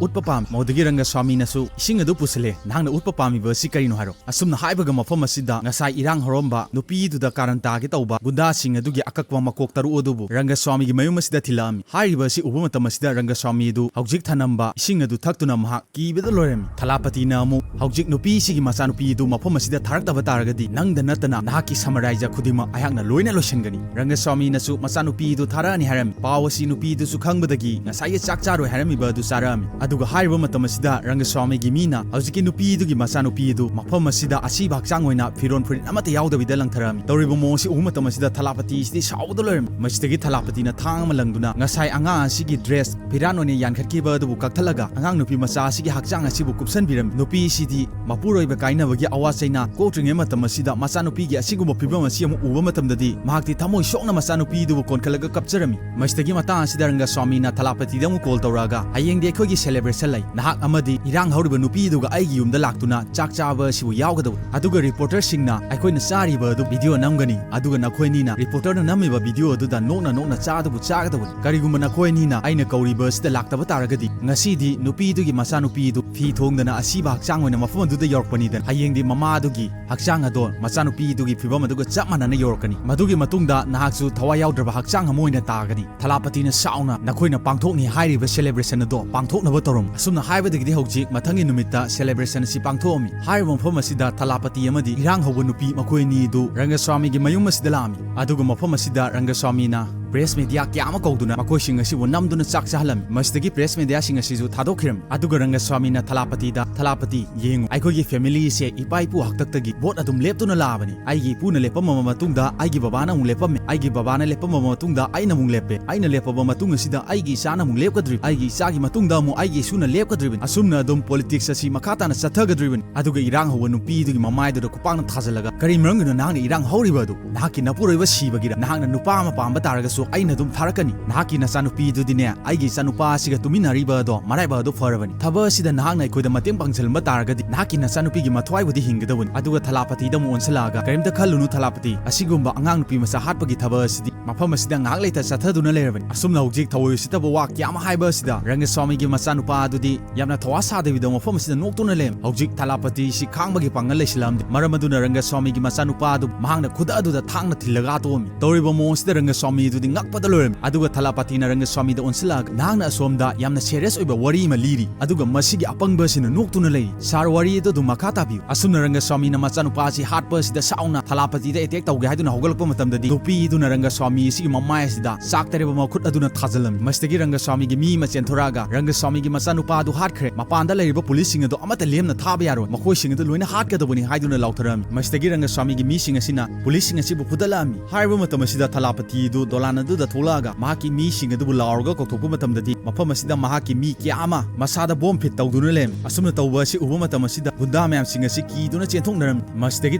ꯎꯠꯄ ꯄꯥꯝꯃꯤ꯫" ꯃꯗꯨꯗꯒꯤ ꯔꯪꯒꯁ꯭ꯋꯥꯃꯤꯅꯁꯨ, "ꯏꯁꯤꯡ ꯑꯗꯨ ꯄꯨꯁꯤꯜꯂꯦ, ꯅꯍꯥꯛꯅ ꯎꯠꯄ ꯄꯥꯝꯃꯤꯕ ꯑꯁꯤ ꯀꯔꯤꯅꯣ ꯍꯥꯏꯔꯣ?" ꯑꯁꯨꯝꯅ ꯍꯥꯏꯕꯒ ꯃꯐꯝ ꯑꯁꯤꯗ ꯉꯁꯥꯏ ꯏꯔꯥꯡ ꯍꯧꯔꯝꯕ ꯅꯨꯄꯤꯗꯨꯗ ꯀꯥꯔꯟ ꯇꯥꯒꯦ ꯇꯧꯕ ꯒꯨꯟꯗꯥꯁꯤꯡ ꯑꯗꯨꯒꯤ ꯑꯀꯛꯄ ꯃꯀꯣꯛ ꯇꯔꯨꯛ ꯑꯗꯨꯕꯨ ꯔꯪꯒꯁ꯭ꯋꯥꯃꯤꯒꯤ ꯃꯌꯨꯝ ꯑꯁꯤꯗ ꯊꯤꯜꯂꯛꯑꯝꯃꯤ꯫ ꯍꯥꯏꯔꯤꯕ ꯑꯁꯤ ꯎꯕ ꯃꯇꯝ ꯑꯁꯤꯗ ꯔꯪꯒꯁ꯭ꯋꯥꯃꯤ ꯑꯗꯨ ꯍꯧꯖꯤꯛ ꯊꯅꯝꯕ ꯏꯁꯤꯡ ꯑꯗꯨ ꯊꯛꯇꯨꯅ ꯃꯍꯥꯛ ꯀꯤꯕꯗ ꯂꯣꯏꯔꯝꯃꯤ꯫ ꯊꯂꯥꯄꯇꯤꯅ ꯑꯃꯨꯛ ꯍꯧꯖꯤꯛ ꯅꯨꯄꯤꯁꯤꯒꯤ ꯃꯆꯥꯅꯨꯄꯤ ꯑꯗꯨ ꯃꯐꯝ ꯑꯁꯤꯗ ꯊꯥꯔꯛꯇꯕ ꯇꯥꯔꯒꯗꯤ ꯅꯪꯗ ꯅꯠꯇꯅ ꯅꯍꯥꯛꯀꯤ ꯁꯃꯔꯥꯏꯖ ꯈꯨꯗꯤꯡꯃꯛ ꯑꯩꯍꯥꯛꯅ ꯂꯣꯏꯅ ꯂꯣꯏꯁꯤꯟꯒꯅꯤ꯫ ꯔꯪꯒꯁ꯭ꯋꯥꯃꯤꯅꯁꯨ ꯃꯆꯥꯅꯨꯄꯤ ꯑꯗꯨ ꯊꯥꯔꯛꯑꯅꯤ ꯍꯥꯏꯔꯝꯃꯤ꯫ ꯄꯥꯎ ꯑꯁꯤ ꯅꯨꯄꯤꯗꯨꯁꯨ ꯈꯪꯕꯗꯒꯤ ꯉꯁꯥꯏꯒꯤ ꯆꯥꯛ ꯆꯥꯔꯣꯏ ꯍꯥꯏꯔꯝꯃꯤꯕ ꯑꯗꯨ ꯆꯥꯔꯛꯑꯝꯃꯤ꯫ ꯑꯗꯨꯒ ꯍꯥꯏꯔꯤꯕ ꯃꯇꯝ ꯑꯁꯤꯗ ꯔꯪꯒꯁ꯭ꯋꯥꯃꯤꯒꯤ ꯃꯤꯅ ꯍꯧꯖꯤꯛꯀꯤ ꯅꯨꯄꯤꯗꯨꯒꯤ ꯃꯆꯥꯅꯨꯄꯤ ꯑꯗꯨ ꯃꯐꯝ ꯑꯁꯤꯗ ꯑꯁꯤꯕ ꯍꯛꯆꯥꯡ ꯑꯣꯏꯅ ꯐꯤꯔꯣꯟ ꯐꯨꯔꯤꯠ ꯑꯃꯠꯇ ꯌꯥꯎꯗꯕꯤꯗ ꯂꯪꯊꯔꯛꯑꯝꯃꯤ꯫ ꯇꯧꯔꯤꯕ ꯃꯑꯣꯡ ꯑꯁꯤ ꯎꯕ ꯃꯇꯝ ꯑꯁꯤꯗ ꯊꯂꯥꯄꯇꯤ ꯑꯁꯤꯗꯤ ꯁꯥꯎꯕꯗ ꯂꯣꯏꯔꯝꯃꯤ꯫ ꯃꯁꯤꯗꯒꯤ ꯊꯂꯥꯄꯇꯤꯅ ꯊꯥꯡ ꯑꯃ ꯂꯪꯗꯨꯅ ꯉꯁꯥꯏ ꯑꯉꯥꯡ ꯑꯁꯤꯒꯤ ꯗ꯭ꯔꯦꯁ ꯐꯤꯔꯥꯟ ꯑꯣꯏꯅ ꯌꯥꯟꯈꯠꯈꯤꯕ ꯑꯗꯨꯕꯨ ꯀꯛꯊꯠꯂꯒ ꯑꯉꯥꯡ ꯅꯨꯄꯤ ꯃꯆꯥ ꯑꯁꯤꯒꯤ ꯍꯛꯆꯥꯡ ꯑꯁꯤꯕꯨ ꯀꯨꯞꯁꯟꯕꯤꯔꯝꯃꯤ꯫ ꯅꯨꯄꯤ ꯑꯁꯤꯗꯤ ꯃꯄꯨꯔꯣꯏꯕ ꯀꯥꯏꯅꯕꯒꯤ ꯑꯋꯥ ꯆꯩꯅꯥ ꯀꯣꯛꯇ꯭ꯔꯤꯉꯩ ꯃꯇꯝ ꯑꯁꯤꯗ ꯃꯆꯥꯅꯨꯄꯤꯒꯤ ꯑꯁꯤꯒꯨꯝꯕ ꯐꯤꯕꯝ ꯑꯁꯤ ꯑꯃꯨꯛ ꯎꯕ ꯃꯇꯝꯗꯗꯤ ꯃꯍꯥꯛꯇꯤ ꯊꯃꯣꯏ ꯁꯣꯛꯅ ꯃꯆꯥꯅꯨꯄꯤꯗꯨꯕꯨ ꯀꯣꯟꯈꯠꯂꯒ ꯀꯞꯆꯔꯝꯃꯤ꯫ ꯃꯁꯤꯗꯒꯤ ꯃꯇꯥꯡ ꯑꯁꯤꯗ ꯔꯪꯒꯁ꯭ꯋꯥꯃꯤꯅ ꯊꯂꯥꯄꯇꯤꯗ ꯑꯃꯨꯛ ꯀꯣꯜ ꯇꯧꯔꯛꯑꯒ, "ꯍꯌꯦꯡꯗꯤ ꯑꯩꯈꯣꯏꯒꯤ ꯁꯦꯂꯦꯕ꯭ꯔꯦꯁꯟ ꯂꯩ꯫ ꯅꯍꯥꯛ ꯑꯃꯗꯤ ꯏꯔꯥꯡ ꯍꯧꯔꯤꯕ ꯅꯨꯄꯤꯗꯨꯒ ꯑꯩꯒꯤ ꯌꯨꯝꯗ ꯂꯥꯛꯇꯨꯅ ꯆꯥꯛ ꯆꯥꯕ ꯑꯁꯤꯕꯨ ꯌꯥꯎꯒꯗꯕꯅꯤ꯫ ꯑꯗꯨꯒ ꯔꯤꯄꯣꯔꯇꯔꯁꯤꯡꯅ ꯑꯩꯈꯣꯏꯅ ꯆꯥꯔꯤꯕ ꯑꯗꯨ ꯚꯤꯗꯤꯑꯣ ꯅꯝꯒꯅꯤ꯫ ꯑꯗꯨꯒ ꯅꯈꯣꯏ ꯑꯅꯤꯅ ꯔꯤꯄꯣꯔꯇꯔꯅ ꯅꯝꯃꯤꯕ ꯚꯤꯗꯤꯑꯣ ꯑꯗꯨꯗ ꯅꯣꯛꯅ ꯅꯣꯛꯅ ꯆꯥꯗꯨꯕꯨ ꯆꯥꯒꯗꯕꯅꯤ꯫ ꯀꯔꯤꯒꯨꯝꯕ ꯅꯈꯣꯏ ꯑꯅꯤꯅ ꯑꯩꯅ ꯀꯧꯔꯤꯕ ꯑꯁꯤꯗ ꯂꯥꯛꯇꯕ ꯇꯥꯔꯒꯗꯤ ꯉꯁꯤꯗꯤ ꯅꯨꯄꯤꯗꯨꯒꯤ ꯃꯆꯥꯅꯨꯄꯤꯗꯨ ꯐꯤ ꯊꯣꯡꯗꯅ ꯑꯁꯤꯕ ꯍꯛꯆꯥꯡ ꯑꯣꯏꯅ ꯃꯐꯝ ꯑꯗꯨꯗ ꯌꯧꯔꯛꯄꯅꯤ꯫ ꯅꯤꯗꯅ꯫ ꯍꯌꯦꯡꯗꯤ ꯃꯃꯥꯗꯨꯒꯤ ꯍꯛꯆꯥꯡ ꯑꯗꯣ ꯃꯆꯥꯅꯨꯄꯤꯗꯨꯒꯤ ꯐꯤꯕꯝ ꯑꯗꯨꯒ ꯆꯞ ꯃꯥꯟꯅꯅ ꯌꯧꯔꯛꯀꯅꯤ꯫ ꯃꯗꯨꯒꯤ ꯃꯇꯨꯡꯗ ꯅꯍꯥꯛꯁꯨ ꯊꯋꯥꯏ ꯌꯥꯎꯗ꯭ꯔꯕ ꯍꯛꯆꯥꯡ ꯑꯃ ꯑꯣꯏꯅ ꯇꯥꯒꯅꯤ꯫ ꯊꯂꯥꯄꯇꯤꯅ ꯁꯥꯎꯅ, "ꯅꯈꯣꯏꯅ ꯄꯥꯡꯊꯣꯛꯅꯤ ꯍꯥꯏꯔꯤꯕ celebration ꯑꯗꯣ ꯄꯥꯡꯊꯣꯛꯅꯕ ꯇꯧꯔꯝꯃꯨ"꯫ ꯑꯁꯨꯝꯅ ꯍꯥꯏꯕꯗꯒꯤꯗꯤ ꯍꯧꯖꯤꯛ ꯃꯊꯪꯒꯤ ꯅꯨꯃꯤꯠꯇ celebration ꯑꯁꯤ ꯄꯥꯡꯊꯣꯛꯑꯝꯃꯤ꯫ ꯍꯥꯏꯔꯤꯕ ꯃꯐꯝ ꯑꯁꯤꯗ ꯊꯂꯥꯄꯇꯤ ꯑꯃꯗꯤ ꯏꯔꯥꯡ ꯍꯧꯕ ꯅꯨꯄꯤ ꯃꯈꯣꯏ ꯑꯅꯤꯗꯨ ꯔꯪꯒꯁ꯭ꯋꯥꯃꯤꯒꯤ ꯃꯌꯨꯝ ꯑꯁꯤꯗ ꯂꯥꯛꯑꯝꯃꯤ꯫ ꯑꯗꯨꯒ ꯃꯐꯝ ꯑꯁꯤꯗ ꯔꯪꯒꯁ꯭ꯋꯥꯃꯤꯅ press media ꯀꯌꯥ ꯑꯃ ꯀꯧꯗꯨꯅ ꯃꯈꯣꯏꯁꯤꯡ ꯑꯁꯤꯕꯨ ꯅꯝꯗꯨꯅ ꯆꯥꯛ ꯆꯥꯍꯜꯂꯝꯃꯤ꯫ ꯃꯁꯤꯗꯒꯤ press mediaꯁꯤꯡ ꯑꯁꯤꯁꯨ ꯊꯥꯗꯣꯛꯈꯤꯔꯝꯃꯤ꯫ ꯑꯗꯨꯒ ꯔꯪꯒꯁ꯭ꯋꯥꯃꯤꯅ ꯊꯂꯥꯄꯇꯤꯗ, "ꯊꯂꯥꯄꯇꯤ, ꯌꯦꯡꯉꯨ, ꯑꯩꯈꯣꯏꯒꯤ familyꯁꯦ ꯏꯄꯥ ꯏꯄꯨ ꯍꯥꯛꯇꯛꯇꯒꯤ vote ꯑꯗꯨꯝ ꯂꯦꯞꯇꯨꯅ ꯂꯥꯛꯑꯕꯅꯤ꯫ ꯑꯩꯒꯤ ꯏꯄꯨꯅ ꯂꯦꯞꯄꯝꯃꯕ ꯃꯇꯨꯡꯗ ꯑꯩꯒꯤ ꯕꯕꯥꯅ ꯑꯃꯨꯛ ꯂꯦꯞꯄꯝꯃꯦ, ꯑꯩꯒꯤ ꯕꯕꯥꯅ ꯂꯦꯞꯄꯝꯃꯕ ꯃꯇꯨꯡꯗ ꯑꯩꯅ ꯑꯃꯨꯛ ꯂꯦꯞꯄꯦ, ꯑꯩꯅ ꯂꯦꯞꯄꯕ ꯃꯇꯨꯡ ꯑꯁꯤꯗ ꯑꯩꯒꯤ ꯏꯆꯥꯅ ꯑꯃꯨꯛ ꯂꯦꯞꯀꯗ꯭ꯔꯤꯕꯅꯤ, ꯑꯩꯒꯤ ꯏꯆꯥꯒꯤ ꯃꯇꯨꯡꯗ ꯑꯃꯨꯛ ꯑꯩꯒꯤ ꯏꯁꯨꯅ ꯂꯦꯞꯀꯗ꯭ꯔꯤꯕꯅꯤ꯫ ꯑꯁꯨꯝꯅ ꯑꯗꯨꯝ politics ꯑꯁꯤ ꯃꯈꯥ ꯇꯥꯅ ꯆꯠꯊꯒꯗ꯭ꯔꯤꯕꯅꯤ"꯫ ꯑꯗꯨꯒ ꯏꯔꯥꯡ ꯍꯧꯕ ꯅꯨꯄꯤꯗꯨꯒꯤ ꯃꯃꯥꯏꯗꯨꯗ ꯈꯨꯄꯥꯛꯅ ꯊꯥꯖꯤꯜꯂꯒ, "ꯀꯔꯤ ꯃꯔꯝꯒꯤꯅꯣ ꯅꯍꯥꯛꯅ ꯏꯔꯥꯡ ꯍꯧꯔꯤꯕ ꯑꯗꯨ? ꯅꯍꯥꯛꯀꯤ ꯅꯄꯨꯔꯣꯏꯕ ꯁꯤꯕꯒꯤꯔ? ꯅꯍꯥꯛꯅ ꯅꯨꯄꯥ ꯑꯃ ꯄꯥꯝꯕ ꯇꯥꯔꯒꯁꯨ ꯑꯩꯅ ꯑꯗꯨꯝ ꯊꯥꯔꯛꯀꯅꯤ꯫ ꯅꯍꯥꯛꯀꯤ ꯅꯆꯥꯅꯨꯄꯤꯗꯨꯗꯤꯅꯦ, ꯑꯩꯒꯤ ꯏꯆꯥꯅꯨꯄꯥ ꯑꯁꯤꯒ ꯇꯨꯃꯤꯟꯅꯔꯤꯕ ꯑꯗꯣ ꯃꯔꯥꯏꯕꯛ ꯑꯗꯨ ꯐꯔꯕꯅꯤ꯫ ꯊꯕꯛ ꯑꯁꯤꯗ ꯅꯍꯥꯛꯅ ꯑꯩꯈꯣꯏꯗ ꯃꯇꯦꯡ ꯄꯥꯡꯁꯤꯜꯂꯝꯕ ꯇꯥꯔꯒꯗꯤ ꯅꯍꯥꯛꯀꯤ ꯅꯆꯥꯅꯨꯄꯤꯒꯤ ꯃꯊ꯭ꯋꯥꯏꯕꯨꯗꯤ ꯍꯤꯡꯒꯗꯕꯅꯤ"꯫ ꯑꯗꯨꯒ ꯊꯂꯥꯄꯇꯤꯗ ꯑꯃꯨꯛ ꯑꯣꯟꯁꯤꯜꯂꯛꯑꯒ, "ꯀꯔꯤꯝꯇ ꯈꯜꯂꯨꯅꯨ ꯊꯂꯥꯄꯇꯤ, ꯑꯁꯤꯒꯨꯝꯕ ꯑꯉꯥꯡ ꯅꯨꯄꯤ ꯃꯆꯥ ꯍꯥꯠꯄꯒꯤ ꯊꯕꯛ ꯑꯁꯤꯗꯤ ꯃꯐꯝ ꯑꯁꯤꯗ ꯉꯥꯏꯍꯥꯛ ꯂꯩꯇ ꯆꯠꯊꯗꯨꯅ ꯂꯩꯔꯕꯅꯤ꯫ ꯑꯁꯨꯝꯅ ꯍꯧꯖꯤꯛ ꯊꯑꯣꯏ ꯎꯁꯤꯠꯇꯕ ꯋꯥ ꯀꯌꯥ ꯑꯃ ꯍꯥꯏꯕ ꯑꯁꯤꯗ ꯔꯪꯒꯁ꯭ꯋꯥꯃꯤꯒꯤ ꯃꯆꯥꯅꯨꯄꯥ ꯑꯗꯨꯗꯤ ꯌꯥꯝꯅ ꯊꯋꯥ ꯁꯥꯗꯕꯤꯗ ꯃꯐꯝ ꯑꯁꯤꯗ ꯅꯣꯛꯇꯨꯅ ꯂꯩꯔꯝꯃꯤ꯫ ꯍꯧꯖꯤꯛ ꯊꯂꯥꯄꯇꯤꯁꯤ ꯈꯥꯡꯕꯒꯤ ꯄꯥꯡꯒꯜ ꯂꯩꯁꯤꯜꯂꯛꯑꯝꯗꯦ꯫ ꯃꯔꯝ ꯑꯗꯨꯅ ꯔꯪꯒꯁ꯭ꯋꯥꯃꯤꯒꯤ ꯃꯆꯥꯅꯨꯄꯥ ꯑꯗꯨ ꯃꯍꯥꯛꯅ ꯈꯨꯗ ꯑꯗꯨꯗ ꯊꯥꯡꯅ ꯊꯤꯜꯂꯒ ꯍꯥꯠꯇꯣꯛꯑꯝꯃꯤ꯫ ꯇꯧꯔꯤꯕ ꯃꯑꯣꯡ ꯑꯁꯤꯗ ꯔꯪꯒꯁ꯭ꯋꯥꯃꯤ ꯑꯗꯨꯗꯤ ꯉꯛꯄꯗ ꯂꯣꯏꯔꯝꯃꯤ꯫ ꯑꯗꯨꯒ ꯊꯂꯥꯄꯇꯤꯅ ꯔꯪꯒꯁ꯭ꯋꯥꯃꯤꯗ ꯑꯣꯟꯁꯤꯜꯂꯛꯑꯒ, "ꯅꯍꯥꯛꯅ ꯑꯁꯣꯝꯗ ꯌꯥꯝꯅ serious ꯑꯣꯏꯕ ꯋꯥꯔꯤ ꯑꯃ ꯂꯤꯔꯤ, ꯑꯗꯨꯒ ꯃꯁꯤꯒꯤ ꯑꯄꯪꯕ ꯑꯁꯤꯅ ꯅꯣꯛꯇꯨꯅ ꯂꯩꯔꯤ꯫ Sir, ꯋꯥꯔꯤ ꯑꯗꯨ ꯑꯗꯨꯝ ꯃꯈꯥ ꯇꯥꯕꯤꯌꯨ"꯫ ꯑꯁꯨꯝꯅ ꯔꯪꯒꯁ꯭ꯋꯥꯃꯤꯅ ꯃꯆꯥꯅꯨꯄꯥ ꯑꯁꯤ ꯍꯥꯠꯄ ꯑꯁꯤꯗ ꯁꯥꯎꯅ ꯊꯂꯥꯄꯇꯤꯗ attack ꯇꯧꯒꯦ ꯍꯥꯏꯗꯨꯅ ꯍꯧꯒꯠꯂꯛꯄ ꯃꯇꯝꯗꯗꯤ, ꯅꯨꯄꯤꯗꯨꯅ ꯔꯪꯒꯁ꯭ꯋꯥꯃꯤ ꯑꯁꯤꯒꯤ ꯃꯃꯥꯏ ꯑꯁꯤꯗ ꯆꯥꯛꯇꯔꯤꯕ ꯃꯈꯨꯠ ꯑꯗꯨꯅ ꯊꯥꯖꯤꯜꯂꯝꯃꯤ꯫ ꯃꯁꯤꯗꯒꯤ ꯔꯪꯒꯁ꯭ꯋꯥꯃꯤꯒꯤ ꯃꯤ ꯑꯃ ꯆꯦꯟꯊꯣꯔꯛꯑꯒ ꯔꯪꯒꯁ꯭ꯋꯥꯃꯤꯒꯤ ꯃꯆꯥꯅꯨꯄꯥ ꯑꯗꯨ ꯍꯥꯠꯈ꯭ꯔꯦ꯫ ꯃꯄꯥꯟꯗ ꯂꯩꯔꯤꯕ policeꯁꯤꯡ ꯑꯗꯨ ꯑꯃꯠꯇ ꯂꯦꯝꯅ ꯊꯥꯕ ꯌꯥꯔꯣꯏ, ꯃꯈꯣꯏꯁꯤꯡ ꯑꯗꯨ ꯂꯣꯏꯅ ꯍꯥꯠꯀꯗꯕꯅꯤ ꯍꯥꯏꯗꯨꯅ ꯂꯥꯎꯊꯔꯛꯑꯝꯃꯤ꯫ ꯃꯁꯤꯗꯒꯤ ꯔꯪꯒꯁ꯭ꯋꯥꯃꯤꯒꯤ ꯃꯤꯁꯤꯡ ꯑꯁꯤꯅ policeꯁꯤꯡ ꯑꯁꯤꯕꯨ ꯐꯨꯗꯠꯂꯛꯑꯝꯃꯤ꯫ ꯍꯥꯏꯔꯤꯕ ꯃꯇꯝ ꯑꯁꯤꯗ ꯊꯂꯥꯄꯇꯤ ꯑꯗꯨ ꯗꯣꯂꯥꯟ ꯑꯗꯨꯗ ꯊꯣꯛꯂꯛꯑꯒ ꯃꯍꯥꯛꯀꯤ ꯃꯤꯁꯤꯡ ꯑꯗꯨꯕꯨ ꯂꯥꯎꯔꯒ ꯀꯧꯊꯣꯛꯄ ꯃꯇꯝꯗꯗꯤ, ꯃꯐꯝ ꯑꯁꯤꯗ ꯃꯍꯥꯛꯀꯤ ꯃꯤ ꯀꯌꯥ ꯑꯃ ꯃꯁꯥꯗ bomb fit ꯇꯧꯗꯨꯅ ꯂꯩꯔꯝꯃꯤ꯫ ꯑꯁꯨꯝꯅ ꯇꯧꯕ ꯑꯁꯤ ꯎꯕ ꯃꯇꯝ ꯑꯁꯤꯗ ꯒꯨꯟꯗꯥ ꯃꯌꯥꯝꯁꯤꯡ ꯑꯁꯤ ꯀꯤꯗꯨꯅ ꯆꯦꯟꯊꯣꯛꯅꯔꯝꯃꯤ꯫ ꯃꯁꯤꯗꯒꯤ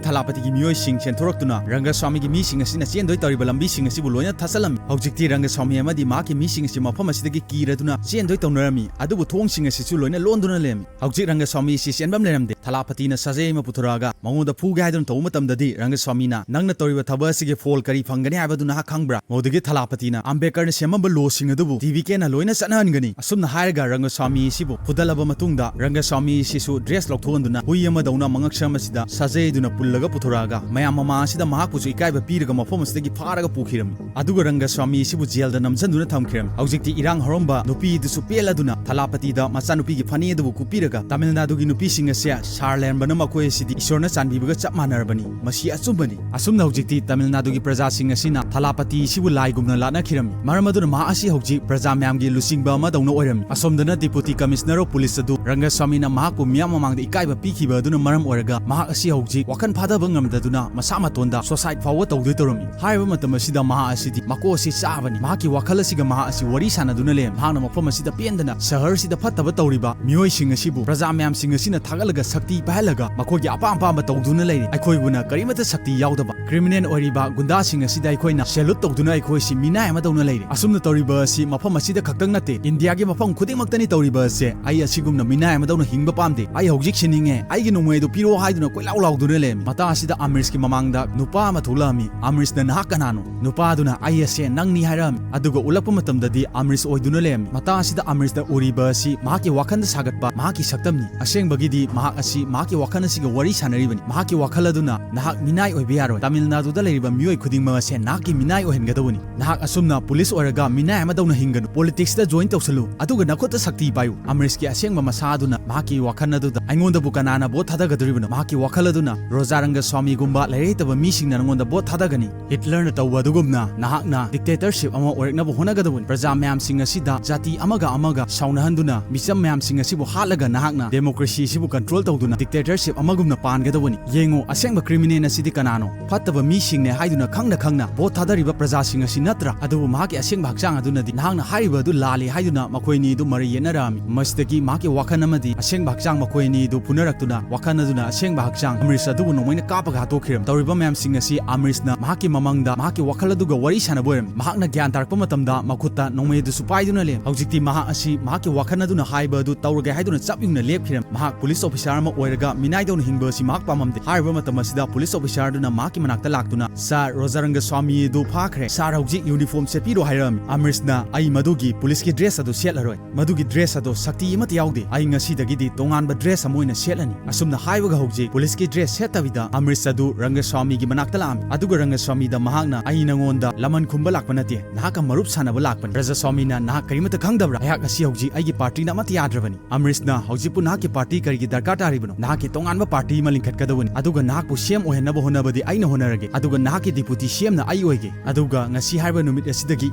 ꯊꯂꯥꯄꯇꯤꯒꯤ ꯃꯤꯑꯣꯏꯁꯤꯡ ꯆꯦꯟꯊꯣꯔꯛꯇꯨꯅ ꯔꯪꯒꯁ꯭ꯋꯥꯃꯤꯒꯤ ꯃꯤꯁꯤꯡ ꯑꯁꯤꯅ ꯆꯦꯟꯗꯣꯏ ꯇꯧꯔꯤꯕ ꯂꯝꯕꯤꯁꯤꯡ ꯑꯁꯤꯕꯨ ꯂꯣꯏꯅ ꯊꯠꯆꯜꯂꯝꯃꯤ꯫ ꯍꯧꯖꯤꯛꯇꯤ ꯔꯪꯒꯁ꯭ꯋꯥꯃꯤ ꯑꯃꯗꯤ ꯃꯍꯥꯛꯀꯤ ꯃꯤꯁꯤꯡ ꯑꯁꯤ ꯃꯐꯝ ꯑꯁꯤꯗꯒꯤ ꯀꯤꯔꯗꯨꯅ ꯆꯦꯟꯗꯣꯏ ꯇꯧꯅꯔꯝꯃꯤ, ꯑꯗꯨꯕꯨ ꯊꯣꯡꯁꯤꯡ ꯑꯁꯤꯁꯨ ꯂꯣꯏꯅ ꯂꯣꯟꯗꯨꯅ ꯂꯩꯔꯝꯃꯤ꯫ ꯍꯧꯖꯤꯛ ꯔꯪꯒꯁ꯭ꯋꯥꯃꯤ ꯑꯁꯤ ꯆꯦꯟꯐꯝ ꯂꯩꯔꯝꯗꯦ꯫ ꯊꯂꯥꯄꯇꯤꯅ ꯁꯥꯖꯦꯜ ꯑꯃ ꯄꯨꯊꯣꯔꯛꯑꯒ ꯃꯉꯣꯟꯗ ꯐꯨꯒꯦ ꯍꯥꯏꯗꯨꯅ ꯇꯧꯕ ꯃꯇꯝꯗꯗꯤ, ꯔꯪꯒꯁ꯭ꯋꯥꯃꯤꯅ, "ꯅꯪꯅ ꯇꯧꯔꯤꯕ ꯊꯕꯛ ꯑꯁꯤꯒꯤ ꯐꯣꯜ ꯀꯔꯤ ꯐꯪꯒꯅꯤ ꯍꯥꯏꯕꯗꯨ ꯅꯍꯥꯛ ꯈꯪꯕ꯭ꯔꯥ?" ꯃꯗꯨꯗꯒꯤ ꯊꯂꯥꯄꯇꯤꯅ ꯑꯝꯕꯦꯗꯀꯔꯅ ꯁꯦꯝꯃꯝꯕ ꯂꯣꯁꯤꯡ ꯑꯗꯨꯕꯨ ꯗꯤ ꯕꯤ ꯀꯦꯅ ꯂꯣꯏꯅ ꯆꯠꯅꯍꯟꯒꯅꯤ꯫ ꯑꯁꯨꯝꯅ ꯍꯥꯏꯔꯒ ꯔꯪꯒꯁ꯭ꯋꯥꯃꯤ ꯑꯁꯤꯕꯨ ꯐꯨꯗꯠꯂꯕ ꯃꯇꯨꯡꯗ ꯔꯪꯒꯁ꯭ꯋꯥꯃꯤ ꯑꯁꯤꯁꯨ ꯗ꯭ꯔꯦꯁ ꯂꯧꯊꯣꯛꯍꯟꯗꯨꯅ ꯍꯨꯏ ꯑꯃꯗꯧꯅ ꯃꯉꯛꯁꯝ ꯑꯁꯤꯗ ꯁꯥꯖꯩꯗꯨꯅ ꯄꯨꯜꯂꯒ ꯄꯨꯊꯣꯔꯛꯑꯒ ꯃꯌꯥꯝ ꯃꯃꯥꯡ ꯑꯁꯤꯗ ꯃꯍꯥꯛꯄꯨꯁꯨ ꯏꯀꯥꯏꯕ ꯄꯤꯔꯒ ꯃꯐꯝ ꯑꯁꯤꯗꯒꯤ ꯐꯥꯔꯒ ꯄꯨꯈꯤꯔꯝꯃꯤ꯫ ꯑꯗꯨꯒ ꯔꯪꯒꯁ꯭ꯋꯥꯃꯤ ꯑꯁꯤꯕꯨ ꯖꯦꯜꯗ ꯅꯝꯁꯤꯟꯗꯨꯅ ꯊꯝꯈꯤꯔꯝꯃꯤ꯫ ꯍꯧꯖꯤꯛꯇꯤ ꯏꯔꯥꯡ ꯍꯧꯔꯝꯕ ꯅꯨꯄꯤꯗꯨꯁꯨ ꯄꯦꯜꯂꯗꯨꯅ ꯊꯂꯥꯄꯇꯤꯗ ꯃꯆꯥꯅꯨꯄꯤꯒꯤ ꯐꯅꯦꯛ ꯑꯗꯨꯕꯨ ꯀꯨꯞꯄꯤꯔꯒ ꯇꯥꯃꯤꯜ ꯅꯥꯗꯨꯒꯤ ꯅꯨꯄꯤꯁꯤꯡ ꯑꯁꯦ ꯁꯥꯔ ꯂꯩꯔꯝꯕꯅ ꯃꯈꯣꯏ ꯑꯁꯤꯗꯤ ꯏꯁꯣꯔꯅ ꯆꯥꯟꯕꯤꯕꯒ ꯆꯞ ꯃꯥꯟꯅꯔꯕꯅꯤ꯫ ꯃꯁꯤ ꯑꯆꯨꯝꯕꯅꯤ꯫ ꯑꯁꯨꯝꯅ ꯍꯧꯖꯤꯛꯇꯤ ꯇꯥꯃꯤꯜ ꯅꯥꯗꯨꯒꯤ ꯄ꯭ꯔꯖꯥꯁꯤꯡ ꯑꯁꯤꯅ ꯊꯂꯥꯄꯇꯤ ꯑꯁꯤꯕꯨ ꯂꯥꯏꯒꯨꯝꯅ ꯂꯥꯠꯅꯈꯤꯔꯝꯃꯤ꯫ ꯃꯔꯝ ꯑꯗꯨꯅ ꯃꯍꯥꯛ ꯑꯁꯤ ꯍꯧꯖꯤꯛ ꯄ꯭ꯔꯖꯥ ꯃꯌꯥꯝꯒꯤ ꯂꯨꯆꯤꯡꯕ ꯑꯃꯗꯧꯅ ꯑꯣꯏꯔꯝꯃꯤ꯫ ꯑꯁꯣꯝꯗꯅ Deputy Commissioner of Police ꯑꯗꯨ ꯔꯪꯒꯁ꯭ꯋꯥꯃꯤꯅ ꯃꯍꯥꯛꯄꯨ ꯃꯤꯌꯥꯝ ꯃꯃꯥꯡꯗ ꯏꯀꯥꯏꯕ ꯄꯤꯈꯤꯕ ꯑꯗꯨꯅ ꯃꯔꯝ ꯑꯣꯏꯔꯒ ꯃꯍꯥꯛ ꯑꯁꯤ ꯍꯧꯖꯤꯛ ꯋꯥꯈꯜ ꯐꯥꯊꯕ ꯉꯝꯗꯗꯨꯅ ꯃꯁꯥ ꯃꯇꯣꯟꯗ suicide ꯐꯥꯎꯕ ꯇꯧꯗꯣꯏ ꯇꯧꯔꯝꯃꯤ꯫ ꯍꯥꯏꯔꯤꯕ ꯃꯇꯝ ꯑꯁꯤꯗ ꯃꯍꯥꯛ ꯑꯁꯤꯗꯤ ꯃꯀꯣꯛ ꯑꯁꯤ ꯆꯥꯕꯅꯤ꯫ ꯃꯍꯥꯛꯀꯤ ꯋꯥꯈꯜ ꯑꯁꯤꯒ ꯃꯍꯥꯛ ꯑꯁꯤ ꯋꯥꯔꯤ ꯁꯥꯟꯅꯗꯨꯅ ꯂꯩꯔꯝꯃꯤ꯫ ꯃꯍꯥꯛꯅ ꯃꯐꯝ ꯑꯁꯤꯗ ꯄꯦꯟꯗꯅ ꯁꯍꯔꯁꯤꯗ ꯐꯠꯇꯕ ꯇꯧꯔꯤꯕ ꯃꯤꯑꯣꯏꯁꯤꯡ ꯑꯁꯤꯕꯨ ꯄ꯭ꯔꯖꯥ ꯃꯌꯥꯝꯁꯤꯡ ꯑꯁꯤꯅ ꯊꯥꯒꯠꯂꯒ ꯁꯛꯇꯤ ꯄꯥꯏꯍꯜꯂꯒ ꯃꯈꯣꯏꯒꯤ ꯑꯄꯥꯝ ꯑꯄꯥꯝꯕ ꯇꯧꯗꯨꯅ ꯂꯩꯔꯤ꯫ ꯑꯩꯈꯣꯏꯕꯨꯅ ꯀꯔꯤꯃꯠꯇ ꯁꯛꯇꯤ ꯌꯥꯎꯗꯕ criminal ꯑꯣꯏꯔꯤꯕ ꯒꯨꯟꯗꯥꯁꯤꯡ ꯑꯁꯤꯗ ꯑꯩꯈꯣꯏꯅ salute ꯇꯧꯗꯨꯅ ꯑꯩꯈꯣꯏꯁꯤ ꯃꯤꯅꯥꯏ ꯑꯃꯗꯧꯅ ꯂꯩꯔꯤ꯫ ꯑꯁꯨꯝꯅ ꯇꯧꯔꯤꯕ ꯑꯁꯤ ꯃꯐꯝ ꯑꯁꯤꯗ ꯈꯛꯇꯪ ꯅꯠꯇꯦ, ꯏꯟꯗꯤꯌꯥꯒꯤ ꯃꯐꯝ ꯈꯨꯗꯤꯡꯃꯛꯇꯅꯤ ꯇꯧꯔꯤꯕ ꯑꯁꯦ꯫ ꯑꯩ ꯑꯁꯤꯒꯨꯝꯅ ꯃꯤꯅꯥꯏ ꯑꯃꯗꯧꯅ ꯍꯤꯡꯕ ꯄꯥꯝꯗꯦ꯫ ꯑꯩ ꯍꯧꯖꯤꯛ ꯁꯤꯅꯤꯡꯉꯦ꯫ ꯑꯩꯒꯤ ꯅꯣꯡꯃꯩ ꯑꯗꯨ ꯄꯤꯔꯛꯑꯣ ꯍꯥꯏꯗꯨꯅ ꯀꯣꯏꯂꯥꯎ ꯂꯥꯎꯗꯨꯅ ꯂꯩꯔꯝꯃꯤ꯫ ꯃꯇꯥꯡ ꯑꯁꯤꯗ ꯑꯃꯔꯤꯁꯀꯤ ꯃꯃꯥꯡꯗ ꯅꯨꯄꯥ ꯑꯃ ꯊꯣꯛꯂꯛꯑꯝꯃꯤ꯫ ꯑꯃꯔꯤꯁꯅ "ꯅꯍꯥꯛ ꯀꯅꯥꯅꯣ?" ꯅꯨꯄꯥꯗꯨꯅ "ꯑꯩ ꯑꯁꯦ ꯅꯪꯅꯤ" ꯍꯥꯏꯔꯛꯑꯝꯃꯤ꯫ ꯑꯗꯨꯒ ꯎꯠꯂꯛꯄ ꯃꯇꯝꯗꯗꯤ ꯑꯃꯔꯤꯁ ꯑꯣꯏꯗꯨꯅ ꯂꯩꯔꯝꯃꯤ꯫ ꯃꯇꯥꯡ ꯑꯁꯤꯗ ꯑꯃꯔꯤꯁꯅ ꯎꯔꯤꯕ ꯑꯁꯤ ꯃꯍꯥꯛꯀꯤ ꯋꯥꯈꯜꯗ ꯁꯥꯒꯠꯄ ꯃꯍꯥꯛꯀꯤ ꯁꯛꯇꯝꯅꯤ꯫ ꯑꯁꯦꯡꯕꯒꯤꯗꯤ ꯃꯍꯥꯛ ꯑꯁꯤ ꯃꯍꯥꯛꯀꯤ ꯋꯥꯈꯜ ꯑꯁꯤꯒ ꯋꯥꯔꯤ ꯁꯥꯟꯅꯔꯤꯕꯅꯤ꯫ ꯃꯍꯥꯛꯀꯤ ꯋꯥꯈꯜ ꯑꯗꯨꯅ "ꯅꯍꯥꯛ ꯃꯤꯅꯥꯏ ꯑꯣꯏꯕ ꯌꯥꯔꯣꯏ꯫ ꯇꯥꯃꯤꯜ ꯅꯥꯗꯨꯗ ꯂꯩꯔꯤꯕ ꯃꯤꯑꯣꯏ ꯈꯨꯗꯤꯡꯃꯛ ꯑꯁꯦ ꯅꯍꯥꯛꯀꯤ ꯃꯤꯅꯥꯏ ꯑꯣꯏꯍꯟꯒꯗꯧꯕꯅꯤ꯫ ꯅꯍꯥꯛ ꯑꯁꯨꯝꯅ ꯄꯨꯂꯤꯁ ꯑꯣꯏꯔꯒ ꯃꯤꯅꯥꯏ ꯑꯃꯗꯧꯅ ꯍꯤꯡꯒꯅꯨ꯫ ꯄꯣꯂꯤꯇꯤꯛꯁꯇ join ꯇꯧꯁꯜꯂꯨ, ꯑꯗꯨꯒ ꯅꯈꯨꯠꯇ ꯁꯛꯇꯤ ꯄꯥꯏꯌꯨ꯫" ꯑꯃꯔꯤꯁꯀꯤ ꯑꯁꯦꯡꯕ ꯃꯁꯥ ꯑꯗꯨꯅ ꯃꯍꯥꯛꯀꯤ ꯋꯥꯈꯜ ꯑꯗꯨꯗ "ꯑꯩꯉꯣꯟꯗꯕꯨ ꯀꯅꯥꯅ ꯚꯣꯠ ꯊꯥꯗꯒꯗꯧꯔꯤꯕꯅꯣ?" ꯃꯍꯥꯛꯀꯤ ꯋꯥꯈꯜ ꯑꯗꯨꯅ ꯔꯣꯖꯥ ꯔꯪꯒꯁ꯭ꯋꯥꯃꯤꯒꯨꯝꯕ ꯂꯥꯏꯔꯤꯛ ꯍꯩꯇꯕ ꯃꯤꯁꯤꯡꯅ ꯅꯉꯣꯟꯗ ꯚꯣꯠ ꯊꯥꯗꯒꯅꯤ꯫ ꯍꯤꯠꯂꯔꯅ ꯇꯧꯕ ꯑꯗꯨꯒꯨꯝꯅ ꯅꯍꯥꯛꯅ dictatorship ꯑꯃ ꯑꯣꯏꯔꯛꯅꯕ ꯍꯣꯠꯅꯒꯗꯕꯅꯤ꯫ ꯄ꯭ꯔꯖꯥ ꯃꯌꯥꯝꯁꯤꯡ ꯑꯁꯤꯗ ꯖꯥꯇꯤ ꯑꯃꯒ ꯑꯃꯒ ꯁꯥꯎꯅꯍꯟꯗꯨꯅ, ꯃꯤꯆꯝ ꯃꯌꯥꯝꯁꯤꯡ ꯑꯁꯤꯕꯨ ꯍꯥꯠꯂꯒ ꯅꯍꯥꯛꯅ democracy ꯑꯁꯤꯕꯨ control ꯇꯧꯗꯨꯅ dictatorship ꯑꯃꯒꯨꯝꯅ ꯄꯥꯟꯒꯗꯧꯕꯅꯤ꯫ ꯌꯦꯡꯉꯨ, ꯑꯁꯦꯡꯕ criminal ꯑꯁꯤꯗꯤ ꯀꯅꯥꯅꯣ? ꯐꯠꯇꯕ ꯃꯤꯁꯤꯡꯅꯦ ꯍꯥꯏꯗꯨꯅ ꯈꯪꯅ ꯈꯪꯅ ꯚꯣꯠ ꯊꯥꯗꯔꯤꯕ ꯄ꯭ꯔꯖꯥꯁꯤꯡ ꯑꯁꯤ ꯅꯠꯇ꯭ꯔꯥ? ꯑꯗꯨꯕꯨ ꯃꯍꯥꯛꯀꯤ ꯑꯁꯦꯡꯕ ꯍꯛꯆꯥꯡ ꯑꯗꯨꯅꯗꯤ ꯅꯍꯥꯛꯅ ꯍꯥꯏꯔꯤꯕ ꯑꯗꯨ ꯂꯥꯜꯂꯤ ꯍꯥꯏꯗꯨꯅ ꯃꯈꯣꯏ ꯑꯅꯤ ꯑꯗꯨ ꯃꯔꯩ ꯌꯦꯠꯅꯔꯛꯑꯝꯃꯤ꯫ ꯃꯁꯤꯗꯒꯤ ꯃꯍꯥꯛꯀꯤ ꯋꯥꯈꯜ ꯑꯃꯗꯤ ꯑꯁꯦꯡꯕ ꯍꯛꯆꯥꯡ ꯃꯈꯣꯏ ꯑꯅꯤ ꯑꯗꯨ ꯐꯨꯅꯔꯛꯇꯨꯅ ꯋꯥꯈꯜ ꯑꯗꯨꯅ ꯑꯁꯦꯡꯕ ꯍꯛꯆꯥꯡ ꯑꯃꯔꯤꯁ ꯑꯗꯨꯕꯨ ꯅꯣꯡꯃꯩꯅ ꯀꯥꯞꯄꯒ ꯍꯥꯠꯇꯣꯛꯈꯤꯔꯝꯃꯤ꯫ ꯇꯧꯔꯤꯕ ꯃꯌꯥꯝꯁꯤꯡ ꯑꯁꯤ ꯑꯃꯔꯤꯁꯅ ꯃꯍꯥꯛꯀꯤ ꯃꯃꯪꯗ ꯃꯍꯥꯛꯀꯤ ꯋꯥꯈꯜ ꯑꯗꯨꯒ ꯋꯥꯔꯤ ꯁꯥꯟꯅꯕ ꯑꯣꯏꯔꯝꯃꯤ꯫ ꯃꯍꯥꯛꯅ ꯒ꯭ꯌꯥꯟ ꯇꯥꯔꯛꯄ ꯃꯇꯝꯗ ꯃꯈꯨꯠꯇ ꯅꯣꯡꯃꯩ ꯑꯗꯨꯁꯨ ꯄꯥꯏꯗꯨꯅ ꯂꯩꯔꯝꯃꯤ꯫ ꯍꯧꯖꯤꯛꯇꯤ ꯃꯍꯥꯛ ꯑꯁꯤ ꯃꯍꯥꯛꯀꯤ ꯋꯥꯈꯜ ꯑꯗꯨꯅ ꯍꯥꯏꯕ ꯑꯗꯨ ꯇꯧꯔꯒꯦ ꯍꯥꯏꯗꯨꯅ ꯆꯞ ꯌꯨꯡꯅ ꯂꯦꯞꯈꯤꯔꯝꯃꯤ꯫ ꯃꯍꯥꯛ ꯄꯨꯂꯤꯁ ꯑꯣꯐꯤꯁꯥꯔ ꯑꯃ ꯑꯣꯏꯔꯒ ꯃꯤꯅꯥꯏꯗꯧꯅ ꯍꯤꯡꯕ ꯑꯁꯤ ꯃꯍꯥꯛ ꯄꯥꯝꯃꯝꯗꯦ꯫ ꯍꯥꯏꯔꯤꯕ ꯃꯇꯝ ꯑꯁꯤꯗ ꯄꯨꯂꯤꯁ ꯑꯣꯐꯤꯁꯥꯔ ꯑꯗꯨꯅ ꯃꯍꯥꯛꯀꯤ ꯃꯅꯥꯛꯇ ꯂꯥꯛꯇꯨꯅ, "ꯁꯥꯔ, ꯔꯣꯖꯥ ꯔꯪꯒꯁ꯭ꯋꯥꯃꯤ ꯑꯗꯨ ꯐꯥꯈ꯭ꯔꯦ꯫ ꯁꯥꯔ, ꯍꯧꯖꯤꯛ ꯌꯨꯅꯤꯐꯣꯔꯝ ꯁꯦꯠꯄꯤꯔꯣ" ꯍꯥꯏꯔꯛꯑꯝꯃꯤ꯫ ꯑꯃꯔꯤꯁꯅ, "ꯑꯩ ꯃꯗꯨꯒꯤ ꯄꯨꯂꯤꯁꯀꯤ ꯗ꯭ꯔꯦꯁ ꯑꯗꯨ ꯁꯦꯠꯂꯔꯣꯏ꯫ ꯃꯗꯨꯒꯤ ꯗ꯭ꯔꯦꯁ ꯑꯗꯣ ꯁꯛꯇꯤ ꯑꯃꯠꯇ ꯌꯥꯎꯗꯦ꯫ ꯑꯩ ꯉꯁꯤꯗꯒꯤꯗꯤ ꯇꯣꯉꯥꯟꯕ ꯗ꯭ꯔꯦꯁ ꯑꯃ ꯑꯣꯏꯅ ꯁꯦꯠꯂꯅꯤ"꯫ ꯑꯁꯨꯝꯅ ꯍꯥꯏꯕꯒ ꯍꯧꯖꯤꯛ ꯄꯨꯂꯤꯁꯀꯤ ꯗ꯭ꯔꯦꯁ ꯁꯦꯠꯇꯕꯤꯗ ꯑꯃꯔꯤꯁ ꯑꯗꯨ ꯔꯪꯒꯁ꯭ꯋꯥꯃꯤꯒꯤ ꯃꯅꯥꯛꯇ ꯂꯥꯛꯑꯝꯃꯤ꯫ ꯑꯗꯨꯒ ꯔꯪꯒꯁ꯭ꯋꯥꯃꯤꯗ ꯃꯍꯥꯛꯅ, "ꯑꯩ ꯅꯉꯣꯟꯗ ꯂꯃꯟ ꯈꯨꯝꯕ ꯂꯥꯛꯄ ꯅꯠꯇꯦ, ꯅꯍꯥꯛꯀ ꯃꯔꯨꯞ ꯁꯥꯟꯅꯕ ꯂꯥꯛꯄꯅꯤ꯫ ꯔꯖꯁ꯭ꯋꯥꯃꯤꯅ, ꯅꯍꯥꯛ ꯀꯔꯤꯃꯠꯇ ꯈꯪꯗꯕ꯭ꯔꯥ? ꯑꯩꯍꯥꯛ ꯑꯁꯤ ꯍꯧꯖꯤꯛ ꯑꯩꯒꯤ ꯄꯥꯔꯇꯤꯅ ꯑꯃꯠꯇ ꯌꯥꯗ꯭ꯔꯕꯅꯤ"꯫ ꯑꯃꯔꯤꯁꯅ, "ꯍꯧꯖꯤꯛꯄꯨ ꯅꯍꯥꯛꯀꯤ ꯄꯥꯔꯇꯤ ꯀꯔꯤꯒꯤ ꯗꯔꯀꯥꯔ ꯇꯥꯔꯤꯕꯅꯣ? ꯅꯍꯥꯛꯀꯤ ꯇꯣꯉꯥꯟꯕ ꯄꯥꯔꯇꯤ ꯑꯃ ꯂꯤꯡꯈꯠꯀꯗꯕꯅꯤ, ꯑꯗꯨꯒ ꯅꯍꯥꯛꯄꯨ ꯁꯤ ꯑꯦꯝ ꯑꯣꯏꯍꯟꯅꯕ ꯍꯣꯠꯅꯕꯗꯤ ꯑꯩꯅ ꯍꯣꯠꯅꯔꯒꯦ, ꯑꯗꯨꯒ ꯅꯍꯥꯛꯀꯤ ꯗꯤꯄꯨꯇꯤ ꯁꯤ ꯑꯦꯝꯅ ꯑꯩ ꯑꯣꯏꯒꯦ꯫ ꯑꯗꯨꯒ ꯉꯁꯤ ꯍꯥꯏꯔꯤꯕ ꯅꯨꯃꯤꯠ ꯑꯁꯤꯗꯒꯤ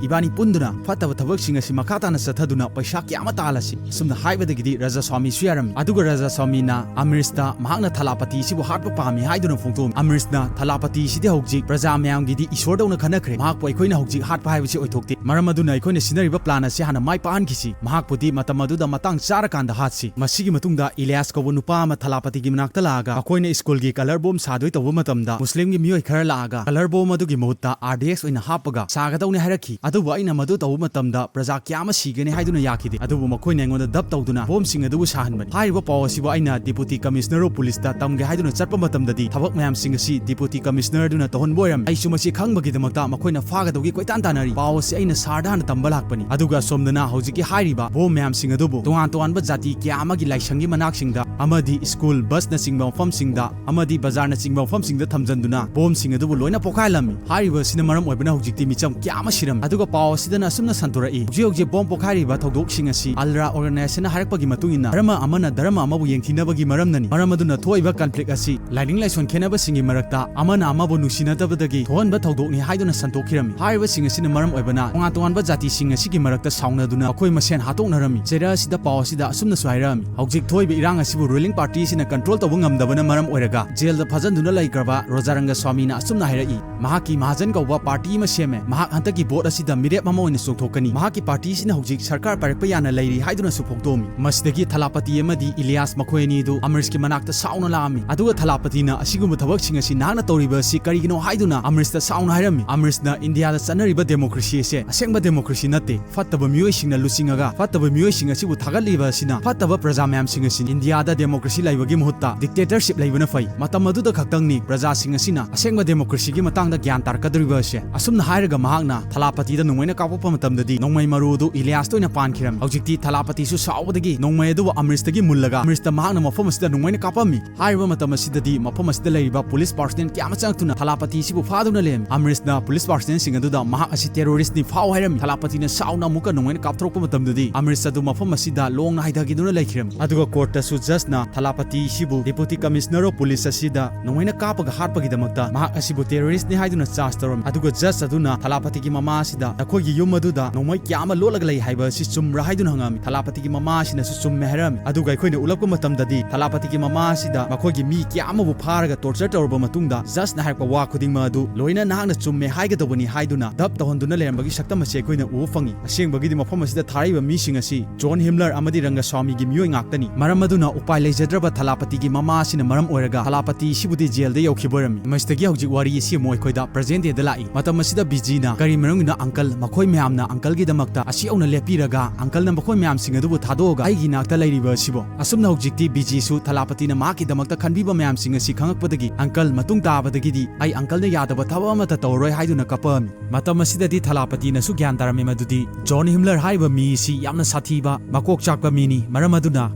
ꯏꯕꯥꯅꯤ ꯄꯨꯟꯗꯨꯅ ꯐꯠꯇꯕ ꯊꯕꯛꯁꯤꯡ ꯑꯁꯤ ꯃꯈꯥ ꯇꯥꯅ ꯆꯠꯊꯗꯨꯅ ꯄꯩꯁꯥ ꯀꯌꯥ ꯑꯃ ꯇꯥꯜꯂꯁꯤ"꯫ ꯑꯁꯨꯝꯅ ꯍꯥꯏꯕꯗꯒꯤꯗꯤ ꯔꯖꯁ꯭ꯋꯥꯃꯤꯁꯨ ꯌꯥꯔꯝꯃꯤ꯫ ꯑꯗꯨꯒ ꯔꯖꯁ꯭ꯋꯥꯃꯤꯅ ꯑꯃꯔꯤꯁꯇ ꯃꯍꯥꯛꯅ ꯊꯂꯥꯄꯇꯤ ꯑꯁꯤꯕꯨ ꯍꯥꯠꯄ ꯄꯥꯝꯃꯤ ꯍꯥꯏꯗꯨꯅ ꯐꯣꯡꯗꯣꯛꯑꯝꯃꯤ꯫ ꯑꯃꯔꯤꯁꯅ, "ꯊꯂꯥꯄꯇꯤ ꯑꯁꯤꯗꯤ ꯍꯧꯖꯤꯛ ꯄ꯭ꯔꯖꯥ ꯃꯌꯥꯝꯒꯤꯗꯤ ꯏꯁꯣꯔꯗꯧꯅ ꯈꯟꯅꯈ꯭ꯔꯦ꯫ ꯃꯍꯥꯛꯄꯨ ꯑꯩꯈꯣꯏꯅ ꯍꯧꯖꯤꯛ ꯍꯥꯠꯄ ꯍꯥꯏꯕꯁꯤ ꯑꯣꯏꯊꯣꯛꯇꯦ꯫ ꯃꯔꯝ ꯑꯗꯨꯅ ꯑꯩꯈꯣꯏꯅ ꯁꯤꯟꯅꯔꯤꯕ ꯄ꯭ꯂꯥꯟ ꯑꯁꯤ ꯍꯥꯟꯅ ꯃꯥꯏ ꯄꯥꯛꯍꯟꯈꯤꯁꯤ꯫ ꯃꯍꯥꯛꯄꯨꯗꯤ ꯃꯇꯝ ꯑꯗꯨꯗ ꯃꯇꯥꯡ ꯆꯥꯔꯀꯥꯟꯗ ꯍꯥꯠꯁꯤ"꯫ ꯃꯁꯤꯒꯤ ꯃꯇꯨꯡꯗ ꯏꯂꯤꯌꯥꯁ ꯀꯧꯕ ꯅꯨꯄꯥ ꯑꯃ ꯊꯂꯥꯄꯇꯤꯒꯤ ꯃꯅꯥꯛꯇ ꯂꯥꯛꯑꯒ, ꯑꯩꯈꯣꯏꯅ ꯁ꯭ꯀꯨꯜꯒꯤ ꯀꯂꯔ ꯕꯣꯝ ꯁꯥꯗꯣꯏ ꯇꯧꯕ ꯃꯇꯝꯗ ꯃꯨꯁꯂꯤꯝꯒꯤ ꯃꯤꯑꯣꯏ ꯈꯔ ꯂꯥꯛꯑꯒ ꯀꯂꯔ ꯕꯣꯝ ꯑꯗꯨꯒꯤ ꯃꯍꯨꯠꯇ ꯑꯥꯔ ꯗꯤ ꯑꯦꯛꯁ ꯑꯣꯏꯅ ꯍꯥꯞꯄꯒ ꯁꯥꯒꯗꯧꯅꯤ ꯍꯥꯏꯔꯛꯈꯤ꯫ ꯑꯗꯨꯕꯨ ꯑꯩꯅ ꯃꯗꯨ ꯇꯧꯕ ꯃꯇꯝꯗ ꯄ꯭ꯔꯖꯥ ꯀꯌꯥ ꯑꯃ ꯁꯤꯒꯅꯤ ꯍꯥꯏꯗꯨꯅ ꯌꯥꯈꯤꯗꯦ꯫ ꯑꯗꯨꯕꯨ ꯃꯈꯣꯏꯅ ꯑꯩꯉꯣꯟꯗ ꯗꯕ ꯇꯧꯗꯨꯅ ꯕꯣꯝꯁꯤꯡ ꯑꯗꯨꯕꯨ ꯁꯥꯍꯟꯕꯅꯤ꯫ ꯍꯥꯏꯔꯤꯕ ꯄꯥꯎ ꯑꯁꯤꯕꯨ ꯑꯩꯅ Deputy Commissioner of Policeꯇ ꯇꯝꯒꯦ ꯍꯥꯏꯗꯨꯅ ꯆꯠꯄ ꯃꯇꯝꯗꯗꯤ ꯊꯕꯛ ꯃꯌꯥꯝꯁꯤꯡ ꯑꯁꯤ Deputy Commissioner ꯑꯗꯨꯅ ꯇꯧꯍꯟꯕ ꯑꯣꯏꯔꯝꯃꯤ꯫ ꯑꯩꯁꯨ ꯃꯁꯤ ꯈꯪꯕꯒꯤꯗꯃꯛꯇ ꯃꯈꯣꯏꯅ ꯐꯥꯒꯗꯧꯒꯤ ꯀꯣꯏꯇꯥꯟ ꯇꯥꯟꯅꯔꯤ꯫ ꯄꯥꯎ ꯑꯁꯤ ꯑꯩꯅ ꯁꯥꯔꯗ ꯍꯥꯟꯅ ꯇꯝꯕ ꯂꯥꯛꯄꯅꯤ꯫ ꯑꯗꯨꯒ ꯑꯁꯣꯝꯗꯅ ꯍꯧꯖꯤꯛꯀꯤ ꯍꯥꯏꯔꯤꯕ ꯕꯣꯝ ꯃꯌꯥꯝꯁꯤꯡ ꯑꯗꯨꯕꯨ ꯇꯣꯉꯥꯟ ꯇꯣꯉꯥꯟꯕ ꯖꯥꯇꯤ ꯀꯌꯥ ꯑꯃꯒꯤ ꯂꯥꯏꯁꯪꯒꯤ ꯃꯅꯥꯛꯁꯤꯡꯗ ꯑꯃꯗꯤ ꯁ꯭ꯀꯨꯜ, ꯕꯁꯅꯆꯤꯡꯕ ꯃꯐꯝꯁꯤꯡꯗ ꯑꯃꯗꯤ ꯕꯖꯥꯔꯅꯆꯤꯡꯕ ꯃꯐꯝꯁꯤꯡꯗ ꯊꯝꯖꯤꯟꯗꯨꯅ ꯕꯣꯝꯁꯤꯡ ꯑꯗꯨꯕꯨ ꯂꯣꯏꯅ ꯄꯣꯈꯥꯏꯍꯜꯂꯝꯃꯤ꯫ ꯍꯥꯏꯔꯤꯕ ꯑꯁꯤꯅ ꯃꯔꯝ ꯑꯣꯏꯕꯅ ꯍꯧꯖꯤꯛꯇꯤ ꯃꯤꯆꯝ ꯀꯌꯥ ꯑꯃ ꯁꯤꯔꯝꯃꯤ꯫ ꯑꯗꯨꯒ ꯄꯥꯎ ꯑꯁꯤꯗꯅ ꯑꯁꯨꯝꯅ ꯁꯟꯗꯣꯔꯛꯏ, ꯍꯧꯖꯤꯛ ꯍꯧꯖꯤꯛ ꯕꯣꯝ ꯄꯣꯈꯥꯏꯔꯤꯕ ꯊꯧꯗꯣꯛꯁꯤꯡ ꯑꯁꯤ ULRA organisationꯅ ꯍꯥꯏꯔꯛꯄꯒꯤ ꯃꯇꯨꯡ ꯏꯟꯅ ꯙꯔꯃ ꯑꯃꯅ ꯙꯔꯃ ꯑꯃꯕꯨ ꯌꯦꯡꯊꯤꯅꯕꯒꯤ ꯃꯔꯝꯅꯅꯤ꯫ ꯃꯔꯝ ꯑꯗꯨꯅ ꯊꯣꯛꯏꯕ conflict ꯑꯁꯤ ꯂꯥꯏꯅꯤꯡ ꯂꯥꯏꯁꯣꯟ ꯈꯦꯠꯅꯕꯁꯤꯡꯒꯤ ꯃꯔꯛꯇ ꯑꯃꯅ ꯑꯃꯕꯨ ꯅꯨꯡꯁꯤꯅꯗꯕꯗꯒꯤ ꯊꯣꯛꯍꯟꯕ ꯊꯧꯗꯣꯛꯅꯤ ꯍꯥꯏꯗꯨꯅ ꯁꯟꯗꯣꯛꯈꯤꯔꯝꯃꯤ꯫ ꯍꯥꯏꯔꯤꯕꯁꯤꯡ ꯑꯁꯤꯅ ꯃꯔꯝ ꯑꯣꯏꯕꯅ ꯇꯣꯉꯥꯟ ꯇꯣꯉꯥꯟꯕ ꯖꯥꯇꯤꯁꯤꯡ ꯑꯁꯤꯒꯤ ꯃꯔꯛꯇ ꯁꯥꯎꯅꯗꯨꯅ ꯃꯈꯣꯏ ꯃꯁꯦꯟ ꯍꯥꯠꯇꯣꯛꯅꯔꯝꯃꯤ꯫ ꯆꯩꯔꯥ ꯑꯁꯤꯗ ꯄꯥꯎ ꯑꯁꯤꯗ ꯑꯁꯨꯝꯅꯁꯨ ꯍꯥꯏꯔꯛꯑꯝꯃꯤ, ꯍꯧꯖꯤꯛ ꯊꯣꯛꯏꯕ ꯏꯔꯥꯡ ꯑꯁꯤꯕꯨ ruling partyꯁꯤꯅ control ꯇꯧꯕ ꯉꯝꯗꯕꯅ ꯃꯔꯝ ꯑꯣꯏꯔꯒ ꯖꯦꯜꯗ ꯐꯥꯖꯤꯟꯗꯨꯅ ꯂꯩꯈ꯭ꯔꯕ ꯔꯣꯖꯥꯔꯪꯒ ꯁ꯭ꯋꯥꯃꯤꯅ ꯑꯁꯨꯝꯅ ꯍꯥꯏꯔꯛꯏ, ꯃꯍꯥꯛꯀꯤ ꯃꯍꯥꯖꯟ ꯀꯧꯕ party ꯑꯃ ꯁꯦꯝꯃꯦ꯫ ꯃꯍꯥꯛ ꯍꯟꯗꯛꯀꯤ vote ꯑꯁꯤꯗ ꯃꯤꯔꯦꯞ ꯑꯃ ꯑꯣꯏꯅ ꯆꯣꯡꯊꯣꯛꯀꯅꯤ꯫ ꯃꯍꯥꯛꯀꯤ partyꯁꯤꯅ ꯍꯧꯖꯤꯛ ꯁꯔꯀꯥꯔ ꯄꯥꯏꯔꯛꯄ ꯌꯥꯅ ꯂꯩꯔꯤ ꯍꯥꯏꯗꯨꯅꯁꯨ ꯐꯣꯡꯗꯣꯛꯑꯝꯃꯤ꯫ ꯃꯁꯤꯗꯒꯤ ꯊꯂꯥꯄꯇꯤ ꯑꯃꯗꯤ ꯏꯂꯤꯌꯥꯁ ꯃꯈꯣꯏ ꯑꯅꯤ ꯑꯗꯨ ꯑꯃꯔꯤꯁꯀꯤ ꯃꯅꯥꯛꯇ ꯁꯥꯎꯅ ꯂꯥꯛꯑꯝꯃꯤ꯫ ꯑꯗꯨꯒ ꯊꯂꯥꯄꯇꯤꯅ ꯑꯁꯤꯒꯨꯝꯕ ꯊꯕꯛꯁꯤꯡ ꯑꯁꯤ ꯅꯍꯥꯛꯅ ꯇꯧꯔꯤꯕ ꯑꯁꯤ ꯀꯔꯤꯒꯤꯅꯣ ꯍꯥꯏꯗꯨꯅ ꯑꯃꯔꯤꯁꯇ ꯁꯥꯎꯅ ꯍꯥꯏꯔꯝꯃꯤ꯫ ꯑꯃꯔꯤꯁꯅ ꯏꯟꯗꯤꯌꯥꯗ ꯆꯠꯅꯔꯤꯕ democracy ꯑꯁꯦ ꯑꯁꯦꯡꯕ democracy ꯅꯠꯇꯦ꯫ ꯐꯠꯇꯕ ꯃꯤꯑꯣꯏꯁꯤꯡꯅ ꯂꯨꯆꯤꯡꯉꯒ ꯐꯠꯇꯕ ꯃꯤꯑꯣꯏꯁꯤꯡ ꯑꯁꯤꯕꯨ ꯊꯥꯒꯠꯂꯤꯕ ꯑꯁꯤꯅ ꯐꯠꯇꯕ ꯄ꯭ꯔꯖꯥ ꯃꯌꯥꯝꯁꯤꯡ ꯑꯁꯤꯅꯤ꯫ ꯏꯟꯗꯤꯌꯥꯗ democracy ꯂꯩꯕꯒꯤ ꯃꯍꯨꯠꯇ dictatorship ꯂꯩꯕꯅ ꯐꯩ꯫ ꯃꯇꯝ ꯑꯗꯨꯗ ꯈꯛꯇꯪꯅꯤ ꯄ꯭ꯔꯖꯥꯁꯤꯡ ꯑꯁꯤꯅ ꯑꯁꯦꯡꯕ democracyꯒꯤ ꯃꯇꯥꯡꯗ ꯒ꯭ꯌꯥꯟ ꯇꯥꯔꯛꯀꯗꯧꯔꯤꯕ ꯑꯁꯦ꯫ ꯑꯁꯨꯝꯅ ꯍꯥꯏꯔꯒ ꯃꯍꯥꯛꯅ ꯊꯂꯥꯄꯇꯤꯗ ꯅꯣꯡꯃꯩꯅ ꯀꯥꯞꯄꯛꯄ ꯃꯇꯝꯗꯗꯤ ꯅꯣꯡꯃꯩ ꯃꯔꯨ ꯑꯗꯨ ꯏꯂꯤꯌꯥꯁꯇ ꯑꯣꯏꯅ ꯄꯥꯟꯈꯤꯔꯝꯃꯤ꯫ ꯍꯧꯖꯤꯛꯇꯤ ꯊꯂꯥꯄꯇꯤꯁꯨ ꯁꯥꯎꯕꯗꯒꯤ ꯅꯣꯡꯃꯩ ꯑꯗꯨꯕꯨ ꯑꯃꯔꯤꯁꯇꯒꯤ ꯃꯨꯜꯂꯒ ꯑꯃꯔꯤꯁꯇ ꯃꯍꯥꯛꯅ ꯃꯐꯝ ꯑꯁꯤꯗ ꯅꯣꯡꯃꯩꯅ ꯀꯥꯞꯄꯝꯃꯤ꯫ ꯍꯥꯏꯔꯤꯕ ꯃꯇꯝ ꯑꯁꯤꯗꯗꯤ ꯃꯐꯝ ꯑꯁꯤꯗ ꯂꯩꯔꯤꯕ ꯄꯨꯂꯤꯁ ꯄꯥꯔꯁꯅꯦꯜ ꯀꯌꯥ ꯑꯃ ꯆꯪꯂꯛꯇꯨꯅ ꯊꯂꯥꯄꯇꯤ ꯑꯁꯤꯕꯨ ꯐꯥꯗꯨꯅ ꯂꯩꯔꯝꯃꯤ꯫ ꯑꯃꯔꯤꯁꯅ ꯄꯨꯂꯤꯁ ꯄꯥꯔꯁꯅꯦꯜꯁꯤꯡ ꯑꯗꯨꯗ ꯃꯍꯥꯛ ꯑꯁꯤ ꯇꯦꯔꯣꯔꯤꯁ꯭ꯠꯅꯤ, ꯐꯥꯎ ꯍꯥꯏꯔꯝꯃꯤ꯫ ꯊꯂꯥꯄꯇꯤꯅ ꯁꯥꯎꯅ ꯑꯃꯨꯛꯀ ꯅꯣꯡꯃꯩꯅ ꯀꯥꯞꯊꯣꯔꯛꯄ ꯃꯇꯝꯗꯗꯤ ꯑꯃꯔꯤꯁ ꯑꯗꯨ ꯃꯐꯝ ꯑꯁꯤꯗ ꯂꯣꯡꯅ ꯍꯥꯏꯊꯈꯤꯗꯨꯅ ꯂꯩꯈꯤꯔꯝꯃꯤ꯫ ꯑꯗꯨꯒ ꯀꯣꯔꯠꯇꯁꯨ ꯖꯖꯅ ꯊꯂꯥꯄꯇꯤ ꯑꯁꯤꯕꯨ Deputy Commissioner of Police ꯑꯁꯤꯗ ꯅꯣꯡꯃꯩꯅ ꯀꯥꯞꯄꯒ ꯍꯥꯠꯄꯒꯤꯗꯃꯛꯇ ꯃꯍꯥꯛ ꯑꯁꯤꯕꯨ ꯇꯦꯔꯣꯔꯤꯁ꯭ꯠꯅꯤ ꯍꯥꯏꯗꯨꯅ ꯆꯥꯔꯖ ꯇꯧꯔꯝꯃꯤ꯫ ꯑꯗꯨꯒ ꯖꯖ ꯑꯗꯨꯅ ꯊꯂꯥꯄꯇꯤꯒꯤ ꯃꯃꯥ ꯑꯁꯤꯗ ꯅꯈꯣꯏꯒꯤ ꯌꯨꯝ ꯑꯗꯨꯗ ꯅꯣꯡꯃꯩ ꯀꯌꯥ ꯑꯃ ꯂꯣꯠꯂꯒ ꯂꯩ ꯍꯥꯏꯕ ꯑꯁꯤ ꯆꯨꯝꯕ꯭ꯔꯥ ꯍꯥꯏꯗꯨꯅ ꯍꯪꯉꯝꯃꯤ꯫ ꯊꯂꯥꯄꯇꯤꯒꯤ ꯃꯃꯥ ꯑꯁꯤꯅꯁꯨ ꯆꯨꯝꯃꯦ ꯍꯥꯏꯔꯝꯃꯤ꯫ ꯑꯗꯨꯒ ꯑꯩꯈꯣꯏꯅ ꯎꯠꯂꯛꯄ ꯃꯇꯝꯗꯗꯤ ꯊꯂꯥꯄꯇꯤꯒꯤ ꯃꯃꯥ ꯑꯁꯤꯗ ꯃꯈꯣꯏꯒꯤ ꯃꯤ ꯀꯌꯥ ꯑꯃꯕꯨ ꯐꯥꯔꯒ ꯇꯣꯔꯆꯔ ꯇꯧꯔꯕ ꯃꯇꯨꯡꯗ ꯖꯖꯅ ꯍꯥꯏꯔꯛꯄ ꯋꯥ ꯈꯨꯗꯤꯡꯃꯛ ꯑꯗꯨ ꯂꯣꯏꯅ ꯅꯍꯥꯛꯅ ꯆꯨꯝꯃꯦ ꯍꯥꯏꯒꯗꯧꯕꯅꯤ ꯍꯥꯏꯗꯨꯅ ꯗꯕ ꯇꯧꯍꯟꯗꯨꯅ ꯂꯩꯔꯝꯕꯒꯤ ꯁꯛꯇꯝ ꯑꯁꯤ ꯑꯩꯈꯣꯏꯅ ꯎꯕ ꯐꯪꯉꯤ꯫ ꯑꯁꯦꯡꯕꯒꯤꯗꯤ ꯃꯐꯝ ꯑꯁꯤꯗ ꯊꯥꯔꯛꯏꯕ ꯃꯤꯁꯤꯡ ꯑꯁꯤ ꯖꯣꯟ ꯍꯤꯝꯂꯔ ꯑꯃꯗꯤ ꯔꯪꯒꯁ꯭ꯋꯥꯃꯤꯒꯤ ꯃꯤꯑꯣꯏ ꯉꯥꯛꯇꯅꯤ꯫ ꯃꯔꯝ ꯑꯗꯨꯅ ꯎꯄꯥꯏ ꯂꯩꯖꯗ꯭ꯔꯕ ꯊꯂꯥꯄꯇꯤꯒꯤ ꯃꯃꯥ ꯑꯁꯤꯅ ꯃꯔꯝ ꯑꯣꯏꯔꯒ ꯊꯂꯥꯄꯇꯤ ꯑꯁꯤꯕꯨꯗꯤ ꯖꯦꯜꯗ ꯌꯧꯈꯤꯕ ꯑꯣꯏꯔꯝꯃꯤ꯫ ꯃꯁꯤꯗꯒꯤ ꯍꯧꯖꯤꯛ ꯋꯥꯔꯤ ꯑꯁꯤ ꯑꯃꯨꯛ ꯑꯩꯈꯣꯏꯗ present day ꯗ ꯂꯥꯛꯏ꯫ ꯃꯇꯝ ꯑꯁꯤꯗ ꯕꯤꯖꯤꯅ ꯀꯔꯤ ꯃꯔꯝꯒꯤꯅꯣ ꯑꯪꯀꯜ, ꯃꯈꯣꯏ ꯃꯌꯥꯝꯅ ꯑꯪꯀꯜꯒꯤꯗꯃꯛꯇ ꯑꯁꯤ ꯌꯧꯅ ꯂꯦꯞꯄꯤꯔꯒ ꯑꯪꯀꯜꯅ ꯃꯈꯣꯏ ꯃꯌꯥꯝꯁꯤꯡ ꯑꯗꯨꯕꯨ ꯊꯥꯗꯣꯛꯑꯒ ꯑꯩꯒꯤ ꯏꯅꯥꯛꯇ ꯂꯩꯔꯤꯕ ꯑꯁꯤꯕꯣ? ꯑꯁꯨꯝꯅ ꯍꯧꯖꯤꯛꯇꯤ ꯕꯤꯖꯤꯁꯨ ꯊꯂꯥꯄꯇꯤꯅ ꯃꯍꯥꯛꯀꯤꯗꯃꯛꯇ ꯈꯟꯕꯤꯕ ꯃꯌꯥꯝꯁꯤꯡ ꯑꯁꯤ ꯈꯪꯉꯛꯄꯗꯒꯤ ꯑꯪꯀꯜ, ꯃꯇꯨꯡ ꯇꯥꯕꯗꯒꯤꯗꯤ ꯑꯩ ꯑꯪꯀꯜꯅ ꯌꯥꯗꯕ ꯊꯕꯛ ꯑꯃꯠꯇ ꯇꯧꯔꯔꯣꯏ ꯍꯥꯏꯗꯨꯅ ꯀꯞꯄꯛꯑꯝꯃꯤ꯫ ꯃꯇꯝ ꯑꯁꯤꯗꯗꯤ ꯊꯂꯥꯄꯇꯤꯅꯁꯨ ꯒ꯭ꯌꯥꯟ ꯇꯥꯔꯝꯃꯤ ꯃꯗꯨꯗꯤ ꯖꯣꯟ ꯍꯤꯝꯂꯔ ꯍꯥꯏꯔꯤꯕ ꯃꯤ ꯑꯁꯤ ꯌꯥꯝꯅ ꯁꯥꯊꯤꯕ, ꯃꯀꯣꯛ ꯆꯥꯛꯄ ꯃꯤꯅꯤ꯫ ꯃꯔꯝ ꯑꯗꯨꯅ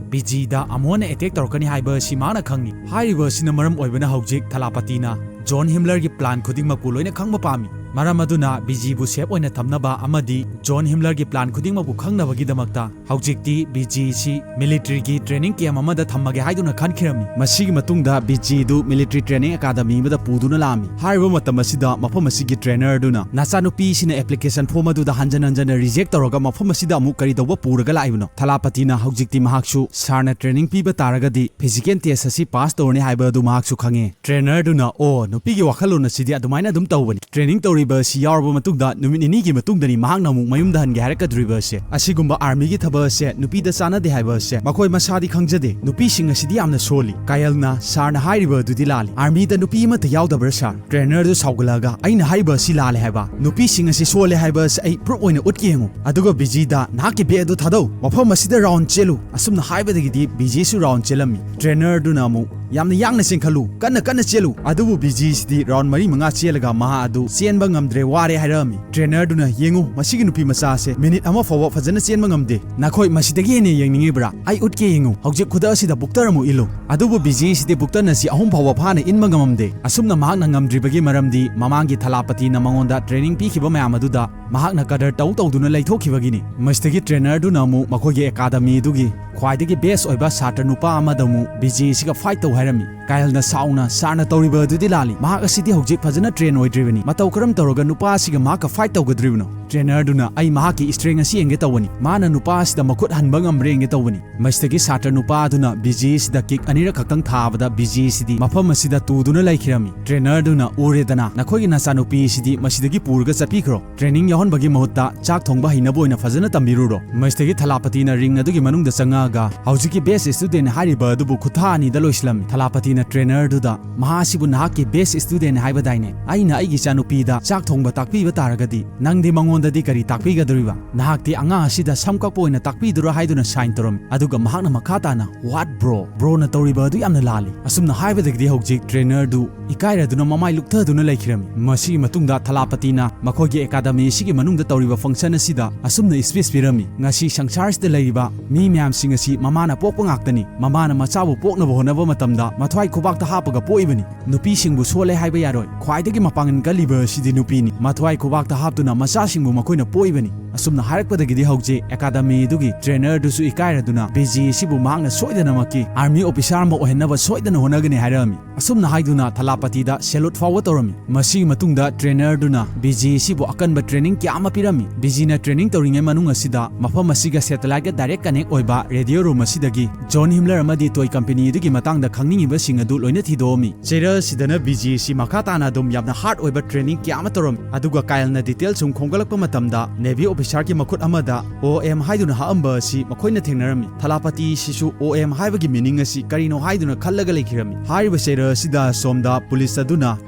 ꯕꯤꯖꯤꯗ ꯑꯃꯨꯛ ꯍꯟꯅ attack ꯇꯧꯔꯛꯀꯅꯤ ꯍꯥꯏꯕ ꯑꯁꯤ ꯃꯍꯥꯛꯅ ꯈꯪꯉꯤ꯫ ꯍꯥꯏꯔꯤꯕ ꯑꯁꯤꯅ ꯃꯔꯝ ꯑꯣꯏꯕꯅ ꯍꯧꯖꯤꯛ ꯊꯂꯥꯄꯇꯤꯅ ꯖꯣꯟ ꯍꯤꯝꯂꯔꯒꯤ plan ꯈꯨꯗꯤꯡꯃꯛꯄꯨ ꯂꯣꯏꯅ ꯈꯪꯕ ꯄꯥꯝꯃꯤ꯫ ꯃꯔꯝ ꯑꯗꯨꯅ ꯕꯤꯖꯤꯕꯨ safe ꯑꯣꯏꯅ ꯊꯝꯅꯕ ꯑꯃꯗꯤ ꯖꯣꯟ ꯍꯤꯝꯂꯔꯒꯤ plan ꯈꯨꯗꯤꯡꯃꯛꯄꯨ ꯈꯪꯅꯕꯒꯤꯗꯃꯛꯇ ꯍꯧꯖꯤꯛꯇꯤ ꯕꯤꯖꯤꯁꯤ military ꯒꯤ training camp ꯑꯃꯗ ꯊꯝꯃꯒꯦ ꯍꯥꯏꯗꯨꯅ ꯈꯟꯈꯤꯔꯝꯃꯤ꯫ ꯃꯁꯤꯒꯤ ꯃꯇꯨꯡꯗ ꯕꯤꯖꯤꯗꯨ military training academy ꯑꯃꯗ ꯄꯨꯗꯨꯅ ꯂꯥꯛꯑꯝꯃꯤ꯫ ꯍꯥꯏꯔꯤꯕ ꯃꯇꯝ ꯑꯁꯤꯗ ꯃꯐꯝ ꯑꯁꯤꯒꯤ trainer ꯗꯨꯅ ꯅꯆꯥꯅꯨꯄꯤꯁꯤꯅ application form ꯑꯗꯨꯗ ꯍꯟꯖꯟ ꯍꯟꯖꯟꯅ reject ꯇꯧꯔꯒ ꯃꯐꯝ ꯑꯁꯤꯗ ꯑꯃꯨꯛ ꯀꯔꯤ ꯇꯧꯕ ꯄꯨꯔꯒ ꯂꯥꯛꯏꯕꯅꯣ? ꯊꯂꯥꯄꯇꯤꯅ ꯍꯧꯖꯤꯛꯇꯤ ꯃꯍꯥꯛꯁꯨ sir ꯅ training ꯄꯤꯕ ꯇꯥꯔꯒꯗꯤ physical test ꯑꯁꯤ pass ꯇꯧꯔꯅꯤ ꯍꯥꯏꯕ ꯑꯗꯨ ꯃꯍꯥꯛꯁꯨ ꯈꯪꯉꯦ꯫ Trainer ꯗꯨꯅ, "ꯑꯣ, ꯅꯨꯄꯤꯒꯤ ꯋꯥꯈꯜꯂꯣꯟ ꯑꯁꯤꯗꯤ ꯑꯗꯨꯃꯥꯏꯅ ꯑꯗꯨꯝ ꯇꯧꯕꯅꯤ꯫ Training ꯇꯧꯔꯤꯕ ꯑꯁꯤ ꯌꯥꯎꯔꯕ ꯃꯇꯨꯡꯗ ꯅꯨꯃꯤꯠ ꯅꯤꯅꯤꯒꯤ ꯃꯇꯨꯡꯗꯅꯤ ꯃꯍꯥꯛꯅ ꯑꯃꯨꯛ ꯃꯌꯨꯝꯗ ꯍꯟꯒꯦ ꯍꯥꯏꯔꯛꯀꯗꯧꯔꯤꯕ ꯑꯁꯦ꯫ ꯑꯁꯤꯒꯨꯝꯕ army ꯒꯤ ꯊꯕꯛ ꯑꯁꯦ ꯅꯨꯄꯤꯗ ꯆꯥꯟꯅꯗꯦ ꯍꯥꯏꯕ ꯑꯁꯦ ꯃꯈꯣꯏ ꯃꯁꯥꯗꯤ ꯈꯪꯖꯗꯦ꯫ ꯅꯨꯄꯤꯁꯤꯡ ꯑꯁꯤꯗꯤ ꯌꯥꯝꯅ ꯁꯣꯜꯂꯤ꯫ ꯀꯥꯌꯜꯅ sir ꯅ ꯍꯥꯏꯔꯤꯕ ꯑꯗꯨꯗꯤ ꯂꯥꯜꯂꯤ꯫ Army ꯗ ꯅꯨꯄꯤ ꯑꯃꯠꯇ ꯌꯥꯎꯗꯕ꯭ꯔꯥ, sir?" Trainer ꯗꯨ ꯁꯥꯎꯒꯠꯂꯛꯑꯒ, "ꯑꯩꯅ ꯍꯥꯏꯔꯤꯕ ꯑꯁꯤ ꯂꯥꯜꯂꯦ ꯍꯥꯏꯕ꯫ ꯅꯨꯄꯤꯁꯤꯡ ꯑꯁꯤ ꯁꯣꯜꯂꯦ ꯍꯥꯏꯕ ꯑꯁꯤ ꯑꯩ proof ꯑꯣꯏꯅ ꯎꯠꯀꯦ ꯌꯦꯡꯉꯨ꯫ ꯑꯗꯨꯒ ꯕꯤꯖꯤꯗ, ꯅꯍꯥꯛꯀꯤ bag ꯑꯗꯨ ꯊꯥꯗꯧ꯫ ꯃꯐꯝ ꯑꯁꯤꯗ round ꯆꯦꯜꯂꯨ꯫" ꯑꯁꯨꯝꯅ ꯍꯥꯏꯕꯗꯒꯤꯗꯤ ꯕꯤꯖꯤꯁꯨ round ꯆꯦꯜꯂꯝꯃꯤ꯫ Trainer ꯗꯨꯅ ꯑꯃꯨꯛ, "ꯌꯥꯝꯅ ꯌꯥꯡꯅ ꯆꯦꯟꯈꯠꯂꯨ, ꯀꯟꯅ ꯀꯟꯅ ꯆꯦꯜꯂꯨ꯫" ꯑꯗꯨꯕꯨ ꯕꯤꯖꯤꯁꯤꯗꯤ round ꯃꯔꯤ ꯃꯉꯥ ꯆꯦꯜꯂꯒ ꯃꯍꯥꯛ ꯑꯗꯨ ꯆꯦꯟꯕ ꯉꯝꯗ꯭ꯔꯦ, ꯋꯥꯔꯦ ꯍꯥꯏꯔꯛꯑꯝꯃꯤ꯫ ꯇ꯭ꯔꯦꯅꯔꯗꯨꯅ, "ꯌꯦꯡꯉꯨ, ꯃꯁꯤꯒꯤ ꯅꯨꯄꯤ ꯃꯆꯥꯁꯦ ꯃꯤꯅꯤꯠ ꯑꯃ ꯐꯥꯎꯕ ꯐꯖꯅ ꯆꯦꯟꯕ ꯉꯝꯗꯦ꯫ ꯅꯈꯣꯏ ꯃꯁꯤꯗꯒꯤ ꯍꯦꯟꯅ ꯌꯦꯡꯅꯤꯡꯉꯤꯕ꯭ꯔꯥ? ꯑꯩ ꯎꯠꯀꯦ, ꯌꯦꯡꯉꯨ꯫ ꯍꯧꯖꯤꯛ ꯈꯨꯗꯛ ꯑꯁꯤꯗ ꯕꯨꯛꯇꯔ ꯑꯃꯨꯛ ꯏꯜꯂꯨ꯫" ꯑꯗꯨꯕꯨ ꯕꯤꯖꯦꯁꯤꯗꯤ ꯕꯨꯛꯇꯔ ꯑꯁꯤ ꯑꯍꯨꯝ ꯐꯥꯎꯕ ꯐꯥꯅ ꯏꯟꯕ ꯉꯝꯃꯝꯗꯦ꯫ ꯑꯁꯨꯝꯅ ꯃꯍꯥꯛꯅ ꯉꯝꯗ꯭ꯔꯤꯕꯒꯤ ꯃꯔꯝꯗꯤ ꯃꯃꯥꯡꯒꯤ ꯊꯂꯥꯄꯇꯤꯅ ꯃꯉꯣꯟꯗ ꯇ꯭ꯔꯦꯅꯤꯡ ꯄꯤꯈꯤꯕ ꯃꯌꯥꯝ ꯑꯗꯨꯗ ꯃꯍꯥꯛꯅ ꯀꯗꯔ ꯇꯧ ꯇꯧꯗꯨꯅ ꯂꯩꯊꯣꯛꯈꯤꯕꯒꯤꯅꯤ꯫ ꯃꯁꯤꯗꯒꯤ ꯇ꯭ꯔꯦꯅꯔꯗꯨꯅ ꯑꯃꯨꯛ ꯃꯈꯣꯏꯒꯤ ꯑꯦꯀꯥꯗꯃꯤꯗꯨꯒꯤ ꯈ꯭ꯋꯥꯏꯗꯒꯤ ꯕꯦꯁ ꯑꯣꯏꯕ ꯁꯥꯇ꯭ꯔ ꯅꯨꯄꯥ ꯑꯃꯗ ꯑꯃꯨꯛ ꯕꯤꯖꯦꯁꯤꯒ ꯐꯥꯏꯠ ꯇꯧ ꯍꯥꯏꯔꯝꯃꯤ꯫ ꯀꯥꯏꯜꯅ ꯁꯥꯎꯅ, "ꯁꯥꯔꯅ ꯇꯧꯔꯤꯕ ꯑꯗꯨꯗꯤ ꯂꯥꯜꯂꯤ꯫ ꯃꯍꯥꯛ ꯑꯁꯤꯗꯤ ꯍꯧꯖꯤꯛ ꯐꯖꯅ ꯇ꯭ꯔꯦꯟ ꯑꯣꯏꯗ꯭ꯔꯤꯕꯅꯤ꯫ ꯃꯇꯧ ꯀꯔꯝ ꯇꯧꯔꯒ ꯅꯨꯄꯥ ꯑꯁꯤꯒ ꯃꯍꯥꯛꯀ ꯐꯥꯏꯠ ꯇꯧꯒꯗ꯭ꯔꯤꯕꯅꯣ?" ꯇ꯭ꯔꯦꯅꯔꯗꯨꯅ, "ꯑꯩ ꯃꯍꯥꯛꯀꯤ ꯏꯁꯇ꯭ꯔꯦꯡ ꯑꯁꯤ ꯌꯦꯡꯒꯦ ꯇꯧꯕꯅꯤ꯫ ꯃꯥꯅ ꯅꯨꯄꯥ ꯑꯁꯤꯗ ꯃꯈꯨꯠ ꯍꯟꯕ ꯉꯝꯕ꯭ꯔꯥ ꯌꯦꯡꯒꯦ ꯇꯧꯕꯅꯤ꯫" ꯃꯁꯤꯗꯒꯤ ꯁꯥꯇ꯭ꯔ ꯅꯨꯄꯥ ꯑꯗꯨꯅ ꯕꯤꯖꯦꯁꯤꯗ ꯀꯤꯛ ꯑꯅꯤꯔꯛ ꯈꯛꯇꯪ ꯊꯥꯕꯗ ꯕꯤꯖꯦꯁꯤꯗꯤ ꯃꯐꯝ ꯑꯁꯤꯗ ꯇꯨꯗꯨꯅ ꯂꯩꯈꯤꯔꯝꯃꯤ꯫ ꯇ꯭ꯔꯦꯅꯔꯗꯨꯅ, "ꯎꯔꯦꯗꯅ, ꯅꯈꯣꯏꯒꯤ ꯅꯆꯥꯅꯨꯄꯤ ꯑꯁꯤꯗꯤ ꯃꯁꯤꯗꯒꯤ ꯄꯨꯔꯒ ꯆꯠꯄꯤꯈ꯭ꯔꯣ꯫ ꯇ꯭ꯔꯦꯅꯤꯡ ꯌꯥꯎꯍꯟꯕꯒꯤ ꯃꯍꯨꯠꯇ ꯆꯥꯛ ꯊꯣꯡꯕ ꯍꯩꯅꯕ ꯑꯣꯏꯅ ꯐꯖꯅ ꯇꯝꯕꯤꯔꯨꯔꯣ꯫" ꯃꯁꯤꯗꯒꯤ ꯊꯂꯥꯄꯇꯤꯅ ꯔꯤꯡ ꯑꯗꯨꯒꯤ ꯃꯅꯨꯡꯗ ꯆꯪꯉꯛꯑꯒ ꯍꯧꯖꯤꯛꯀꯤ ꯕꯦꯁ ꯏꯁꯇꯨꯗꯦꯟ ꯍꯥꯏꯔꯤꯕ ꯑꯗꯨꯕꯨ ꯈꯨꯠꯊꯥ ꯑꯅꯤꯗ ꯂꯣꯏꯁꯤꯜꯂꯝꯃꯤ꯫ ꯊꯂꯥꯄꯇꯤꯅ ꯇ꯭ꯔꯦꯅꯔꯗꯨꯗ, "ꯃꯍꯥꯛ ꯑꯁꯤꯕꯨ ꯅꯍꯥꯛꯀꯤ ꯕꯦꯁ ꯏꯁꯇꯨꯗꯦꯟ ꯍꯥꯏꯕꯗꯥꯏꯅꯦ? ꯑꯩꯅ ꯑꯩꯒꯤ ꯏꯆꯥꯅꯨꯄꯤꯗ ꯆꯥꯛ ꯊꯣꯡꯕ ꯇꯥꯛꯄꯤꯕ ꯇꯥꯔꯒꯗꯤ ꯅꯪꯗꯤ ꯃꯉꯣꯟꯗꯗꯤ ꯀꯔꯤ ꯇꯥꯛꯄꯤꯒꯗꯧꯔꯤꯕ? ꯅꯍꯥꯛꯇꯤ ꯑꯉꯥꯡ ꯑꯁꯤꯗ ꯁꯝ ꯀꯛꯄ ꯑꯣꯏꯅ ꯇꯥꯛꯄꯤꯗꯨꯔꯥ?" ꯍꯥꯏꯗꯨꯅ ꯁꯥꯏꯟ ꯇꯧꯔꯝꯃꯤ꯫ ꯑꯗꯨꯒ ꯃꯍꯥꯛꯅ ꯃꯈꯥ ꯇꯥꯅ, "What, bro? ꯕ꯭ꯔꯣꯅ ꯇꯧꯔꯤꯕ ꯑꯗꯨ ꯌꯥꯝꯅ ꯂꯥꯜꯂꯤ꯫" ꯑꯁꯨꯝꯅ ꯍꯥꯏꯕꯗꯒꯤꯗꯤ ꯍꯧꯖꯤꯛ ꯇ꯭ꯔꯦꯅꯔꯗꯨ ꯏꯀꯥꯏꯔꯗꯨꯅ ꯃꯃꯥꯏ ꯂꯨꯛꯊꯗꯨꯅ ꯂꯩꯈꯤꯔꯝꯃꯤ꯫ ꯃꯁꯤꯒꯤ ꯃꯇꯨꯡꯗ ꯊꯂꯥꯄꯇꯤꯅ ꯃꯈꯣꯏꯒꯤ ꯑꯦꯀꯥꯗꯃꯤ ꯑꯁꯤꯒꯤ ꯃꯅꯨꯡꯗ ꯇꯧꯔꯤꯕ ꯐꯪꯁꯟ ꯑꯁꯤꯗ ꯑꯁꯨꯝꯅ ꯁ꯭ꯄꯤꯆ ꯄꯤꯔꯝꯃꯤ, "ꯉꯁꯤ ꯁꯪꯁꯥꯔꯁꯤꯗ ꯂꯩꯔꯤꯕ ꯃꯤ ꯃꯌꯥꯝꯁꯤꯡ ꯑꯁꯤ ꯃꯃꯥꯅ ꯄꯣꯛꯄ ꯉꯥꯛꯇꯅꯤ꯫ ꯃꯃꯥꯅ ꯃꯆꯥꯕꯨ ꯄꯣꯛꯅꯕ ꯍꯣꯠꯅꯕ ꯃꯇꯝꯗ ꯃꯊ꯭ꯋꯥꯏ ꯈꯨꯕꯥꯛꯇ ꯍꯥꯞꯄꯒ ꯄꯣꯛꯏꯕꯅꯤ꯫ ꯅꯨꯄꯤꯁꯤꯡꯕꯨ ꯁꯣꯜꯂꯦ ꯍꯥꯏꯕ ꯌꯥꯔꯣꯏ꯫ ꯈ꯭ꯋꯥꯏꯗꯒꯤ ꯃꯄꯥꯡꯒꯜ ꯀꯜꯂꯤꯕ ꯑꯁꯤꯗꯤ ꯅꯨꯄꯤꯅꯤ꯫ ꯃꯊ꯭ꯋꯥꯏ ꯈꯨꯕꯥꯛꯇ ꯍꯥꯞꯇꯨꯅ ꯃꯆꯥꯁꯤꯡꯕꯨ ꯃꯈꯣꯏꯅ ꯄꯣꯛꯏꯕꯅꯤ꯫" ꯑꯁꯨꯝꯅ ꯍꯥꯏꯔꯛꯄꯗꯒꯤꯗꯤ ꯍꯧꯖꯤꯛ ꯑꯦꯀꯥꯗꯃꯤꯗꯨꯒꯤ ꯇ꯭ꯔꯦꯅꯔꯗꯨꯁꯨ ꯏꯀꯥꯏꯔꯗꯨꯅ ꯕꯤꯖꯦꯁꯤꯕꯨ ꯃꯍꯥꯛꯅ ꯁꯣꯏꯗꯅꯃꯛꯀꯤ ꯑꯥꯔꯃꯤ ꯑꯣꯐꯤꯁꯥꯔ ꯑꯃ ꯑꯣꯏꯍꯟꯅꯕ ꯁꯣꯏꯗꯅ ꯍꯣꯠꯅꯒꯅꯤ ꯍꯥꯏꯔꯛꯑꯝꯃꯤ꯫ ꯑꯁꯨꯝꯅ ꯍꯥꯏꯗꯨꯅ ꯊꯂꯥꯄꯇꯤꯗ ꯁꯦꯂꯨꯠ ꯐꯥꯎꯕ ꯇꯧꯔꯝꯃꯤ꯫ ꯃꯁꯤꯒꯤ ꯃꯇꯨꯡꯗ ꯇ꯭ꯔꯦꯅꯔꯗꯨꯅ ꯕꯤꯖꯦꯁꯤꯕꯨ ꯑꯀꯟꯕ ꯇ꯭ꯔꯦꯅꯤꯡ ꯀꯌꯥ ꯑꯃ ꯄꯤꯔꯝꯃꯤ꯫ ꯕꯤꯖꯦꯅ ꯇ꯭ꯔꯦꯅꯤꯡ ꯇꯧꯔꯤꯉꯩ ꯃꯅꯨꯡ ꯑꯁꯤꯗ ꯃꯐꯝ ꯑꯁꯤꯒ ꯁꯦꯇꯦꯂꯥꯏꯠꯀ ꯗꯥꯏꯔꯦꯛ ꯀꯅꯦꯛ ꯑꯣꯏꯕ ꯔꯦꯗꯤꯑꯣ ꯔꯨꯝ ꯑꯁꯤꯗꯒꯤ ꯖꯣꯟ ꯍꯤꯝꯂꯔ ꯑꯃꯗꯤ ꯇꯣꯏ ꯀꯝꯄꯦꯅꯤ ꯑꯗꯨꯒꯤ ꯃꯇꯥꯡꯗ ꯈꯪꯅꯤꯡꯉꯤꯕꯁꯤꯡ ꯑꯗꯨ ꯂꯣꯏꯅ ꯊꯤꯗꯣꯛꯑꯝꯃꯤ꯫ ꯆꯦꯔꯦꯜ ꯑꯁꯤꯗꯅ ꯕꯤꯖꯦꯁꯤ ꯃꯈꯥ ꯇꯥꯅ ꯑꯗꯨꯝ ꯌꯥꯝꯅ ꯍꯥꯔꯗ ꯑꯣꯏꯕ ꯇ꯭ꯔꯦꯅꯤꯡ ꯀꯌꯥ ꯑꯃ ꯇꯧꯔꯝꯃꯤ꯫ ꯑꯗꯨꯒ ꯀꯥꯏꯜꯅ ꯗꯤꯇꯦꯜ ꯁꯨꯝ ꯈꯣꯝꯒꯠꯂꯛꯄ ꯃꯇꯝꯗ ꯅꯦꯚꯤ ꯑꯣꯐꯤꯁꯥꯔꯒꯤ ꯃꯈꯨꯠ ꯑꯃꯗ ꯑꯣ ꯑꯦꯝ ꯍꯥꯏꯗꯨꯅ ꯍꯛꯑꯝꯕ ꯑꯁꯤ ꯃꯈꯣꯏꯅ ꯊꯦꯡꯅꯔꯝꯃꯤ꯫ ꯊꯂꯥꯄꯇꯤ ꯁꯤꯁꯨ ꯑꯣ ꯑꯦꯝ ꯍꯥꯏꯕꯒꯤ ꯃꯤꯅꯤꯡ ꯑꯁꯤ ꯀꯔꯤꯅꯣ ꯍꯥꯏꯗꯨꯅ ꯈꯜꯂꯒ ꯂꯩꯈꯤꯔꯝꯃꯤ꯫ ꯍꯥꯏꯔꯤꯕ ꯆꯩꯔ ꯑꯁꯤꯗ ꯁꯣꯝꯗ ꯄꯨꯂꯤꯁ ꯑꯗꯨꯅ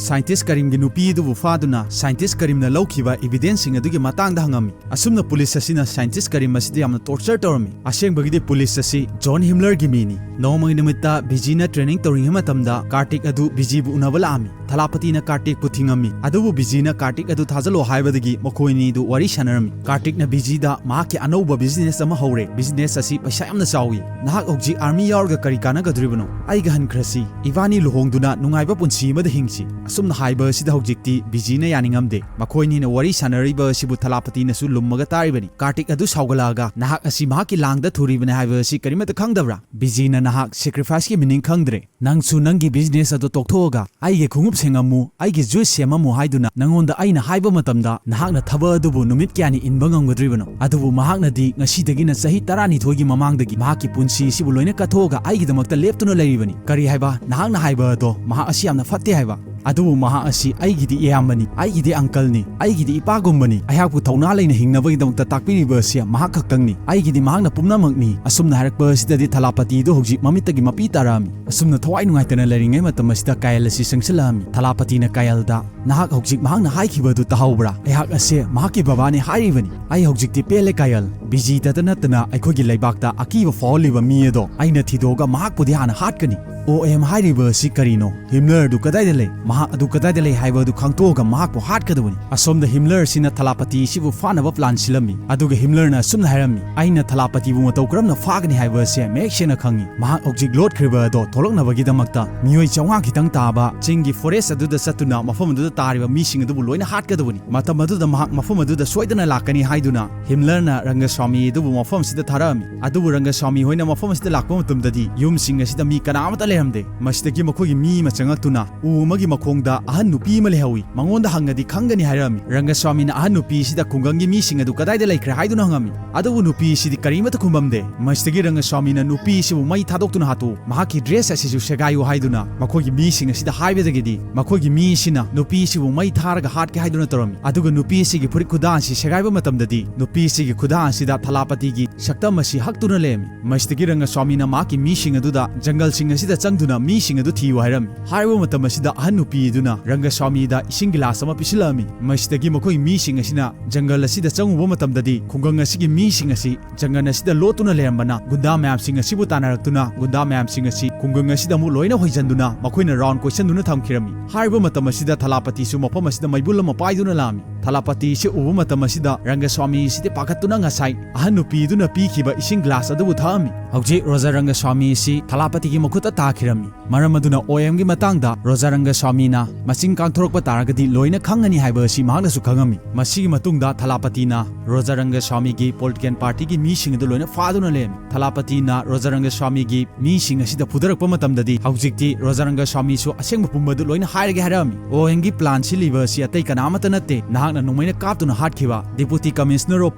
ꯁꯥꯏꯟꯇꯤꯁ ꯀꯔꯤꯝꯒꯤ ꯅꯨꯄꯤ ꯑꯗꯨꯕꯨ ꯐꯥꯗꯨꯅ ꯁꯥꯏꯟꯇꯤꯁ ꯀꯔꯤꯝꯅ ꯂꯧꯈꯤꯕ ꯏꯕꯤꯗꯦꯟꯁꯁꯤꯡ ꯑꯗꯨꯒꯤ ꯃꯇꯥꯡꯗ ꯍꯪꯉꯝꯃꯤ꯫ ꯑꯁꯨꯝꯅ ꯄꯨꯂꯤꯁ ꯑꯁꯤꯅ ꯁꯥꯏꯟꯇꯤꯁ ꯀꯔꯤꯝ ꯑꯁꯤꯗ ꯌꯥꯝꯅ ꯇꯣꯔꯆꯔ ꯇꯧꯔꯝꯃꯤ꯫ ꯑꯁꯦꯡꯕꯒꯤꯗꯤ ꯄꯨꯂꯤꯁ ꯑꯁꯤ ꯖꯣꯟ ꯍꯤꯝꯂꯔꯒꯤ ꯃꯤꯅꯤ꯫ ꯅꯣꯡꯃꯒꯤ ꯅꯨꯃꯤꯠꯇ ꯕꯤꯖꯤꯅ ꯇ꯭ꯔꯦꯅꯤꯡ ꯇꯧꯔꯤꯉꯩ ꯃꯇꯝꯗ ꯀꯥꯔꯇꯤꯛ ꯑꯗꯨ ꯕꯤꯖꯤꯕꯨ ꯎꯅꯕ ꯂꯥꯛꯑꯝꯃꯤ꯫ ꯊꯂꯥꯄꯇꯤꯅ ꯀꯥꯔꯇꯤꯛꯄꯨ ꯊꯤꯡꯉꯝꯃꯤ, ꯑꯗꯨꯕꯨ ꯕꯤꯖꯤꯅ ꯀꯥꯔꯇꯤꯛ ꯑꯗꯨ ꯊꯥꯖꯜꯂꯣ ꯍꯥꯏꯕꯗꯒꯤ ꯃꯈꯣꯏ ꯑꯅꯤꯗꯨ ꯋꯥꯔꯤ ꯁꯥꯟꯅꯔꯝꯃꯤ꯫ ꯀꯥꯔꯇꯤꯛꯅ ꯕꯤꯖꯤꯗ ꯃꯍꯥꯛꯀꯤ ꯑꯅꯧꯕ ꯕꯤꯖꯤꯅꯦꯁ ꯑꯃ ꯍꯧꯔꯦ, ꯕꯤꯖꯤꯅꯦꯁ ꯑꯁꯤ ꯄꯩꯁꯥ ꯌꯥꯝꯅ ꯆꯥꯎꯏ, ꯅꯍꯥꯛ ꯍꯧꯖꯤꯛ ꯑꯥꯔꯃꯤ ꯌꯥꯎꯔꯒ ꯀꯔꯤ ꯀꯥꯟꯅꯒꯗꯧꯔꯤꯕꯅꯣ? ꯑꯩꯒ ꯍꯟꯈ꯭ꯔꯁꯤ, ꯏꯕꯥꯅꯤ ꯂꯨꯍꯣꯡꯗꯨꯅ ꯅꯨꯡꯉꯥꯏꯕ ꯄꯨꯟꯁꯤ ꯑꯃꯗ ꯍꯤꯡꯁꯤ꯫ ꯑꯁꯨꯝꯅ ꯍꯥꯏꯕ ꯑꯁꯤꯗ ꯍꯧꯖꯤꯛꯇꯤ ꯕꯤꯖꯤꯅ ꯌꯥꯅꯤꯡꯉꯝꯗꯦ꯫ ꯃꯈꯣꯏ ꯑꯅꯤꯅ ꯋꯥꯔꯤ ꯁꯥꯟꯅꯔꯤꯕ ꯑꯁꯤꯕꯨ ꯊꯂꯥꯄꯇꯤꯅꯁꯨ ꯂꯨꯝꯃꯒ ꯇꯥꯔꯤꯕꯅꯤ꯫ ꯀꯥꯔꯇꯤꯛ ꯑꯗꯨ ꯁꯥꯎꯒꯠꯂꯛꯑꯒ, "ꯅꯍꯥꯛ ꯑꯁꯤ ꯃꯍꯥꯛꯀꯤ ꯂꯥꯡꯗ ꯊꯨꯔꯤꯕꯅꯤ ꯍꯥꯏꯕ ꯑꯁꯤ ꯀꯔꯤꯃꯠꯇ ꯈꯪꯗꯕ꯭ꯔꯥ? ꯕꯤꯖꯤꯅ ꯅꯍꯥꯛ ꯁꯦꯀ꯭ꯔꯤꯐꯥꯏꯁꯀꯤ ꯃꯤꯅꯤꯡ ꯈꯪꯗ꯭ꯔꯦ꯫ ꯅꯪꯁꯨ ꯅꯪꯒꯤ ꯕꯤꯖꯤꯅꯦꯁ ꯑꯗꯨ ꯇꯣꯛꯊꯣꯛꯑꯒ ꯑꯩꯒꯤ ꯈꯣꯡꯎꯞ ꯁꯦꯡꯉꯝꯃꯨ, ꯑꯩꯒꯤ ꯖꯨꯏꯁ ꯁꯦꯝꯃꯝꯃꯨ ꯍꯥꯏꯗꯨꯅ ꯅꯉꯣꯟꯗ ꯑꯩꯅ ꯍꯥꯏꯕ ꯃꯇꯝꯗ ꯅꯍꯥꯛꯅ ꯊꯕꯛ ꯑꯗꯨꯕꯨ ꯅꯨꯃꯤꯠ ꯀꯌꯥꯅꯤ ꯏꯟꯕ ꯉꯝꯒꯗꯧꯔꯤꯕꯅꯣ? ꯑꯗꯨꯕꯨ ꯃꯍꯥꯛꯅꯗꯤ ꯉꯁꯤꯗꯒꯤꯅ ꯆꯍꯤ ꯇꯔꯥꯅꯤꯊꯣꯏꯒꯤ ꯃꯃꯥꯡꯗꯒꯤ ꯃꯍꯥꯛꯀꯤ ꯄꯨꯟꯁꯤ ꯑꯁꯤꯕꯨ ꯂꯣꯏꯅ ꯀꯠꯊꯣꯛꯑꯒ ꯑꯩꯒꯤꯗꯃꯛꯇ ꯂꯦꯞꯇꯨꯅ ꯂꯩꯔꯤꯕꯅꯤ꯫ ꯀꯔꯤ ꯍꯥꯏꯕ? ꯅꯍꯥꯛꯅ ꯍꯥꯏꯕ ꯑꯗꯣ ꯃꯍꯥꯛ ꯑꯁꯤ ꯌꯥꯝꯅ ꯐꯠꯇꯦ ꯍꯥꯏꯕ?" ꯑꯗꯨꯕꯨ ꯃꯍꯥꯛ ꯑꯁꯤ ꯑꯩꯒꯤꯗꯤ ꯏꯌꯥꯝꯕꯅꯤ, ꯑꯩꯒꯤꯗꯤ ꯑꯪꯀꯜꯅꯤ, ꯑꯩꯒꯤꯗꯤ ꯏꯄꯥꯒꯨꯝꯕꯅꯤ, ꯑꯩꯍꯥꯛꯄꯨ ꯊꯧꯅꯥ ꯂꯩꯅ ꯍꯤꯡꯅꯕꯒꯤꯗꯃꯛꯇ ꯇꯥꯛꯄꯤꯔꯤꯕ ꯑꯁꯤ ꯃꯍꯥꯛ ꯈꯛꯇꯪꯅꯤ, ꯑꯩꯒꯤꯗꯤ ꯃꯍꯥꯛꯅ ꯄꯨꯝꯅꯃꯛꯅꯤ꯫ ꯑꯁꯨꯝꯅ ꯍꯥꯏꯔꯛꯄ ꯑꯁꯤꯗꯗꯤ ꯊꯂꯥꯄꯇꯤꯗꯨ ꯍꯧꯖꯤꯛ ꯃꯃꯤꯠꯇꯒꯤ ꯃꯄꯤ ꯇꯥꯔꯛꯑꯝꯃꯤ꯫ ꯑꯁꯨꯝꯅ ꯊꯋꯥꯏ ꯅꯨꯡꯉꯥꯏꯇꯅ ꯂꯩꯔꯤꯉꯩ ꯃꯇꯝ ꯑꯁꯤꯗ ꯀꯥꯌꯜ ꯑꯁꯤ ꯆꯪꯁꯤꯜꯂꯛꯑꯝꯃꯤ꯫ ꯊꯂꯥꯄꯇꯤꯅ ꯀꯥꯌꯜꯗ, "ꯅꯍꯥꯛ ꯍꯧꯖꯤꯛ ꯃꯍꯥꯛꯅ ꯍꯥꯏꯈꯤꯕ ꯑꯗꯨ ꯇꯥꯍꯧꯕ꯭ꯔꯥ? ꯑꯩꯍꯥꯛ ꯑꯁꯦ ꯃꯍꯥꯛꯀꯤ ꯕꯕꯥꯅꯤ ꯍꯥꯏꯔꯤꯕꯅꯤ꯫ ꯑꯩ ꯍꯧꯖꯤꯛꯇꯤ ꯄꯦꯜꯂꯦ ꯀꯥꯌꯜ꯫ ꯕꯤꯖꯤꯇꯗ ꯅꯠꯇꯅ ꯑꯩꯈꯣꯏꯒꯤ ꯂꯩꯕꯥꯛꯇ ꯑꯀꯤꯕ ꯐꯥꯎꯍꯜꯂꯤꯕ ꯃꯤ ꯑꯗꯣ ꯑꯩꯅ ꯊꯤꯗꯣꯛꯑꯒ ꯃꯍꯥꯛꯄꯨꯗꯤ ꯍꯥꯟꯅ ꯍꯥꯠꯀꯅꯤ꯫ ꯑꯣ ꯑꯦꯝ ꯍꯥꯏꯔꯤꯕ ꯑꯁꯤ ꯀꯔꯤꯅꯣ? ꯍꯤꯝꯂꯔ ꯑꯗꯨ ꯀꯗꯥꯏꯗ ꯂꯩ? ꯃꯍꯥꯛ ꯑꯗꯨ ꯀꯗꯥꯏꯗ ꯂꯩ ꯍꯥꯏꯕ ꯑꯗꯨ ꯈꯪꯗꯣꯛꯑꯒ ꯃꯍꯥꯛꯄꯨ ꯍꯥꯠꯀꯗꯕꯅꯤ꯫" ꯑꯁꯣꯝꯗ ꯍꯤꯝꯂꯔ ꯑꯁꯤꯅ ꯊꯂꯥꯄꯇꯤ ꯑꯁꯤꯕꯨ ꯐꯥꯅꯕ ꯄ꯭ꯂꯥꯟ ꯁꯤꯜꯂꯝꯃꯤ꯫ ꯑꯗꯨꯒ ꯍꯤꯝꯂꯔꯅ ꯑꯁꯨꯝꯅ ꯍꯥꯏꯔꯝꯃꯤ, "ꯑꯩꯅ ꯊꯂꯥꯄꯇꯤꯕꯨ ꯃꯇꯧ ꯀꯔꯝꯅ ꯐꯥꯒꯅꯤ ꯍꯥꯏꯕ ꯑꯁꯤ ꯃꯌꯦꯛ ꯁꯦꯡꯅ ꯈꯪꯉꯤ꯫ ꯃꯍꯥꯛ ꯍꯧꯖꯤꯛ ꯂꯣꯠꯈ꯭ꯔꯤꯕ ꯑꯗꯣ ꯊꯣꯛꯂꯛꯅꯕꯒꯤꯗꯃꯛꯇ ꯃꯤꯑꯣꯏ ꯆꯥꯝꯃꯉꯥ ꯈꯤꯇꯪ ꯇꯥꯕ ꯆꯤꯡꯒꯤ ꯐꯣꯔꯦꯁ ꯑꯗꯨꯗ ꯆꯠꯇꯨꯅ ꯃꯐꯝ ꯑꯗꯨꯗ ꯇꯥꯔꯤꯕ ꯃꯤꯁꯤꯡ ꯑꯗꯨꯕꯨ ꯂꯣꯏꯅ ꯍꯥꯠꯀꯗꯕꯅꯤ꯫ ꯃꯇꯝ ꯑꯗꯨꯗ ꯃꯍꯥꯛ ꯃꯐꯝ ꯑꯗꯨꯗ ꯁꯣꯏꯗꯅ ꯂꯥꯛꯀꯅꯤ" ꯍꯥꯏꯗꯨꯅ ꯍꯤꯝꯂꯔꯅ ꯔꯪꯒꯁ꯭ꯋꯥꯃꯤ ꯑꯗꯨꯕꯨ ꯃꯐꯝ ꯑꯁꯤꯗ ꯊꯥꯔꯛꯑꯝꯃꯤ꯫ ꯑꯗꯨꯕꯨ ꯔꯪꯒꯁ꯭ꯋꯥꯃꯤ ꯍꯣꯏꯅ ꯃꯐꯝ ꯑꯁꯤꯗ ꯂꯥꯛꯄ ꯃꯇꯝꯗꯗꯤ ꯌꯨꯝꯁꯤꯡ ꯑꯁꯤꯗ ꯃꯤ ꯀꯅꯥ ꯑꯃꯠꯇ ꯂꯩꯔꯝꯗꯦ꯫ ꯃꯁꯤꯗꯒꯤ ꯃꯈꯣꯏꯒꯤ ꯃꯤ ꯑꯃ ꯆꯪꯉꯛꯇꯨꯅ ꯎ ꯑꯃꯒꯤ ꯃꯈꯣꯡꯗ ꯑꯍꯟ ꯅꯨꯄꯤ ꯑꯃ ꯂꯩꯍꯧꯏ, ꯃꯉꯣꯟꯗ ꯍꯪꯉꯗꯤ ꯈꯪꯒꯅꯤ ꯍꯥꯏꯔꯝꯃꯤ꯫ ꯔꯪꯒꯁ꯭ꯋꯥꯃꯤꯅ ꯑꯍꯟ ꯅꯨꯄꯤ ꯑꯁꯤꯗ ꯈꯨꯡꯒꯪꯒꯤ ꯃꯤꯁꯤꯡ ꯑꯗꯨ ꯀꯗꯥꯏꯗ ꯂꯩꯈ꯭ꯔꯦ ꯍꯥꯏꯗꯨꯅ ꯍꯪꯉꯝꯃꯤ꯫ ꯑꯗꯨꯕꯨ ꯅꯨꯄꯤ ꯑꯁꯤꯗꯤ ꯀꯔꯤꯃꯠꯇ ꯈꯨꯝꯃꯝꯗꯦ꯫ ꯃꯁꯤꯗꯒꯤ ꯔꯪꯒꯁ꯭ꯋꯥꯃꯤꯅ ꯅꯨꯄꯤ ꯑꯁꯤꯕꯨ ꯃꯩ ꯊꯥꯗꯣꯛꯇꯨꯅ ꯍꯥꯠꯇꯣꯛꯎ, ꯃꯍꯥꯛꯀꯤ dress ꯑꯁꯤꯁꯨ ꯁꯦꯒꯥꯏꯌꯨ ꯍꯥꯏꯗꯨꯅ ꯃꯈꯣꯏꯒꯤ ꯃꯤꯁꯤꯡ ꯑꯁꯤꯗ ꯍꯥꯏꯕꯗꯒꯤꯗꯤ ꯃꯈꯣꯏꯒꯤ ꯃꯤꯁꯤꯅ ꯅꯨꯄꯤ ꯑꯁꯤꯕꯨ ꯃꯩ ꯊꯥꯔꯒ ꯍꯥꯠꯀꯦ ꯍꯥꯏꯗꯨꯅ ꯇꯧꯔꯝꯃꯤ꯫ ꯑꯗꯨꯒ ꯅꯨꯄꯤ ꯑꯁꯤꯒꯤ ꯐꯨꯔꯤꯠ ꯈꯨꯗꯥꯡ ꯑꯁꯤ ꯁꯦꯒꯥꯏꯕ ꯃꯇꯝꯗꯗꯤ ꯅꯨꯄꯤ ꯑꯁꯤꯒꯤ ꯈꯨꯗꯥꯡ ꯑꯁꯤꯗ ꯊꯂꯥꯄꯇꯤꯒꯤ ꯁꯛꯇꯝ ꯑꯁꯤ ꯍꯛꯇꯨꯅ ꯂꯩꯔꯝꯃꯤ꯫ ꯃꯁꯤꯗꯒꯤ ꯔꯪꯒꯁ꯭ꯋꯥꯃꯤꯅ ꯃꯍꯥꯛꯀꯤ ꯃꯤꯁꯤꯡ ꯑꯗꯨꯗ ꯖꯪꯒꯜꯁꯤꯡ ꯑꯁꯤꯗ ꯆꯪꯗꯨꯅ ꯃꯤꯁꯤꯡ ꯑꯗꯨ ꯊꯤꯌꯨ ꯍꯥꯏꯔꯝꯃꯤ꯫ ꯍꯥꯏꯔꯤꯕ ꯃꯇꯝ ꯑꯁꯤꯗ ꯑꯍꯟ ꯅꯨꯄꯤ ꯑꯗꯨꯅ ꯔꯪꯒꯁ꯭ꯋꯥꯃꯤꯗ ꯏꯁꯤꯡ ꯒꯤꯂꯥꯁ ꯑꯃ ꯄꯤꯁꯤꯜꯂꯛꯑꯝꯃꯤ꯫ ꯃꯁꯤꯗꯒꯤ ꯃꯈꯣꯏ ꯃꯤꯁꯤꯡ ꯑꯁꯤꯅ ꯖꯪꯒꯜ ꯑꯁꯤꯗ ꯆꯪꯉꯨꯕ ꯃꯇꯝꯗꯗꯤ ꯈꯨꯡꯒꯪ ꯑꯁꯤꯒꯤ ꯃꯤꯁꯤꯡ ꯑꯁꯤ ꯖꯪꯒꯜ ꯑꯁꯤꯗ ꯂꯣꯠꯇꯨꯅ ꯂꯩꯔꯝꯕꯅ ꯒꯨꯟꯗꯥ ꯃꯌꯥꯝꯁꯤꯡ ꯑꯁꯤꯕꯨ ꯇꯥꯟꯅꯔꯛꯇꯨꯅ ꯒꯨꯟꯗꯥ ꯃꯌꯥꯝꯁꯤꯡ ꯑꯁꯤ ꯈꯨꯡꯒꯪ ꯑꯁꯤꯗ ꯑꯃꯨꯛ ꯂꯣꯏꯅ ꯍꯣꯏꯖꯟꯗꯨꯅ ꯃꯈꯣꯏꯅ round ꯀꯣꯏꯁꯟꯗꯨꯅ ꯊꯝꯈꯤꯔꯝꯃꯤ꯫ ꯍꯥꯏꯔꯤꯕ ꯃꯇꯝ ꯑꯁꯤꯗ ꯊꯂꯥꯄꯇꯤꯁꯨ ꯃꯐꯝ ꯑꯁꯤꯗ ꯃꯩꯕꯨꯜ ꯑꯃ ꯄꯥꯏꯗꯨꯅ ꯂꯥꯛꯑꯝꯃꯤ꯫ ꯊꯂꯥꯄꯇꯤ ꯑꯁꯤ ꯎꯕ ꯃꯇꯝ ꯑꯁꯤꯗ ꯔꯪꯒꯁ꯭ꯋꯥꯃꯤ ꯑꯁꯤꯗꯤ ꯄꯥꯈꯠꯇꯨꯅ ꯉꯁꯥꯏ ꯑꯍꯟ ꯅꯨꯄꯤꯗꯨꯅ ꯄꯤꯈꯤꯕ ꯏꯁꯤꯡ ꯒ꯭ꯂꯥꯁ ꯑꯗꯨꯕꯨ ꯊꯛꯑꯝꯃꯤ꯫ ꯍꯧꯖꯤꯛ ꯔꯣꯖꯥ ꯔꯪꯒꯁ꯭ꯋꯥꯃꯤ ꯑꯁꯤ ꯊꯂꯥꯄꯇꯤꯒꯤ ꯃꯈꯨꯠꯇ ꯇꯥꯈꯤꯔꯝꯃꯤ꯫ ꯃꯔꯝ ꯑꯗꯨꯅ ꯑꯣ ꯑꯦꯝꯒꯤ ꯃꯇꯥꯡꯗ ꯔꯣꯖꯥ ꯔꯪꯒꯁ꯭ꯋꯥꯃꯤꯅ ꯃꯆꯤꯟ ꯀꯥꯡꯊꯣꯔꯛꯄ ꯇꯥꯔꯒꯗꯤ ꯂꯣꯏꯅ ꯈꯪꯉꯅꯤ ꯍꯥꯏꯕ ꯑꯁꯤ ꯃꯍꯥꯛꯅꯁꯨ ꯈꯪꯉꯝꯃꯤ꯫ ꯃꯁꯤꯒꯤ ꯃꯇꯨꯡꯗ ꯊꯂꯥꯄꯇꯤꯅ ꯔꯣꯖꯥ ꯔꯪꯒꯁ꯭ꯋꯥꯃꯤꯒꯤ political partyꯒꯤ ꯃꯤꯁꯤꯡ ꯑꯗꯨ ꯂꯣꯏꯅ ꯐꯥꯗꯨꯅ ꯂꯩꯔꯝꯃꯤ꯫ ꯊꯂꯥꯄꯇꯤꯅ ꯔꯣꯖꯥ ꯔꯪꯒꯁ꯭ꯋꯥꯃꯤꯒꯤ ꯃꯤꯁꯤꯡ ꯑꯁꯤꯗ ꯐꯨꯊꯔꯛꯄ ꯃꯇꯝꯗꯗꯤ ꯍꯧꯖꯤꯛꯇꯤ ꯔꯣꯖꯥ ꯔꯪꯒꯁ꯭ꯋꯥꯃꯤꯁꯨ ꯑꯁꯦꯡꯕ ꯄꯨꯝꯕꯗꯨ ꯂꯣꯏꯅ ꯍꯥꯏꯔꯒꯦ ꯍꯥꯏꯔꯛꯑꯝꯃꯤ꯫ ꯑꯣ ꯑꯦꯝꯒꯤ plan ꯁꯤꯜꯂꯤꯕ ꯑꯁꯤ ꯑꯇꯩ ꯀꯅꯥ ꯑꯃꯠꯇ ꯅꯠꯇꯦ, ꯅꯍꯥꯛꯅ ꯅꯣꯡꯃꯩꯅ ꯀꯥꯞꯇꯨꯅ ꯍꯥꯠꯈꯤꯕ Deputy Commissioner of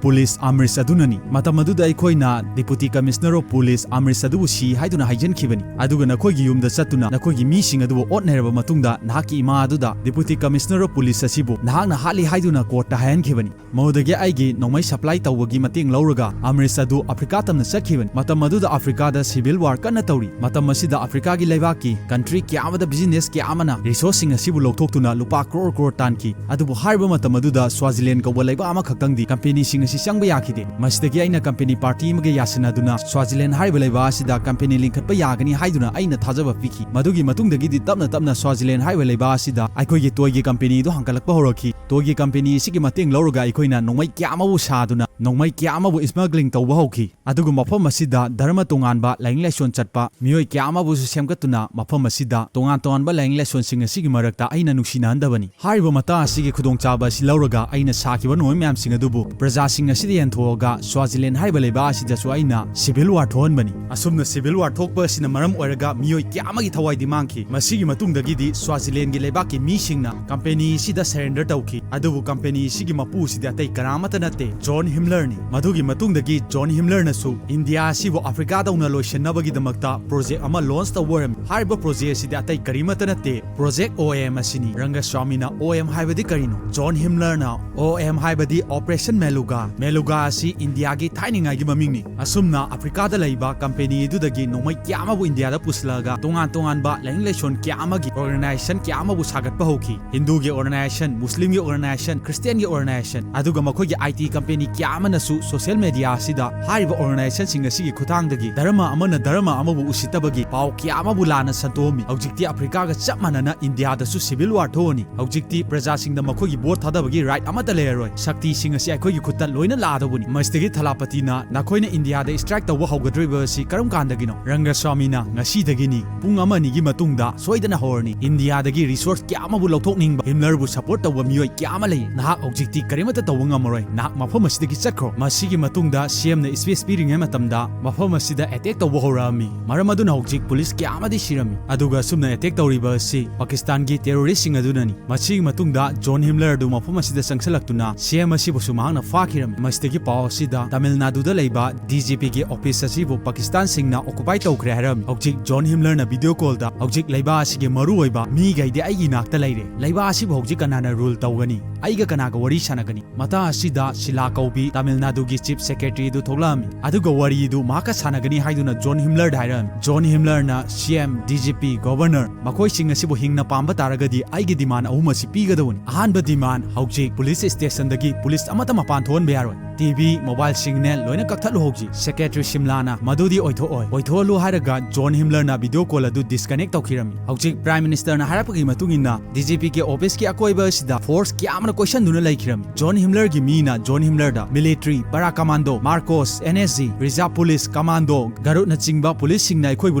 Police ꯑꯃꯔꯤꯁ ꯑꯗꯨꯅꯅꯤ꯫ ꯃꯇꯝ ꯑꯗꯨꯗ ꯑꯩꯈꯣꯏꯅ Deputy Commissioner of Police ꯑꯃꯔꯤꯁ ꯑꯗꯨꯕꯨ ꯁꯤ ꯍꯥꯏꯗꯨꯅ ꯍꯥꯏꯖꯟꯈꯤꯕꯅꯤ꯫ ꯑꯗꯨꯒ ꯅꯈꯣꯏꯒꯤ ꯌꯨꯝꯗ ꯆꯠꯇꯨꯅ ꯅꯈꯣꯏꯒꯤ ꯃꯤꯁꯤꯡ ꯑꯗꯨꯕꯨ ꯑꯣꯠꯅꯔꯕ ꯃꯇꯨꯡꯗ ꯅꯍꯥꯛꯀꯤ ꯏꯃꯥ ꯑꯗꯨꯗ Deputy Commissioner of Police ꯑꯁꯤꯕꯨ ꯅꯍꯥꯛꯅ ꯍꯥꯠꯂꯤ ꯍꯥꯏꯗꯨꯅ courtꯇ ꯍꯥꯏꯍꯟꯈꯤꯕꯅꯤ꯫ ꯃꯗꯨꯗꯒꯤ ꯑꯩꯒꯤ ꯅꯣꯡꯃꯩ supply ꯇꯧꯕꯒꯤ ꯃꯇꯦꯡ ꯂꯧꯔꯒ ꯑꯃꯔꯤꯁ ꯑꯗꯨ ꯑꯐ꯭ꯔꯤꯀꯥ ꯇꯝꯅ ꯆꯠꯈꯤꯕꯅꯤ꯫ ꯃꯇꯝ ꯑꯗꯨꯗ ꯑꯐ꯭ꯔꯤꯀꯥꯗ civil war ꯀꯟꯅ ꯇꯧꯔꯤ꯫ ꯃꯇꯝ ꯑꯁꯤꯗ ꯑꯐ꯭ꯔꯤꯀꯥꯒꯤ ꯂꯩꯕꯥꯛꯀꯤ country ꯀꯌꯥ ꯑꯃꯗ business ꯀꯌꯥ ꯑꯃꯅ resourceꯁꯤꯡ ꯑꯁꯤꯕꯨ ꯂꯧꯊꯣꯛꯇꯨꯅ ꯂꯨꯄꯥ ꯀ꯭ꯔꯣꯔ ꯀ꯭ꯔꯣꯔ ꯇꯥꯟꯈꯤ꯫ ꯑꯗꯨꯕꯨ ꯍꯥꯏꯔꯤꯕ ꯃꯇꯝ ꯑꯗꯨꯗ ꯁ꯭ꯋꯥꯖꯤꯂꯦꯟ ꯀꯧꯕ ꯂꯩꯕꯥꯛ ꯑꯃꯈꯛꯇꯪꯗꯤ companyꯁꯤꯡ ꯑꯁꯤ ꯆꯪꯕ ꯌꯥꯈꯤꯗꯦ꯫ ꯃꯁꯤꯗꯒꯤ ꯑꯩꯅ company party ꯑꯃꯒ ꯌꯥꯁꯤꯟꯅꯗꯨꯅ ꯁ꯭ꯋꯥꯖꯤꯂꯦꯟ ꯍꯥꯏꯔꯤꯕ ꯂꯩꯕꯥꯛ ꯑꯁꯤꯗ company ꯂꯤꯡꯈꯠꯄ ꯌꯥꯒꯅꯤ ꯍꯥꯏꯗꯨꯅ ꯑꯩꯅ ꯊꯥꯖꯕ ꯄꯤꯈꯤ꯫ ꯃꯗꯨꯒꯤ ꯃꯇꯨꯡꯗꯒꯤꯗꯤ ꯇꯞꯅ ꯇꯞꯅ ꯁ꯭ꯋꯥꯖꯤꯂꯦꯟ ꯍꯥꯏꯔꯤꯕ ꯂꯩꯕꯥꯛ ꯑꯁꯤꯗ ꯑꯩꯈꯣꯏꯒꯤ toyꯒꯤ companyꯗꯨ ꯍꯥꯡꯒꯠꯂꯛꯄ ꯍꯧꯔꯛꯈꯤ꯫ Toyꯒꯤ company ꯑꯁꯤꯒꯤ ꯃꯇꯦꯡ ꯂꯧꯔꯒ ꯑꯩꯈꯣꯏꯅ ꯅꯣꯡꯃꯩ ꯀꯌꯥ ꯑꯃꯕꯨ ꯁꯥꯗꯨꯅ ꯅꯣꯡꯃꯩ ꯀꯌꯥ ꯑꯃꯕꯨ smuggling ꯇꯧꯕ ꯍꯧꯈꯤ꯫ ꯑꯗꯨꯒ ꯃꯐꯝ ꯑꯁꯤꯗ ꯙꯔꯃ ꯇꯣꯉꯥꯟꯕ, ꯂꯥꯏꯅꯤꯡ ꯂꯥꯏꯁꯣꯟ ꯆꯠꯄ ꯃꯤꯑꯣꯏ ꯀꯌꯥ ꯑꯃꯕꯨꯁꯨ ꯁꯦꯝꯒꯠꯇꯨꯅ ꯃꯐꯝ ꯑꯁꯤꯗ ꯇꯣꯉꯥꯟ ꯇꯣꯉꯥꯟꯕ ꯂꯥꯏꯅꯤꯡ ꯂꯥꯏꯁꯣꯟꯁꯤꯡ ꯑꯁꯤꯒꯤ ꯃꯔꯛꯇ ꯑꯩꯅ ꯅꯨꯡꯁꯤꯅꯍꯟꯗꯕꯅꯤ꯫ ꯍꯥꯏꯔꯤꯕ ꯃꯇꯥꯡ ꯑꯁꯤꯒꯤ ꯈꯨꯗꯣꯡꯆꯥꯕ ꯑꯁꯤ ꯂꯧꯔꯒ ꯑꯩꯅ ꯁꯥꯈꯤꯕ ꯅꯣꯡꯃꯩ ꯃꯌꯥꯝꯁꯤꯡ ꯑꯗꯨꯕꯨ ꯄ꯭ꯔꯖꯥꯁꯤꯡ ꯑꯁꯤꯗ ꯌꯦꯟꯊꯣꯛꯑꯒ ꯁ꯭ꯋꯥꯖꯤꯂꯦꯟ ꯍꯥꯏꯔꯤꯕ ꯂꯩꯕꯥꯛ ꯑꯁꯤꯗꯁꯨ ꯑꯩꯅ civil war ꯊꯣꯛꯍꯟꯕꯅꯤ꯫ ꯑꯁꯨꯝꯅ civil war ꯊꯣꯛꯄ ꯑꯁꯤꯅ ꯃꯔꯝ ꯑꯣꯏꯔꯒ ꯃꯤꯑꯣꯏ ꯀꯌꯥ ꯑꯃꯒꯤ ꯊꯋꯥꯏꯗꯤ ꯃꯥꯡꯈꯤ꯫ ꯃꯁꯤꯒꯤ ꯃꯇꯨꯡꯗꯒꯤꯗꯤ ꯁ꯭ꯋꯥꯖꯤꯂꯦꯟꯒꯤ ꯂꯩꯕꯥꯛꯀꯤ ꯃꯤꯁꯤꯡꯅ ꯀꯝꯄꯦꯅꯤ ꯑꯁꯤꯗ ꯁꯔꯦꯟꯗꯔ ꯇꯧꯈꯤ꯫ ꯑꯗꯨꯕꯨ ꯀꯝꯄꯦꯅꯤ ꯑꯁꯤꯒꯤ ꯃꯄꯨꯁꯤꯗꯤ ꯑꯇꯩ ꯀꯅꯥꯃꯠꯇ ꯅꯠꯇꯦ, ꯖꯣꯟ ꯍꯤꯝꯂꯔꯅꯤ꯫ ꯃꯗꯨꯒꯤ ꯃꯇꯨꯡꯗꯒꯤ ꯖꯣꯟ ꯍꯤꯝꯂꯔꯅꯁꯨ ꯏꯟꯗꯤꯌꯥ ꯑꯁꯤꯕꯨ ꯑꯐ꯭ꯔꯤꯀꯥꯗꯧꯅ ꯂꯣꯏꯁꯤꯟꯅꯕꯒꯤꯗꯃꯛꯇ ꯄ꯭ꯔꯣꯖꯦꯛ ꯑꯃ ꯂꯣꯟꯆ ꯇꯧꯕ ꯑꯣꯏꯔꯝꯃꯤ꯫ ꯍꯥꯏꯔꯤꯕ ꯄ꯭ꯔꯣꯖꯦꯛ ꯑꯁꯤꯗꯤ ꯑꯇꯩ ꯀꯔꯤꯃꯠꯇ ꯅꯠꯇꯦ, ꯄ꯭ꯔꯣꯖꯦꯛ ꯑꯣ ꯑꯦꯝ ꯑꯁꯤꯅꯤ꯫ ꯔꯪꯒꯁ꯭ꯋꯥꯃꯤꯅ ꯑꯣ ꯑꯦꯝ ꯍꯥꯏꯕꯗꯤ ꯀꯔꯤꯅꯣ? ꯖꯣꯟ ꯍꯤꯝꯂꯔꯅ ꯑꯣ ꯑꯦꯝ ꯍꯥꯏꯕꯗꯤ ꯑꯣꯄꯔꯦꯁꯟ ꯃꯦꯂꯨꯒꯥ, ꯃꯦꯂꯨꯒꯥ ꯑꯁꯤ ꯏꯟꯗꯤꯌꯥꯒꯤ ꯊꯥꯏꯅꯉꯥꯏꯒꯤ ꯃꯃꯤꯡꯅꯤ꯫ ꯑꯁꯨꯝꯅ ꯑꯐ꯭ꯔꯤꯀꯥꯗ ꯂꯩꯕ ꯀꯝꯄꯦꯅꯤ ꯑꯗꯨꯗꯒꯤ ꯅꯣꯡꯃꯩ ꯀꯌꯥ ꯑꯃꯕꯨ ꯏꯟꯗꯤꯌꯥꯗ ꯄꯨꯁꯤꯜꯂꯒ ꯇꯣꯉꯥꯟ ꯇꯣꯉꯥꯟꯕ ꯂꯥꯏꯅꯤꯡ ꯂꯥꯏꯁꯣꯟ ꯀꯌꯥ ꯑꯃꯒꯤ ꯑꯣꯔꯒꯅꯥꯏꯖꯦꯁꯟ ꯀꯌꯥ ꯑꯃꯕꯨ ꯁꯥꯒꯠꯄ ꯍꯧꯈꯤ꯫ ꯍꯤꯟꯗꯨꯒꯤ ꯑꯣꯔꯒꯅꯥꯏꯖꯦꯁꯟ, ꯃꯨꯁꯂꯤꯝꯒꯤ ꯑꯣꯔꯒꯅꯥꯏꯖꯦꯁꯟ, ꯈ꯭ꯔꯤꯁꯇꯤꯌꯟꯒꯤ ꯑꯣꯔꯒꯅꯥꯏꯖꯦꯁꯟ, ꯑꯗꯨꯒ ꯃꯈꯣꯏꯒꯤ ꯑꯥꯏ ꯇꯤ ꯀꯝꯄꯦꯅꯤ ꯀꯌꯥ ꯑꯃꯅꯁꯨ ꯁꯣꯁꯤꯌꯦꯜ ꯃꯦꯗꯤꯌꯥ ꯑꯁꯤꯗ ꯍꯥꯏꯔꯤꯕ ꯑꯣꯔꯒꯅꯥꯏꯖꯦꯁꯟꯁꯤꯡ ꯑꯁꯤꯒꯤ ꯈꯨꯠꯊꯥꯡꯗꯒꯤ ꯙꯔꯃ ꯑꯃꯅ ꯙꯔꯃ ꯑꯃꯕꯨ ꯎꯁꯤꯠꯇꯕꯒꯤ ꯄꯥꯎ ꯀꯌꯥ ꯑꯃꯕꯨ ꯂꯥꯟꯅ ꯁꯟꯗꯣꯛꯑꯝꯃꯤ꯫ ꯍꯧꯖꯤꯛꯇꯤ ꯑꯐ꯭ꯔꯤꯀꯥꯒ ꯆꯞ ꯃꯥꯟꯅꯅ ꯏꯟꯗꯤꯌꯥꯗꯁꯨ ꯁꯤꯚꯤꯜ ꯋꯥꯔ ꯊꯣꯛꯑꯅꯤ꯫ ꯍꯧꯖꯤꯛꯇꯤ ꯄ꯭ꯔꯖꯥꯁꯤꯡꯗ ꯃꯈꯣꯏꯒꯤ ꯚꯣꯠ ꯊꯥꯗꯕꯒꯤ ꯔꯥꯏꯠ ꯑꯃꯠꯇ ꯂꯩꯔꯔꯣꯏ꯫ ꯁꯛꯇꯤꯁꯤꯡ ꯑꯁꯤ ꯑꯩꯈꯣꯏꯒꯤ ꯈꯨꯠꯇ ꯂꯣꯏꯅ ꯂꯥꯛꯑꯗꯧꯕꯅꯤ꯫ ꯃꯁꯤꯗꯒꯤ ꯊꯂꯥꯄꯇꯤꯅ ꯅꯈꯣꯏꯅ ꯏꯟꯗꯤꯌꯥꯗ ꯁ꯭ꯇ꯭ꯔꯥꯏꯛ ꯇꯧꯕ ꯍꯧꯒꯗꯧꯔꯤꯕ ꯑꯁꯤ ꯀꯔꯝ ꯀꯥꯟꯗꯒꯤꯅꯣ? ꯔꯪꯒꯁ꯭ꯋꯥꯃꯤꯅ ꯉꯁꯤꯗꯒꯤꯅꯤ꯫ ꯄꯨꯡ ꯑꯃ ꯑꯅꯤꯒꯤ ꯃꯇꯨꯡꯗ ꯁꯣꯏꯗꯅ ꯍꯧꯔꯅꯤ꯫ ꯏꯟꯗꯤꯌꯥꯗꯒꯤ ꯔꯤꯁꯣꯔꯁ ꯀꯌꯥ ꯑꯃꯕꯨ ꯂꯧꯊꯣꯛꯅꯤꯡꯕ ꯍꯤꯝꯂꯔꯕꯨ ꯁꯄꯣꯔꯠ ꯇꯧꯕ ꯃꯤꯑꯣꯏ ꯀꯌꯥ ꯑꯃ ꯂꯩ꯫ ꯅꯍꯥꯛ ꯍꯧꯖꯤꯛꯇꯤ ꯀꯔꯤꯃꯠꯇ ꯇꯧꯕ ꯉꯝꯃꯔꯣꯏ꯫ ꯅꯍꯥꯛ ꯃꯐꯝ ꯑꯁꯤꯗꯒꯤ ꯆꯠꯈ꯭ꯔꯣ꯫ ꯃꯁꯤꯒꯤ ꯃꯇꯨꯡꯗ ꯁꯤ ꯑꯦꯝꯅ ꯁ꯭ꯄꯤꯆ ꯄꯤꯔꯤꯉꯩ ꯃꯇꯝꯗ ꯃꯐꯝ ꯑꯁꯤꯗ ꯑꯦꯇꯦꯛ ꯇꯧꯕ ꯍꯧꯔꯛꯑꯝꯃꯤ꯫ ꯃꯔꯝ ꯑꯗꯨꯅ ꯍꯧꯖꯤꯛ ꯄꯨꯂꯤꯁ ꯀꯌꯥ ꯑꯃꯗꯤ ꯁꯤꯔꯝꯃꯤ꯫ ꯑꯗꯨꯒ ꯑꯁꯨꯝꯅ ꯑꯦꯇꯦꯛ ꯇꯧꯔꯤꯕ ꯑꯁꯤ ꯄꯥꯀꯤꯁꯇꯥꯟꯒꯤ ꯇꯦꯔꯣꯔꯤꯁꯁꯤꯡ ꯑꯗꯨꯅꯅꯤ꯫ ꯃꯁꯤꯒꯤ ꯃꯇꯨꯡꯗ ꯖꯣꯟ ꯍꯤꯝꯂꯔ ꯑꯗꯨ ꯃꯐꯝ ꯑꯁꯤꯗ ꯆꯪꯁꯤꯜꯂꯛꯇꯨꯅ ꯁꯤ ꯑꯦꯝ ꯑꯁꯤꯕꯨꯁꯨ ꯃꯍꯥꯛꯅ ꯐꯥꯈꯤꯔꯝꯃꯤ꯫ ꯃꯁꯤꯗꯒꯤ ꯄꯥꯎ ꯑꯁꯤꯗ ꯇꯥꯃꯤꯜ ꯅꯥꯗꯨꯗ ꯂꯩꯕ ꯗꯤ ꯖꯤ ꯄꯤꯒꯤ ꯑꯣꯐꯤꯁ ꯑꯁꯤꯕꯨ ꯄꯥꯀꯤꯁꯇꯥꯟꯁꯤꯡꯅ ꯑꯣꯀꯨꯄꯥꯏ ꯇꯧꯈ꯭ꯔꯦ ꯍꯥꯏꯔꯝꯃꯤ꯫ ꯍꯧꯖꯤꯛ ꯖꯣꯟ ꯍꯤꯝꯂꯔꯅ ꯚꯤꯗꯤꯑꯣ ꯀꯣꯜꯗ, "ꯍꯧꯖꯤꯛ ꯂꯩꯕꯥꯛ ꯑꯁꯤꯒꯤ ꯃꯔꯨꯑꯣꯏꯕ ꯃꯤꯈꯩꯗꯤ ꯑꯩꯒꯤ ꯏꯅꯥꯛꯇ ꯂꯩꯔꯦ꯫ ꯂꯩꯕꯥꯛ ꯑꯁꯤꯕꯨ ꯍꯧꯖꯤꯛ ꯀꯅꯥꯅ ꯔꯨꯜ ꯇꯧꯒꯅꯤ? ꯑꯩꯒ ꯀꯅꯥꯒ ꯋꯥꯔꯤ ꯁꯥꯟꯅꯒꯅꯤ?" ꯃꯇꯥꯡ ꯑꯁꯤꯗ ꯁꯤꯂꯥ ꯀꯧꯕꯤ ꯇꯥꯃꯤꯜ ꯅꯥꯗꯨꯒꯤ ꯆꯤꯐ ꯁꯦꯀ꯭ꯔꯦꯇꯔꯤ ꯑꯗꯨ ꯊꯣꯛꯂꯛꯑꯝꯃꯤ꯫ ꯑꯗꯨꯒ ꯋꯥꯔꯤ ꯑꯗꯨ ꯃꯍꯥꯛꯀ ꯁꯥꯟꯅꯒꯅꯤ ꯍꯥꯏꯗꯨꯅ ꯖꯣꯟ ꯍꯤꯝꯂꯔꯗ ꯍꯥꯏꯔꯝꯃꯤ꯫ ꯖꯣꯟ ꯍꯤꯝꯂꯔꯅ, "ꯁꯤ M, D G P, governor, ꯃꯈꯣꯏꯁꯤꯡ ꯑꯁꯤꯕꯨ ꯍꯤꯡꯅ ꯄꯥꯝꯕ ꯇꯥꯔꯒꯗꯤ ꯑꯩꯒꯤ ꯗꯤꯃꯥꯟ ꯑꯍꯨꯝ ꯑꯁꯤ ꯄꯤꯒꯗꯕꯅꯤ꯫ ꯑꯍꯥꯟꯕ ꯗꯤꯃꯥꯟ, ꯍꯧꯖꯤꯛ ꯄꯨꯂꯤꯁ ꯁ꯭ꯇꯦꯁꯟꯗꯒꯤ ꯄꯨꯂꯤꯁ ꯑꯃꯠꯇ ꯃꯄꯥꯟ ꯊꯣꯛꯍꯟꯕ ꯌꯥꯔꯣꯏ꯫ ꯇꯤ ꯚꯤ, ꯃꯣꯕꯥꯏꯜ ꯁꯤꯒꯅꯦꯜ ꯂꯣꯏꯅ ꯀꯛꯊꯠꯂꯨ ꯍꯧꯖꯤꯛ꯫" ꯁꯦꯀ꯭ꯔꯦꯇꯔꯤ ꯁꯤꯝꯂꯥꯅ, "ꯃꯗꯨꯗꯤ ꯑꯣꯏꯊꯣꯛꯑꯣꯏ꯫" "ꯑꯣꯏꯊꯣꯛꯍꯜꯂꯨ ꯍꯥꯏꯔꯒ ꯖꯣꯟ ꯍꯤꯝꯂꯔꯅ ꯚꯤꯗꯤꯑꯣ ꯀꯣꯜ ꯑꯗꯨ ꯗꯤꯁꯀꯅꯦꯛ ꯇꯧꯈꯤꯔꯝꯃꯤ꯫ ꯍꯧꯖꯤꯛ ꯄ꯭ꯔꯥꯏꯝ ꯃꯤꯅꯤꯁꯇꯔꯅ ꯍꯥꯏꯔꯛꯄꯒꯤ ꯃꯇꯨꯡ ꯏꯟꯅ ꯗꯤ ꯖꯤ ꯄꯤꯒꯤ ꯑꯣꯐꯤꯁꯀꯤ ꯑꯀꯣꯏꯕ ꯑꯁꯤꯗ ꯐꯣꯔꯁ ꯀꯌꯥ ꯑꯃꯅ ꯀꯣꯏꯁꯟꯗꯨꯅ ꯂꯩꯈꯤꯔꯝꯃꯤ꯫ ꯖꯣꯟ ꯍꯤꯝꯂꯔꯒꯤ ꯃꯤꯅ ꯖꯣꯟ ꯍꯤꯝꯂꯔꯗ military, para commando, marcos, N S G, reserve police, commando, ꯒꯔꯨꯗꯅꯆꯤꯡꯕ ꯄꯨꯂꯤꯁꯁꯤꯡꯅ ꯑꯩꯈꯣꯏꯕꯨ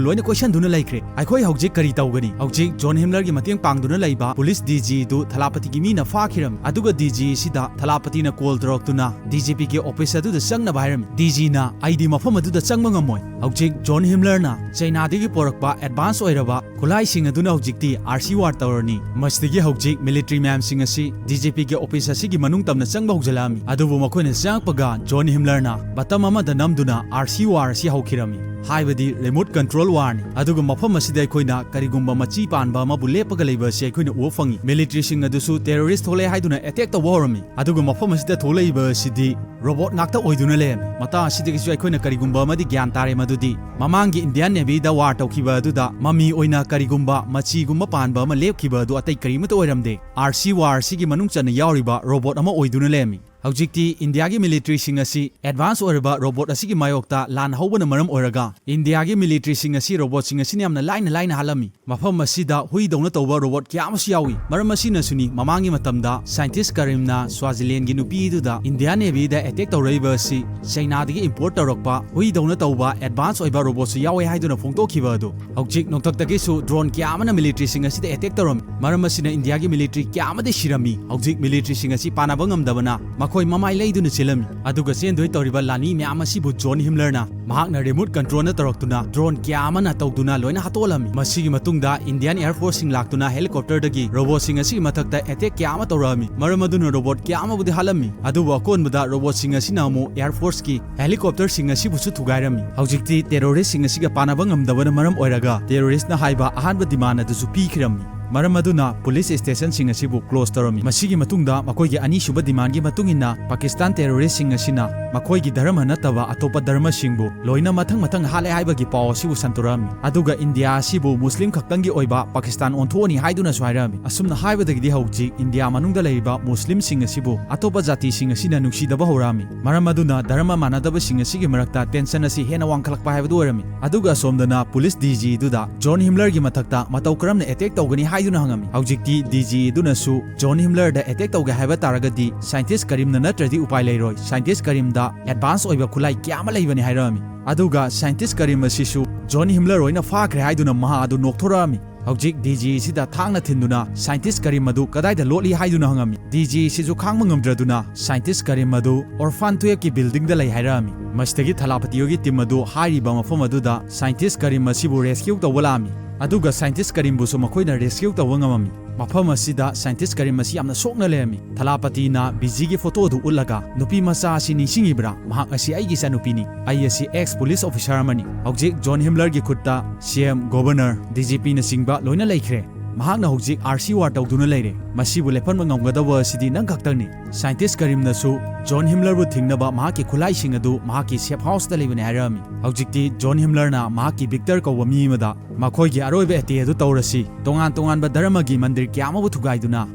ꯂꯣꯏꯅ ꯀꯣꯏꯁꯟꯗꯨꯅ ꯂꯩꯈ꯭ꯔꯦ꯫ ꯑꯩꯈꯣꯏ ꯍꯧꯖꯤꯛ ꯀꯔꯤ ꯇꯧꯒꯅꯤ? ꯍꯧꯖꯤꯛ ꯖꯣꯟ ꯍꯤꯝꯂꯔꯒꯤ ꯃꯇꯦꯡ ꯄꯥꯡꯗꯨꯅ ꯂꯩꯕ ꯄꯨꯂꯤꯁ ꯗꯤ ꯖꯤ ꯑꯗꯨ ꯊꯂꯥꯄꯇꯤꯒꯤ ꯃꯤꯅ ꯐꯥꯈꯤꯔꯝꯃꯤ꯫ ꯑꯗꯨꯒ ꯗꯤ ꯖꯤ ꯑꯁꯤꯗ ꯊꯂꯥꯄꯇꯤꯅ ꯀꯣꯜ ꯇꯧꯔꯛꯇꯨꯅ ꯗꯤ ꯖꯤ ꯄꯤ ꯒꯤ ꯑꯣꯐꯤꯁ ꯑꯗꯨꯗ ꯆꯪꯅꯕ ꯍꯥꯏꯔꯝꯃꯤ꯫ ꯗꯤ ꯖꯤꯅ, "ꯑꯩꯗꯤ ꯃꯐꯝ ꯑꯗꯨꯗ ꯆꯪꯕ ꯉꯝꯃꯣꯏ꯫ ꯍꯧꯖꯤꯛ ꯖꯣꯟ ꯍꯤꯝꯂꯔꯅ ꯆꯩꯅꯥꯗꯒꯤ ꯄꯨꯔꯛꯄ ꯑꯦꯗꯚꯥꯟꯁ ꯑꯣꯏꯔꯕ ꯈꯨꯠꯂꯥꯏꯁꯤꯡ ꯑꯗꯨꯅ ꯍꯧꯖꯤꯛꯇꯤ ꯑꯥꯔꯁꯤ ꯋꯥꯔ ꯇꯧꯔꯅꯤ꯫ ꯃꯁꯤꯗꯒꯤ ꯍꯧꯖꯤꯛ ꯃꯤꯂꯤꯇꯔꯤ ꯃꯌꯥꯝꯁꯤꯡ ꯑꯁꯤ ꯗꯤ ꯖꯤ ꯄꯤꯒꯤ ꯑꯣꯐꯤꯁ ꯑꯁꯤꯒꯤ ꯃꯅꯨꯡ ꯇꯝꯅ ꯆꯪꯕ ꯍꯧꯖꯤꯜꯂꯛꯑꯝꯃꯤ꯫ ꯑꯗꯨꯕꯨ ꯃꯈꯣꯏꯅ ꯆꯪꯉꯛꯄꯒ ꯖꯣꯟ ꯍꯤꯝꯂꯔꯅ ꯕꯇꯝ ꯑꯃꯗ ꯅꯝꯗꯨꯅ ꯑꯥꯔꯁꯤ ꯋꯥꯔ ꯑꯁꯤ ꯍꯧꯈꯤꯔꯝꯃꯤ꯫ ꯍꯥꯏꯕꯗꯤ ꯔꯤꯃꯣꯠ ꯀꯟꯇ꯭ꯔꯣꯜ ꯋꯥꯔꯅꯤ꯫ ꯑꯗꯨꯒ ꯃꯐꯝ ꯑꯁꯤꯗ ꯑꯩꯈꯣꯏꯅ ꯀꯔꯤꯒꯨꯝꯕ ꯃꯆꯤ ꯄꯥꯟꯕ ꯑꯃꯕꯨ ꯂꯦꯞꯄꯒ ꯂꯩꯕ ꯑꯁꯤ ꯑꯩꯈꯣꯏꯅ ꯎꯕ ꯐꯪꯉꯤ꯫ ꯃꯤꯂꯤꯇꯔꯤꯁꯤꯡ ꯑꯗꯨꯁꯨ ꯇꯦꯔꯣꯔꯤꯁ ꯊꯣꯛꯂꯛꯑꯦ ꯍꯥꯏꯗꯨꯅ ꯑꯦꯇꯦꯛ ꯇꯧꯕ ꯍꯧꯔꯝꯃꯤ꯫ ꯑꯗꯨꯒ ꯃꯐꯝ ꯑꯁꯤꯗ ꯊꯣꯛꯂꯛꯏꯕ ꯑꯁꯤꯗꯤ ꯔꯣꯕꯣꯠ ꯉꯥꯛꯇ ꯑꯣꯏꯗꯨꯅ ꯂꯩꯔꯝꯃꯤ꯫ ꯃꯇꯥꯡ ꯑꯁꯤꯗꯒꯤꯁꯨ ꯑꯩꯈꯣꯏꯅ ꯀꯔꯤꯒꯨꯝꯕ ꯑꯃꯗꯤ ꯒ꯭ꯌꯥꯟ ꯇꯥꯔꯦ, ꯃꯗꯨꯗꯤ ꯃꯃꯥꯡꯒꯤ ꯏꯟꯗꯤꯌꯥꯟ ꯅꯦꯚꯤꯗ ꯋꯥꯔ ꯇꯧꯈꯤꯕ ꯑꯗꯨꯗ ꯃꯃꯤ ꯑꯣꯏꯅ ꯀꯔꯤꯒꯨꯝꯕ ꯃꯆꯤꯒꯨꯝꯕ ꯄꯥꯟꯕ ꯑꯃ ꯂꯦꯞꯈꯤꯕ ꯑꯗꯨ ꯑꯇꯩ ꯀꯔꯤꯃꯠꯇ ꯑꯣꯏꯔꯝꯗꯦ꯫ ꯑꯥꯔꯁꯤ ꯋꯥꯔ ꯑꯁꯤꯒꯤ ꯃꯅꯨꯡ ꯆꯟꯅ ꯌꯥꯎꯔꯤꯕ ꯔꯣꯕꯣꯠ ꯑꯃ ꯑꯣꯏꯗꯨꯅ ꯂꯩꯔꯝꯃꯤ꯫ ꯍꯧꯖꯤꯛꯇꯤ ꯏꯟꯗꯤꯌꯥꯒꯤ ꯃꯤꯂꯤꯇꯔꯤꯁꯤꯡ ꯑꯁꯤ ꯑꯦꯗꯚꯥꯟꯁ ꯑꯣꯏꯔꯕ ꯔꯣꯕꯣꯠ ꯑꯁꯤꯒꯤ ꯃꯥꯌꯣꯛꯇ ꯂꯥꯟ ꯍꯧꯕꯅ ꯃꯔꯝ ꯑꯣꯏꯔꯒ ꯏꯟꯗꯤꯌꯥꯒꯤ ꯃꯤꯂꯤꯇꯔꯤꯁꯤꯡ ꯑꯁꯤ ꯔꯣꯕꯣꯠꯁꯤꯡ ꯑꯁꯤꯅ ꯌꯥꯝꯅ ꯂꯥꯏꯅ ꯂꯥꯏꯅ ꯍꯥꯠꯂꯝꯃꯤ꯫ ꯃꯐꯝ ꯑꯁꯤꯗ ꯍꯨꯏꯗꯧꯅ ꯇꯧꯕ ꯔꯣꯕꯣꯠ ꯀꯌꯥ ꯑꯃꯁꯨ ꯌꯥꯎꯏ꯫ ꯃꯔꯝ ꯑꯁꯤꯅꯁꯨꯅꯤ ꯃꯃꯥꯡꯒꯤ ꯃꯇꯝꯗ ꯁꯥꯏꯟꯇꯤꯁ ꯀꯔꯤꯝꯅ ꯁ꯭ꯋꯥꯖꯤꯂꯦꯟꯒꯤ ꯅꯨꯄꯤ ꯑꯗꯨꯗ ꯏꯟꯗꯤꯌꯥ ꯅꯦꯚꯤꯗ ꯑꯦꯇꯦꯛ ꯇꯧꯔꯛꯏꯕ ꯑꯁꯤ ꯆꯩꯅꯥꯗꯒꯤ ꯏꯝꯄꯣꯔꯠ ꯇꯧꯔꯛꯄ ꯍꯨꯏꯗꯧꯅ ꯇꯧꯕ ꯑꯦꯗꯚꯥꯟꯁ ꯑꯣꯏꯕ ꯔꯣꯕꯣꯠꯁꯨ ꯌꯥꯎꯋꯦ ꯍꯥꯏꯗꯨꯅ ꯐꯣꯡꯗꯣꯛꯈꯤꯕ ꯑꯗꯨ꯫ ꯍꯧꯖꯤꯛ ꯅꯣꯡꯊꯛꯇꯒꯤꯁꯨ ꯗ꯭ꯔꯣꯟ ꯀꯌꯥ ꯑꯃꯅ ꯃꯤꯂꯤꯇꯔꯤꯁꯤꯡ ꯑꯁꯤꯗ ꯑꯦꯇꯦꯛ ꯇꯧꯔꯝꯃꯤ꯫ ꯃꯔꯝ ꯑꯁꯤꯅ ꯏꯟꯗꯤꯌꯥꯒꯤ ꯃꯤꯂꯤꯇꯔꯤ ꯀꯌꯥ ꯑꯃꯗꯤ ꯁꯤꯔꯝꯃꯤ꯫ ꯍꯧꯖꯤꯛ ꯃꯤꯂꯤꯇꯔꯤꯁꯤꯡ ꯑꯁꯤ ꯄꯥꯅꯕ ꯉꯝꯗꯕꯅ ꯃꯈꯣꯏ ꯃꯃꯥꯏ ꯂꯩꯗꯨꯅ ꯆꯦꯜꯂꯝꯃꯤ꯫ ꯑꯗꯨꯒ ꯆꯦꯟꯗꯣꯏ ꯇꯧꯔꯤꯕ ꯂꯥꯟꯃꯤ ꯃꯌꯥꯝ ꯑꯁꯤꯕꯨ ꯖꯣꯟ ꯍꯤꯝꯂꯔꯅ ꯃꯍꯥꯛꯅ ꯔꯤꯃꯣꯠ ꯀꯟꯇ꯭ꯔꯣꯜꯅ ꯇꯧꯔꯛꯇꯨꯅ ꯗ꯭ꯔꯣꯟ ꯀꯌꯥ ꯑꯃꯅ ꯇꯧꯗꯨꯅ ꯂꯣꯏꯅ ꯍꯥꯠꯇꯣꯛꯍꯜꯂꯝꯃꯤ꯫ ꯃꯁꯤꯒꯤ ꯃꯇꯨꯡꯗ ꯏꯟꯗꯤꯌꯥꯟ ꯑꯦꯌꯔ ꯐꯣꯔꯁꯁꯤꯡ ꯂꯥꯛꯇꯨꯅ ꯍꯦꯂꯤꯀꯣꯞꯇꯔꯗꯒꯤ ꯔꯣꯕꯣꯠꯁꯤꯡ ꯑꯁꯤꯒꯤ ꯃꯊꯛꯇ ꯑꯦꯇꯦꯛ ꯀꯌꯥ ꯑꯃ ꯇꯧꯔꯛꯑꯝꯃꯤ꯫ ꯃꯔꯝ ꯑꯗꯨꯅ ꯔꯣꯕꯣꯠ ꯀꯌꯥ ꯑꯃꯕꯨꯗꯤ ꯍꯥꯠꯂꯝꯃꯤ꯫ ꯑꯗꯨꯕꯨ ꯑꯀꯣꯟꯕꯗ ꯔꯣꯕꯣꯠꯁꯤꯡ ꯑꯁꯤꯅ ꯑꯃꯨꯛ ꯑꯦꯌꯔ ꯐꯣꯔꯁꯀꯤ ꯍꯦꯂꯤꯀꯣꯞꯇꯔꯁꯤꯡ ꯑꯁꯤꯕꯨꯁꯨ ꯊꯨꯒꯥꯏꯔꯝꯃꯤ꯫ ꯍꯧꯖꯤꯛꯇꯤ ꯇꯦꯔꯣꯔꯤꯁꯁꯤꯡ ꯑꯁꯤꯒ ꯄꯥꯅꯕ ꯉꯝꯗꯕꯅ ꯃꯔꯝ ꯑꯣꯏꯔꯒ ꯇꯦꯔꯣꯔꯤꯁꯅ ꯍꯥꯏꯕ ꯑꯍꯥꯟꯕ ꯗꯤꯃꯥꯟ ꯑꯗꯨꯁꯨ ꯄꯤꯈꯤꯔꯝꯃꯤ꯫ ꯃꯔꯝ ꯑꯗꯨꯅ ꯄꯨꯂꯤꯁ ꯁ꯭ꯇꯦꯁꯟꯁꯤꯡ ꯑꯁꯤꯕꯨ ꯀ꯭ꯂꯣꯖ ꯇꯧꯔꯝꯃꯤ꯫ ꯃꯁꯤꯒꯤ ꯃꯇꯨꯡꯗ ꯃꯈꯣꯏꯒꯤ ꯑꯅꯤꯁꯨꯕ ꯗꯤꯃꯥꯟꯒꯤ ꯃꯇꯨꯡ ꯏꯟꯅ ꯄꯥꯀꯤꯁꯇꯥꯟ ꯇꯦꯔꯣꯔꯤꯁꯁꯤꯡ ꯑꯁꯤꯅ ꯃꯈꯣꯏꯒꯤ ꯙꯔꯃ ꯅꯠꯇꯕ ꯑꯇꯣꯞꯄ ꯙꯔꯃꯁꯤꯡꯕꯨ ꯂꯣꯏꯅ ꯃꯊꯪ ꯃꯊꯪ ꯍꯥꯠꯂꯦ ꯍꯥꯏꯕꯒꯤ ꯄꯥꯎ ꯑꯁꯤꯕꯨ ꯁꯟꯗꯣꯔꯛꯑꯝꯃꯤ꯫ ꯑꯗꯨꯒ ꯏꯟꯗꯤꯌꯥ ꯑꯁꯤꯕꯨ ꯃꯨꯁꯂꯤꯝ ꯈꯛꯇꯪꯒꯤ ꯑꯣꯏꯕ ꯄꯥꯀꯤꯁꯇꯥꯟ ꯑꯣꯟꯊꯣꯛꯑꯅꯤ ꯍꯥꯏꯗꯨꯅꯁꯨ ꯍꯥꯏꯔꯛꯑꯝꯃꯤ꯫ ꯑꯁꯨꯝꯅ ꯍꯥꯏꯕꯗꯒꯤꯗꯤ ꯍꯧꯖꯤꯛ ꯏꯟꯗꯤꯌꯥ ꯃꯅꯨꯡꯗ ꯂꯩꯔꯤꯕ ꯃꯨꯁꯂꯤꯝꯁꯤꯡ ꯑꯁꯤꯕꯨ ꯑꯇꯣꯞꯄ ꯖꯥꯇꯤꯁꯤꯡ ꯑꯁꯤꯅ ꯅꯨꯡꯁꯤꯗꯕ ꯍꯧꯔꯛꯑꯝꯃꯤ꯫ ꯃꯔꯝ ꯑꯗꯨꯅ ꯙꯔꯃ ꯃꯥꯟꯅꯗꯕꯁꯤꯡ ꯑꯁꯤꯒꯤ ꯃꯔꯛꯇ ꯇꯦꯟꯁꯟ ꯑꯁꯤ ꯍꯦꯟꯅ ꯋꯥꯡꯈꯠꯂꯛꯄ ꯍꯥꯏꯕꯗꯨ ꯑꯣꯏꯔꯝꯃꯤ꯫ ꯑꯗꯨꯒ ꯑꯁꯣꯝꯗꯅ ꯄꯨꯂꯤꯁ ꯗꯤ ꯖꯤꯗꯨꯗ ꯖꯣꯟ ꯍꯤꯝꯂꯔꯒꯤ ꯃꯊꯛꯇ ꯃꯇꯧ ꯀꯔꯝꯅ ꯑꯦꯇꯦꯛ ꯇꯧꯒꯅꯤ ꯍꯥꯏꯗꯨꯅ ꯍꯪꯉꯝꯃꯤ꯫ ꯍꯧꯖꯤꯛꯇꯤ ꯗꯤ ꯖꯤꯗꯨꯅꯁꯨ ꯖꯣꯟ ꯍꯤꯝꯂꯔꯗ ꯑꯦꯇꯦꯛ ꯇꯧꯒꯦ ꯍꯥꯏꯕ ꯇꯥꯔꯒꯗꯤ ꯁꯥꯏꯟꯇꯤꯁ ꯀꯔꯤꯝꯅ ꯅꯠꯇ꯭ꯔꯗꯤ ꯎꯄꯥꯏ ꯂꯩꯔꯣꯏ꯫ ꯁꯥꯏꯟꯇꯤꯁ ꯀꯔꯤꯝꯗ ꯑꯦꯗꯚꯥꯟꯁ ꯑꯣꯏꯕ ꯈꯨꯠꯂꯥꯏ ꯀꯌꯥ ꯑꯃ ꯂꯩꯕꯅꯤ ꯍꯥꯏꯔꯝꯃꯤ꯫ ꯑꯗꯨꯒ ꯁꯥꯏꯟꯇꯤꯁ ꯀꯔꯤꯝ ꯑꯁꯤꯁꯨ ꯖꯣꯟ ꯍꯤꯝꯂꯔ ꯑꯣꯏꯅ ꯐꯥꯈ꯭ꯔꯦ ꯍꯥꯏꯗꯨꯅ ꯃꯍꯥꯛ ꯑꯗꯨ ꯅꯣꯛꯊꯣꯔꯛꯑꯝꯃꯤ꯫ ꯍꯧꯖꯤꯛ ꯗꯤ ꯖꯤ ꯁꯤꯗ ꯊꯥꯡꯅ ꯊꯤꯟꯗꯨꯅ ꯁꯥꯏꯟꯇꯤꯁ ꯀꯔꯤꯝ ꯑꯗꯨ ꯀꯗꯥꯏꯗ ꯂꯣꯠꯂꯤ ꯍꯥꯏꯗꯨꯅ ꯍꯪꯉꯝꯃꯤ꯫ ꯗꯤ ꯖꯤ ꯁꯤꯁꯨ ꯈꯥꯡꯕ ꯉꯝꯗ꯭ꯔꯗꯨꯅ ꯁꯥꯏꯟꯇꯤꯁ ꯀꯔꯤꯝ ꯑꯗꯨ ꯑꯣꯔꯐꯥꯟ ꯇꯨꯌꯦꯜꯐꯀꯤ ꯕꯤꯜꯗꯤꯡꯗ ꯂꯩ ꯍꯥꯏꯔꯛꯑꯝꯃꯤ꯫ ꯃꯁꯤꯗꯒꯤ ꯊꯂꯥꯄꯇꯤ ꯍꯣꯏꯒꯤ ꯇꯤꯝ ꯑꯗꯨ ꯍꯥꯏꯔꯤꯕ ꯃꯐꯝ ꯑꯗꯨꯗ ꯁꯥꯏꯟꯇꯤꯁ ꯀꯔꯤꯝ ꯑꯁꯤꯕꯨ ꯔꯦꯁꯀ꯭ꯌꯨ ꯇꯧꯕ ꯂꯥꯛꯑꯝꯃꯤ꯫ ꯑꯗꯨꯒ ꯁꯥꯏꯟꯇꯤꯁ ꯀꯔꯤꯝꯕꯨꯁꯨ ꯃꯈꯣꯏꯅ ꯔꯦꯁꯀ꯭ꯌꯨ ꯇꯧꯕ ꯉꯝꯃꯝꯃꯤ꯫ ꯃꯐꯝ ꯑꯁꯤꯗ ꯁꯥꯏꯟꯇꯤꯁ ꯀꯔꯤꯝ ꯑꯁꯤ ꯌꯥꯝꯅ ꯁꯣꯛꯅ ꯂꯩꯔꯝꯃꯤ꯫ ꯊꯂꯥꯄꯇꯤꯅ ꯕꯤꯖꯤꯒꯤ ꯐꯣꯇꯣ ꯑꯗꯨ ꯎꯠꯂꯒ, "ꯅꯨꯄꯤ ꯃꯆꯥ ꯑꯁꯤ ꯅꯤꯡꯁꯤꯡꯉꯤꯕ꯭ꯔꯥ? ꯃꯍꯥꯛ ꯑꯁꯤ ꯑꯩꯒꯤ ꯏꯆꯥꯅꯨꯄꯤꯅꯤ꯫ ꯑꯩ ꯑꯁꯤ ꯑꯦꯛꯁ ꯄꯨꯂꯤꯁ ꯑꯣꯐꯤꯁꯥꯔ ꯑꯃꯅꯤ꯫ ꯍꯧꯖꯤꯛ ꯖꯣꯟ ꯍꯤꯝꯂꯔꯒꯤ ꯈꯨꯠꯇ ꯁꯤ ꯑꯦꯝ, ꯒꯣꯚꯔꯅꯔ, ꯗꯤ ꯖꯤ ꯄꯤꯅꯆꯤꯡꯕ ꯂꯣꯏꯅ ꯂꯩꯈ꯭ꯔꯦ꯫ ꯃꯍꯥꯛꯅ ꯍꯧꯖꯤꯛ ꯑꯥꯔ ꯁꯤ ꯋꯥꯔ ꯇꯧꯗꯨꯅ ꯂꯩꯔꯦ꯫ ꯃꯁꯤꯕꯨ ꯂꯦꯞꯍꯟꯕ ꯉꯝꯒꯗꯕ ꯑꯁꯤꯗꯤ ꯅꯪ ꯈꯛꯇꯪꯅꯤ꯫" ꯁꯥꯏꯟꯇꯤꯁ ꯀꯔꯤꯝꯅꯁꯨ ꯖꯣꯟ ꯍꯤꯝꯂꯔꯕꯨ ꯊꯤꯡꯅꯕ ꯃꯍꯥꯛꯀꯤ ꯈꯨꯠꯂꯥꯏꯁꯤꯡ ꯑꯗꯨ ꯃꯍꯥꯛꯀꯤ ꯁꯦꯐ ꯍꯥꯎꯁꯇ ꯂꯩꯕꯅꯤ ꯍꯥꯏꯔꯛꯑꯝꯃꯤ꯫ ꯍꯧꯖꯤꯛꯇꯤ ꯖꯣꯟ ꯍꯤꯝꯂꯔꯅ ꯃꯍꯥꯛꯀꯤ ꯚꯤꯛꯇꯔ ꯀꯧꯕ ꯃꯤ ꯑꯃꯗ ꯃꯈꯣꯏꯒꯤ ꯑꯔꯣꯏꯕ ꯑꯦꯇꯦꯛ ꯑꯗꯨ ꯇꯧꯔꯁꯤ꯫ ꯇꯣꯉꯥꯟ ꯇꯣꯉꯥꯟꯕ ꯙꯔꯃꯒꯤ ꯃꯟꯗꯤꯔ ꯀꯌꯥ ꯑꯃꯕꯨ ꯊꯨꯒꯥꯏꯗꯨꯅ,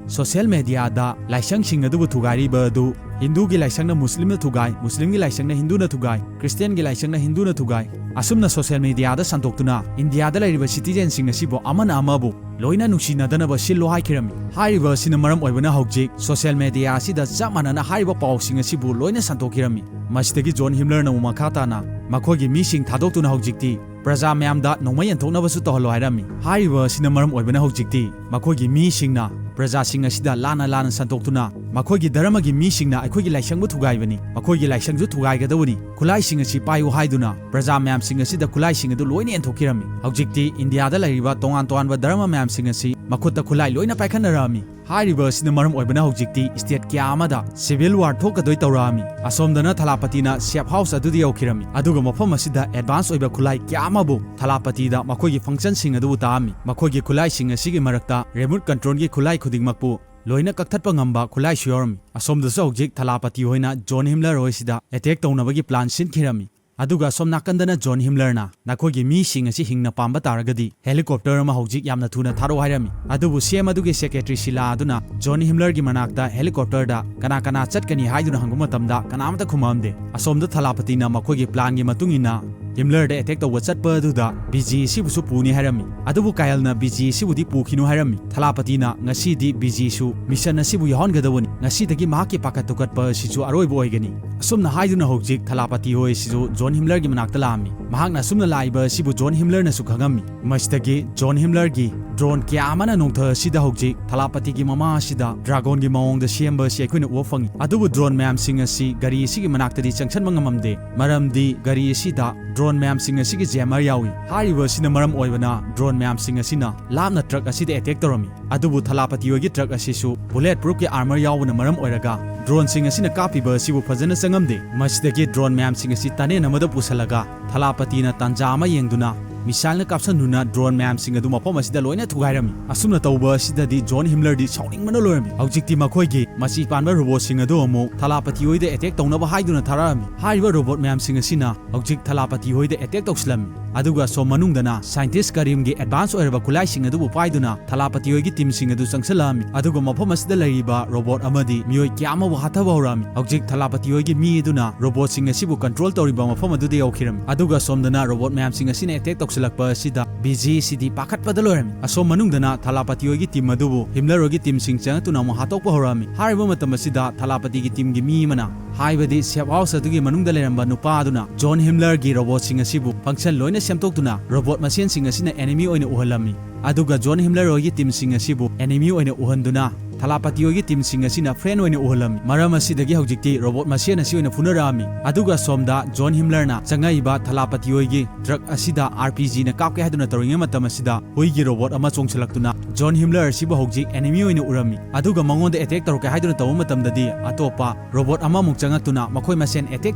ꯁꯣꯁꯤꯌꯦꯜ ꯃꯦꯗꯤꯌꯥꯗ ꯂꯥꯏꯁꯪꯁꯤꯡ ꯑꯗꯨꯕꯨ ꯊꯨꯒꯥꯏꯔꯤꯕ ꯑꯗꯨ ꯍꯤꯟꯗꯨꯒꯤ ꯂꯥꯏꯁꯪꯅ ꯃꯨꯁꯂꯤꯝꯅ ꯊꯨꯒꯥꯏ, ꯃꯨꯁꯂꯤꯝꯒꯤ ꯂꯥꯏꯁꯪꯅ ꯍꯤꯟꯗꯨꯅ ꯊꯨꯒꯥꯏ, ꯈ꯭ꯔꯤꯁꯇꯤꯌꯥꯟꯒꯤ ꯂꯥꯏꯁꯪꯅ ꯍꯤꯟꯗꯨꯅ ꯊꯨꯒꯥꯏ꯫ ꯑꯁꯨꯝꯅ ꯁꯣꯁꯤꯌꯦꯜ ꯃꯦꯗꯤꯌꯥꯗ ꯁꯟꯗꯣꯛꯇꯨꯅ ꯏꯟꯗꯤꯌꯥꯗ ꯂꯩꯔꯤꯕ ꯁꯤꯇꯤꯖꯦꯟꯁꯤꯡ ꯑꯁꯤꯕꯨ ꯑꯃꯅ ꯑꯃꯕꯨ ꯂꯣꯏꯅ ꯅꯨꯡꯁꯤꯅꯗꯅꯕ ꯁꯤꯜꯂꯣ ꯍꯥꯏꯈꯤꯔꯝꯃꯤ꯫ ꯍꯥꯏꯔꯤꯕ ꯑꯁꯤꯅ ꯃꯔꯝ ꯑꯣꯏꯕꯅ ꯍꯧꯖꯤꯛ ꯁꯣꯁꯤꯌꯦꯜ ꯃꯦꯗꯤꯌꯥ ꯑꯁꯤꯗ ꯆꯞ ꯃꯥꯟꯅꯅ ꯍꯥꯏꯔꯤꯕ ꯄꯥꯎꯁꯤꯡ ꯑꯁꯤꯕꯨ ꯂꯣꯏꯅ ꯁꯟꯗꯣꯛꯈꯤꯔꯝꯃꯤ꯫ ꯃꯁꯤꯗꯒꯤ ꯖꯣꯟ ꯍꯤꯝꯂꯔꯅ ꯑꯃꯨꯛ ꯃꯈꯥ ꯇꯥꯅ ꯃꯈꯣꯏꯒꯤ ꯃꯤꯁꯤꯡ ꯊꯥꯗꯣꯛꯇꯨꯅ ꯍꯧꯖꯤꯛꯇꯤ ꯄ꯭ꯔꯖꯥ ꯃꯌꯥꯝꯗ ꯅꯣꯡꯃꯩ ꯌꯦꯟꯊꯣꯛꯅꯕꯁꯨ ꯇꯧꯍꯜꯂꯣ ꯍꯥꯏꯔꯝꯃꯤ꯫ ꯍꯥꯏꯔꯤꯕ ꯑꯁꯤꯅ ꯃꯔꯝ ꯑꯣꯏꯕꯅ ꯍꯧꯖꯤꯛꯇꯤ ꯃꯈꯣꯏꯒꯤ ꯃꯤꯁꯤꯡꯅ ꯄ꯭ꯔꯖꯥꯁꯤꯡ ꯑꯁꯤꯗ ꯂꯥꯟꯅ ꯂꯥꯟꯅ ꯁꯟꯗꯣꯛꯇꯨꯅ ꯃꯈꯣꯏꯒꯤ ꯙꯔꯃꯒꯤ ꯃꯤꯁꯤꯡꯅ ꯑꯩꯈꯣꯏꯒꯤ ꯂꯥꯏꯁꯪꯕꯨ ꯊꯨꯒꯥꯏꯕꯅꯤ, ꯃꯈꯣꯏꯒꯤ ꯂꯥꯏꯁꯪꯁꯨ ꯊꯨꯒꯥꯏꯒꯗꯕꯅꯤ, ꯈꯨꯠꯂꯥꯏꯁꯤꯡ ꯑꯁꯤ ꯄꯥꯏꯌꯨ ꯍꯥꯏꯗꯨꯅ ꯄ꯭ꯔꯖꯥ ꯃꯌꯥꯝꯁꯤꯡ ꯑꯁꯤꯗ ꯈꯨꯠꯂꯥꯏꯁꯤꯡ ꯑꯗꯨ ꯂꯣꯏꯅ ꯌꯦꯟꯊꯣꯛꯈꯤꯔꯝꯃꯤ꯫ ꯍꯧꯖꯤꯛꯇꯤ ꯏꯟꯗꯤꯌꯥꯗ ꯂꯩꯔꯤꯕ ꯇꯣꯉꯥꯟ ꯇꯣꯉꯥꯟꯕ ꯙꯔꯃ ꯃꯌꯥꯝꯁꯤꯡ ꯑꯁꯤ ꯃꯈꯨꯠꯇ ꯈꯨꯠꯂꯥꯏ ꯂꯣꯏꯅ ꯄꯥꯏꯈꯠꯅꯔꯛꯑꯝꯃꯤ꯫ ꯍꯥꯏꯔꯤꯕ ꯑꯁꯤꯅ ꯃꯔꯝ ꯑꯣꯏꯕꯅ ꯍꯧꯖꯤꯛꯇꯤ ꯁ꯭ꯇꯦꯠ ꯀꯌꯥ ꯑꯃꯗ ꯁꯤꯚꯤꯜ ꯋꯥꯔ ꯊꯣꯛꯀꯗꯣꯏ ꯇꯧꯔꯛꯑꯝꯃꯤ꯫ ꯑꯁꯣꯝꯗꯅ ꯊꯂꯥꯄꯇꯤꯅ ꯁꯦꯐ ꯍꯥꯎꯁ ꯑꯗꯨꯗ ꯌꯧꯈꯤꯔꯝꯃꯤ, ꯑꯗꯨꯒ ꯃꯐꯝ ꯑꯁꯤꯗ ꯑꯦꯗꯚꯥꯟꯁ ꯑꯣꯏꯕ ꯈꯨꯠꯂꯥꯏ ꯀꯌꯥ ꯑꯃꯕꯨ ꯊꯂꯥꯄꯇꯤꯗ ꯃꯈꯣꯏꯒꯤ ꯐꯪꯁꯟꯁꯤꯡ ꯑꯗꯨꯕꯨ ꯇꯥꯛꯑꯝꯃꯤ꯫ ꯃꯈꯣꯏꯒꯤ ꯈꯨꯠꯂꯥꯏꯁꯤꯡ ꯑꯁꯤꯒꯤ ꯃꯔꯛꯇ ꯔꯤꯃꯣꯠ ꯀꯟꯇ꯭ꯔꯣꯜꯒꯤ ꯈꯨꯠꯂꯥꯏ ꯈꯨꯗꯤꯡꯃꯛꯄꯨ ꯂꯣꯏꯅ ꯀꯛꯊꯠꯄ ꯉꯝꯕ ꯈꯨꯠꯂꯥꯏꯁꯨ ꯌꯥꯎꯔꯝꯃꯤ꯫ ꯑꯁꯣꯝꯗꯁꯨ ꯍꯧꯖꯤꯛ ꯊꯂꯥꯄꯇꯤ ꯍꯣꯏꯅ ꯖꯣꯟ ꯍꯤꯝꯂꯔ ꯍꯣꯏꯁꯤꯗ ꯑꯦꯇꯦꯛ ꯇꯧꯅꯕꯒꯤ ꯄ꯭ꯂꯥꯟ ꯁꯤꯟꯈꯤꯔꯝꯃꯤ꯫ ꯑꯗꯨꯒ ꯑꯁꯣꯝ ꯅꯥꯀꯟꯗꯅ ꯖꯣꯟ ꯍꯤꯝꯂꯔꯅ, "ꯅꯈꯣꯏꯒꯤ ꯃꯤꯁꯤꯡ ꯑꯁꯤ ꯍꯤꯡꯅ ꯄꯥꯝꯕ ꯇꯥꯔꯒꯗꯤ ꯍꯦꯂꯤꯀꯣꯞꯇꯔ ꯑꯃ ꯍꯧꯖꯤꯛ ꯌꯥꯝꯅ ꯊꯨꯅ ꯊꯥꯔꯛꯑꯣ" ꯍꯥꯏꯔꯝꯃꯤ꯫ ꯑꯗꯨꯕꯨ ꯁꯤ ꯑꯦꯝ ꯑꯗꯨꯒꯤ ꯁꯦꯀ꯭ꯔꯦꯇꯔꯤ ꯁꯤꯂꯥ ꯑꯗꯨꯅ ꯖꯣꯟ ꯍꯤꯝꯂꯔꯒꯤ ꯃꯅꯥꯛꯇ ꯍꯦꯂꯤꯀꯣꯞꯇꯔꯗ ꯀꯅꯥ ꯀꯅꯥ ꯆꯠꯀꯅꯤ ꯍꯥꯏꯗꯨꯅ ꯍꯪꯕ ꯃꯇꯝꯗ ꯀꯅꯥꯃꯠꯇ ꯈꯨꯝꯃꯛꯑꯝꯗꯦ꯫ ꯑꯁꯣꯝꯗ ꯊꯂꯥꯄꯇꯤꯅ ꯃꯈꯣꯏꯒꯤ ꯄ꯭ꯂꯥꯟꯒꯤ ꯃꯇꯨꯡ ꯏꯟꯅ ꯍꯤꯝꯂꯔꯗ ꯑꯦꯇꯦꯛ ꯇꯧꯕ ꯆꯠꯄ ꯑꯗꯨꯗ ꯕꯤꯖꯤ ꯑꯁꯤꯕꯨꯁꯨ ꯄꯨꯅꯤ ꯍꯥꯏꯔꯝꯃꯤ꯫ ꯑꯗꯨꯕꯨ ꯀꯥꯏꯜꯅ ꯕꯤꯖꯤ ꯑꯁꯤꯕꯨꯗꯤ ꯄꯨꯈꯤꯅꯨ ꯍꯥꯏꯔꯝꯃꯤ꯫ ꯊꯂꯥꯄꯇꯤꯅ ꯉꯁꯤꯗꯤ ꯕꯤꯖꯤꯁꯨ ꯃꯤꯁꯟ ꯑꯁꯤꯕꯨ ꯌꯥꯎꯍꯟꯒꯗꯕꯅꯤ, ꯉꯁꯤꯗꯒꯤ ꯃꯍꯥꯛꯀꯤ ꯄꯥꯈꯠ ꯊꯨꯀꯠꯄ ꯑꯁꯤꯁꯨ ꯑꯔꯣꯏꯕ ꯑꯣꯏꯒꯅꯤ꯫ ꯑꯁꯨꯝꯅ ꯍꯥꯏꯗꯨꯅ ꯍꯧꯖꯤꯛ ꯊꯂꯥꯄꯇꯤ ꯍꯣꯏ ꯑꯁꯤꯁꯨ ꯖꯣꯟ ꯍꯤꯝꯂꯔꯒꯤ ꯃꯅꯥꯛꯇ ꯂꯥꯛꯑꯝꯃꯤ꯫ ꯃꯍꯥꯛꯅ ꯑꯁꯨꯝꯅ ꯂꯥꯛꯏꯕ ꯑꯁꯤꯕꯨ ꯖꯣꯟ ꯍꯤꯝꯂꯔꯅꯁꯨ ꯈꯪꯉꯝꯃꯤ꯫ ꯃꯁꯤꯗꯒꯤ ꯖꯣꯟ ꯍꯤꯝꯂꯔꯒꯤ ꯗ꯭ꯔꯣꯟ ꯀꯌꯥ ꯑꯃꯅ ꯅꯣꯡꯊ ꯑꯁꯤꯗ ꯍꯧꯖꯤꯛ ꯊꯂꯥꯄꯇꯤꯒꯤ ꯃꯃꯥ ꯑꯁꯤꯗ ꯗ꯭ꯔꯥꯒꯣꯟꯒꯤ ꯃꯑꯣꯡꯗ ꯁꯦꯝꯕ ꯑꯁꯤ ꯑꯩꯈꯣꯏꯅ ꯎꯕ ꯐꯪꯉꯤ꯫ ꯑꯗꯨꯕꯨ ꯗ꯭ꯔꯣꯟ ꯃꯌꯥꯝꯁꯤꯡ ꯑꯁꯤ ꯒꯥꯔꯤ ꯑꯁꯤꯒꯤ ꯃꯅꯥꯛꯇꯗꯤ ꯆꯪꯁꯟꯕ ꯉꯝꯃꯝꯗꯦ, ꯃꯔꯝꯗꯤ ꯒꯥꯔꯤ ꯑꯁꯤꯗ ꯗ꯭ꯔꯣꯟ ꯃꯌꯥꯝꯁꯤꯡ ꯑꯁꯤꯒꯤ ꯖꯦꯃꯔ ꯌꯥꯎꯏ꯫ ꯍꯥꯏꯔꯤꯕ ꯑꯁꯤꯅ ꯃꯔꯝ ꯑꯣꯏꯕꯅ ꯗ꯭ꯔꯣꯟ ꯃꯌꯥꯝꯁꯤꯡ ꯑꯁꯤꯅ ꯂꯥꯞꯅ ꯇ꯭ꯔꯛ ꯑꯁꯤꯗ ꯑꯦꯇꯦꯛ ꯇꯧꯔꯝꯃꯤ꯫ ꯑꯗꯨꯕꯨ ꯊꯂꯥꯄꯇꯤ ꯍꯣꯏꯒꯤ ꯇ꯭ꯔꯛ ꯑꯁꯤꯁꯨ ꯕꯨꯂꯦꯠ ꯄ꯭ꯔꯨꯐꯀꯤ ꯑꯥꯔꯃꯔ ꯌꯥꯎꯕꯅ ꯃꯔꯝ ꯑꯣꯏꯔꯒ ꯗ꯭ꯔꯣꯟꯁꯤꯡ ꯑꯁꯤꯅ ꯀꯥꯞꯄꯤꯕ ꯑꯁꯤꯕꯨ ꯐꯖꯅ ꯆꯪꯉꯝꯗꯦ꯫ ꯃꯁꯤꯗꯒꯤ ꯗ꯭ꯔꯣꯟ ꯃꯌꯥꯝꯁꯤꯡ ꯑꯁꯤ ꯇꯅꯦꯟ ꯑꯃꯗ ꯄꯨꯁꯜꯂꯒ ꯊꯂꯥꯄꯇꯤꯅ ꯇꯥꯟꯖꯥ ꯑꯃ ꯌꯦꯡꯗꯨꯅ ꯃꯤꯁꯥꯏꯜꯅ ꯀꯥꯞꯁꯟꯗꯨꯅ ꯗ꯭ꯔꯣꯟ ꯃꯌꯥꯝꯁꯤꯡ ꯑꯗꯨ ꯃꯐꯝ ꯑꯁꯤꯗ ꯂꯣꯏꯅ ꯊꯨꯒꯥꯏꯔꯝꯃꯤ꯫ ꯑꯁꯨꯝꯅ ꯇꯧꯕ ꯑꯁꯤꯗꯗꯤ ꯖꯣꯟ ꯍꯤꯝꯂꯔꯗꯤ ꯁꯥꯎꯅꯤꯡꯕꯅ ꯂꯣꯏꯔꯝꯃꯤ꯫ ꯍꯧꯖꯤꯛꯇꯤ ꯃꯈꯣꯏꯒꯤ ꯃꯆꯤ ꯄꯥꯟꯕ ꯔꯣꯕꯣꯠꯁꯤꯡ ꯑꯗꯨ ꯑꯃꯨꯛ ꯊꯂꯥꯄꯇꯤ ꯍꯣꯏꯗ ꯑꯦꯇꯦꯛ ꯇꯧꯅꯕ ꯍꯥꯏꯗꯨꯅ ꯊꯥꯔꯛꯑꯝꯃꯤ꯫ ꯍꯥꯏꯔꯤꯕ ꯔꯣꯕꯣꯠ ꯃꯌꯥꯝꯁꯤꯡ ꯑꯁꯤꯅ ꯍꯧꯖꯤꯛ ꯊꯂꯥꯄꯇꯤ ꯍꯣꯏꯗ ꯑꯦꯇꯦꯛ ꯇꯧꯁꯤꯜꯂꯝꯃꯤ꯫ ꯑꯗꯨꯒ ꯁꯣꯝ ꯃꯅꯨꯡꯗꯅ ꯁꯥꯏꯟꯇꯤꯁ ꯀꯔꯤꯝꯒꯤ ꯑꯦꯗꯚꯥꯟꯁ ꯑꯣꯏꯔꯕ ꯈꯨꯠꯂꯥꯏꯁꯤꯡ ꯑꯗꯨꯕꯨ ꯄꯥꯏꯗꯨꯅ ꯊꯂꯥꯄꯇꯤ ꯍꯣꯏꯒꯤ ꯇꯤꯝꯁꯤꯡ ꯑꯗꯨ ꯆꯪꯁꯤꯜꯂꯛꯑꯝꯃꯤ꯫ ꯑꯗꯨꯒ ꯃꯐꯝ ꯑꯁꯤꯗ ꯂꯩꯔꯤꯕ ꯔꯣꯕꯣꯠ ꯑꯃꯗꯤ ꯃꯤꯑꯣꯏ ꯀꯌꯥ ꯑꯃꯕꯨ ꯍꯥꯠꯊꯕ ꯍꯧꯔꯛꯑꯝꯃꯤ꯫ ꯍꯧꯖꯤꯛ ꯊꯂꯥꯄꯇꯤ ꯍꯣꯏꯒꯤ ꯃꯤ ꯑꯗꯨꯅ ꯔꯣꯕꯣꯠꯁꯤꯡ ꯑꯁꯤꯕꯨ ꯀꯟꯇ꯭ꯔꯣꯜ ꯇꯧꯔꯤꯕ ꯃꯐꯝ ꯑꯗꯨꯗ ꯌꯧꯈꯤꯔꯝꯃꯤ꯫ ꯑꯗꯨꯒ ꯁꯣꯝꯗꯅ ꯔꯣꯕꯣꯠ ꯃꯌꯥꯝꯁꯤꯡ ꯑꯁꯤꯅ ꯑꯦꯇꯦꯛ ꯇꯧꯁꯤꯜꯂꯛꯄ ꯑꯁꯤꯗ ꯕꯤꯖꯤ ꯁꯤꯗꯤ ꯄꯥꯈꯠꯄꯗ ꯂꯣꯏꯔꯝꯃꯤ꯫ ꯑꯁꯣꯝ ꯃꯅꯨꯡꯗꯅ ꯊꯂꯥꯄꯇꯤ ꯍꯣꯏꯒꯤ ꯇꯤꯝ ꯑꯗꯨꯕꯨ ꯍꯤꯝꯂꯔ ꯍꯣꯏꯒꯤ ꯇꯤꯝꯁꯤꯡ ꯆꯪꯉꯛꯇꯨꯅ ꯑꯃꯨꯛ ꯍꯥꯠꯇꯣꯛꯄ ꯍꯧꯔꯛꯑꯝꯃꯤ꯫ ꯍꯥꯏꯔꯤꯕ ꯃꯇꯝ ꯑꯁꯤꯗ ꯊꯂꯥꯄꯇꯤꯒꯤ ꯇꯤꯝꯒꯤ ꯃꯤ ꯑꯃꯅ, ꯍꯥꯏꯕꯗꯤ ꯁꯦꯐ ꯍꯥꯎꯁ ꯑꯗꯨꯒꯤ ꯃꯅꯨꯡꯗ ꯂꯩꯔꯝꯕ ꯅꯨꯄꯥ ꯑꯗꯨꯅ ꯖꯣꯟ ꯍꯤꯝꯂꯔꯒꯤ ꯔꯣꯕꯣꯠꯁꯤꯡ ꯑꯁꯤꯕꯨ ꯐꯪꯁꯟ ꯂꯣꯏꯅ ꯁꯦꯝꯗꯣꯛꯇꯨꯅ ꯔꯣꯕꯣꯠ ꯃꯁꯦꯟꯁꯤꯡ ꯑꯁꯤꯅ ꯑꯦꯅꯤꯃꯤ ꯑꯣꯏꯅ ꯎꯍꯜꯂꯝꯃꯤ꯫ ꯑꯗꯨꯒ ꯖꯣꯟ ꯍꯤꯝꯂꯔ ꯍꯣꯏꯒꯤ ꯇꯤꯝꯁꯤꯡ ꯑꯁꯤꯕꯨ ꯑꯦꯅꯤꯃꯤ ꯑꯣꯏꯅ ꯎꯍꯟꯗꯨꯅ ꯊꯂꯥꯄꯇꯤ ꯍꯣꯏꯒꯤ ꯇꯤꯝꯁꯤꯡ ꯑꯁꯤꯅ ꯐ꯭ꯔꯦꯟ ꯑꯣꯏꯅ ꯎꯍꯜꯂꯝꯃꯤ꯫ ꯃꯔꯝ ꯑꯁꯤꯗꯒꯤ ꯍꯧꯖꯤꯛꯇꯤ ꯔꯣꯕꯣꯠ ꯃꯁꯦꯟ ꯑꯁꯤ ꯑꯣꯏꯅ ꯐꯨꯅꯔꯛꯑꯝꯃꯤ꯫ ꯑꯗꯨꯒ ꯁꯣꯝꯗ ꯖꯣꯟ ꯍꯤꯝꯂꯔꯅ ꯆꯪꯉꯛꯏꯕ ꯊꯂꯥꯄꯇꯤ ꯍꯣꯏꯒꯤ ꯇ꯭ꯔꯛ ꯑꯁꯤꯗ ꯑꯥꯔ ꯄꯤ ꯖꯤꯅ ꯀꯥꯞꯀꯦ ꯍꯥꯏꯗꯨꯅ ꯇꯧꯔꯤꯉꯩ ꯃꯇꯝ ꯑꯁꯤꯗ ꯍꯨꯏꯒꯤ ꯔꯣꯕꯣꯠ ꯑꯃ ꯆꯣꯡꯁꯤꯜꯂꯛꯇꯨꯅ ꯖꯣꯟ ꯍꯤꯝꯂꯔ ꯑꯁꯤꯕꯨ ꯍꯧꯖꯤꯛ ꯑꯦꯅꯤꯃꯤ ꯑꯣꯏꯅ ꯎꯔꯝꯃꯤ꯫ ꯑꯗꯨꯒ ꯃꯉꯣꯟꯗ ꯑꯦꯇꯦꯛ ꯇꯧꯔꯛꯀꯦ ꯍꯥꯏꯗꯨꯅ ꯇꯧꯕ ꯃꯇꯝꯗꯗꯤ ꯑꯇꯣꯞꯄ ꯔꯣꯕꯣꯠ ꯑꯃꯃꯨꯛ ꯆꯪꯉꯛꯇꯨꯅ ꯃꯈꯣꯏ ꯃꯁꯦꯟ ꯑꯦꯇꯦꯛ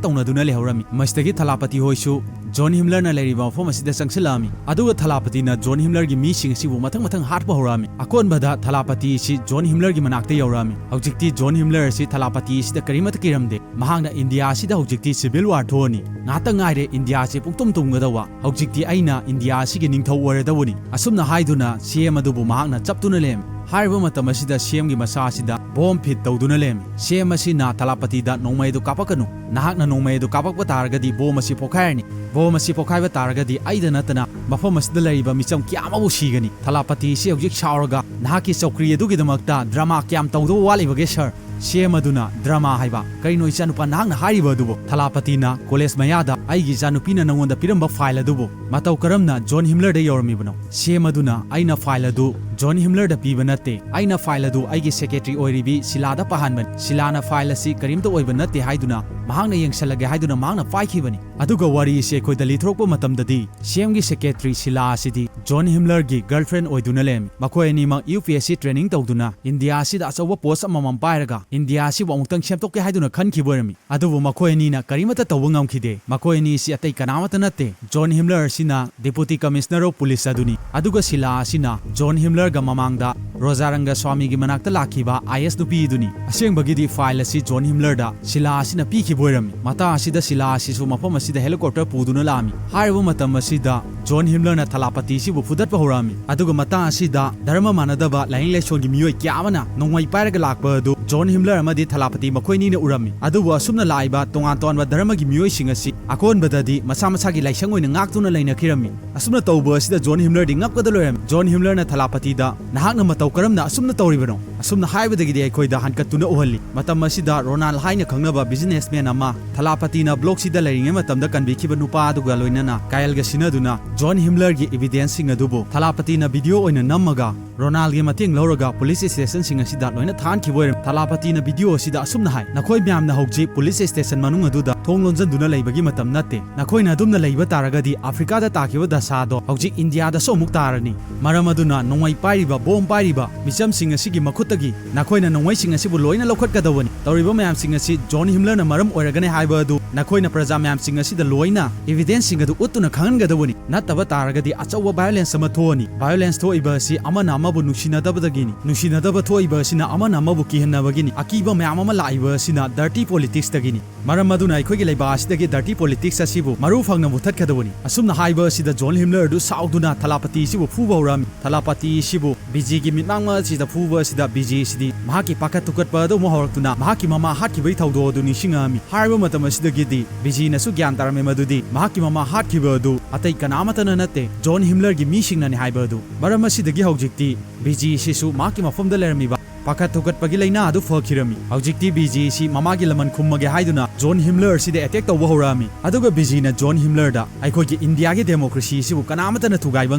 ꯇꯧꯅꯗꯨꯅ ꯂꯩꯍꯧꯔꯝꯃꯤ꯫ ꯃꯁꯤꯗꯒꯤ ꯊꯂꯥꯄꯇꯤ ꯍꯣꯏꯁꯨ ꯖꯣꯟ ꯍꯤꯝꯂꯔꯅ ꯂꯩꯔꯤꯕ ꯃꯐꯝ ꯑꯁꯤꯗ ꯆꯪꯁꯤꯜꯂꯛꯑꯝꯃꯤ꯫ ꯑꯗꯨꯒ ꯊꯂꯥꯄꯇꯤꯅ ꯖꯣꯟ ꯍꯤꯝꯂꯔꯒꯤ ꯃꯤꯁꯤꯡ ꯑꯁꯤꯕꯨ ꯃꯊꯪ ꯃꯊꯪ ꯍꯥꯠꯄ ꯍꯧꯔꯛꯑꯝꯃꯤ꯫ ꯑꯀꯣꯟꯕꯗ ꯊꯂꯥꯄꯇꯤ ꯑꯁꯤ ꯖꯣꯟ ꯍꯤꯝꯂꯔꯒꯤ ꯃꯅꯥꯛꯇ ꯌꯧꯔꯛꯑꯝꯃꯤ꯫ ꯍꯧꯖꯤꯛꯇꯤ ꯖꯣꯟ ꯍꯤꯝꯂꯔ ꯑꯁꯤ ꯊꯂꯥꯄꯇꯤ ꯑꯁꯤꯗ ꯀꯔꯤꯃꯠꯇ ꯀꯤꯔꯝꯗꯦ꯫ ꯃꯍꯥꯛꯅ ꯏꯟꯗꯤꯌꯥ ꯑꯁꯤꯗ ꯍꯧꯖꯤꯛꯇꯤ ꯁꯤꯚꯤꯜ ꯋꯥꯔ ꯊꯣꯛꯑꯅꯤ꯫ ꯉꯥꯛꯇ ꯉꯥꯏꯔꯦ ꯏꯟꯗꯤꯌꯥ ꯑꯁꯤ ꯄꯨꯡꯇꯨꯝ ꯇꯨꯝꯒꯗꯧꯕ꯫ ꯍꯧꯖꯤꯛꯇꯤ ꯑꯩꯅ ꯏꯟꯗꯤꯌꯥ ꯑꯁꯤꯒꯤ ꯅꯤꯡꯊꯧ ꯑꯣꯏꯔꯗꯧꯕꯅꯤ꯫ ꯑꯁꯨꯝꯅ ꯍꯥꯏꯗꯨꯅ ꯁꯤ ꯑꯦꯝ ꯑꯗꯨꯕꯨ ꯃꯍꯥꯛꯅ ꯆꯞꯇꯨꯅ ꯂꯩꯔꯝꯃꯤ꯫ ꯍꯥꯏꯔꯤꯕ ꯃꯇꯝ ꯑꯁꯤꯗ ꯁꯤ ꯑꯦꯝꯒꯤ ꯃꯆꯥ ꯑꯁꯤꯗ ꯕꯣꯝ ꯐꯤꯠ ꯇꯧꯗꯨꯅ ꯂꯩꯔꯝꯃꯤ꯫ ꯁꯤ ꯑꯦꯝ ꯑꯁꯤꯅ ꯊꯂꯥꯄꯇꯤꯗ "ꯅꯣꯡꯃꯩ ꯑꯗꯨ ꯀꯥꯞꯄꯛꯀꯅꯨ, ꯅꯍꯥꯛꯅ ꯅꯣꯡꯃꯩ ꯑꯗꯨ ꯀꯥꯞꯄꯛꯄ ꯇꯥꯔꯒꯗꯤ ꯕꯣꯝ ꯑꯁꯤ ꯄꯣꯈꯥꯏꯔꯅꯤ, ꯕꯣꯝ ꯑꯁꯤ ꯄꯣꯈꯥꯏꯕ ꯇꯥꯔꯒꯗꯤ ꯑꯩꯗ ꯅꯠꯇꯅ ꯃꯐꯝ ꯑꯁꯤꯗ ꯂꯩꯔꯤꯕ ꯃꯤꯆꯝ ꯀꯌꯥ ꯑꯃꯕꯨ ꯁꯤꯒꯅꯤ꯫ ꯊꯂꯥꯄꯇꯤ ꯑꯁꯤ ꯍꯧꯖꯤꯛ ꯁꯥꯎꯔꯒ ꯅꯍꯥꯛꯀꯤ ꯆꯧꯀ꯭ꯔꯤ ꯑꯗꯨꯒꯤꯗꯃꯛꯇ ꯗ꯭ꯔꯃꯥ ꯀꯌꯥꯝ ꯇꯧꯗꯧꯕ ꯋꯥꯠꯂꯤꯕꯒꯦ ꯁꯥꯔ?" ꯁꯤ ꯑꯦꯝ ꯑꯗꯨꯅ ꯗ꯭ꯔꯃꯥ ꯍꯥꯏꯕ ꯀꯔꯤꯅꯣ ꯏꯆꯥꯅꯨꯄꯥ ꯅꯍꯥꯛꯅ ꯍꯥꯏꯔꯤꯕ ꯑꯗꯨꯕꯨ? ꯊꯂꯥꯄꯇꯤꯅ ꯀꯣꯂꯦꯖ ꯃꯌꯥꯗ ꯑꯩꯒꯤ ꯏꯆꯥꯅꯨꯄꯤꯅ ꯅꯉꯣꯟꯗ ꯄꯤꯔꯝꯕ ꯐꯥꯏꯜ ꯑꯗꯨꯕꯨ ꯃꯇꯧ ꯀꯔꯝꯅ ꯖꯣꯟ ꯍꯤꯝꯂꯔꯗ ꯌꯧꯔꯝꯃꯤꯕꯅꯣ? ꯁꯤ ꯑꯦꯝ ꯑꯗꯨꯅ ꯑꯩꯅ ꯐꯥꯏꯜ ꯑꯗꯨ ꯖꯣꯟ ꯍꯤꯝꯂꯔꯗ ꯄꯤꯕ ꯅꯠꯇꯦ, ꯑꯩꯅ ꯐꯥꯏꯜ ꯑꯗꯨ ꯑꯩꯒꯤ ꯁꯦꯀ꯭ꯔꯦꯇꯔꯤ ꯑꯣꯏꯔꯤꯕꯤ ꯁꯤꯂꯥꯗ ꯄꯥꯍꯟꯕꯅꯤ꯫ ꯁꯤꯂꯥꯅ ꯐꯥꯏꯜ ꯑꯁꯤ ꯀꯔꯤꯝꯇ ꯑꯣꯏꯕ ꯅꯠꯇꯦ ꯍꯥꯏꯗꯨꯅ ꯃꯍꯥꯛꯅ ꯌꯦꯡꯁꯜꯂꯒꯦ ꯍꯥꯏꯗꯨꯅ ꯃꯍꯥꯛꯅ ꯄꯥꯏꯈꯤꯕꯅꯤ꯫ ꯑꯗꯨꯒ ꯋꯥꯔꯤ ꯑꯁꯤ ꯑꯩꯈꯣꯏꯗ ꯂꯤꯊꯣꯔꯛꯄ ꯃꯇꯝꯗꯗꯤ ꯁꯤ ꯑꯦꯝꯒꯤ ꯁꯦꯀ꯭ꯔꯦꯇꯔꯤ ꯁꯤꯂꯥ ꯑꯁꯤꯗꯤ ꯖꯣꯟ ꯍꯤꯝꯂꯔꯒꯤ ꯒꯔꯜꯐ꯭ꯔꯦꯟ ꯑꯣꯏꯗꯨꯅ ꯂꯩꯔꯝꯃꯤ꯫ ꯃꯈꯣꯏ ꯑꯅꯤꯃꯛ U P S C training ꯇꯧꯗꯨꯅ ꯏꯟꯗꯤꯌꯥ ꯑꯁꯤꯗ ꯑꯆꯧꯕ ꯄꯣꯁ ꯑꯃꯃꯝ ꯄꯥꯏꯔꯒ ꯏꯟꯗꯤꯌꯥ ꯑꯁꯤꯕꯨ ꯑꯃꯨꯛꯇꯪ ꯁꯦꯝꯗꯣꯛꯀꯦ ꯍꯥꯏꯗꯨꯅ ꯈꯟꯈꯤꯕ ꯑꯣꯏꯔꯝꯃꯤ꯫ ꯑꯗꯨꯕꯨ ꯃꯈꯣꯏ ꯑꯅꯤꯅ ꯀꯔꯤꯃꯠꯇ ꯇꯧꯕ ꯉꯝꯈꯤꯗꯦ꯫ ꯃꯈꯣꯏ ꯑꯅꯤ ꯑꯁꯤ ꯑꯇꯩ ꯀꯅꯥꯃꯠꯇ ꯅꯠꯇꯦ, ꯖꯣꯟ ꯍꯤꯝꯂꯔ ꯑꯁꯤꯅ Deputy Commissioner of Police ꯑꯗꯨꯅꯤ, ꯑꯗꯨꯒ ꯁꯤꯂꯥ ꯑꯁꯤꯅ ꯖꯣꯟ ꯍꯤꯝꯂꯔꯒ ꯃꯃꯥꯡꯗ ꯔꯣꯖꯥ ꯔꯪꯒ ꯁ꯭ꯋꯥꯃꯤꯒꯤ ꯃꯅꯥꯛꯇ ꯂꯥꯛꯈꯤꯕ ꯑꯥꯏ ꯑꯦꯁ ꯅꯨꯄꯤ ꯑꯗꯨꯅꯤ꯫ ꯑꯁꯦꯡꯕꯒꯤꯗꯤ ꯐꯥꯏꯜ ꯑꯁꯤ ꯖꯣꯟ ꯍꯤꯝꯂꯔꯗ ꯁꯤꯂꯥ ꯑꯁꯤꯅ ꯄꯤꯈꯤꯕ ꯑꯣꯏꯔꯝꯃꯤ꯫ ꯃꯇꯥꯡ ꯑꯁꯤꯗ ꯁꯤꯂꯥ ꯑꯁꯤꯁꯨ ꯃꯐꯝ ꯑꯁꯤꯗ ꯍꯦꯂꯤꯀꯣꯞꯇꯔ ꯄꯨꯗꯨꯅ ꯂꯥꯛꯑꯝꯃꯤ꯫ ꯍꯥꯏꯔꯤꯕ ꯃꯇꯝ ꯑꯁꯤꯗ ꯖꯣꯟ ꯍꯤꯝꯂꯔꯅ ꯊꯂꯥꯄꯇꯤꯁꯤꯕꯨ ꯐꯨꯗꯠꯄ ꯍꯧꯔꯛꯑꯝꯃꯤ꯫ ꯑꯗꯨꯒ ꯃꯇꯥꯡ ꯑꯁꯤꯗ ꯙꯔꯃ ꯃꯥꯟꯅꯗꯕ ꯂꯥꯏꯅꯤꯡ ꯂꯥꯏꯁꯣꯟꯒꯤ ꯃꯤꯑꯣꯏ ꯀꯌꯥ ꯑꯃꯅ ꯅꯣꯡꯃꯩ ꯄꯥꯏꯔꯒ ꯂꯥꯛꯄ ꯑꯗꯨ ꯖꯣꯟ ꯍꯤꯝꯂꯔ ꯑꯃꯗꯤ ꯊꯂꯥꯄꯇꯤ ꯃꯈꯣꯏꯅꯤꯅ ꯎꯔꯝꯃꯤ꯫ ꯑꯗꯨꯕꯨ ꯑꯁꯨꯝꯅ ꯂꯥꯛꯏꯕ ꯇꯣꯉꯥꯟ ꯇꯣꯉꯥꯟꯕ ꯙꯔꯃꯒꯤ ꯃꯤꯑꯣꯏꯁꯤꯡ ꯑꯁꯤ ꯑꯀꯣꯟꯕꯗ ꯗꯤ ꯃꯁꯥ ꯃꯁꯥꯒꯤ ꯂꯥꯏꯁꯪ ꯑꯣꯏꯅ ꯉꯥꯛꯇꯨꯅ ꯂꯩꯅꯈꯤꯔꯝꯃꯤ꯫ ꯑꯁꯨꯝꯅ ꯇꯧꯕ ꯑꯁꯤꯗ ꯖꯣꯟ ꯍꯤꯝꯂꯔꯗꯤ ꯉꯛꯄꯗ ꯂꯣꯏꯔꯝꯃꯤ꯫ ꯖꯣꯟ ꯍꯤꯝꯂꯔꯅ ꯊꯂꯥꯄꯇꯤꯗ, "ꯅꯍꯥꯛꯅ ꯃꯇꯧ ꯀꯔꯝꯅ ꯑꯁꯨꯝꯅ ꯇꯧꯔꯤꯕꯅꯣ?" ꯑꯁꯨꯝꯅ ꯍꯥꯏꯕꯗꯒꯤꯗꯤ ꯑꯩꯈꯣꯏꯗ ꯍꯟꯀꯠꯇꯨꯅ ꯎꯍꯜꯂꯤ꯫ ꯃꯇꯝ ꯑꯁꯤꯗ ꯔꯣꯅꯥꯜ ꯍꯥꯏꯅ ꯈꯪꯅꯕ ꯕꯤꯖꯤꯅꯦꯁꯃꯦꯟ ꯑꯃ ꯊꯂꯥꯄꯇꯤꯅ ꯕ꯭ꯂꯣꯛꯁꯤꯗ ꯂꯩꯔꯤꯉꯩ ꯃꯇꯝꯗ ꯀꯟꯕꯤꯈꯤꯕ ꯅꯨꯄꯥ ꯑꯗꯨꯒ ꯂꯣꯏꯅꯅ ꯀꯥꯏꯜꯒ ꯁꯤꯟꯅꯗꯨꯅ ꯖꯣꯟ ꯍꯤꯝꯂꯔꯒꯤ ꯏꯕꯤꯗꯦꯟꯁꯁꯤꯡ ꯑꯗꯨꯕꯨ ꯊꯂꯥꯄꯇꯤꯅ ꯚꯤꯗꯤꯑꯣ ꯑꯣꯏꯅ ꯅꯝꯃꯒ ꯔꯣꯅꯥꯜꯒꯤ ꯃꯇꯦꯡ ꯂꯧꯔꯒ ꯄꯨꯂꯤꯁ ꯁ꯭ꯇꯦꯁꯟꯁꯤꯡ ꯑꯁꯤꯗ ꯂꯣꯏꯅ ꯊꯥꯍꯟꯈꯤꯕ ꯑꯣꯏꯔꯝꯃꯤ꯫ ꯊꯂꯥꯄꯇꯤꯅ ꯚꯤꯗꯤꯑꯣ ꯑꯁꯤꯗ ꯑꯁꯨꯝꯅ ꯍꯥꯏ, "ꯅꯈꯣꯏ ꯃꯌꯥꯝꯅ ꯍꯧꯖꯤꯛ ꯄꯨꯂꯤꯁ ꯁ꯭ꯇꯦꯁꯟ ꯃꯅꯨꯡ ꯑꯗꯨꯗ ꯊꯣꯡ ꯂꯣꯟꯖꯟꯗꯨꯅ ꯂꯩꯕꯒꯤ ꯃꯇꯝ ꯅꯠꯇꯦ꯫ ꯅꯈꯣꯏꯅ ꯑꯗꯨꯝꯅ ꯂꯩꯕ ꯇꯥꯔꯒꯗꯤ ꯑꯐ꯭ꯔꯤꯀꯥꯗ ꯇꯥꯈꯤꯕ ꯗꯁꯥꯗꯣ ꯍꯧꯖꯤꯛ ꯏꯟꯗꯤꯌꯥꯗꯁꯨ ꯑꯃꯨꯛ ꯇꯥꯔꯅꯤ꯫ ꯃꯔꯝ ꯑꯗꯨꯅ ꯅꯣꯡꯃꯩ ꯄꯥꯏꯔꯤꯕ, ꯕꯣꯝ ꯄꯥꯏꯔꯤꯕ ꯃꯤꯆꯝꯁꯤꯡ ꯑꯁꯤꯒꯤ ꯃꯈꯨꯠꯇꯒꯤ ꯅꯈꯣꯏꯅ ꯅꯣꯡꯃꯩꯁꯤꯡ ꯑꯁꯤꯕꯨ ꯂꯣꯏꯅ ꯂꯧꯈꯠꯀꯗꯧꯕꯅꯤ꯫ ꯇꯧꯔꯤꯕ ꯃꯌꯥꯝꯁꯤꯡ ꯑꯁꯤ ꯖꯣꯟ ꯍꯤꯝꯂꯔꯅ ꯃꯔꯝ ꯑꯣꯏꯔꯒꯅꯤ ꯍꯥꯏꯕ ꯑꯗꯨ ꯅꯈꯣꯏꯅ ꯄ꯭ꯔꯖꯥ ꯃꯌꯥꯝꯁꯤꯡ ꯑꯁꯤꯗ ꯂꯣꯏꯅ ꯏꯕꯤꯗꯦꯟꯁꯁꯤꯡ ꯑꯗꯨ ꯎꯠꯇꯨꯅ ꯈꯪꯍꯟꯒꯗꯧꯕꯅꯤ꯫ ꯅꯠꯇꯕ ꯇꯥꯔꯒꯗꯤ ꯑꯆꯧꯕ ꯚꯥꯏꯑꯣꯂꯦꯟꯁ ꯑꯃ ꯊꯣꯛꯑꯅꯤ꯫ ꯚꯥꯏꯑꯣꯂꯦꯟꯁ ꯊꯣꯛꯏꯕ ꯑꯁꯤ ꯑꯃꯅ ꯑꯃꯕꯨ ꯅꯨꯡꯁꯤꯅꯗꯕꯗꯒꯤꯅꯤ꯫ ꯅꯨꯡꯁꯤꯅꯗꯕ ꯊꯣꯛꯏꯕ ꯑꯁꯤꯅ ꯑꯃꯅ ꯑꯃꯕꯨ ꯀꯤꯍꯟꯅꯕꯒꯤꯅꯤ꯫ ꯑꯀꯤꯕ ꯃꯌꯥꯝ ꯑꯃ ꯂꯥꯛꯏꯕ ꯑꯁꯤꯅ ꯗꯔꯇꯤ ꯄꯣꯂꯤꯇꯤꯛꯁꯇꯒꯤꯅꯤ꯫ ꯃꯔꯝ ꯑꯗꯨꯅ ꯑꯩꯈꯣꯏꯒꯤ ꯂꯩꯕꯥꯛ ꯑꯁꯤꯗꯒꯤ ꯗꯔꯇꯤ ꯄꯣꯂꯤꯇꯤꯛꯁ ꯑꯁꯤꯕꯨ ꯃꯔꯨ ꯐꯪꯅ ꯃꯨꯊꯠꯀꯗꯧꯕꯅꯤ꯫" ꯑꯁꯨꯝꯅ ꯍꯥꯏꯕ ꯑꯁꯤꯗ ꯖꯣꯟ ꯍꯤꯝꯂꯔ ꯑꯗꯨ ꯁꯥꯎꯗꯨꯅ ꯊꯂꯥꯄꯇꯤ ꯑꯁꯤꯕꯨ ꯐꯨꯕ ꯍꯧꯔꯛꯑꯝꯃꯤ꯫ ꯊꯂꯥꯄꯇꯤ ꯑꯁꯤꯕꯨ ꯕꯤꯖꯤꯒꯤ ꯃꯤꯠꯃꯥꯡ ꯑꯁꯤꯗ ꯐꯨꯕ ꯑꯁꯤꯗ ꯕꯤꯖꯤ ꯑꯁꯤꯗꯤ ꯃꯍꯥꯛꯀꯤ ꯄꯥꯈꯠ ꯊꯨꯀꯠꯄ ꯑꯗꯨ ꯑꯃꯨꯛ ꯍꯧꯔꯛꯇꯨꯅ ꯃꯍꯥꯛꯀꯤ ꯃꯃꯥ ꯍꯥꯠꯈꯤꯕꯒꯤ ꯊꯧꯗꯣꯛ ꯑꯗꯨ ꯅꯤꯡꯁꯤꯡꯉꯛꯑꯝꯃꯤ꯫ ꯍꯥꯏꯔꯤꯕ ꯃꯇꯝ ꯑꯁꯤꯗꯒꯤꯗꯤ ꯕꯤꯖꯤꯅꯁꯨ ꯒ꯭ꯌꯥꯟ ꯇꯥꯔꯝꯃꯤ ꯃꯗꯨꯗꯤ ꯃꯍꯥꯛꯀꯤ ꯃꯃꯥ ꯍꯥꯠꯈꯤꯕ ꯑꯗꯨ ꯑꯇꯩ ꯀꯅꯥ ꯑꯃꯠꯇꯅ ꯅꯠꯇꯦ, ꯖꯣꯟ ꯍꯤꯝꯂꯔꯒꯤ ꯃꯤꯁꯤꯡꯅꯅꯤ ꯍꯥꯏꯕ ꯑꯗꯨ꯫ ꯃꯔꯝ ꯑꯁꯤꯗꯒꯤ ꯍꯧꯖꯤꯛꯇꯤ ꯕꯤꯖꯤ ꯑꯁꯤꯁꯨ ꯃꯍꯥꯛꯀꯤ ꯃꯐꯝꯗ ꯂꯩꯔꯝꯃꯤꯕ ꯄꯥꯈꯠ ꯊꯨꯀꯠꯄꯒꯤ ꯂꯥꯏꯅꯥ ꯑꯗꯨ ꯐꯈꯤꯔꯝꯃꯤ꯫ ꯍꯧꯖꯤꯛꯇꯤ ꯕꯤꯖꯤ ꯑꯁꯤ ꯃꯃꯥꯒꯤ ꯂꯃꯟ ꯈꯨꯝꯃꯒꯦ ꯍꯥꯏꯗꯨꯅ ꯖꯣꯟ ꯍꯤꯝꯂꯔ ꯑꯁꯤꯗ ꯑꯦꯇꯦꯛ ꯇꯧꯕ ꯍꯧꯔꯛꯑꯝꯃꯤ꯫ ꯑꯗꯨꯒ ꯕꯤꯖꯤꯅ ꯖꯣꯟ ꯍꯤꯝꯂꯔꯗ "ꯑꯩꯈꯣꯏꯒꯤ ꯏꯟꯗꯤꯌꯥꯒꯤ ꯗꯦꯃꯣꯀ꯭ꯔꯦꯁꯤ ꯑꯁꯤꯕꯨ ꯀꯅꯥ ꯑꯃꯠꯇꯅ ꯊꯨꯒꯥꯏꯕ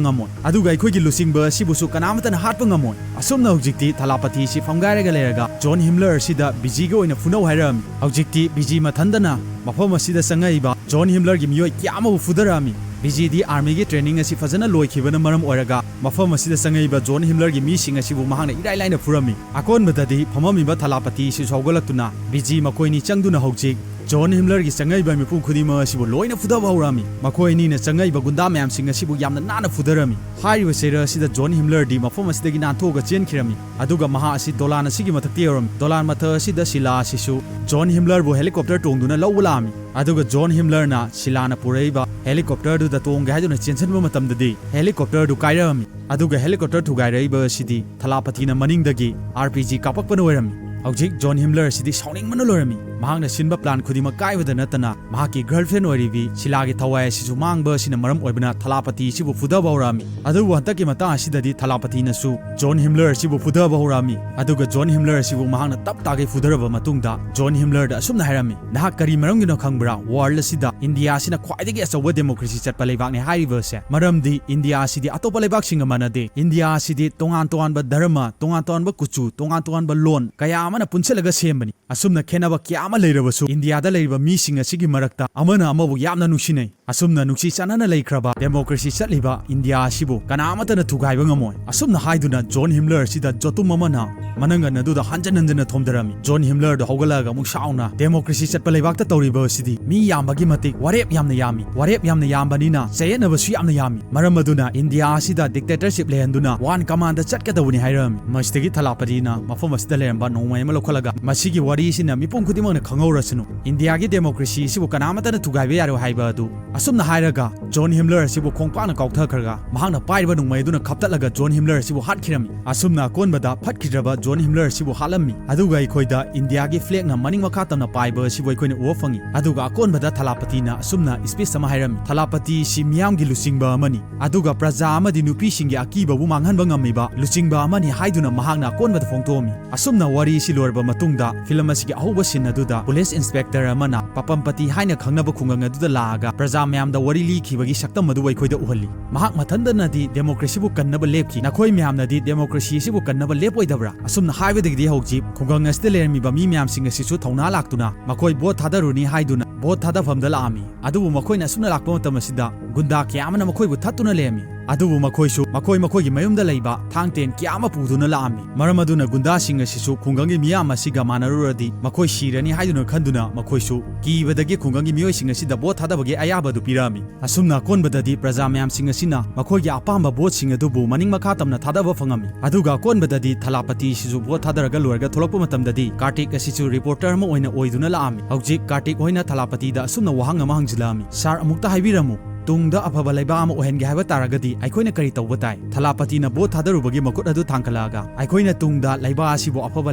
ꯉꯝꯃꯣꯏ, ꯑꯗꯨꯒ ꯑꯩꯈꯣꯏꯒꯤ ꯂꯨꯆꯤꯡꯕ ꯑꯁꯤꯕꯨꯁꯨ ꯀꯅꯥ ꯑꯃꯠꯇꯅ ꯍꯥꯠꯄ ꯉꯝꯃꯣꯏ"꯫ ꯑꯁꯨꯝꯅ ꯍꯧꯖꯤꯛꯇꯤ ꯊꯂꯥꯄꯇꯤ ꯑꯁꯤ ꯐꯝꯒꯥꯏꯔꯒ ꯂꯩꯔꯒ ꯖꯣꯟ ꯍꯤꯝꯂꯔ ꯑꯁꯤꯗ ꯕꯤꯖꯤꯒꯤ ꯑꯣꯏꯅ ꯐꯨꯅꯧ ꯍꯥꯏꯔꯛꯑꯝꯃꯤ꯫ ꯍꯧꯖꯤꯛꯇꯤ ꯕꯤꯖꯤ ꯃꯊꯟꯗꯅ ꯃꯐꯝ ꯑꯁꯤꯗ ꯆꯪꯉꯛꯏꯕ ꯖꯣꯟ ꯍꯤꯝꯂꯔꯒꯤ ꯃꯤꯑꯣꯏ ꯀꯌꯥ ꯑꯃꯕꯨ ꯐꯨꯊꯔꯛꯑꯝꯃꯤ꯫ ꯕꯤꯖꯤꯗꯤ ꯑꯥꯔꯃꯤꯒꯤ ꯇ꯭ꯔꯦꯅꯤꯡ ꯑꯁꯤ ꯐꯖꯅ ꯂꯣꯏꯈꯤꯕꯅ ꯃꯔꯝ ꯑꯣꯏꯔꯒ ꯃꯐꯝ ꯑꯁꯤꯗ ꯆꯪꯉꯛꯏꯕ ꯖꯣꯟ ꯍꯤꯝꯂꯔꯒꯤ ꯃꯤꯁꯤꯡ ꯑꯁꯤꯕꯨ ꯃꯍꯥꯛꯅ ꯏꯔꯥꯏ ꯂꯥꯏꯅ ꯐꯨꯔꯝꯃꯤ꯫ ꯑꯀꯣꯟꯕꯗꯗꯤ ꯐꯝꯃꯝꯃꯤꯕ ꯊꯂꯥꯄꯇꯤ ꯑꯁꯤꯁꯨ ꯍꯧꯒꯠꯂꯛꯇꯨꯅ ꯕꯤꯖꯤ ꯃꯈꯣꯏꯅꯤ ꯆꯪꯗꯨꯅ ꯍꯧꯖꯤꯛ ꯖꯣꯟ ꯍꯤꯝꯂꯔꯒꯤ ꯆꯪꯉꯛꯏꯕ ꯃꯤꯄꯨꯝ ꯈꯨꯗꯤꯡꯃꯛ ꯑꯁꯤꯕꯨ ꯂꯣꯏꯅ ꯐꯨꯊꯕ ꯍꯧꯔꯛꯑꯝꯃꯤ꯫ ꯃꯈꯣꯏ ꯑꯅꯤꯅ ꯆꯪꯉꯛꯏꯕ ꯒꯨꯟꯗꯥ ꯃꯌꯥꯝꯁꯤꯡ ꯑꯁꯤꯕꯨ ꯌꯥꯝꯅ ꯅꯥꯟꯅ ꯐꯨꯊꯔꯝꯃꯤ꯫ ꯍꯥꯏꯔꯤꯕ ꯆꯩꯔ ꯑꯁꯤꯗ ꯖꯣꯟ ꯍꯤꯝꯂꯔꯗꯤ ꯃꯐꯝ ꯑꯁꯤꯗꯒꯤ ꯅꯥꯟꯊꯣꯛꯑꯒ ꯆꯦꯟꯈꯤꯔꯝꯃꯤ꯫ ꯑꯗꯨꯒ ꯃꯍꯥꯛ ꯑꯁꯤ ꯗꯣꯂꯥꯟ ꯑꯁꯤꯒꯤ ꯃꯊꯛꯇ ꯌꯧꯔꯝꯃꯤ꯫ ꯗꯣꯂꯥꯟ ꯃꯊꯛ ꯑꯁꯤꯗ ꯁꯤꯂꯥ ꯑꯁꯤꯁꯨ ꯖꯣꯟ ꯍꯤꯝꯂꯔꯕꯨ ꯍꯦꯂꯤꯀꯣꯞꯇꯔ ꯇꯣꯡꯗꯨꯅ ꯂꯧꯕ ꯂꯥꯛꯑꯝꯃꯤ꯫ ꯑꯗꯨꯒ ꯖꯣꯟ ꯍꯤꯝꯂꯔꯅ ꯁꯤꯂꯥꯅ ꯄꯨꯔꯛꯏꯕ ꯍꯦꯂꯤꯀꯣꯞꯇꯔꯗꯨꯗ ꯇꯣꯡꯒꯦ ꯍꯥꯏꯗꯨꯅ ꯆꯦꯟꯁꯤꯟꯕ ꯃꯇꯝꯗꯗꯤ ꯍꯦꯂꯤꯀꯣꯞꯇꯔꯗꯨ ꯀꯥꯏꯔꯛꯑꯝꯃꯤ꯫ ꯑꯗꯨꯒ ꯍꯦꯂꯤꯀꯣꯞꯇꯔ ꯊꯨꯒꯥꯏꯔꯛꯏꯕ ꯑꯁꯤꯗꯤ ꯊꯂꯥꯄꯇꯤꯅ ꯃꯅꯤꯡꯗꯒꯤ ꯑꯥꯔ ꯄꯤ ꯖꯤ ꯀꯥꯞꯄꯛꯄꯅ ꯑꯣꯏꯔꯝꯃꯤ꯫ ꯍꯧꯖꯤꯛ ꯖꯣꯟ ꯍꯤꯝꯂꯔ ꯑꯁꯤꯗꯤ ꯁꯥꯎꯅꯤꯡꯕꯅ ꯂꯣꯏꯔꯝꯃꯤ꯫ ꯃꯍꯥꯛꯅ ꯁꯤꯟꯕ ꯄ꯭ꯂꯥꯟ ꯈꯨꯗꯤꯡꯃꯛ ꯀꯥꯏꯕꯗ ꯅꯠꯇꯅ ꯃꯍꯥꯛꯀꯤ ꯒꯔꯜꯐ꯭ꯔꯦꯟ ꯑꯣꯏꯔꯤꯕꯤ ꯁꯤꯂꯥꯒꯤ ꯊꯋꯥꯏ ꯑꯁꯤꯁꯨ ꯃꯥꯡꯕ ꯑꯁꯤꯅ ꯃꯔꯝ ꯑꯣꯏꯕꯅ ꯊꯂꯥꯄꯇꯤ ꯑꯁꯤꯕꯨ ꯐꯨꯊꯕ ꯍꯧꯔꯛꯑꯝꯃꯤ꯫ ꯑꯗꯨꯕꯨ ꯍꯟꯗꯛꯀꯤ ꯃꯇꯥꯡ ꯑꯁꯤꯗꯗꯤ ꯊꯂꯥꯄꯇꯤꯅꯁꯨ ꯖꯣꯟ ꯍꯤꯝꯂꯔ ꯑꯁꯤꯕꯨ ꯐꯨꯊꯕ ꯍꯧꯔꯛꯑꯝꯃꯤ꯫ ꯑꯗꯨꯒ ꯖꯣꯟ ꯍꯤꯝꯂꯔ ꯑꯁꯤꯕꯨ ꯃꯍꯥꯛꯅ ꯇꯞ ꯇꯥꯒꯩ ꯐꯨꯊꯔꯕ ꯃꯇꯨꯡꯗ ꯖꯣꯟ ꯍꯤꯝꯂꯔꯗ ꯑꯁꯨꯝꯅ ꯍꯥꯏꯔꯝꯃꯤ, "ꯅꯍꯥꯛ ꯀꯔꯤ ꯃꯔꯝꯒꯤꯅꯣ ꯈꯪꯕ꯭ꯔꯥ? ꯋꯥꯔꯜꯗ ꯑꯁꯤꯗ ꯏꯟꯗꯤꯌꯥ ꯑꯁꯤꯅ ꯈ꯭ꯋꯥꯏꯗꯒꯤ ꯑꯆꯧꯕ ꯗꯦꯃꯣꯀ꯭ꯔꯦꯁꯤ ꯆꯠꯄ ꯂꯩꯕꯥꯛꯅꯤ ꯍꯥꯏꯔꯤꯕ ꯑꯁꯦ꯫ ꯃꯔꯝꯗꯤ ꯏꯟꯗꯤꯌꯥ ꯑꯁꯤꯗꯤ ꯑꯇꯣꯞꯄ ꯂꯩꯕꯥꯛꯁꯤꯡꯒ ꯃꯥꯟꯅꯗꯦ꯫ ꯏꯟꯗꯤꯌꯥ ꯑꯁꯤꯗꯤ ꯇꯣꯉꯥꯟ ꯇꯣꯉꯥꯟꯕ ꯙꯔꯃ, ꯇꯣꯉꯥꯟ ꯇꯣꯉꯥꯟꯕ ꯀꯨꯆꯨ, ꯇꯣꯉꯥꯟ ꯇꯣꯉꯥꯟꯕ ꯂꯣꯟ ꯀꯌꯥ ꯑꯃꯅ ꯄꯨꯟꯁꯤꯜꯂꯒ ꯁꯦꯝꯕꯅꯤ꯫ ꯑꯁꯨꯝꯅ ꯈꯦꯠꯅꯕ ꯀꯌꯥ ꯑꯃ ꯂꯩꯔꯕꯁꯨ ꯏꯟꯗꯤꯌꯥꯗ ꯂꯩꯔꯤꯕ ꯃꯤꯁꯤꯡ ꯑꯁꯤꯒꯤ ꯃꯔꯛꯇ ꯑꯃꯅ ꯑꯃꯕꯨ ꯌꯥꯝꯅ ꯅꯨꯡꯁꯤꯅꯩ꯫ ꯑꯁꯨꯝꯅ ꯅꯨꯡꯁꯤ ꯆꯥꯟꯅꯅ ꯂꯩꯈ꯭ꯔꯕ ꯗꯦꯃꯣꯀ꯭ꯔꯦꯁꯤ ꯆꯠꯂꯤꯕ ꯏꯟꯗꯤꯌꯥ ꯑꯁꯤꯕꯨ ꯀꯅꯥ ꯑꯃꯠꯇꯅ ꯊꯨꯒꯥꯏꯕ ꯉꯝꯃꯣꯏ"꯫ ꯑꯁꯨꯝꯅ ꯍꯥꯏꯗꯨꯅ ꯖꯣꯟ ꯍꯤꯝꯂꯔ ꯑꯁꯤꯗ ꯖꯣꯇꯨꯝ ꯑꯃꯅ ꯃꯅꯪꯒꯟ ꯑꯗꯨꯗ ꯍꯟꯖꯟ ꯍꯟꯖꯟꯅ ꯊꯣꯝꯊꯔꯝꯃꯤ꯫ ꯖꯣꯟ ꯍꯤꯝꯂꯔꯗ ꯍꯧꯒꯠꯂꯛꯑꯒ ꯑꯃꯨꯛ ꯁꯥꯎꯅ, "ꯗꯦꯃꯣꯀ꯭ꯔꯦꯁꯤ ꯆꯠꯄ ꯂꯩꯕꯥꯛꯇ ꯇꯧꯔꯤꯕ ꯑꯁꯤꯗꯤ ꯃꯤ ꯌꯥꯝꯕꯒꯤ ꯃꯇꯤꯛ ꯋꯥꯔꯦꯞ ꯌꯥꯝꯅ ꯌꯥꯝꯃꯤ꯫ ꯋꯥꯔꯦꯞ ꯌꯥꯝꯅ ꯌꯥꯝꯕꯅꯤꯅ ꯆꯌꯦꯠꯅꯕꯁꯨ ꯌꯥꯝꯅ ꯌꯥꯝꯃꯤ꯫ ꯃꯔꯝ ꯑꯗꯨꯅ ꯏꯟꯗꯤꯌꯥ ꯑꯁꯤꯗ ꯗꯤꯛꯇꯦꯇꯔꯁꯤꯞ ꯂꯩꯍꯟꯗꯨꯅ ꯋꯥꯟ ꯀꯃꯥꯟꯗ ꯆꯠꯀꯗꯕꯅꯤ" ꯍꯥꯏꯔꯝꯃꯤ꯫ ꯃꯁꯤꯗꯒꯤ ꯊꯂꯥꯄꯇꯤꯅ ꯃꯐꯝ ꯑꯁꯤꯗ ꯂꯩꯔꯝꯕ ꯅꯣꯡꯃꯩ ꯑꯃ ꯂꯧꯈꯠꯂꯒ ꯃꯁꯤꯒꯤ ꯋꯥꯔꯤꯁꯤꯅ ꯃꯤꯄꯨꯝ ꯈꯨꯗꯤꯡꯃꯛꯅ ꯈꯪꯍꯧꯔꯁꯅꯨ, ꯏꯟꯗꯤꯌꯥꯒꯤ democracy ꯑꯁꯤꯕꯨ ꯀꯅꯥꯃꯠꯇꯅ ꯊꯨꯒꯥꯏꯕ ꯌꯥꯔꯣꯏ ꯍꯥꯏꯕ ꯑꯗꯨ꯫ ꯑꯁꯨꯝꯅ ꯍꯥꯏꯔꯒ ꯖꯣꯟ ꯍꯤꯝꯂꯔ ꯑꯁꯤꯕꯨ ꯈꯣꯡꯄꯥꯛꯅ ꯀꯥꯎꯊꯈ꯭ꯔꯒ, ꯃꯍꯥꯛꯅ ꯄꯥꯏꯔꯤꯕ ꯅꯣꯡꯃꯩ ꯑꯗꯨꯅ ꯈꯞꯇꯠꯂꯒ ꯖꯣꯟ ꯍꯤꯝꯂꯔ ꯑꯁꯤꯕꯨ ꯍꯥꯠꯈꯤꯔꯝꯃꯤ꯫ ꯑꯁꯨꯝꯅ ꯑꯀꯣꯟꯕꯗ ꯐꯠꯈꯤꯗ꯭ꯔꯕ ꯖꯣꯟ ꯍꯤꯝꯂꯔ ꯑꯁꯤꯕꯨ ꯍꯥꯠꯂꯝꯃꯤ꯫ ꯑꯗꯨꯒ ꯑꯩꯈꯣꯏꯗ ꯏꯟꯗꯤꯌꯥꯒꯤ flag ꯅ ꯃꯅꯤꯡ ꯃꯈꯥ ꯇꯝꯅ ꯄꯥꯏꯕ ꯑꯁꯤꯕꯨ ꯑꯩꯈꯣꯏꯅ ꯎꯕ ꯐꯪꯉꯤ꯫ ꯑꯗꯨꯒ ꯑꯀꯣꯟꯕꯗ ꯊꯂꯥꯄꯇꯤꯅ ꯑꯁꯨꯝꯅ speech ꯑꯃ ꯍꯥꯏꯔꯝꯃꯤ: "ꯊꯂꯥꯄꯇꯤ ꯑꯁꯤ ꯃꯤꯌꯥꯝꯒꯤ ꯂꯨꯆꯤꯡꯕ ꯑꯃꯅꯤ, ꯑꯗꯨꯒ ꯄ꯭ꯔꯖꯥ ꯑꯃꯗꯤ ꯅꯨꯄꯤꯁꯤꯡꯒꯤ ꯑꯀꯤꯕꯕꯨ ꯃꯥꯡꯍꯟꯕ ꯉꯝꯃꯤꯕ ꯂꯨꯆꯤꯡꯕ ꯑꯃꯅꯤ" ꯍꯥꯏꯗꯨꯅ ꯃꯍꯥꯛꯅ ꯑꯀꯣꯟꯕꯗ ꯐꯣꯡꯗꯣꯛꯑꯝꯃꯤ꯫ ꯑꯁꯨꯝꯅ ꯋꯥꯔꯤ ꯑꯁꯤ ꯂꯣꯏꯔꯕ ꯃꯇꯨꯡꯗ, film ꯑꯁꯤꯒꯤ ꯑꯍꯧꯕ scene ꯑꯗꯨꯗ police inspector ꯑꯃꯅ ꯄꯄꯝꯄꯇꯤ ꯍꯥꯏꯅ ꯈꯪꯅꯕ ꯈꯨꯡꯒꯪ ꯑꯗꯨꯗ ꯂꯥꯛꯑꯒ ꯄ꯭ꯔꯖꯥ ꯃꯌꯥꯝꯗ ꯋꯥꯔꯤ ꯂꯤꯈꯤꯕꯒꯤ ꯁꯛꯇꯝ ꯑꯗꯨ ꯑꯩꯈꯣꯏꯗ ꯎꯍꯜꯂꯤ꯫ ꯃꯍꯥꯛ ꯃꯊꯟꯇꯅꯗꯤ democracy ꯕꯨ ꯀꯟꯅꯕ ꯂꯦꯞꯈꯤ, ꯅꯈꯣꯏ ꯃꯌꯥꯝꯅꯗꯤ democracy ꯑꯁꯤꯕꯨ ꯀꯟꯅꯕ ꯂꯦꯞꯄꯣꯏꯗꯕ꯭ꯔꯥ? ꯑꯁꯨꯝꯅ ꯍꯥꯏꯕꯗꯒꯤꯗꯤ ꯍꯧꯖꯤꯛ ꯈꯨꯡꯒꯪ ꯑꯁꯤꯗ ꯂꯩꯔꯝꯃꯤꯕ ꯃꯤ ꯃꯌꯥꯝꯁꯤꯡ ꯑꯁꯤꯁꯨ ꯊꯧꯅꯥ ꯂꯥꯛꯇꯨꯅ ꯃꯈꯣꯏ vote ꯊꯥꯗꯔꯨꯅꯤ ꯍꯥꯏꯗꯨꯅ vote ꯊꯥꯗꯐꯝꯗ ꯂꯥꯛꯑꯝꯃꯤ꯫ ꯑꯗꯨꯕꯨ ꯃꯈꯣꯏꯅ ꯑꯁꯨꯝꯅ ꯂꯥꯛꯄ ꯃꯇꯝ ꯑꯁꯤꯗ ꯒꯨꯟꯗꯥ ꯀꯌꯥ ꯑꯃꯅ ꯃꯈꯣꯏꯕꯨ ꯊꯠꯇꯨꯅ ꯂꯩꯔꯝꯃꯤ꯫ ꯑꯗꯨꯕꯨ ꯃꯈꯣꯏꯁꯨ ꯃꯈꯣꯏ ꯃꯈꯣꯏꯒꯤ ꯃꯌꯨꯝꯗ ꯂꯩꯕ ꯊꯥꯡ ꯇꯦꯟ ꯀꯌꯥ ꯑꯃ ꯄꯨꯗꯨꯅ ꯂꯥꯛꯑꯝꯃꯤ꯫ ꯃꯔꯝ ꯑꯗꯨꯅ ꯒꯨꯟꯗꯥꯁꯤꯡ ꯑꯁꯤꯁꯨ ꯈꯨꯡꯒꯪꯒꯤ ꯃꯤꯌꯥꯝ ꯑꯁꯤꯒ ꯃꯥꯟꯅꯔꯨꯔꯗꯤ ꯃꯈꯣꯏ ꯁꯤꯔꯅꯤ ꯍꯥꯏꯗꯨꯅ ꯈꯟꯗꯨꯅ ꯃꯈꯣꯏꯁꯨ ꯀꯤꯕꯗꯒꯤ ꯈꯨꯡꯒꯪꯒꯤ ꯃꯤꯑꯣꯏꯁꯤꯡ ꯑꯁꯤꯗ vote ꯊꯥꯗꯕꯒꯤ ꯑꯌꯥꯕ ꯑꯗꯨ ꯄꯤꯔꯛꯑꯝꯃꯤ꯫ ꯑꯁꯨꯝꯅ ꯑꯀꯣꯟꯕꯗꯗꯤ ꯄ꯭ꯔꯖꯥ ꯃꯌꯥꯝꯁꯤꯡ ꯑꯁꯤꯅ ꯃꯈꯣꯏꯒꯤ ꯑꯄꯥꯝꯕ vote ꯁꯤꯡ ꯑꯗꯨꯕꯨ ꯃꯅꯤꯡ ꯃꯈꯥ ꯇꯝꯅ ꯊꯥꯗꯕ ꯐꯪꯉꯝꯃꯤ꯫ ꯑꯗꯨꯒ ꯑꯀꯣꯟꯕꯗꯗꯤ ꯊꯂꯥꯄꯇꯤ ꯑꯁꯤꯁꯨ vote ꯊꯥꯗꯔꯒ ꯂꯣꯏꯔꯒ ꯊꯣꯛꯂꯛꯄ ꯃꯇꯝꯗꯗꯤ ꯀꯥꯔꯇꯤꯛ ꯑꯁꯤꯁꯨ reporter ꯑꯃ ꯑꯣꯏꯅ ꯑꯣꯏꯗꯨꯅ ꯂꯥꯛꯑꯝꯃꯤ꯫ ꯍꯧꯖꯤꯛ ꯀꯥꯔꯇꯤꯛ ꯍꯣꯏꯅ ꯊꯂꯥꯄꯇꯤꯗ ꯑꯁꯨꯝꯅ ꯋꯥꯍꯪ ꯑꯃ ꯍꯪꯖꯤꯜꯂꯛꯑꯝꯃꯤ: "Sir, ꯑꯃꯨꯛꯇ ꯍꯥꯏꯕꯤꯔꯝꯃꯨ, ꯇꯨꯡꯗ ꯑꯐꯕ ꯂꯩꯕꯥꯛ ꯑꯃ ꯑꯣꯏꯍꯟꯒꯦ ꯍꯥꯏꯕ ꯇꯥꯔꯒꯗꯤ ꯑꯩꯈꯣꯏꯅ ꯀꯔꯤ ꯇꯧꯕ ꯇꯥꯏ?" ꯊꯂꯥꯄꯇꯤꯅ vote ꯊꯥꯗꯔꯨꯕꯒꯤ ꯃꯈꯨꯠ ꯑꯗꯨ ꯊꯥꯡꯒꯠꯂꯛꯑꯒ, "ꯑꯩꯈꯣꯏꯅ ꯇꯨꯡꯗ ꯂꯩꯕꯥꯛ ꯑꯁꯤꯕꯨ ꯑꯐꯕ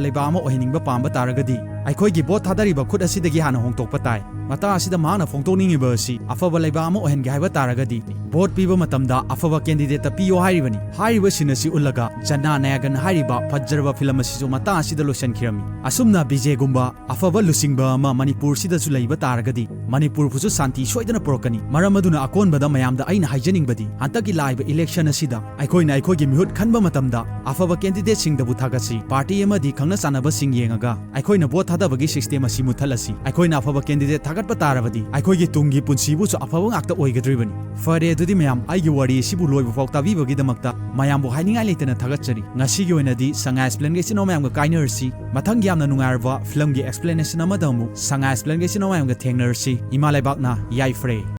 ꯂꯩꯕꯥꯛ ꯑꯃ ꯑꯣꯏꯍꯟꯅꯤꯡꯕ ꯄꯥꯝꯕ ꯇꯥꯔꯒꯗꯤ ꯑꯩꯈꯣꯏꯒꯤ vote ꯊꯥꯗꯔꯤꯕ ꯈꯨꯠ ꯑꯁꯤꯗꯒꯤ ꯍꯥꯟꯅ ꯍꯣꯡꯗꯣꯛꯄ ꯇꯥꯏ"꯫ ꯃꯇꯥꯡ ꯑꯁꯤꯗ ꯃꯍꯥꯛꯅ ꯐꯣꯡꯗꯣꯛꯅꯤꯡꯉꯤꯕ ꯑꯁꯤ, ꯑꯐꯕ ꯂꯩꯕꯥꯛ ꯑꯃ ꯑꯣꯏꯍꯟꯒꯦ ꯍꯥꯏꯕ ꯇꯥꯔꯒꯗꯤ vote ꯄꯤꯕ ꯃꯇꯝꯗ ꯑꯐꯕ candidate ꯇ ꯄꯤꯌꯣ ꯍꯥꯏꯔꯤꯕꯅꯤ꯫ ꯍꯥꯏꯔꯤꯕ scene ꯑꯁꯤ ꯎꯠꯂꯒ ꯖꯅ ꯅꯥꯌꯒꯟ ꯍꯥꯏꯔꯤꯕ ꯐꯖꯔꯕ film ꯑꯁꯤꯁꯨ ꯃꯇꯥꯡ ꯑꯁꯤꯗ ꯂꯣꯏꯁꯤꯟꯈꯤꯔꯝꯃꯤ꯫ ꯑꯁꯨꯝꯅ ꯕꯤꯖꯦꯒꯨꯝꯕ ꯑꯐꯕ ꯂꯨꯆꯤꯡꯕ ꯑꯃ ꯃꯅꯤꯄꯨꯔꯁꯤꯗꯁꯨ ꯂꯩꯕ ꯇꯥꯔꯒꯗꯤ ꯃꯅꯤꯄꯨꯔꯕꯨꯁꯨ ꯁꯥꯟꯇꯤ ꯁꯣꯏꯗꯅ ꯄꯨꯔꯛꯀꯅꯤ꯫ ꯃꯔꯝ ꯑꯗꯨꯅ ꯑꯀꯣꯟꯕꯗ ꯃꯌꯥꯝꯗ ꯑꯩꯅ ꯍꯥꯏꯖꯅꯤꯡꯕꯗꯤ, ꯍꯟꯗꯛꯀꯤ ꯂꯥꯛꯏꯕ election ꯑꯁꯤꯗ ꯑꯩꯈꯣꯏꯅ ꯑꯩꯈꯣꯏꯒꯤ ꯃꯤꯍꯨꯠ ꯈꯟꯕ ꯃꯇꯝꯗ ꯑꯐꯕ candidate ꯁꯤꯡꯗꯕꯨ ꯊꯥꯒꯠꯁꯤ꯫ Party ꯑꯃꯗꯤ ꯈꯪꯅ ꯆꯥꯟꯅꯕꯁꯤꯡ ꯌꯦꯡꯉꯒ ꯑꯩꯈꯣꯏꯅ vote ꯊꯥꯗꯕꯒꯤ system ꯑꯁꯤ ꯃꯨꯠꯊꯠꯂꯁꯤ꯫ ꯑꯩꯈꯣꯏꯅ ꯑꯐꯕ candidate ꯊꯥꯒꯠꯄ ꯇꯥꯔꯕꯗꯤ ꯑꯩꯈꯣꯏꯒꯤ ꯇꯨꯡꯒꯤ ꯄꯨꯟꯁꯤꯕꯨꯁꯨ ꯑꯐꯕ ꯉꯥꯛꯇ ꯑꯣꯏꯒꯗꯧꯔꯤꯕꯅꯤ꯫ ꯐꯔꯦ, ꯑꯗꯨꯗꯤ ꯃꯌꯥꯝ, ꯑꯩꯒꯤ ꯋꯥꯔꯤ ꯑꯁꯤꯕꯨ ꯂꯣꯏꯕ ꯐꯥꯎ ꯇꯥꯕꯤꯕꯒꯤꯗꯃꯛꯇ ꯃꯌꯥꯝꯕꯨ ꯍꯥꯏꯅꯤꯡꯉꯥꯏ ꯂꯩꯇꯅ ꯊꯥꯒꯠꯆꯔꯤ꯫ ꯉꯁꯤꯒꯤ ꯑꯣꯏꯅꯗꯤ ꯁꯉꯥꯏ Esplanade ꯒꯤ ꯏꯆꯤꯟ ꯏꯅꯥꯎ ꯃꯌꯥꯝꯒ ꯀꯥꯏꯅꯔꯁꯤ꯫ ꯃꯊꯪꯒꯤ ꯌꯥꯝꯅ ꯅꯨꯡꯉꯥꯏꯔꯕ film ꯒꯤ explanation ꯑꯃꯗ ꯑꯃꯨꯛ ꯁꯉꯥꯏ Esplanade ꯒꯤ ꯏꯆꯤꯟ ꯏꯅꯥꯎ ꯃꯌꯥꯝꯒ ꯊꯦꯡꯅꯔꯁꯤ꯫ ꯏꯃꯥ ꯂꯩꯕꯥꯛꯅ ꯌꯥꯏꯐꯔꯦ꯫